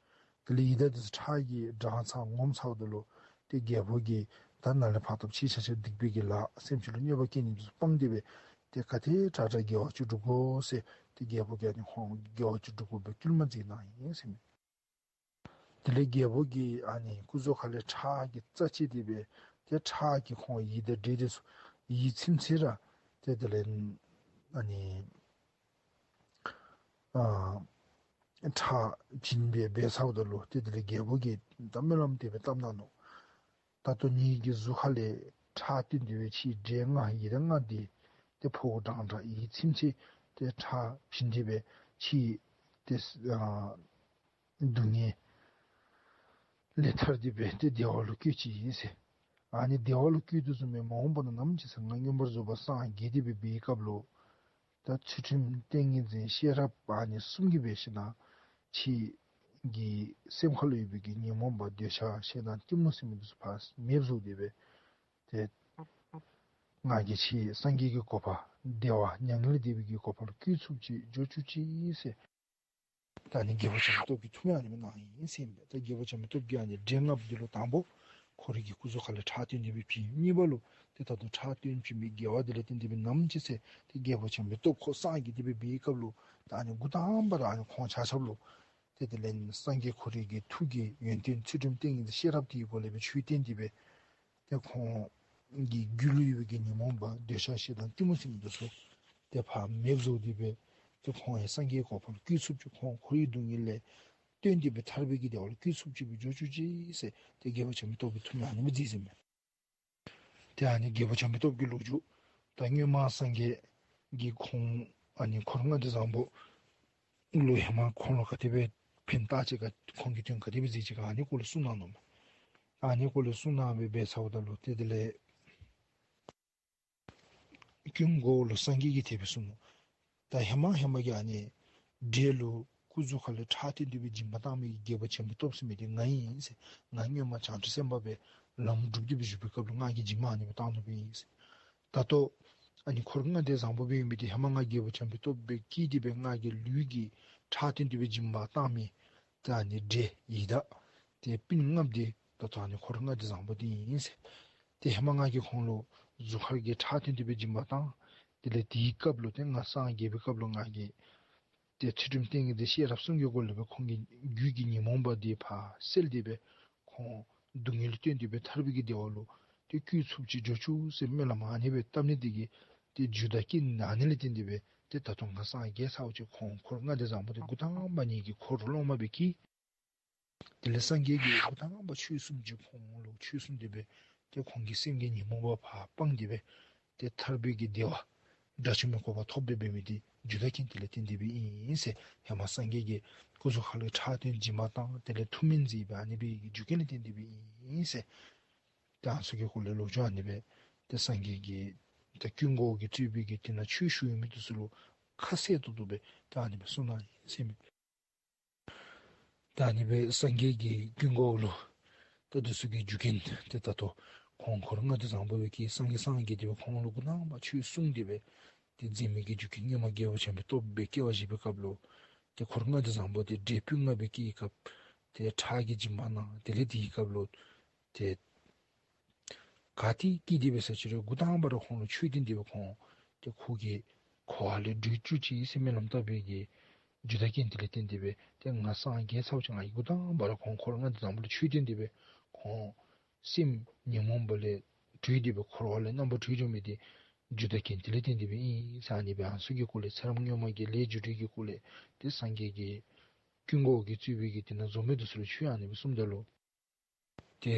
དེ་ལས་ཡི་དྭགས་འདི་ཚུ་ཁྲག་གིས་འགྲངས་ཚར་ངོམས་ཚརཝ་ད་ལུ་ཏེ་རྒྱལ་པོ་གིས་ད་ནཱ་ལས་ཕར་ད་ཁྱེད་ཆ་ཁྱབ་སྡིག་པའི་གི་ལཱ་སེམས་ཅན་ལུ་གནོད་པ་བསྐྱལ་ནི་འདི་ཚུ་སྤངས་ཏེ་སྦེ་ ཏེ་ག་དེ་དྲག་དྲག་དགེ་བ་ཅིག་སྒྲུབ་དགོ་ཟེར་ཏེ་རྒྱལ་པོ་གིས་ཨ་ནི་ཁོང་དགེ་བ་ཅིག་སྒྲུབ་དགོ་པའི་བསྐུལ་མ་མཛད་གནང་ཡི་ཟེར་མས། དེ་ལས་རྒྱལ་པོ་གིས་ཨ་ནི་སྐུ་གཟུགས་ཁ་ལས་ཁྲག་གི་རྩ་བཅད་དེ་སྦེ་ཏེ་ཁྲག་གིས་ཁོང་ཡིད་དང་འདྲེས་ཏེ་སོ་ཡིད་ཚིམ་ཚེ་ར་ཏེ་དེ་ལས་ཨ་ནི་ཨ་ཁྲག་བྱིན་སྦེ་འབད་ཚརཝ་ད་ལུ་ཏེ་དེ་ལས་རྒྱལ་པོ་གིས་ད་སྨོན་ལམ་དེ་སྦེ་བཏབ་གནང་ནུག། ད་ལྟོ་ངེ་གི་གཟུགས་ཁ་ལས་ཁྲག་བཏོན་ཏེ་སྦེ་ཁྱེད་འདྲེ་ལྔ་ཡི་དྭགས་ལྔ་འདི་ཏེ་ཕོཝ་འགྲང་འགྲང་ཡིད་ཚིམ་ཚེ་ཏེ་ཁྲག་བྱིན་ཏེ་སྦེ་ཁྱེད་ཏེ་ཨ་སྡུག་བསྔལ་ལས་ཐར་ཏེ་སྦེ་ཏེ་བདེ་བ་ལུ་བཀོད་ཅི་ཨིན་ཟེར། ཨ་ནི་བདེ་བ་ལུ་བཀོད་དོ་བཟུམ་སྦེ་མ་འོངས་པ་ན་ནམ་ཅིག་ཟེར་ང་མངོན་པར་རྫོགས་པར་སངས་རྒྱས་ཏེ་སྦེ་འབད་བའི་སྐབས་ལུ་ད་ཚུལ་ཁྲིམས་ཏིང་ངེ་འཛིན་ཤེས་རབ་ཨ་ནི་གསུམ་གྱིས་འབད་ཞིནམ་ལས་ཁྱེད་ཀྱི་སེམས་ཁ་ལུ་ཡོད་པའི་གི་ཉོན་མོངས་པ་འདོད་ཆགས་ཞེ་སྡང་གཏི་མུག་ཟེར་མི་འདི་ཚུ་ཕར་མེདཔ་བཟོ་སྟེ་སྦེ་ཏེ་ང་གིས་ཁྱེད་སངས་རྒྱས་ཀྱི་གོ་འཕང་བདེ་བ་མྱ་ངན་ལས་འདས་པའི་གི་གོ་འཕང་ལུ་བཀོད་ཚུགསཔ་ཅིག་འགྱོ་བཅུག་ཅིག་ཟེར། ད་ཨ་ནི་རྒྱལ་པོ་བྱམས་པའི་སྟོབས་ཀྱིས་ཐུགས་སྨོན་ཨ་ནི་སྦེ་གནང་ཡི་ཟེར་ཨིན་པས། ད་རྒྱལ་པོ་བྱམས་པའི་སྟོབས་ཀྱིས་ཨ་ནི་འདྲེ་ལྔ་པོ་འདི་ལུ་དང་པོ་ཁོ་རའི་གི་སྐུ་གཟུགས་ཁ་ལས་ཁྲག་བཏོན་ཏེ་སྦེ་བྱིན། གཉིས་པ་ལུ་ཏེ་ད་ལྟོ་ཁྲག་བཏོན་བྱིན་པའི་དགེ་བ་འདི་ལས་བརྟེན་ཏེ་སྦེ་ནམ་ཅིག་ཟེར་ཏེ་རྒྱལ་པོ་བྱམས་པའི་སྟོབས་ཁོ་སངས་རྒྱས་ཏེ་སྦེ་འབད་བའི་སྐབས་ལུ་ད་ཨ་ནི་འགོ་དང་པ་ར་ཨ་ནི་ཁོང་ཆ་ཁྱབ་ལུ་ཏེ་དེ་ལས་སངས་རྒྱས་ཁོ་རའི་གི་ཐུགས་ཀྱི་ཡོན་ཏན་ཚུལ་ཁྲིམས་ཏིང་ངེ་འཛིན་ཤེས་རབ་དེའི་སྒོ་ལས་སྦེ་ཆོས་བསྟན་ཏེ་སྦེ་ཏེ་ཁོང་གི་རྒྱུད་ལུ་ཡོད་པའི་གི་ཉོན་མོངས་པ་འདོད་ཆགས་ཞེ་སྡང་གཏི་མུག་ཟེར་མི་འདི་ཚུ་ཏེ་ཕར་མེདཔ་བཟོ་སྟེ་སྦེ་ཏེ་ཁོང་ཡང་སངས་རྒྱས་གོ་འཕང་ལུ་བཀོད་ཚུགསཔ་ཅིག་ཁོང་ཁོ་རའི་སྡུག་བསྔལ་ལས་བཏོན་ཏེ་སྦེ་ཐར་པའི་གི་བདེ་བ་ལུ་བཀོད་ཚུགསཔ་ཅིག་སྦེ་འགྱོ་བཅུག་ཅིག་ཟེར་ཏེ་རྒྱལ་པོ་བྱམས་པའི་སྟོབས་ཀྱིས་ཐུགས་སྨོན་ཨ་ནི་སྦེ་མཛད་ཟེར་མས། ཏེ་ཨ་ནི་རྒྱལ་པོ་བྱམས་པའི་སྟོབས་ཀྱི་ལོ་རྒྱུས་ད་སྔོན་མ་སངས་རྒྱས་ཀྱིས་ཁོང་ཨ་ནི་འཁོར་ལྔ་སྡེ་བཟང་པོ་ལུ་ཧེ་མ་ཁོང་ལུ་ག་དེ་སྦེ་ཕན་བཏགས་ཅི་ག་ཁོང་གི་དོན་ག་དེ་སྦེ་མཛད་ཅི་ག་ཨ་ནི་སྐོར་ལས་གསུངས་གནང་ནུག། ཨ་ནི་སྐོར་ལས་གསུངས་གནང་སྦེ་འབད་ཚརཝ་ད་ལུ་ཏེ་དེ་ལས་ཀུན་དགའ་བོ་ལུ་སངས་རྒྱས་ཀྱིས་དེ་སྦེ་གསུངས་ནུག། ད་ཧེ་མ་ཧེ་མ་གི་ཨ་ནི་འདྲེ་ལུ་སྐུ་གཟུགས་ཁ་ལས་ཁྲག་བཏོན་ཏེ་སྦེ་སྦྱིན་པ་བཏང་མི་གི་རྒྱལ་པོ་བྱམས་པའི་སྟོབས་ཟེར་མི་འདི་ང་ཨིན་ཟེར། ང་སྔོན་མ་བྱང་ཆུབ་སེམས་དཔའ་སྦེ་ལམ་སྒྲུབ་སྟེ་སྦེ་བཞུགས་པའི་སྐབས་ལུ་ང་གིས་སྦྱིན་པ་ཨ་ནི་སྦེ་བཏང་ནུག་པས་ཨིན་ཟེར། ད་ལྟོ་ཨ་ནི་འཁོར་ལྔ་སྡེ་བཟང་པོ་སྦེ་ཨིན་པའི་འདི་ཧེ་མ་ང་རྒྱལ་པོ་བྱམས་པའི་སྟོབས་སྦེ་བསྐྱེད་དེ་སྦེ་ང་གི་ལུས་ཀྱི་ཁྲག་བཏོན་ཏེ་སྦེ་སྦྱིན་པ་བཏང་མི་ད་ཨ་ནི་འདྲེ་ཡི་དྭགས་ཏེ་སྤུན་ལྔ་པོ་འདི་ད་ལྟོ་ཨ་ནི་འཁོར་ལྔ་སྡེ་བཟང་པོ་འདི་ཨིན་ཟེར། ཏེ་ཧེ་མ་ང་གིས་ཁོང་ལུ་གཟུགས་ཁར་གྱི་ཁྲག་བཏོན་ཏེ་སྦེ་སྦྱིན་པ་བཏང་། དེ་ལས་དེའི་སྐབས་ལུ་ཏེ་ང་སངས་རྒྱས་པའི་སྐབས་ལུ་ང་གིས་ཏེ་ཚུལ་ཁྲིམས་ཏིང་ངེ་འཛིན་ཤེས་རབ་གསུམ་གྱི་སྒོ་ལས་སྦེ་ཁོང་གི་རྒྱུད་ཀྱི་ཉོན་མོངས་པ་འདི་ཕར་སེལ་ཏེ་སྦེ་ཁོང་སྡུག་བསྔལ་ལས་བཏོན་ཏེ་སྦེ་ཐར་པའི་གི་བདེ་བ་ལུ་ཏེ་བཀོད་ཚུགསཔ་ཅིག་འགྱོ་བཅུག་ཟེར་སྨོན་ལམ་ཨ་ནི་སྦེ་བཏབ་ནི་དེ་གིས་ཏེ་རྒྱུ་དང་རྐྱེན་ཨ་ནི་ལས་བརྟེན་ཏེ་སྦེ་ཏེ་ད་ལྟོ་ང་སངས་རྒྱས་ཚརཝ་ཅིག་ཁོང་འཁོར་ལྔ་སྡེ་བཟང་པོ་འདི་འགོ་དང་པ་ངེ་གི་འཁོར་སློབ་མ་སྦེ་བསྐྱེད། དེ་ལས་སངས་རྒྱས་ཀྱིས་འགོ་དང་པ་ཆོས་གསུངས་ཅི། ཁོང་ལུ་ཆོས་གསུངས་ཏེ་སྦེ་ཏེ་ཁོང་གི་སེམས་ཀྱི་ཉོན་མོངས་པ་ཕར་སྤངས་ཏེ་སྦེ་ཏེ་ཐར་པའི་གི་བདེ་བ་དགྲ་བཅོམ་པའི་གོ་འཕང་ཐོབ་སྟེ་སྦེ་མི་འདི་རྒྱུ་དང་རྐྱེན་དེ་ལས་བརྟེན་ཏེ་སྦེ་ཨིན་ཟེར། ཧེ་མ་སངས་རྒྱས་ཀྱིས་སྐུ་གཟུགས་ཁ་ལས་ཁྲག་བཏོན་སྦྱིན་པ་བཏང་དེ་ལས་ཐུགས་སྨོན་མཛད་པའི་ཨ་ནི་སྦེ་རྒྱུ་རྐྱེན་ལས་བརྟེན་ཏེ་སྦེ་ཨིན་ཟེར། ཏེ་ཨ་ནི་ཚུ་གི་སྐོར་ལས་ལོ་རྒྱུས་ཨ་ནི་སྦེ་ཏེ་སངས་རྒྱས་ཀྱིས་ཏེ་ཀུན་དགའ་བོ་གིས་གཙོས་པའི་གི་དེ་ནང་ཆོས་ཞུ་ཡོད་མི་འདི་ཚུ་ལུ་ཁ་གསལ་ཏོག་ཏོ་སྦེ་ཏེ་ཨ་ནི་སྦེ་གསུངས་གནང་ཡི་ཟེར་མས། ད་ཨ་ནི་སྦེ་སངས་རྒྱས་ཀྱིས་ཀུན་དགའ་བོ་ལུ་ད་འདི་ཚུ་གི་རྒྱུ་རྐྱེན་ཏེ་ད་ལྟོ་ཁོང་འཁོར་ལྔ་སྡེ་བཟང་པོ་སྦེ་བསྐྱེད་སངས་རྒྱས་སངས་རྒྱས་ཏེ་སྦེ་ཁོང་ལུ་འགོ་དང་པ་ཆོས་གསུངས་ཏེ་སྦེ་ཏེ་མཛད་མི་གི་རྒྱུ་རྐྱེན་སྔོན་མ་རྒྱལ་པོ་བྱམས་པའི་སྟོབས་སྦེ་སྐྱེ་བ་བཞེས་པའི་སྐབས་ལུ་ཏེ་འཁོར་ལྔ་སྡེ་བཟང་པོ་འདི་འདྲེ་སྤུན་ལྔ་སྦེ་སྐྱེས་སྐབས་ཏེ་ཁྲག་གི་སྦྱིན་པ་གནང་། དེ་ལས་དེའི་སྐབས་ལུ་ཏེ་ག་ཏེ་སྐྱེས་ཏེ་སྦེ་ཟེར་ཅི་རུང་འགོ་དང་པ་ར་ཁོང་ལུ་ཆོས་བསྟན་ཏེ་སྦེ་ཁོང་ཏེ་ཁོ་གི་འཁོར་བ་ལས་གྲོལ་བཅུག་ཅིག་ཟེར་སྨོན་ལམ་བཏབ་པའི་གི་རྒྱུ་དང་རྐྱེན་དེ་ལས་བརྟེན་ཏེ་སྦེ་ཏེ་ང་སངས་རྒྱས་ཚརཝ་ཅིག་ང་གིས་འགོ་དང་པ་ར་ཁོང་འཁོར་ལྔ་སྡེ་བཟང་པོ་ལུ་ཆོས་བསྟན་ཏེ་སྦེ་ཁོང་སེམས་ཉོན་མོངས་པ་ལས་གྲོལ་ཏེ་སྦེ་འཁོར་བ་ལས་རྣམ་པར་གྲོལ་འགྱོ་མི་འདི་རྒྱུ་དང་རྐྱེན་དེ་ལས་བརྟེན་ཏེ་སྦེ་ཨིན་ཟེར། ཨ་ནི་སྦེ་ཨ་ནི་ཚུ་གི་སྐོར་ལས་ཚེ་རབས་སྔོན་མ་གི་ལས་རྒྱུ་འབྲས་ཀྱི་སྐོར་ལས་ཏེ་སངས་རྒྱས་ཀྱིས་ཀུན་དགའ་བོ་གིས་གཙོས་པའི་གི་དེ་ནང་འཛོམས་མི་འདི་ཚུ་ལུ་ཆོས་ཨ་ནི་སྦེ་གསུངམ་ད་ལུ་ཏེ་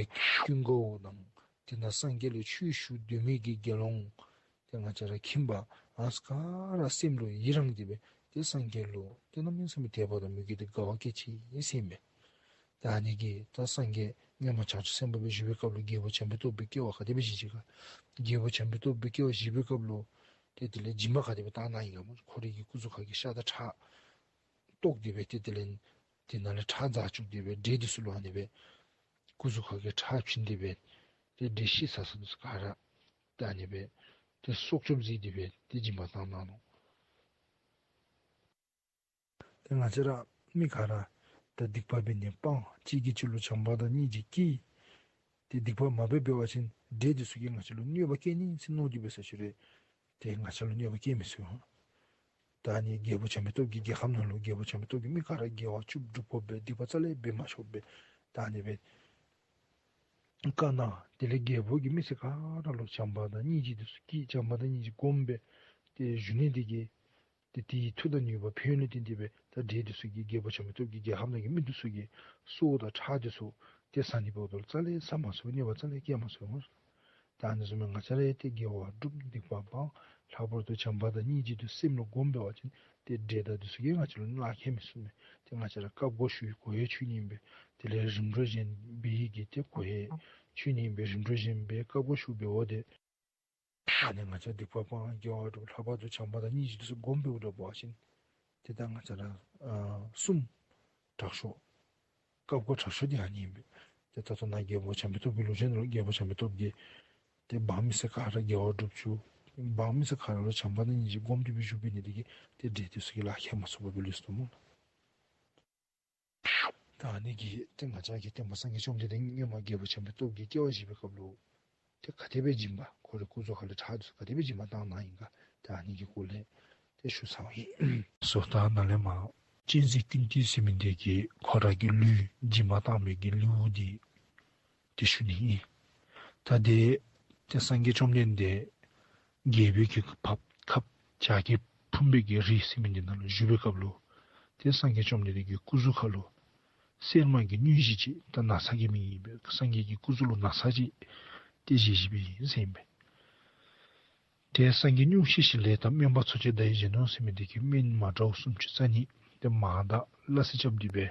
ཀུན་དགའ་བོ་དང་དེ་ནང་སངས་རྒྱས་ལུ་ཆོས་ཞུ་སྡོད་མི་གི་དགེ་སློང་ཏེ་ང་བཅས་ར་ཁྱིམ་པ་ཨ་ནི་ཚུ་ག་ར་སེམས་ལུ་ཡི་རངས་ཏེ་སྦེ་ཏེ་སངས་རྒྱས་ལུ་ཏེ་གནམ་མེད་ས་མེད་དད་པ་དང་མོས་གུས་དང་དགའ་བ་སྐྱེས་ཅི་ཟེར་ཨིན་པས། ཏེ་ཨ་ནི་གིས་ད་སངས་རྒྱས་སྔོན་མ་བྱང་ཆུབ་སེམས་དཔའ་སྦེ་བཞུགས་པའི་སྐབས་ལུ་རྒྱལ་པོ་བྱམས་པའི་སྟོབས་སྦེ་སྐྱེ་བ་ག་དེ་སྦེ་བཞེས་ཅི་ག། རྒྱལ་པོ་བྱམས་པའི་སྟོབས་སྦེ་སྐྱེ་བ་བཞེས་པའི་སྐབས་ལུ་ཏེ་དེ་ལས་སྦྱིན་པ་ག་དེ་སྦེ་བཏང་གནང་ཡི་ག་སྨོ། ཁོ་རའི་གི་སྐུ་གཟུགས་ཁ་གི་ཤ་དང་ཁྲག་བཏོགས་ཏེ་སྦེ་ཏེ་དེ་ལས་དེ་ནང་ལས་ཁྲག་འཛག་བཅུག་སྟེ་སྦེ་འདྲེ་འདི་ཚུ་ལུ་ཨ་ནི་སྦེ་སྐུ་གཟུགས་ཁ་གི་ཁྲག་བྱིན་ཏེ་སྦེ་ཏེ་འདྲེ་ཤི་ས་ས་འདི་ཚུ་ག་ར་ཏེ་ཨ་ནི་སྦེ་ཏེ་སྲོག་སྐྱོབ་མཛད་དེ་སྦེ་ཏེ་སྦྱིན་པ་བཏང་གནང་ནུག། ཏེ་ང་བཅས་ར་མི་ག་ར་ད་སྡིག་པ་འབད་ནི་སྤང་། གཅིག་གིས་གཅིག་ལུ་བྱམས་པ་དང་སྙིང་རྗེ་བསྐྱེད། ཏེ་སྡིག་པ་མ་འབད་འབད་བ་ཅིན་འདྲེ་འདི་ཚུ་གིས་ང་བཅས་ལུ་གནོད་པ་བསྐྱལ་ནི་ཟེར་མནོ་སྟེ་སྦེ་ཟེར་ཅི་རུང་ ཏེ་ང་བཅས་ལུ་གནོད་པ་བཀལ་མི་ཚུགས། ད་ཨ་ནི་རྒྱལ་པོ་བྱམས་པའི་སྟོབས་ཀྱིས་རྒྱལ་ཁམས་ནང་ལུ་རྒྱལ་པོ་བྱམས་པའི་སྟོབས་ཀྱིས་མི་ག་ར་དགེ་བ་བཅུ་སྒྲུབ་དགོ་པས། སྡིག་པ་རྩ་ལས་འབད་མ་ཆོག་པས། ད་ཨ་ནི་སྦེ་བཀའ་གནང་། དེ་ལས་རྒྱལ་པོ་གིས་མི་སེར་ག་ར་ལུ་བྱམས་པ་དང་སྙིང་རྗེ་འདི་ཚུ་བསྐྱེད། བྱམས་པ་དང་སྙིང་རྗེ་བསྒོམས་སྦེ་ཏེ་བཞུགས་ནི་འདི་གིས་ཏེ་དེའི་མཐུ་དང་ནུས་པ་ཕན་ཡོན་ལུ་བརྟེན་ཏེ་སྦེ་ད་འདྲེ་འདི་ཚུ་གིས་རྒྱལ་པོ་བྱམས་པའི་སྟོབས་ཀྱིས་རྒྱལ་ཁམས་ནང་གི་མི་འདི་ཚུ་གི་སྲོག་དང་ཁྲག་འདི་ཚུ་ཏེ་ཟ་ནི་འབདཝ་ད་ལུ་རྩ་ལས་ཟ་མ་ཚུགས། གནོད་པ་རྩ་ལས་བཀལ་མ་ཚུགས། ད་ཨ་ནི་བཟུམ་སྦེ་ང་བཅས་ར་ཡང་ཏེ་དགེ་བ་སྒྲུབ། སྡིག་པ་སྤང་། ལྷག་པར་དུ་བྱམས་པ་དང་སྙིང་རྗེ་འདི་སེམས་ལུ་བསྒོམ་འབད་བ་ཅིན་ཏེ་འདྲེ་དང་འདི་ཚུ་གིས་ང་བཅས་ལུ་ལག་ཁྱེར་མི་ཚུགས་མས། ཏེ་ང་བཅས་ར་བཀའ་བསྒོ་ཞུ་བའི་གོ་ཡང་ཆོད་ནི་ཨིན་པས། དེ་ལས་རིམ་གྲོ་གཞན་འབད་བའི་གི་ཏེ་གོ་ཡང་ཆོད་ནི་ཨིན་པས། རིམ་གྲོ་གཞན་འབད་བཀའ་བསྒོ་ཞུ་འབདཝ་ད་ཨ་ནི་ང་བཅས་སྡིག་པ་སྤང་། དགེ་བ་སྒྲུབ། ལྷག་པར་དུ་བྱམས་པ་དང་སྙིང་རྗེ་འདི་ཚུ་བསྒོམ་འབདཝ་ད་འབད་བ་ཅིན་ཏེ་ད་ང་བཅས་ར་ཨ་གསུམ་དྲག་ཤོས་བཀའ་བསྒོ་དྲག་ཤོས་འདི་ཨ་ནི་ཨིན་པས། ཏེ་ད་ལྟོ་ནཱ་རྒྱལ་པོ་བྱམས་པའི་སྟོབས་ཀྱི་ལོ་རྒྱུས་ནང་ལུ་རྒྱལ་པོ་བྱམས་པའི་སྟོབས་ཀྱིས་ཏེ་འབངས་མི་སེར་ག་ར་དགེ་བ་སྒྲུབ་བཅུག། འབངས་མི་སེར་ག་ར་ལུ་བྱམས་པ་དང་སྙིང་རྗེ་བསྒོམ་སྟེ་སྦེ་བཞུགས་པའི་ནི་འདི་གིས་ཏེ་འདྲེ་འདི་ཚུ་གིས་ལག་ཁྱེར་མ་ཚུགས་པར་སྦེ་ལུས་སོ་སྨོ་ལགས། ད་ཨ་ནི་གིས་ཏེ་ང་བཅས་ཀྱི་སྟོན་པ་སངས་རྒྱས་བཅོམ་ལྡན་འདས་སྔོན་མ་རྒྱལ་པོ་བྱམས་པའི་སྟོབས་ཀྱི་སྐྱེ་བ་བཞེས་པའི་སྐབས་ལུ་ཏེ་ག་དེ་སྦེ་སྦྱིན་པ་ཁོ་རའི་སྐུ་གཟུགས་ཁ་ལས་ཁྲག་འདི་ཚུ་ག་དེ་སྦེ་སྦྱིན་པ་བཏང་གནང་ཡི་ག། ཏེ་ཨ་ནི་གི་སྐོར་ལས་ཏེ་ཞུ་ཚརཝ་ཨིན། སོ་ད་ནཱ་ལས་མར་གཅན་གཟན་ཀུན་ཏི་ཟེར་མི་འདི་གིས་ཁོ་ར་གི་ལུས་སྦྱིན་པ་བཏང་མི་གི་ལེའུ་འདི་ཏེ་ཞུ་ནི་ཨིན། ད་ཏེ་ཏེ་སངས་རྒྱས་བཅོམ་ལྡན་འདས་རྒྱལ་པོའི་གི་ཁབ་ཁབ་བྱ་རྒོད་ཕུང་པོའི་གི་རི་ཟེར་མི་འདི་ནང་ལུ་བཞུགས་པའི་སྐབས་ལུ་ཏེ་སངས་རྒྱས་བཅོམ་ལྡན་འདས་ཀྱི་སྐུ་གཟུགས་ཁ་ལུ་གསེར་མ་གི་སྙུང་གཞི་ཅིག་ད་ན་བཟའ་གི་མིང་ཨིན་པས། སངས་རྒྱས་ཀྱི་སྐུ་གཟུགས་ལུ་ན་བཟའ་ཅིག་ཏེ་བཞེས་བཞེསཔ་ཨིན་ཟེར་ཨིན་པས། ཏེ་སངས་རྒྱས་སྙུང་གཞི་ཞིག་ལས་དང་སྨན་པ་འཚོ་བྱེད་ཟླ་བའི་གཞོན་ནུ་ཟེར་མི་འདི་གིས་སྨན་མ་འདྲཝ་སུམ་ཅུ་རྩ་གཉིས་ཏེ་མར་དང་སླ་བསྲེ་རྐྱབ་སྟེ་སྦེ་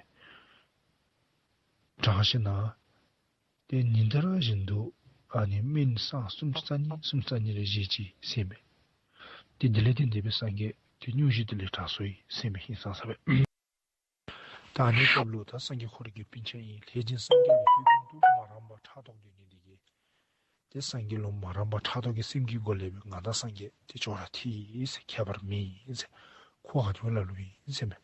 དྲངས་ཞིནམ་ལས་ཏེ་ཉིན་ལྟར་བཞིན་དུ་ཨ་ནི་སྨན་སྲང་སུམ་ཅུ་རྩ་གཉིས་སུམ་ཅུ་རྩ་གཉིས་རེ་བཞེས་ཅི་ཟེར་ཨིན་པས། ཏེ་དེ་ལས་བརྟེན་ཏེ་སྦེ་སངས་རྒྱས་ཏེ་སྙུང་གཞི་དེ་ལས་དྲག་སོ་ཡི་ཟེར་ཨིན་མས། ཧིང་སངས་ས་སྦེ། ད་ཨ་ནི་སྐབས་ལུ་ད་སངས་རྒྱས་ཁོ་རའི་གི་སྤུན་ཆ་ཨིན་ལྷས་སྦྱིན་སངས་རྒྱས་ལུ་ཐུགས་རྒྱུད་དུ་མ་རངས་པ་ཕྲག་དོག་སྡོད་ནི་འདི་གིས་ཏེ་སངས་རྒྱས་ལུ་མ་རངས་པ་ཕྲག་དོག་གི་སེམས་ཀྱི་སྒོ་ལས་སྦེ་ང་དང་སངས་རྒྱས་ཏེ་ཅོག་ར་འཐདཔ་ཨིན་ཟེར་ཁྱད་པར་མེད་ཨིན་ཟེར་ཁོ་ཨ་ནི་སྦེ་སླབ་སླབཔ་ཨིན་ཟེར་ཨིན་མས།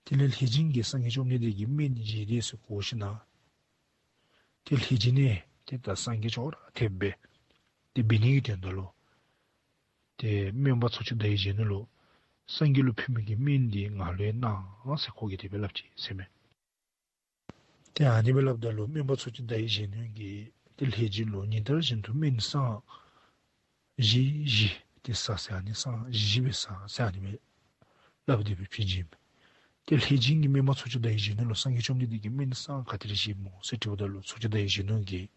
དེ་ལས་ལྷས་སྦྱིན་གྱིས་སངས་རྒྱས་བཅོམ་ལྡན་འདས་ཀྱི་སྨན་བཞེས་དེས་ཟེར་གོ་ཞིནམ་ལས་ཏེ་ལྷས་སྦྱིན་ནི་ཏེ་ད་སངས་རྒྱས་ཅོག་ར་འཐདཔ་སྦེ་ཏེ་འབད་ནི་གི་དོན་དག་ལུ་ཏེ་སྨན་པ་འཚོ་བྱེད་ཟླ་བའི་གཞོན་ནུ་ལུ་སངས་རྒྱས་ལུ་ཕུལ་མི་གི་སྨན་འདི་ང་ལུ་ཡང་གནང་ཟེར་ཁོ་གིས་དེ་སྦེ་སླབ་ཅི་ཟེར་ཨིན་མས། ཏེ་ཨ་ནི་སྦེ་སླབ་ད་ལུ་སྨན་པ་འཚོ་བྱེད་ཟླ་བའི་གཞོན་ནུ་གིས་ཏེ་ལྷས་སྦྱིན་ལུ་ཉིན་ལྟར་བཞིན་དུ་སྨན་སྲང་བཞི་བཞི་ཏེ་ཟ་ཟེར་ཨ་ནི་སྲང་བཞི་བཞི་སྦེ་ཟ་ཟེར་ཨ་ནི་སྦེ་སླབ་སྟེ་སྦེ་ཕུལ་ཅི་ཨིན་མས། ཏེ་ལྷས་སྦྱིན་གྱིས་སྨན་པ་འཚོ་བྱེད་ཟླ་བའི་གཞོན་ནུ་ལུ་སངས་རྒྱས་བཅོམ་ལྡན་འདས་ཀྱིས་སྨན་སྲང་ག་དེ་རེ་བཞེསཔ་སྨོ་ཟེར་དྲིཝ་ད་ལུ་འཚོ་བྱེད་ཟླ་བའི་གཞོན་ནུ་གིས་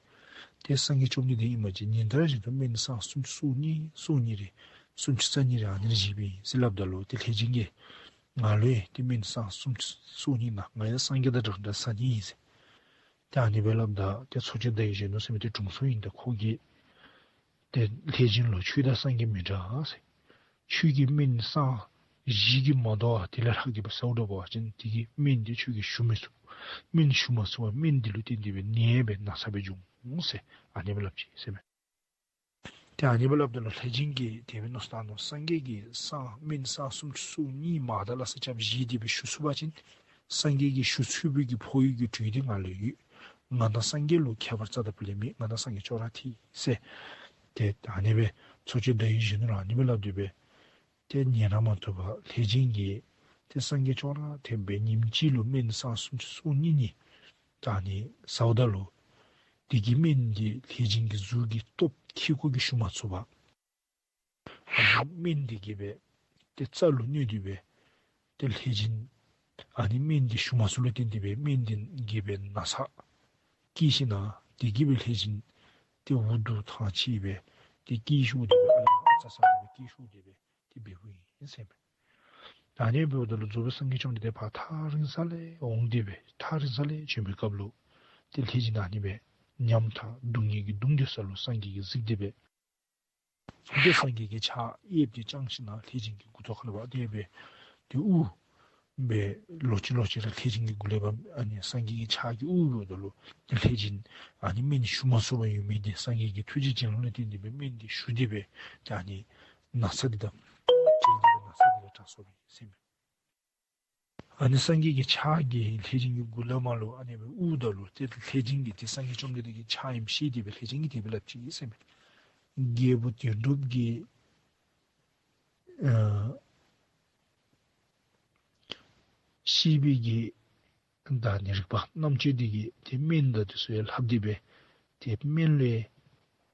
ཏེ་སངས་རྒྱས་བཅོམ་ལྡན་འདས་ཨིན་པ་ཅིན་ཉིན་ལྟར་བཞིན་དུ་སྨན་སྲང་སུམ་ཅུ་སོ་གཉིས་སོ་གཉིས་རེ་སུམ་ཅུ་རྩ་གཉིས་རེ་ཨ་ནི་རེ་བཞེསཔ་ཨིན་ཟེར་སླབ་ད་ལུ་ཏེ་ལྷས་སྦྱིན་གྱིས་ང་ལུ་ཡང་ཏེ་སྨན་སྲང་སུམ་ཅུ་སོ་གཉིས་གནང་། ང་ཡང་སངས་རྒྱས་དང་འདྲན་འདྲ་ཟ་ནི་ཨིན་ཟེར། ཏེ་ཨ་ནི་སྦེ་སླབ་ད་ཏེ་འཚོ་བྱེད་ཟླ་བའི་གཞོན་ནུ་ཟེར་མི་འདི་དྲུང་འཚོ་ཨིན། ད་ཁོ་གིས་ཏེ་ལྷས་སྦྱིན་ལུ་ཁྱོད་དང་སངས་རྒྱས་མི་འདྲ་ཟེར། ཁྱོད་ཀྱིས་སྨན་སྲང་བཞི་གིས་མ་དོ་བར་དེ་ལས་ལྷག་གི་སྦེ་ཟཝ་ད་འབད་བ་ཅིན་དེ་གིས་སྨན་འདི་ཁྱོད་ཀྱིས་ཞུ་མི་ཚུགས། སྨན་ཞུ་མ་ཚུགས་པར་སྨན་འདི་ལུ་བརྟེན་ཏེ་སྦེ་ནད་སྦེ་ན་ཚ་སྦེ་འབྱུང་ཟེར་ཨ་ནི་སྦེ་སླབ་ཅི་ཟེར་ཨིན་མས། ཏེ་ཨ་ནི་སྦེ་སླབ་ད་ལུ་ལྷས་སྦྱིན་གྱིས་དེ་སྦེ་མནོ་བསམ་བཏང་ནུག། སངས་རྒྱས་ཀྱིས་སྲང་སྨན་སྲང་སུམ་ཅུ་སོ་གཉིས་མར་དང་སླ་བསྲེ་རྐྱབ་བཞེས་ཏེ་སྦེ་ཞུ་ཚུགས་པ་ཅིན་སངས་རྒྱས་ཀྱིས་ཞུ་ཚུགས་པའི་གི་ཕོག་ཡུལ་གྱི་གྲོས་འདི་ང་ལུ་ཡོད། ང་དང་སངས་རྒྱས་ལུ་ཁྱད་པར་རྩ་དང་པོ་ལས་མེད། ང་དང་སངས་རྒྱས་ཅོག་ར་འཐདཔ་ཨིན་ཟེར། ཏེ་ཨ་ནི་སྦེ་འཚོ་བྱེད་ཟླ་བའི་གཞོན་ནུ་ལུ་ཨ་ནི་སྦེ་སླབ་སྟེ་སྦེ་ཏེ་ཉན་ར་མ་བཏུབ་པར་ལྷས་སྦྱིན་གྱིས་ཏེ་སངས་རྒྱས་ཅོག་ར་འཐདཔ་སྦེ་ཉིནམ་གཅིག་ལུ་སྨན་སྲང་སུམ་ཅུ་སོ་གཉིས་གཉིས་ད་ཨ་ནི་ཟཝ་ད་ལུ་དེ་གི་སྨན་འདི་ལྷས་སྦྱིན་གྱི་གཟུགས་ཀྱི་སྟོབས་ཁེ་ཀོ་གིས་ཞུ་མ་ཚུགས་པར་ཨ་ནི་སྨན་འདི་གིས་སྦེ་ཏེ་རྩ་ལུ་གནོད་དེ་སྦེ་ཏེ་ལྷས་སྦྱིན་ཨ་ནི་སྨན་འདི་ཞུ་མ་ཚུགས་ལུ་བརྟེན་ཏེ་སྦེ་སྨན་འདི་གིས་སྦེ་ན་ཚ་སྐྱེས་ཞིནམ་ལས་དེ་གིས་སྦེ་ལྷས་སྦྱིན་ཏེ་འུ་སྡུག་ཐང་ཆད་སྦེ་ཏེ་སྐྱེས་ཤོར་ཏེ་སྦེ་ཨ་ལ་ཨ་ཙ་ཟ་སྟེ་སྦེ་སྐྱེས་ཤོར་ཏེ་སྦེ་ཏེ་འབདཝ་ཨིན་ཟེར་ཨིན་མས། ད་ཨ་ནི་འབདཝ་ད་ལུ་རྫོགས་པའི་སངས་རྒྱས་བཅོམ་ལྡན་འདས་ཕར་ཐག་རིང་ས་ལས་འོང་སྟེ་སྦེ་ཐག་རིང་ས་ལས་བྱོན་པའི་སྐབས་ལུ་ཏེ་ལྷས་སྦྱིན་ཨ་ནི་སྦེ་ཉམ་ཐག་སྡུག་བསྔལ་གྱིས་གདུང་སྟེ་ས་ལུ་སངས་རྒྱས་ཀྱིས་གཟིགས་ཏེ་སྦེ་ཏེ་སངས་རྒྱས་ཀྱིས་ཕྱག་གཡསཔ་ཅིག་བརྐྱངས་ཞིནམ་ལས་ལྷས་སྦྱིན་གྱི་མགུ་ཏོ་ཁ་ལུ་འབག་སྟེ་སྦེ་ཏེ་དབུགས་སྦེ་ལོག་ཅི་ལོག་ཅི་ར་ལྷས་སྦྱིན་གྱི་མགུ་ལས་ཕར་ཨ་ནི་སངས་རྒྱས་ཀྱི་ཕྱག་གིས་དབུགས་འབགཔ་ད་ལུ་ཏེ་ལྷས་སྦྱིན་ཨ་ནི་སྨན་ཞུ་མ་ཚུགས་པར་ཡོད་མི་འདི་སངས་རྒྱས་ཀྱི་ཐུགས་རྗེ་བྱིན་རླབས་ལུ་བརྟེན་ཏེ་སྦེ་སྨན་འདི་ཞུ་སྟེ་སྦེ་ཏེ་ཨ་ནི་ན་ཚ་འདི་དང་བྲལ་ཏེ་སྦེ་ན་ཚ་འདི་ལས་དྲག་སོཔ་ཨིན་ཟེར་ཨིན་མས། ཨ་ནི་སངས་རྒྱས་ཀྱི་ཕྱག་གིས་ལྷས་སྦྱིན་གྱི་མགུ་ལས་མར་ལུ་ཨ་ནི་སྦེ་དབུགས་འབགཔ་ད་ལུ་ཏེ་ལྷས་སྦྱིན་གྱིས་ཏེ་སངས་རྒྱས་བཅོམ་ལྡན་འདས་ཀྱི་ཕྱག་ཨིནམ་ཤེས་ཏེ་སྦེ་ལྷས་སྦྱིན་གྱིས་དེ་སྦེ་སླབ་ཅི་ཟེར་ཨིན་མས། རྒྱལ་པོ་དོན་གྲུབ་ཀྱིས་ ཨ་ཤེས་པའི་གི་ད་ནི་རིག་པ་རྣམ་དཔྱོད་འདི་གིས་ཏེ་སྨན་དང་འདི་ཚུ་ཡང་ལྷབ་སྟེ་སྦེ་ཏེ་སྨན་ལུ་ཡང་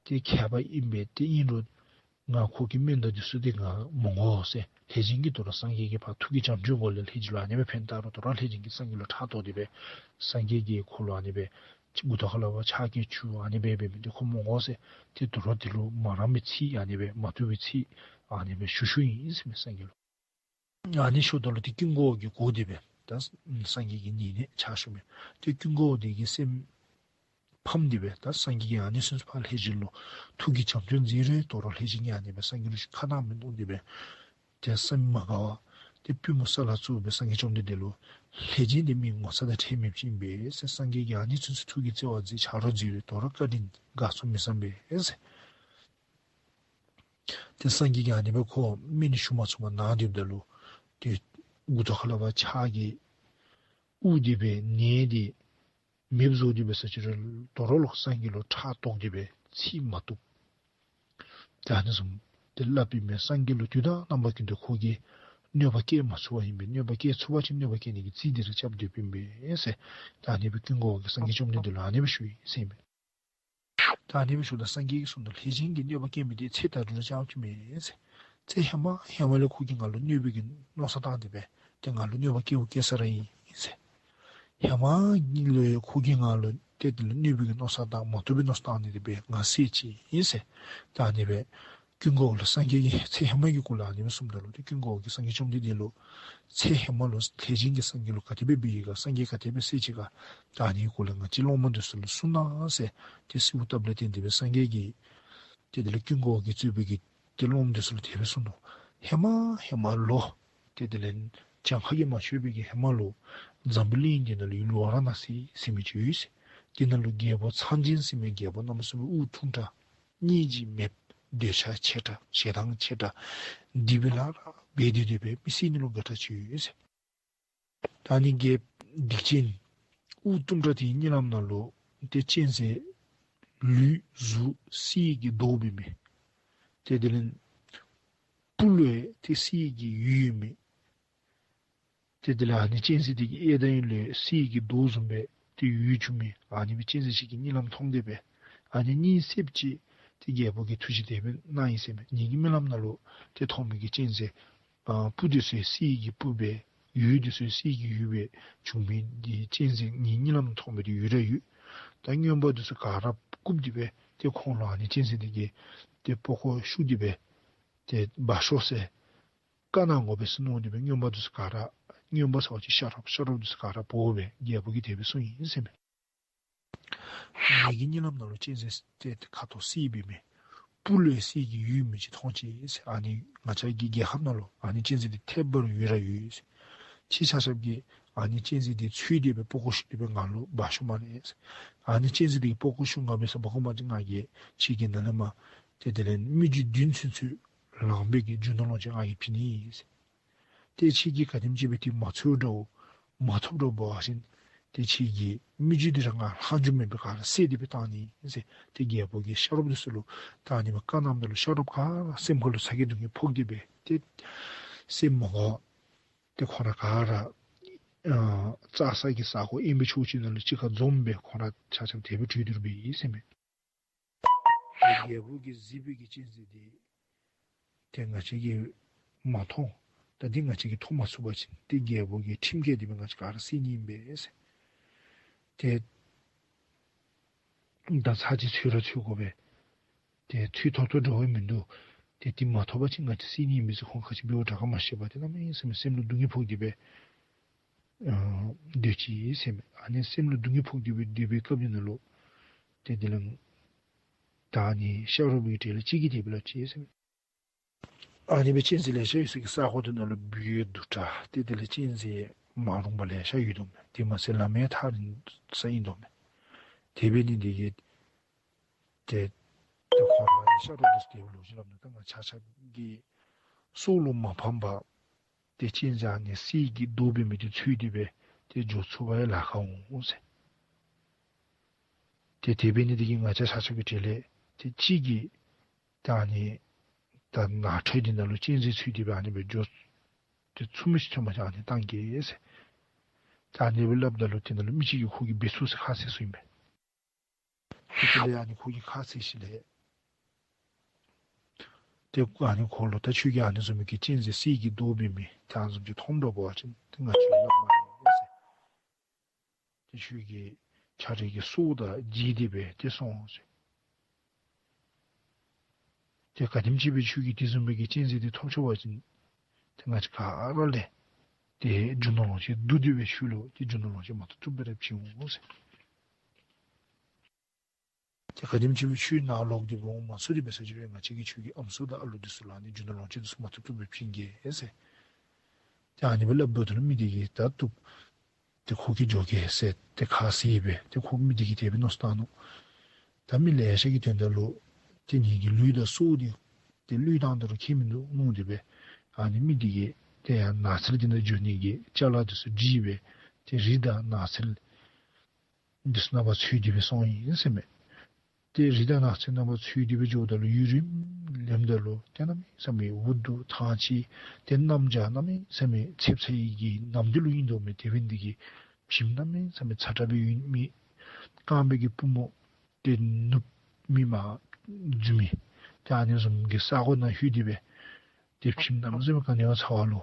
ཏེ་མཁས་པ་ཨིན་པས། ཏེ་ཨིན་རུང་ང་ཁོ་གི་སྨན་དང་འདི་ཚུ་འདི་ང་མི་དགོ་ཟེར། ལྷས་བྱིན་གྱིས་དོ་རུང་སངས་རྒྱས་ཀྱིས་ཕར་ཐུགས་ཀྱི་བྱམས་སྒྲོན་སྒོ་ལས་ལྷས་བྱིན་ལུ་ཨ་ནི་སྦེ་ཕན་བཏགས་རུང་དོ་རུང་ལྷས་བྱིན་གྱིས་སངས་རྒྱས་ལུ་ཕྲག་དོག་སྟེ་སྦེ་སངས་རྒྱས་ཀྱིས་ཁོ་ལུ་ཨ་ནི་སྦེ་མགུ་ཏོ་ཁ་ལས་ཕར་ཕྱག་གིས་བཅུག་ཨ་ནི་སྦེ་འབད་མི་འདི་ཁོ་མི་དགོ་ཟེར། ཏེ་དོ་རུང་འདི་ལུ་མ་རངས་པའི་ཚིག་ཨ་ནི་སྦེ་མ་བཏུབ་པའི་ཚིག་ཨ་ནི་སྦེ་ཞུ་ཞུཝ་ཨིན་ཟེར་མས་སངས་རྒྱས་ལུ། ཨ་ནི་ཞུཝ་ད་ལུ་ཏེ་ཀུན་དགའ་བོ་གིས་གོ་སྟེ་སྦེ་ད་སངས་རྒྱས་ཀྱི་ཉེ་གནས་ཕྱག་ཞུ་མི་ཏེ་ཀུན་དགའ་བོ་འདི་གི་སེམས་ཕམ་སྟེ་སྦེ་ད་སངས་རྒྱས་ཀྱིས་ཨ་ནི་ཚུན་ཚོད་ཕར་ལྷས་བྱིན་ལུ་ཐུགས་ཀྱི་བྱམས་སྐྱོང་མཛད་རུང་དོ་རུང་ལྷས་བྱིན་གྱིས་ཨ་ནི་སྦེ་སངས་རྒྱས་ལུ་ཁ་གནང་མི་གནང་སྟེ་སྦེ་ཏེ་སེམས་མ་དགའ་བར་ཏེ་པུས་མོ་ས་ལ་བཙུགས་སྦེ་སངས་རྒྱས་བཅོམ་ལྡན་འདས་ལུ་ལྷས་བྱིན་འདི་མི་ངོ་ཚ་དང་ཁྲེལ་མེདཔ་ཅིག་ཨིན་པས་ཟེར། སངས་རྒྱས་ཀྱིས་ཨ་ནི་ཚུན་ཚོད་ཐུགས་ཀྱི་བརྩེ་བ་མཛད་ཕྱག་རོགས་མཛད་རུང་དོ་རུང་བཀའ་དྲིན་དགའ་ཚོར་མི་བསམ་པས་ཟེར། ཏེ་སངས་རྒྱས་ཀྱིས་ཨ་ནི་སྦེ་ཁོ་སྨན་ཞུ་མ་ཚུགས་པར་ན་སྡོདཔ་ད་ལུ་ཏེ་མགུ་ཏོ་ཁ་ལས་ཕར་ཕྱག་གིས་དབུར་ཏེ་སྦེ་ནད་འདི་མེདཔ་བཟོ་སྟེ་སྦེ་ས་ཅི་རུང་དོ་རུང་ལོག་སངས་རྒྱས་ལུ་ཕྲག་དོག་སྟེ་སྦེ་ཚིག་མ་བཏུབ། ད་ཨ་ནི་བཟུམ་ཏེ་སླབ་ཨིན་མས། སངས་རྒྱས་ལུ་དུས་དང་རྣམ་པ་ཀུན་ཏུ་ཁོ་གིས་གནོད་པ་བསྐྱལ་མ་ཚུགས་པ་ཨིན་པས། གནོད་པ་བསྐྱལ་ཚུགས་པ་ཅིན་གནོད་པ་བསྐྱལ་ནི་གི་རྩིས་འདི་ར་རྐྱབ་སྡོདཔ་ཨིན་པས་ཟེར། ད་ཨ་ནི་སྦེ་ཀུན་དགའ་བོ་གིས་སངས་རྒྱས་བཅོམ་ལྡན་འདས་ལུ་ཨ་ནི་སྦེ་ཞུ་ཡི་ཟེར་ཨིན་མས། ད་ཨ་ནི་སྦེ་ཞུཝ་ད་སངས་རྒྱས་ཀྱིས་གསུངས་ནུག། ལྷས་བྱིན་གྱིས་གནོད་པ་བསྐྱལ་མི་འདི་ཚེ་ད་རུང་ར་རྐྱངམ་ཅིག་མེན་ཟེར། ཚེ་ཧེ་མ་ཧེ་མ་ལས་ཁོ་གིས་ང་ལུ་གནོད་པའི་གི་མནོ་བསམ་བཏང་སྟེ་སྦེ་ཏེ་ང་ལུ་གནོད་པ་བསྐྱལཝ་བསྐྱལ་ས་ར་ཨིན་ཟེར། ཧེ་མ་ལས་ཁོ་གིས་ང་ལུ་ཏེ་དེ་ལས་གནོད་པའི་གི་མནོ་བསམ་བཏང་མ་བཏུབ་པའི་མནོ་བསམ་བཏང་ནི་འདི་སྦེ་ང་བསད་ཅི་ཨིན་ཟེར། ད་ཨ་ནི་སྦེ་ཀུན་དགའ་བོ་ལུ་སངས་རྒྱས་ཀྱིས་ཚེ་ཧེ་མ་གི་སྐོར་ལས་ཨ་ནི་སྦེ་གསུངམ་ད་ལུ་ཏེ་ཀུན་དགའ་བོ་གིས་སངས་རྒྱས་བཅོམ་ལྡན་འདས་ལུ་ཚེ་ཧེ་མ་ལུ་ལྷས་བྱིན་གྱིས་སངས་རྒྱས་ལུ་ག་དེ་སྦེ་འབད་ཡི་ག་སངས་རྒྱས་ག་དེ་སྦེ་བསད་ཅི་ག་ད་ཨ་ནི་སྐོར་ལས་ང་བཅས་སློབ་མ་འདི་ཚུ་ལུ་གསུང་གནང་ཟེར་ཏེ་གསོལཝ་བཏབ་ལས་བརྟེན་ཏེ་སྦེ་སངས་རྒྱས་ཀྱིས་ཏེ་དེ་ལས་ཀུན་དགའ་བོ་གིས་གཙོས་པའི་གི་ཏེ་སློབ་མ་འདི་ཚུ་ལུ་དེ་སྦེ་གསུངས་ནུག། ཧེ་མ་ཧེ་མ་ལུ་ཏེ་དེ་ལས་གྱངས་ཁ་གིས་མ་ཆོད་པའི་གི་ཧེ་མ་ལུ་འཛམ་བུ་གླིང་འདི་ནང་ལུ་ཡུལ་ཝཱ་ར་ཎ་སི་ཟེར་མི་ཅིག་ཡོད་ཟེར། དེ་ནང་ལུ་རྒྱལ་པོ་ཚངས་བྱིན་ཟེར་མི་རྒྱལ་པོ་གནམ་མེད་ས་མེད་དབུགས་ཐུང་དྲགས་སྙིང་རྗེ་མེདཔ་འདོད་ཆགས་ཆེ་དྲགས་ཞེ་སྡང་ཆེ་དྲགས་སྡིག་པའི་ལཱ་ར་འབད་དེ་སྦེ་མི་བསད་ནི་ལུ་དགའ་དྲགས་ཅིག་ཡོད་ཟེར། ད་ཨ་ནི་རྒྱལཔོ་སྡིག་ཅན་དབུགས་ཐུང་དྲགས་དེའི་གཉིད་ལམ་ནང་ལུ་ཏེ་གཅན་གཟན་ལུས་གཟུགས་གསེར་གྱི་མདོག་འབད་མི་ཏེ་དེ་ལས་སྤུ་ལུ་ཡང་ཏེ་གསེར་གྱི་འོད་ཡོད་མི་ཏེ་དེ་ལས་ཨ་ནི་གཅན་གཟན་དེ་གི་གཡས་དང་གཡོན་ལུ་ཡང་གསེར་གྱི་མདོག་བཟུམ་སྦེ་ཏེ་འོད་འཁྱུག་མི་ཨ་ནི་སྦེ་གཅན་གཟན་ཅིག་གི་གཉིད་ལམ་མཐོང་སྟེ་སྦེ་ཨ་ནི་གཉིད་སད་ཅི། ཏེ་རྒྱལ་པོ་གིས་ཐུགས་རྗེ་དེ་སྦེ་གནང་ཡི་ཟེར་མས། ངེ་གི་རྨི་ལམ་ནང་ལུ་ཏེ་མཐོང་མི་གི་གཅན་གཟན་ཨ་སྤུ་དེ་ཚུ་གསེར་གྱི་སྤུ་སྦེ་འོད་དེ་ཚུ་གསེར་གྱི་འོད་སྦེ་བྱུང་མི་འདི་གཅན་གཟན་ངེ་གི་རྨི་ལམ་མཐོང་མི་འདི་ཡོད་ར་ཡོད། ད་རྔོན་པ་འདི་ཚུ་ག་ར་བཀུག་སྟེ་སྦེ་ཏེ་ཁོང་ལུ་ཨ་ནི་གཅན་གཟན་དེ་གིས་ཏེ་པགས་ཀོ་བཤུ་སྟེ་སྦེ་ཏེ་འབག་ཤོག་ཟེར་བཀའ་གནང་དགོ་པས་ཟེར་མནོ་སྟེ་སྦེ་རྔོན་པ་འདི་ཚུ་ག་ར་རྔོན་པ་ཟེར་བ་ཅིན་ཤ་རོགསཔ་ཤ་རོགསཔ་འདི་ཚུ་ག་ར་འབོ་སྦེ་རྒྱལ་པོ་གིས་དེ་སྦེ་གསུངས་ཡི་ཟེར་མས། ངེ་གི་རྨི་ལམ་ནང་ལུ་གཅན་གཟན་ཏེ་ཁ་དོག་གསེར་འབད་མི་སྤུ་ལུ་ཡང་གསེར་གྱི་འོད་མི་ཅིག་མཐོང་ཅི་ཟེར། ཨ་ནི་ང་བཅས་ཀྱི་རྒྱལ་ཁབ་ནང་ལུ་ཨ་ནི་གཅན་གཟན་འདི་ཐད་པར་ཡོད་ར་ཡོད་ཟེར། ཁྱེད་ཆ་ཁྱབ་ཀྱིས་ཨ་ནི་གཅན་གཟན་འདི་འཚོལ་ཏེ་སྦེ་པགས་ཀོ་བཤུ་སྟེ་སྦེ་ང་ལུ་འབག་ཤོག་སྨ་རེ་ཟེར། ཨ་ནི་གཅན་གཟན་འདི་གི་པགས་ཀོ་བཤུ་ང་འབག་ས་འབག་དགོ་པ་ཅིན་ང་གིས་ཁྱེད་ཀྱི་ནཱ་ལས་མར་ཏེ་དེ་ལས་མི་རྒྱུད་བདུན་ཚུན་ཚོད་ལངས་པའི་གི་རྒྱུ་ནོར་ལོངས་སྤྱོད་ང་གིས་བྱིན་ནི་ཨིན་ཟེར། ཏེ་ཁྱེད་ཀྱིས་ག་དེམ་ཅིག་སྦེ་ཏེ་མ་འཚོལ་འདྲཝ་མ་ཐོབ་འདྲཝ་འབད་བ་ཅིན་ཏེ་ཁྱེད་ཀྱི་མི་རྒྱུད་འདི་ར་ང་ལྷག་མཇུག་མེད་པའི་སྒང་ར་བསད་དེ་སྦེ་བཏང་ནི་ཨིན་ཟེར། ཏེ་རྒྱལ་པོ་གིས་ཤ་རོགསཔ་འདི་ཚུ་ལུ་ད་ཨ་ནི་སྦེ་བཀའ་གནངམ་ད་ལུ་ཤ་རོགསཔ་ག་ར་སེམས་ཁ་ལུ་ཚ་གྱང་སྡུག་བསྔལ་ཕོག་སྟེ་སྦེ་ཏེ་སེམས་མ་དགའ་བར་ཏེ་ཁོང་ར་ག་ར་ཨ་བཙག་ས་གི་ས་གོ་དབེན་པའི་ཕྱོགས་ཅིག་ནང་ལུ་གཅིག་ཁར་འཛོམས་སྦེ་ཁོང་ར་ཆ་ཁྱབ་དེ་སྦེ་བྲོས་ཏེ་ར་འབད་ཡི་ཟེར་མས། རྒྱལ་པོ་གིས་གཟིགས་པའི་གི་གཅན་གཟན་འདི་ཏེ་ང་བཅས་ཀྱིས་མ་མཐོང་། ད་འདི་ང་བཅས་ཀྱིས་མཐོང་མ་ཚུགས་པ་ཅིན་ཏེ་རྒྱལ་པོ་གིས་ཁྲིམས་བཀལ་ཏེ་སྦེ་ང་བཅས་ག་ར་བསད་ནི་ཨིན་པས་ཟེར། ཏེ་ད་ཚར་གཅིག་འཚོལ་ར་འཚོལ་དགོ་པས། ཏེ་འཚོལ་ཐོབ་ཐོབ་འདྲཝ་མིན་འདུག། ཏེ་འདི་མ་ཐོབ་པ་ཅིན་ང་བཅས་བསད་ནི་ཨིན་པས་ཟེར་ཁོང་ག་ཅི་འབདཝ་དྲག་ག་མ་ཤེས་པར་ཏེ་གནམ་མེད་ས་མེད་སེམས་ལུ་སྡུག་བསྔལ་ཕོག་སྟེ་སྦེ་ཨ་སྡོད་ཅི་ཟེར་མས། ཨ་ནི་སེམས་ལུ་སྡུག་བསྔལ་ཕོག་སྟེ་སྦེ་སྡོད་པའི་སྐབས་འདི་ནང་ལུ་ཏེ་དེ་ལས་ད་ཨ་ནི་ཤ་རོགསཔ་གི་གྲལ་ལས་གཅིག་གིས་དེ་སྦེ་སླབ་ཅི་ཟེར་མས། ཨ་ནི་སྦེ་གཅན་གཟན་ལེ་ཤ་ཡོད་ས་གི་ས་གོ་འདི་ནང་ལུ་སྦུལ་ཡང་འདུག་དྲགས། ཏེ་དེ་ལས་གཅན་གཟན་མ་རུངས་པ་ལེ་ཤ་ཡོད་དོ་མས། དེ་མ་ཚད་ལམ་ཡང་ཐག་རིང་ས་ཨིན་དོ་མས། དེ་འབད་ནི་འདི་གིས་ཏེ་ཏེ་ཁོང་ར་ཤ་རོགསཔ་འདི་ཚུ་དེ་སྦེ་ལོག་ཅི་སླབ་ནུག། ད་ང་བཅས་ཆ་ཁྱབ་ཀྱི་སྲོག་ལུ་མ་ཕངས་པར་ཏེ་གཅན་གཟན་ཨ་ནི་གསེར་གྱི་མདོག་འབད་མི་འདི་འཚོལ་ཏེ་སྦེ་ཏེ་འགྱོ་ཚུགས་པར་ཡང་ལཱ་ཁག་འོང་ཟེར། ཏེ་དེ་འབད་ནི་འདི་གིས་ང་བཅས་ཆ་ཁྱབ་ཀྱི་གྲལ་ལས་ཏེ་གཅིག་གིས་ད་ཨ་ནི་ད་ ད་ནགས་ཁྲོད་འདི་ནང་ལུ་གཅན་གཟན་འཚོལ་ཏེ་སྦེ་ཨ་ནི་སྦེ་འགྱོ། ཏེ་ཚུགས་མི་ཅིག་ཐོནམ་ཅིག་ཨ་ནི་བཏང་གེ་ཟེར། ད་ཨ་ནི་སྦེ་སླབ་ད་ལུ་དེ་ནང་ལུ་མི་ཅིག་གིས་ཁོ་གིས་འབད་ཚུགས་ཟེར་ཁ་བཟེད་སོང་ཨིན་པས། དེ་ལས་ཨ་ནི་ཁོ་གིས་ཁ་བཟེད་ཞིནམ་ལས་ཏེ་ཨ་ནི་ཁོ་ལུ་ད་ཁྱོད་ཀྱིས་ཨ་ནི་བཟུམ་གྱི་གཅན་གཟན་གསེར་གྱི་མདོག་འབད་མི་ད་ཨ་ནི་བཟུམ་ཅིག་མཐོང་འགྱོ་བ་ཅིན་ཏེ་ང་ཁྱོད་ལུ་སླབ་མ་རུང་ཟེར། ཏེ་ཁྱོད་ཀྱིས་ཁྱོད་རའི་གི་སྲོག་དང་བརྗེ་སྟེ་སྦེ་ཏེ་སོང་ཟེར། ཏེ་ག་དེམ་ཅིག་སྦེ་ཁྱོད་ཀྱིས་དེ་བཟུམ་མའི་གི་གཅན་གཟན་འདི་ཐོབ་ཆོག་པ་ཅིན་ཏེ་ང་བཅས་ག་ར་ལས་ཏེ་རྒྱུ་ནོར་ལོངས་སྤྱོད་བསྡུ་སྟེ་སྦེ་ཁྱོད་ལུ་ཏེ་རྒྱུ་ནོར་ལོངས་སྤྱོད་མ་ཐུབ་ཐུབ་སྦེ་ར་བྱིན་འོང་ཟེར། ཏེ་ག་དེམ་ཅིག་སྦེ་ཁྱོད་ནཱ་ལོག་སྟེ་སྦེ་འོང་མ་ཚུགས་ཏེ་འབད་ས་ཅིག་རུང་ང་བཅས་ཀྱིས་ཁྱོད་ཀྱི་ཨམ་སྲུ་དང་ཨ་ལུ་འདི་ཚུ་ལུ་ཨ་ནི་རྒྱུ་ནོར་ལོངས་སྤྱོད་འདི་ཚུ་མ་ཐུབ་ཐུབ་སྦེ་བྱིན་གེ་ཟེར། ཏེ་ཨ་ནི་སྦེ་སླབ་ད་ལུ་མི་འདི་གིས་ད་བཏུབ། ཏེ་ཁོ་གིས་འགྱོ་གེ་ཟེར་ཏེ་ཁ་བཟེད་སྦེ་ཏེ་ཁོ་མི་འདི་གིས་དེ་སྦེ་མནོ་བསམ་བཏང་ནུག། ད་མི་ལེ་ཤ་གི་དོན་དག་ལུ་ཏེ་ངེ་གི་ལུས་དང་སྲོག་འདི་ཏེ་བློས་བཏང་ད་རུང་ཁྱད་མིན་འདུག་མནོ་སྟེ་སྦེ་ཨ་ནི་མི་འདི་གིས་ཏེ་ཡར་ནགས་ཚལ་འདི་ནང་འགྱོ་ནི་གི་ཅ་ལ་འདི་ཚུ་བསྒྲིགས་སྦེ་ཏེ་རི་དང་ནགས་ཚལ་འདི་ཚུ་ནང་ཕར་འཚོལ་ཏེ་སྦེ་སོང་ཡི་ཟེར་མས། ཏེ་རི་དང་ནགས་ཚལ་ནང་ཕར་འཚོལ་ཏེ་སྦེ་འགྱོཝ་ད་ལུ་ཡུན་རིངམོ་ལེནམ་ད་ལུ་ཏེ་གནམ་མེད་ས་མེད་འུ་སྡུག་ཐང་ཆད། ཏེ་གནམ་བྱཱར་གནམ་མེད་ས་མེད་ཚེབ་ཚ་ཡི་གི་ནམ་དུས་ལུ་ཨིན་དོ་མས། དེ་འབད་ནི་འདི་གིས་བྱེམ་གནམ་མེད་ས་མེད་ཚ་དྲགས་སྦེ་ཡོད་མི་རྐང་པའི་གི་པུས་མོ་ཏེ་ནུབ་མི་མ་འཛུལ་མི་ཏེ་ཨ་ནི་བཟུམ་གྱི་ས་གོ་ནང་ལྷོད་དེ་སྦེ་ཏེ་བྱེམ་གནམ་མེད་ས་མེད་ག་ནི་བ་ཚ་བ་ལུ་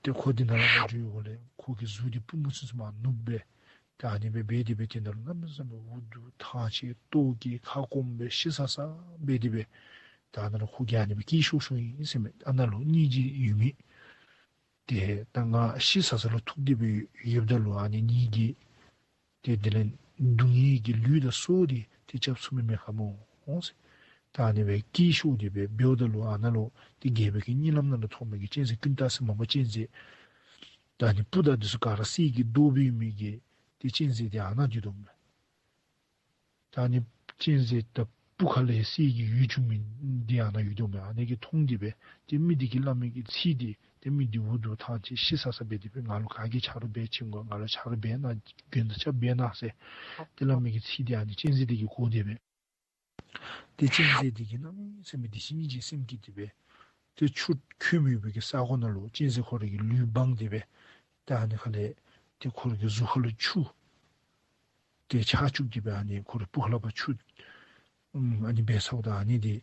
ཏེ་ཁོ་དེ་ནང་ལུ་མ་འཛུལ་བའི་སྒོ་ལས་ཁོ་གི་གཟུགས་འདི་པུས་མོ་ཚུན་ཚོད་མར་ནུབ་སྦེ་ཏེ་ཨ་ནི་སྦེ་འབད་དེ་སྦེ་དེ་ནང་ལུ་གནམ་མེད་ས་མེད་འུ་སྡུག་ཐང་ཆད་ལྟོཝ་བཀྱེས་ཁ་སྐོམ་སྦེ་ཤི་ས་ས་འབད་དེ་སྦེ་ཏེ་ཨ་ནཱ་ལུ་ཁོ་གིས་ཨ་ནི་སྦེ་སྐྱེས་ཤོར་ཤོརཝ་ཨིན་ཟེར་མས། ཨ་ནཱ་ལུ་སྙིང་རྗེ་ཡོད་མི་ཏེ་ད་ང་ཤི་ས་ས་ལུ་ཐུག་སྟེ་སྦེ་ཡོདཔ་ད་ལུ་ཨ་ནི་ངེ་གི་ཏེ་དེ་ལས་སྡུག་བསྔལ་གྱི་ལུས་དང་སྲོག་འདི་ཏེ་སྐྱབས་ཚུགས་མི་མེད་ག་མོ་ཟེར། ད་ཨ་ནི་སྦེ་སྐྱེས་ཤོར་ཏེ་སྦེ་འབདཝ་ད་ལུ་ཨ་ནཱ་ལུ་ཏེ་རྒྱལ་པོའི་གི་གཉིད་ལམ་ནང་ལུ་མཐོང་མི་གི་གཅན་གཟན་ཀུན་ཏ་ཟེར་མ་པ་གཅན་གཟན་ད་ཨ་ནི་སྤུ་དང་འདི་ཚུ་ག་ར་གསེར་གྱི་མདོག་འབད་མི་གི་ཏེ་གཅན་གཟན་འདི་ཨ་ནཱ་འདུག་དོ་མས། ད་ཨ་ནི་གཅན་གཟན་དང་སྤུ་ཁ་ལས་གསེར་གྱི་འོད་བྱུང་མི་འདི་ཨ་ནཱ་ཡོད་དོ་མས། ཨ་ནི་གིས་མཐོང་སྟེ་སྦེ་ཏེ་མི་འདི་གིས་སླབ་མི་གི་ཚིག་འདི་ཏེ་མི་འདི་འུ་སྡུག་ཐང་ཆད་ཤི་ས་ས་འབད་དེ་སྦེ་ང་ལུ་ག་གིས་ཆ་རོགས་འབད་བྱིན་དགོ། ང་ལུ་ཆ་རོགས་འབད་གནང་། མགོན་དང་ཕྱག་འབད་གནང་ཟེར་ཏེ་སླབ་མི་གི་ཚིག་འདི་ཨ་ནི་གཅན་གཟན་འདི་གིས་གོ་སྟེ་སྦེ་ཏེ་གཅན་གཟན་འདི་གིས་གནམ་མེད་ས་མེད་བདེ་སྐྱིད་སེམས་བསྐྱེད་དེ་སྦེ་ཏེ་ཆུ་ཁོལ་མི་སྦེ་གི་ས་གོ་ནང་ལུ་གཅན་གཟན་ཁོ་རའི་གི་ལུས་སྦངས་ཏེ་སྦེ་ཏེ་ཨ་ནི་ཁ་ལས་ཏེ་ཁོ་རའི་གི་གཟུགས་ཁ་ལུ་ཆུ་ཏེ་ཆགས་བཅུག་སྟེ་སྦེ་ཨ་ནི་ཁོ་རའི་སྤུ་ཁ་ལུ་ཕར་ཆུ་ཨམ་ཨ་ནི་འབད་ཚརཝ་ད་ཨ་ནི་འདི་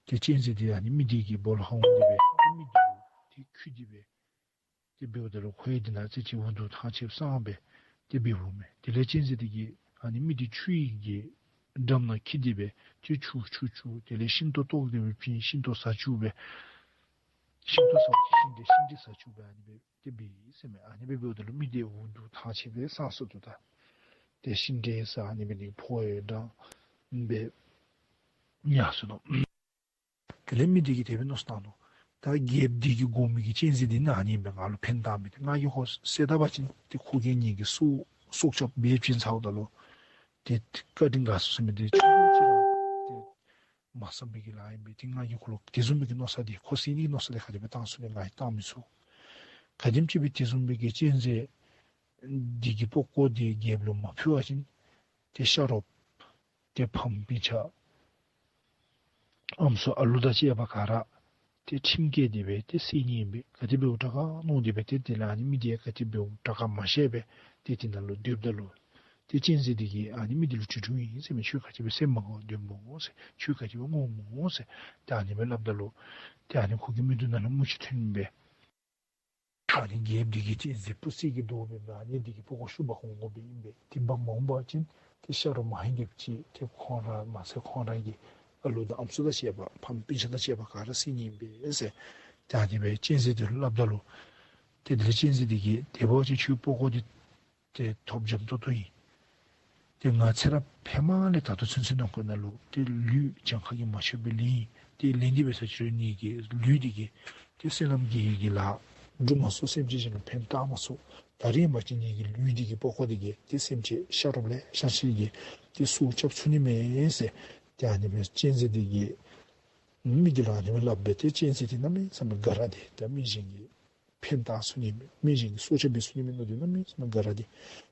ཏེ་གཅན་གཟན་འདི་ཨ་ནི་མི་འདི་གི་སྦོ་ལོགས་ཁར་འོང་སྟེ་སྦེ་ཏེ་མི་འདི་ལུ་ཏེ་འཁྱུ་སྟེ་སྦེ་ཏེ་འབདཝ་ད་ལུ་ཁོ་ཡང་འདི་ནང་ཙེ་ཅིག་འུ་སྡུག་ཐང་ཆད་སངས་སྦེ་ཏེ་འབདཝ་མས། དེ་ལས་གཅན་གཟན་འདི་གིས་ཨ་ནི་མི་འདི་འཁྱུ་ཡི་གི་འགྲམ་ནང་འཁྱིད་དེ་སྦེ་ཏེ་ཆུ་འཁྱུ་འཁྱུ་དེ་ལས་ཤིང་ཏོག་བཏོག་སྟེ་སྦེ་བྱིན། ཤིང་ཏོག་ཟ་བཅུག་སྦེ་ཤིང་ཏོག་ཟ་བཅུག་ཤིང་འབྲས་ཤིང་འབྲས་ཟ་བཅུག་སྦེ་ཨ་ནི་སྦེ་ཏེ་འབད་ཡི་ཟེར་མས། ཨ་ནི་སྦེ་འབདཝ་ད་ལུ་མི་འདི་འུ་སྡུག་ཐང་ཆད་སྦེ་སངས་སོ་ནུག། ད་ཏེ་ཤིང་འབྲས་ཟ་ཨ་ནི་འབད་ནི་ཕོཝ་ཡང་འགྲངས་སྦེ་ཉལ་སོ་ནུག། དེ་ལས་མི་འདི་གིས་དེ་སྦེ་མནོ་བསམ་བཏང་ནུག། ད་རྒྱལཔོ་འདི་གིས་དགོ་མི་གི་གཅན་གཟན་འདི་ཨ་ནི་ཨིན་པས། ང་ལུ་ཕན་བཏགས་མི་འདི་ང་གིས་ཁོ་བསད་ད་པ་ཅིན་ཏེ་ཁོ་གིས་ངེ་གི་སྲོག་སྲོག་སྐྱབས་འབད་བྱིན་ཚརཝ་ད་ལུ་ཏེ་བཀའ་དྲིན་དགའ་ཚོར་ཟེར་མི་འདི་ཆུང་ཀུ་ཅིག་ར་ཏེ་མ་བསམ་པའི་གི་ལཱ་ཨིན་པས། ཏེ་ང་གིས་ཁོ་ལུ་དེ་བཟུམ་མའི་གི་མནོ་བསམ་འདི་ཁོ་བསད་ནི་གི་མནོ་བསམ་འདི་ག་དེ་སྦེ་བཏང་ཚུགས་ནི་ང་གིས་བཏང་མི་ཚུགས། ག་དེམ་ཅིག་སྦེ་དེ་བཟུམ་མའི་གི་གཅན་གཟན་འདི་གི་པགས་ཀོ་འདི་རྒྱལཔོ་ལུ་མ་ཕུལ་བ་ཅིན་ཏེ་ཤ་རོགསཔ་ཏེ་ཕམ་སྤུན་ཆ་ཨམ་སྲུ་ཨ་ལུ་དང་བཅས་པ་ག་ར་ཏེ་ཁྲིམས་བཀལ་ཏེ་སྦེ་ཏེ་བསད་ནི་ཨིན་པས། ག་དེ་འབདཝ་དྲག་ག་མནོ་སྟེ་སྦེ་ཏེ་དེ་ལས་ཨ་ནི་མི་འདི་ཡང་ག་དེ་འབདཝ་དྲག་ག་མ་ཤེས་པར་ཏེ་དེ་ནང་ལུ་སྡོདཔ་ད་ལུ་ཏེ་གཅན་གཟན་འདི་གིས་ཨ་ནི་མི་འདི་ལུ་དྲི་དྲིཝ་ཨིན་ཟེར་མས། ཁྱོད་ག་ཅི་སྦེ་བསད་མ་དགོ་སྡོད་སྨོ་ཟེར། ཁྱོད་ག་ཅི་སྦེ་སྔོ་སྨོ་ཟེར། ཏེ་ཨ་ནི་སྦེ་སླབ་ད་ལུ་ཏེ་ཨ་ནི་ཁོ་གི་མིག་ཏོ་ནང་ལུ་མུ་ཅིག་ཐོན་སྦེ་ཨ་ནི་རྒྱལཔོ་འདི་གིས་གཅན་གཟན་སྤུ་གསེར་གྱི་མདོག་འབད་མི་ཨ་ནི་འདི་གི་པགས་ཀོ་ཤུགས་འབག་འོང་དགོཔ་ཨིན་པས། དེ་འབག་མ་འོང་པ་ཅིན་ཏེ་ཤ་རོགསཔ་མ་ཧེ་རྒྱབ་ཅིག་ཏེ་ཁོང་ར་མ་ཚད་ཁོང་ར་གི་ཨ་ལུ་དང་ཨམ་སྲུ་དང་བཅས་པ་ཕམ་སྤུན་ཆ་དང་བཅས་པ་ག་ར་བསད་ནི་ཨིན་པས་ཟེར། ཏེ་ཨ་ནི་སྦེ་གཅན་གཟན་འདི་ལུ་སླབ་ད་ལུ་ཏེ་དེ་ལས་གཅན་གཟན་འདི་གིས་དེ་འབད་བ་ཅིན་ཁྱོད་པགས་ཀོ་འདི་ཏེ་ཐོབ་འཇམ་ཏོག་ཏོ་ཨིན། ཏེ་ང་ཚེ་རབས་ཧེ་མ་ལས་ད་ལྟོ་ཚུན་ཚོད་ནང་འཁོད་ནང་ལུ་ཏེ་ལུས་གྱངས་ཁ་གིས་མ་ཆོད་པའི་ལེན་ཡི། ཏེ་ལེན་ཏེ་འབད་ས་ཅིག་རུང་ངེ་གི་ལུས་འདི་གིས་ཏེ་སེམས་ལམ་གྱི་ཡི་གི་ལཱ་སྒྲུབ་མ་ཚུགས། སེམས་ཅན་གཞན་ལུ་ཕན་བཏགས་མ་ཚུགས། ད་རིས་མ་གཞི་ངེ་གི་ལུས་འདི་གི་པགས་ཀོ་འདི་གིས་ཏེ་སེམས་ཅན་ཤ་རོགསཔ་ལེ་ཤ་ཅིག་གི་ཏེ་སྲོག་སྐྱབས་ཚུགས་ནི་མས་ཟེར། ཏེ་ཨ་ནི་སྦེ་གཅན་གཟན་འདི་གིས་མི་འདི་ལུ་ཨ་ནི་སྦེ་སླབ་སྦེ་ཏེ་གཅན་གཟན་འདི་གནམ་མེད་ས་མེད་དགའ་ར་སྟེ་ད་མི་གཞན་གྱི་ཕན་བཏགས་ཚུགས་ནི་མས། མི་གཞན་གྱི་སྲོག་སྐྱབས་འབད་ཚུགས་ནི་མས་མནོ་སྟེ་གནམ་མེད་ས་མེད་དགའ་ར་སྟེ།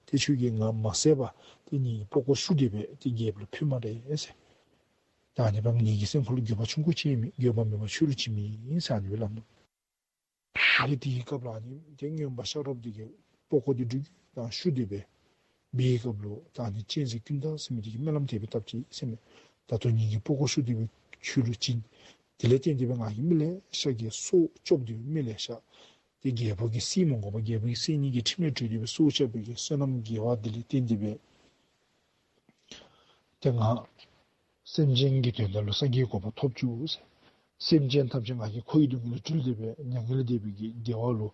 ཏེ་ཁྱོད་ཀྱིས་ང་མ་བསད་པར་ཏེ་ངེ་གི་པགས་ཀོ་བཤུ་སྟེ་སྦེ་ཏེ་རྒྱལཔོ་ལུ་ཕུལ་སྨ་རེ་ཟེར། ད་ཨ་ནི་སྦེ་ངེ་གི་སེམས་ཁ་ལུ་འགྱོད་པ་ཆུང་ཀུ་ཅིག་མེད། འགྱོད་པ་མེད་པར་ཆོས་ལུ་ཇི་མི་ཨིན་ཟེར་ཨ་ནི་སྦེ་སླབ་ནུག། དེ་ལས་དེའི་སྐབས་ལུ་ཨ་ནི་ཏེ་རྔོན་པ་ཤ་རོགསཔ་འདི་གིས་པགས་ཀོ་འདི་འབྲུ་གུ་དང་བཤུ་སྟེ་སྦེ་འབད་བའི་སྐབས་ལུ་ད་ཨ་ནི་གཅན་གཟན་ཀུན་ཏ་ཟེར་མི་འདི་གིས་སྨོན་ལམ་དེ་སྦེ་བཏབ་ཅི་ཟེར་མས། ད་ལྟོ་ངེ་གི་པགས་ཀོ་བཤུ་སྟེ་སྦེ་ཁྱོད་ལུ་བྱིན། དེ་ལས་བརྟེན་ཏེ་སྦེ་ང་གིས་མི་ལེ་ཤ་གི་སྲོག་སྐྱོབ་སྟེ་སྦེ་མི་ལེ་ཤ་ཏེ་རྒྱལ་པོ་གིས་བསད་མི་དགོ་པར་རྒྱལ་པོ་གིས་བསད་ནི་གི་ཁྲིམས་ལས་གྲོལ་ཏེ་སྦེ་སྲོག་སྐྱབས་པའི་གི་བསོད་ནམས་དགེ་བ་འདི་ལས་བརྟེན་ཏེ་སྦེ་ཏེ་ང་སེམས་ཅན་གྱི་དོན་དག་ལུ་སངས་རྒྱས་གོ་འཕང་ཐོབ་བཅུག་ཟེར། སེམས་ཅན་ཐམས་ཅད་ང་གིས་འཁོར་བའི་སྡུག་བསྔལ་ལས་གྲོལ་ཏེ་སྦེ་མྱ་ངན་ལས་འདས་པའི་གི་བདེ་བ་ལུ་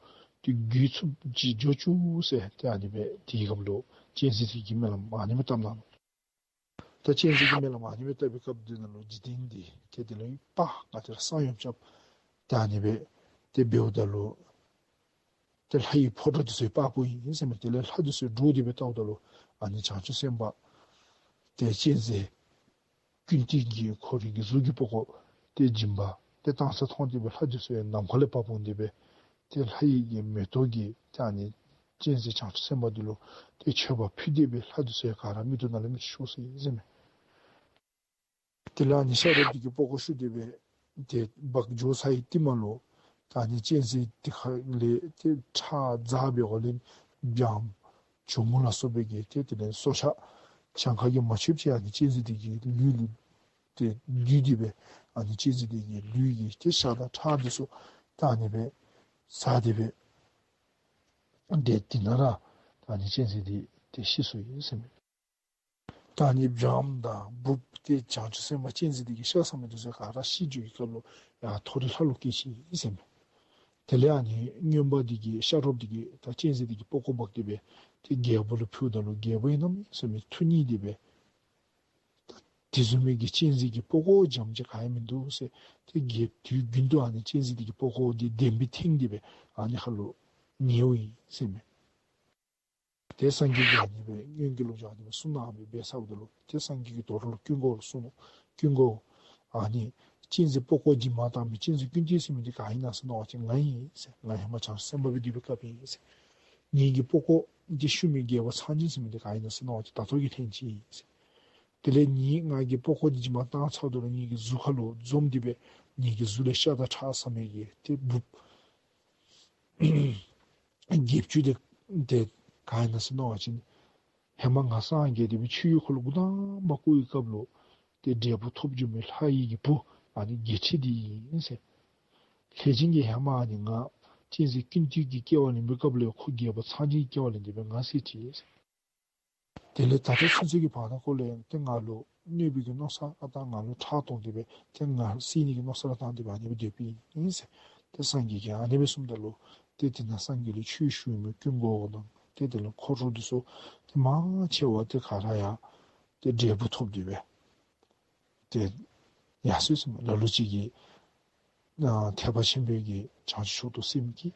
ཏེ་བཀོད་ཚུགསཔ་ཅིག་འགྱོ་བཅུག་ཟེར། ཏེ་ཨ་ནི་སྦེ་དེའི་སྐབས་ལུ་གཅན་གཟན་དེ་གིས་སྨོན་ལམ་ཨ་ནི་སྦེ་བཏབ་གནང་ནུག། ད་གཅན་གཟན་གྱིས་སྨོན་ལམ་ཨ་ནི་སྦེ་བཏབ་པའི་སྐབས་དེ་ནང་ལུ་འཇིག་རྟེན་འདི་ཏེ་དེ་ལས་དཔའ་ང་བཅས་ར་གསང་ཡུམ་རྐྱབ། ད་ཨ་ནི་སྦེ་ཏེ་འབདཝ་ད་ལུ་ཏེ་ལྷ་ཡི་ཕོ་བྲང་འདི་ཚུ་དཔའ་བོ་ཨིན་ཟེར་མས། དེ་ལས་ལྷ་འདི་ཚུ་འདྲོགས་ཏེ་སྦེ་བལྟཝ་ད་ལུ་ཨ་ནི་བྱང་ཆུབ་སེམས་དཔའ་ཏེ་གཅན་གཟན་ཀུན་ཏའི་གི་ཁོ་རའི་གི་གཟུགས་ཀྱི་པགས་ཀོ་ཏེ་སྦྱིན་པ་ཏེ་བཏང་ས་མཐོང་སྟེ་སྦེ་ལྷ་འདི་ཚུ་ཡང་ནམ་མཁའ་ལས་བབས་འོང་སྟེ་སྦེ་ཏེ་ལྷ་ཡི་གི་མེ་ཏོག་གིས་ཏེ་ཨ་ནི་གཅན་གཟན་བྱང་ཆུབ་སེམས་དཔའ་འདི་ལུ་ཏེ་མཆོད་པ་ཕུལ་ཏེ་སྦེ་ལྷ་འདི་ཚུ་ཡང་ག་ར་མིག་ཏོ་ནང་ལས་མིག་ཆུ་ཤོར་སོ་ཡི་ཟེར་མས། དེ་ལས་ཨ་ནི་ཤ་རོགསཔ་འདི་གིས་པགས་ཀོ་བཤུ་སྟེ་སྦེ་ཏེ་འབག་འགྱོ་ཚར་བའི་རྟིང་མ་ལུ་ད་ཨ་ནི་གཅན་གཟན་དེ་ཁ་ལས་ཏེ་ཁྲག་འཛག་པའི་འོག་ལས་བྱམོ་ཇོ་མོ་ལ་སོགས་པའི་གི་ཏེ་དེ་ལས་སྲོག་ཆགས་གྱངས་ཁ་གིས་མ་ཆོདཔ་ཅིག་ཨ་ནི་གཅན་གཟན་དེ་གི་ལུས་ལུ་ཏེ་བརྒྱུད་དེ་སྦེ་ཨ་ནི་གཅན་གཟན་དེ་གི་ལུས་ཀྱི་ཏེ་ཤ་དང་ཁྲག་འདི་ཚུ་ད་ཨ་ནི་སྦེ་འཛགས་ཏེ་སྦེ་ཏེ་དེ་ནང་ར་ད་ཨ་ནི་གཅན་གཟན་དེ་ཏེ་ཤི་སོ་ཡི་ཟེར་མས། ད་ཨ་ནི་བྱམོ་དང་འབུཔ་ཏེ་བྱང་ཆུབ་སེམས་དཔའ་གཅན་གཟན་དེ་གི་ཤ་ཟ་མི་དེ་ཚུ་ག་ར་ཤི་འགྱོ་བའི་སྐབས་ལུ་ཡར་མཐོ་རིས་ལྷ་ལུ་སྐྱེས་ཅི་ཟེར་མས། དེ་ལས་ཨ་ནི་རྔོན་པ་དེ་གིས་ཤ་རོགསཔ་དེ་གིས་ད་གཅན་གཟན་དེ་གི་པགས་ཀོ་འབག་སྟེ་སྦེ་ཏེ་རྒྱལ་པོ་ལུ་ཕུལཝ་ད་ལུ་རྒྱལ་པོ་ཡང་གནམ་མེད་ས་མེད་ཐུགས་མཉེས་ཏེ་སྦེ་ད་དེ་བཟུམ་མའི་གི་གཅན་གཟན་གྱི་པགས་ཀོ་འཇམ་ཅིག་ག་ཡང་མིན་འདུག་ཟེར། ཏེ་རྒྱལཔོ་དུས་རྒྱུན་དུ་ཨ་ནི་གཅན་གཟན་དེ་གི་པགས་ཀོ་འདི་གདན་སྦེ་འཐེན་ཏེ་སྦེ་ཨ་ནི་ཁ་ལུ་ཉལཝ་ཨིན་ཟེར་མས། ཏེ་སངས་རྒྱས་ཀྱིས་ཨ་ནི་སྦེ་སྔོན་གྱི་ལོ་རྒྱུས་ཨ་ནི་སྦེ་གསུངས་གནང་སྦེ་འབད་ཚརཝ་ད་ལུ་ཏེ་སངས་རྒྱས་ཀྱིས་དོ་རུང་ལུ་ཀུན་དགའ་བོ་ལུ་གསུངས་ནུག། ཀུན་དགའ་བོ། ཨ་ནི་གཅན་གཟན་པགས་ཀོ་འཇིགས་མ་བཏང་མི་གཅན་གཟན་ཀུན་ཏའི་ཟེར་མི་འདི་ག་ཨིན་ན་ཟེར་མནོ་བ་ཅིན་ང་ཨིན་ཟེར། ང་ཧེ་མ་བྱང་ཆུབ་སེམས་དཔའ་སྦེ་སྡོད་པའི་སྐབས་ཨིན་ཟེར། ངེ་གི་པགས་ཀོ་འདི་བཤུ་མི་རྒྱལ་པོ་ཚངས་སྦྱིན་ཟེར་མི་འདི་ག་ཨིན་ན་ཟེར་མནོ་བ་ཅིན་ད་ལྟོ་གི་ལྷན་ཅིག་ཨིན་ཟེར། དེ་ལས་ངེ་ང་གི་པགས་ཀོ་འདི་འཇིགས་མ་བཏང་ཚརཝ་ད་ལུ་ངེ་གི་གཟུགས་ཁ་ལུ་འཛོམས་ཏེ་སྦེ་ངེ་གི་གཟུགས་ལས་ཤ་དང་ཁྲག་ཟ་མི་གི་ཏེ་འབུཔ་བརྒྱད་ཅུ་དེ་དེ་ག་ཨིན་ན་ཟེར་མནོ་བ་ཅིན་ཧེ་མ་ང་སངས་རྒྱས་ཏེ་སྦེ་ཆོས་ཀྱི་འཁོར་ལོ་འགོ་དང་པ་བསྐོར་བའི་སྐབས་ལུ་ཏེ་འབྲས་བུ་ཐོབ་བྱུང་མི་ལྷ་ཡི་གི་བུ་ཨ་ནི་བརྒྱད་ཁྲི་འདི་ཨིན་ཟེར། ལྷས་བྱིན་གྱིས་ཧེ་མ་ཨ་ནི་ང་གཅན་གཟན་ཀུན་ཏའི་གི་སྐྱེ་བ་ལེན་པའི་སྐབས་ལུ་ཁོ་རྒྱལ་པོ་ཚངས་སྦྱིན་གྱི་སྐྱེ་བ་ལེན་ཏེ་སྦེ་ང་བསད་ཅི་ཟེར། དེ་ལས་ད་ལྟོ་ཚུན་ཚོད་ཀྱི་བར་ན་ཁོ་ལུ་ཡང་ཏེ་ང་ལུ་གནོད་པའི་གི་མནོ་བསམ་ཨ་དང་ང་ལུ་ཁྲག་བཏང་སྟེ་སྦེ་ཏེ་ང་བསད་ནི་གི་མནོ་བསམ་ར་བཏང་སྟེ་སྦེ་ཨ་ནི་སྦེ་སྡོདཔ་ཨིན་ཟེར། ཏེ་སངས་རྒྱས་ཀྱིས་ཨ་ནི་སྦེ་གསུངམ་ད་ལུ་ཏེ་དེ་ནང་སངས་རྒྱས་ལུ་ཆོས་ཞུ་མི་ཀུན་དགའ་བོ་དང་ཏེ་དེ་ལས་འཁོར་གྲོགས་འདི་ཚུ་ཏེ་མང་ཆེ་བ་ཏེ་ག་ར་ཡང་ཏེ་འབྲས་བུ་ཐོབ་སྟེ་སྦེ་ཏེ་ཡར་སོ་ཡི་ཟེར་མས། ལ་ལུ་ཅིག་གིས་ཨ་ཐེག་པ་ཆེན་པོའི་གི་བྱང་ཆུབ་མཆོག་ཏུ་སེམས་བསྐྱེད།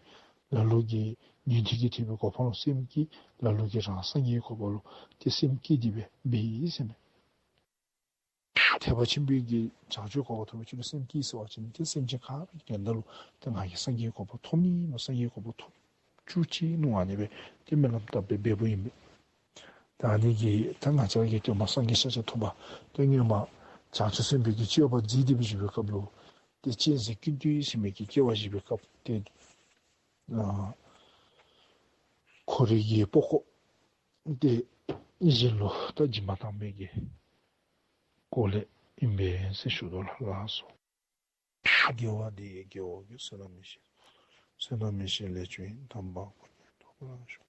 ལ་ལུ་གིས་ཉན་ཐོས་ཀྱི་ཐེག་པའི་གོ་འཕང་ལུ་སེམས་བསྐྱེད། ལ་ལུ་གིས་རང་སངས་རྒྱས་ཀྱི་གོ་འཕང་ལུ་ཏེ་སེམས་བསྐྱེད་དེ་སྦེ་འབད་ཡི་ཟེར་མས། ཐེག་པ་ཆེན་པོའི་གི་བྱང་ཆུབ་གོ་འཕང་ཐོབ་པའི་ཕྱིར་ལུ་སེམས་བསྐྱེད་ཟེར་བ་ཅིན་ཏེ་སེམས་ཅན་ག་ར་གི་དོན་དག་ལུ་ཏེ་ང་གིས་སངས་རྒྱས་ཀྱི་གོ་འཕང་ཐོབ་ནི་མནོ་སངས་རྒྱས་ཀྱི་གོ་འཕང་ཐོབ་བཅུག་ཅིག་མནོ་ཨ་ནི་སྦེ་ཏེ་སྨོན་ལམ་བཏབ་སྦེ་འབདཝ་ཨིན་པས། ད་ཨ་ནི་གིས་ད་ང་བཅས་ཀྱི་སྟོན་པ་སངས་རྒྱས་ཤཱཀྱ་ཐུབ་པ་ཏེ་སྔོན་མ་བྱང་ཆུབ་སེམས་དཔའི་གི་སྤྱོད་པ་མཛད་དེ་སྦེ་བཞུགས་པའི་སྐབས་ལུ་ཏེ་གཅན་གཟན་ཀུན་ཏའི་ཟེར་མི་གི་སྐྱེ་བ་བཞེས་པའི་སྐབས་ཏེ་ཨ་ཁོ་རའི་གི་པགས་ཀོ་ཏེ་གཞན་ལུ་ད་འཇིགས་མ་བཏང་མི་གི་སྐོར་ལས་ཨིན་པས་ཟེར་ཞུ་དོ་ལགས་སོ། དགེ་བ་འདི་ཡིས་སྐྱེ་བོ་ཀུན། བསོད་ནམས་ཡེ་ཤེས་བསོད་ནམས་ཡེ་ཤེས་ལས་བྱུང་བའི། དམ་པ་དཔལ་གྱི་ཐོབ་པར་ཤོག།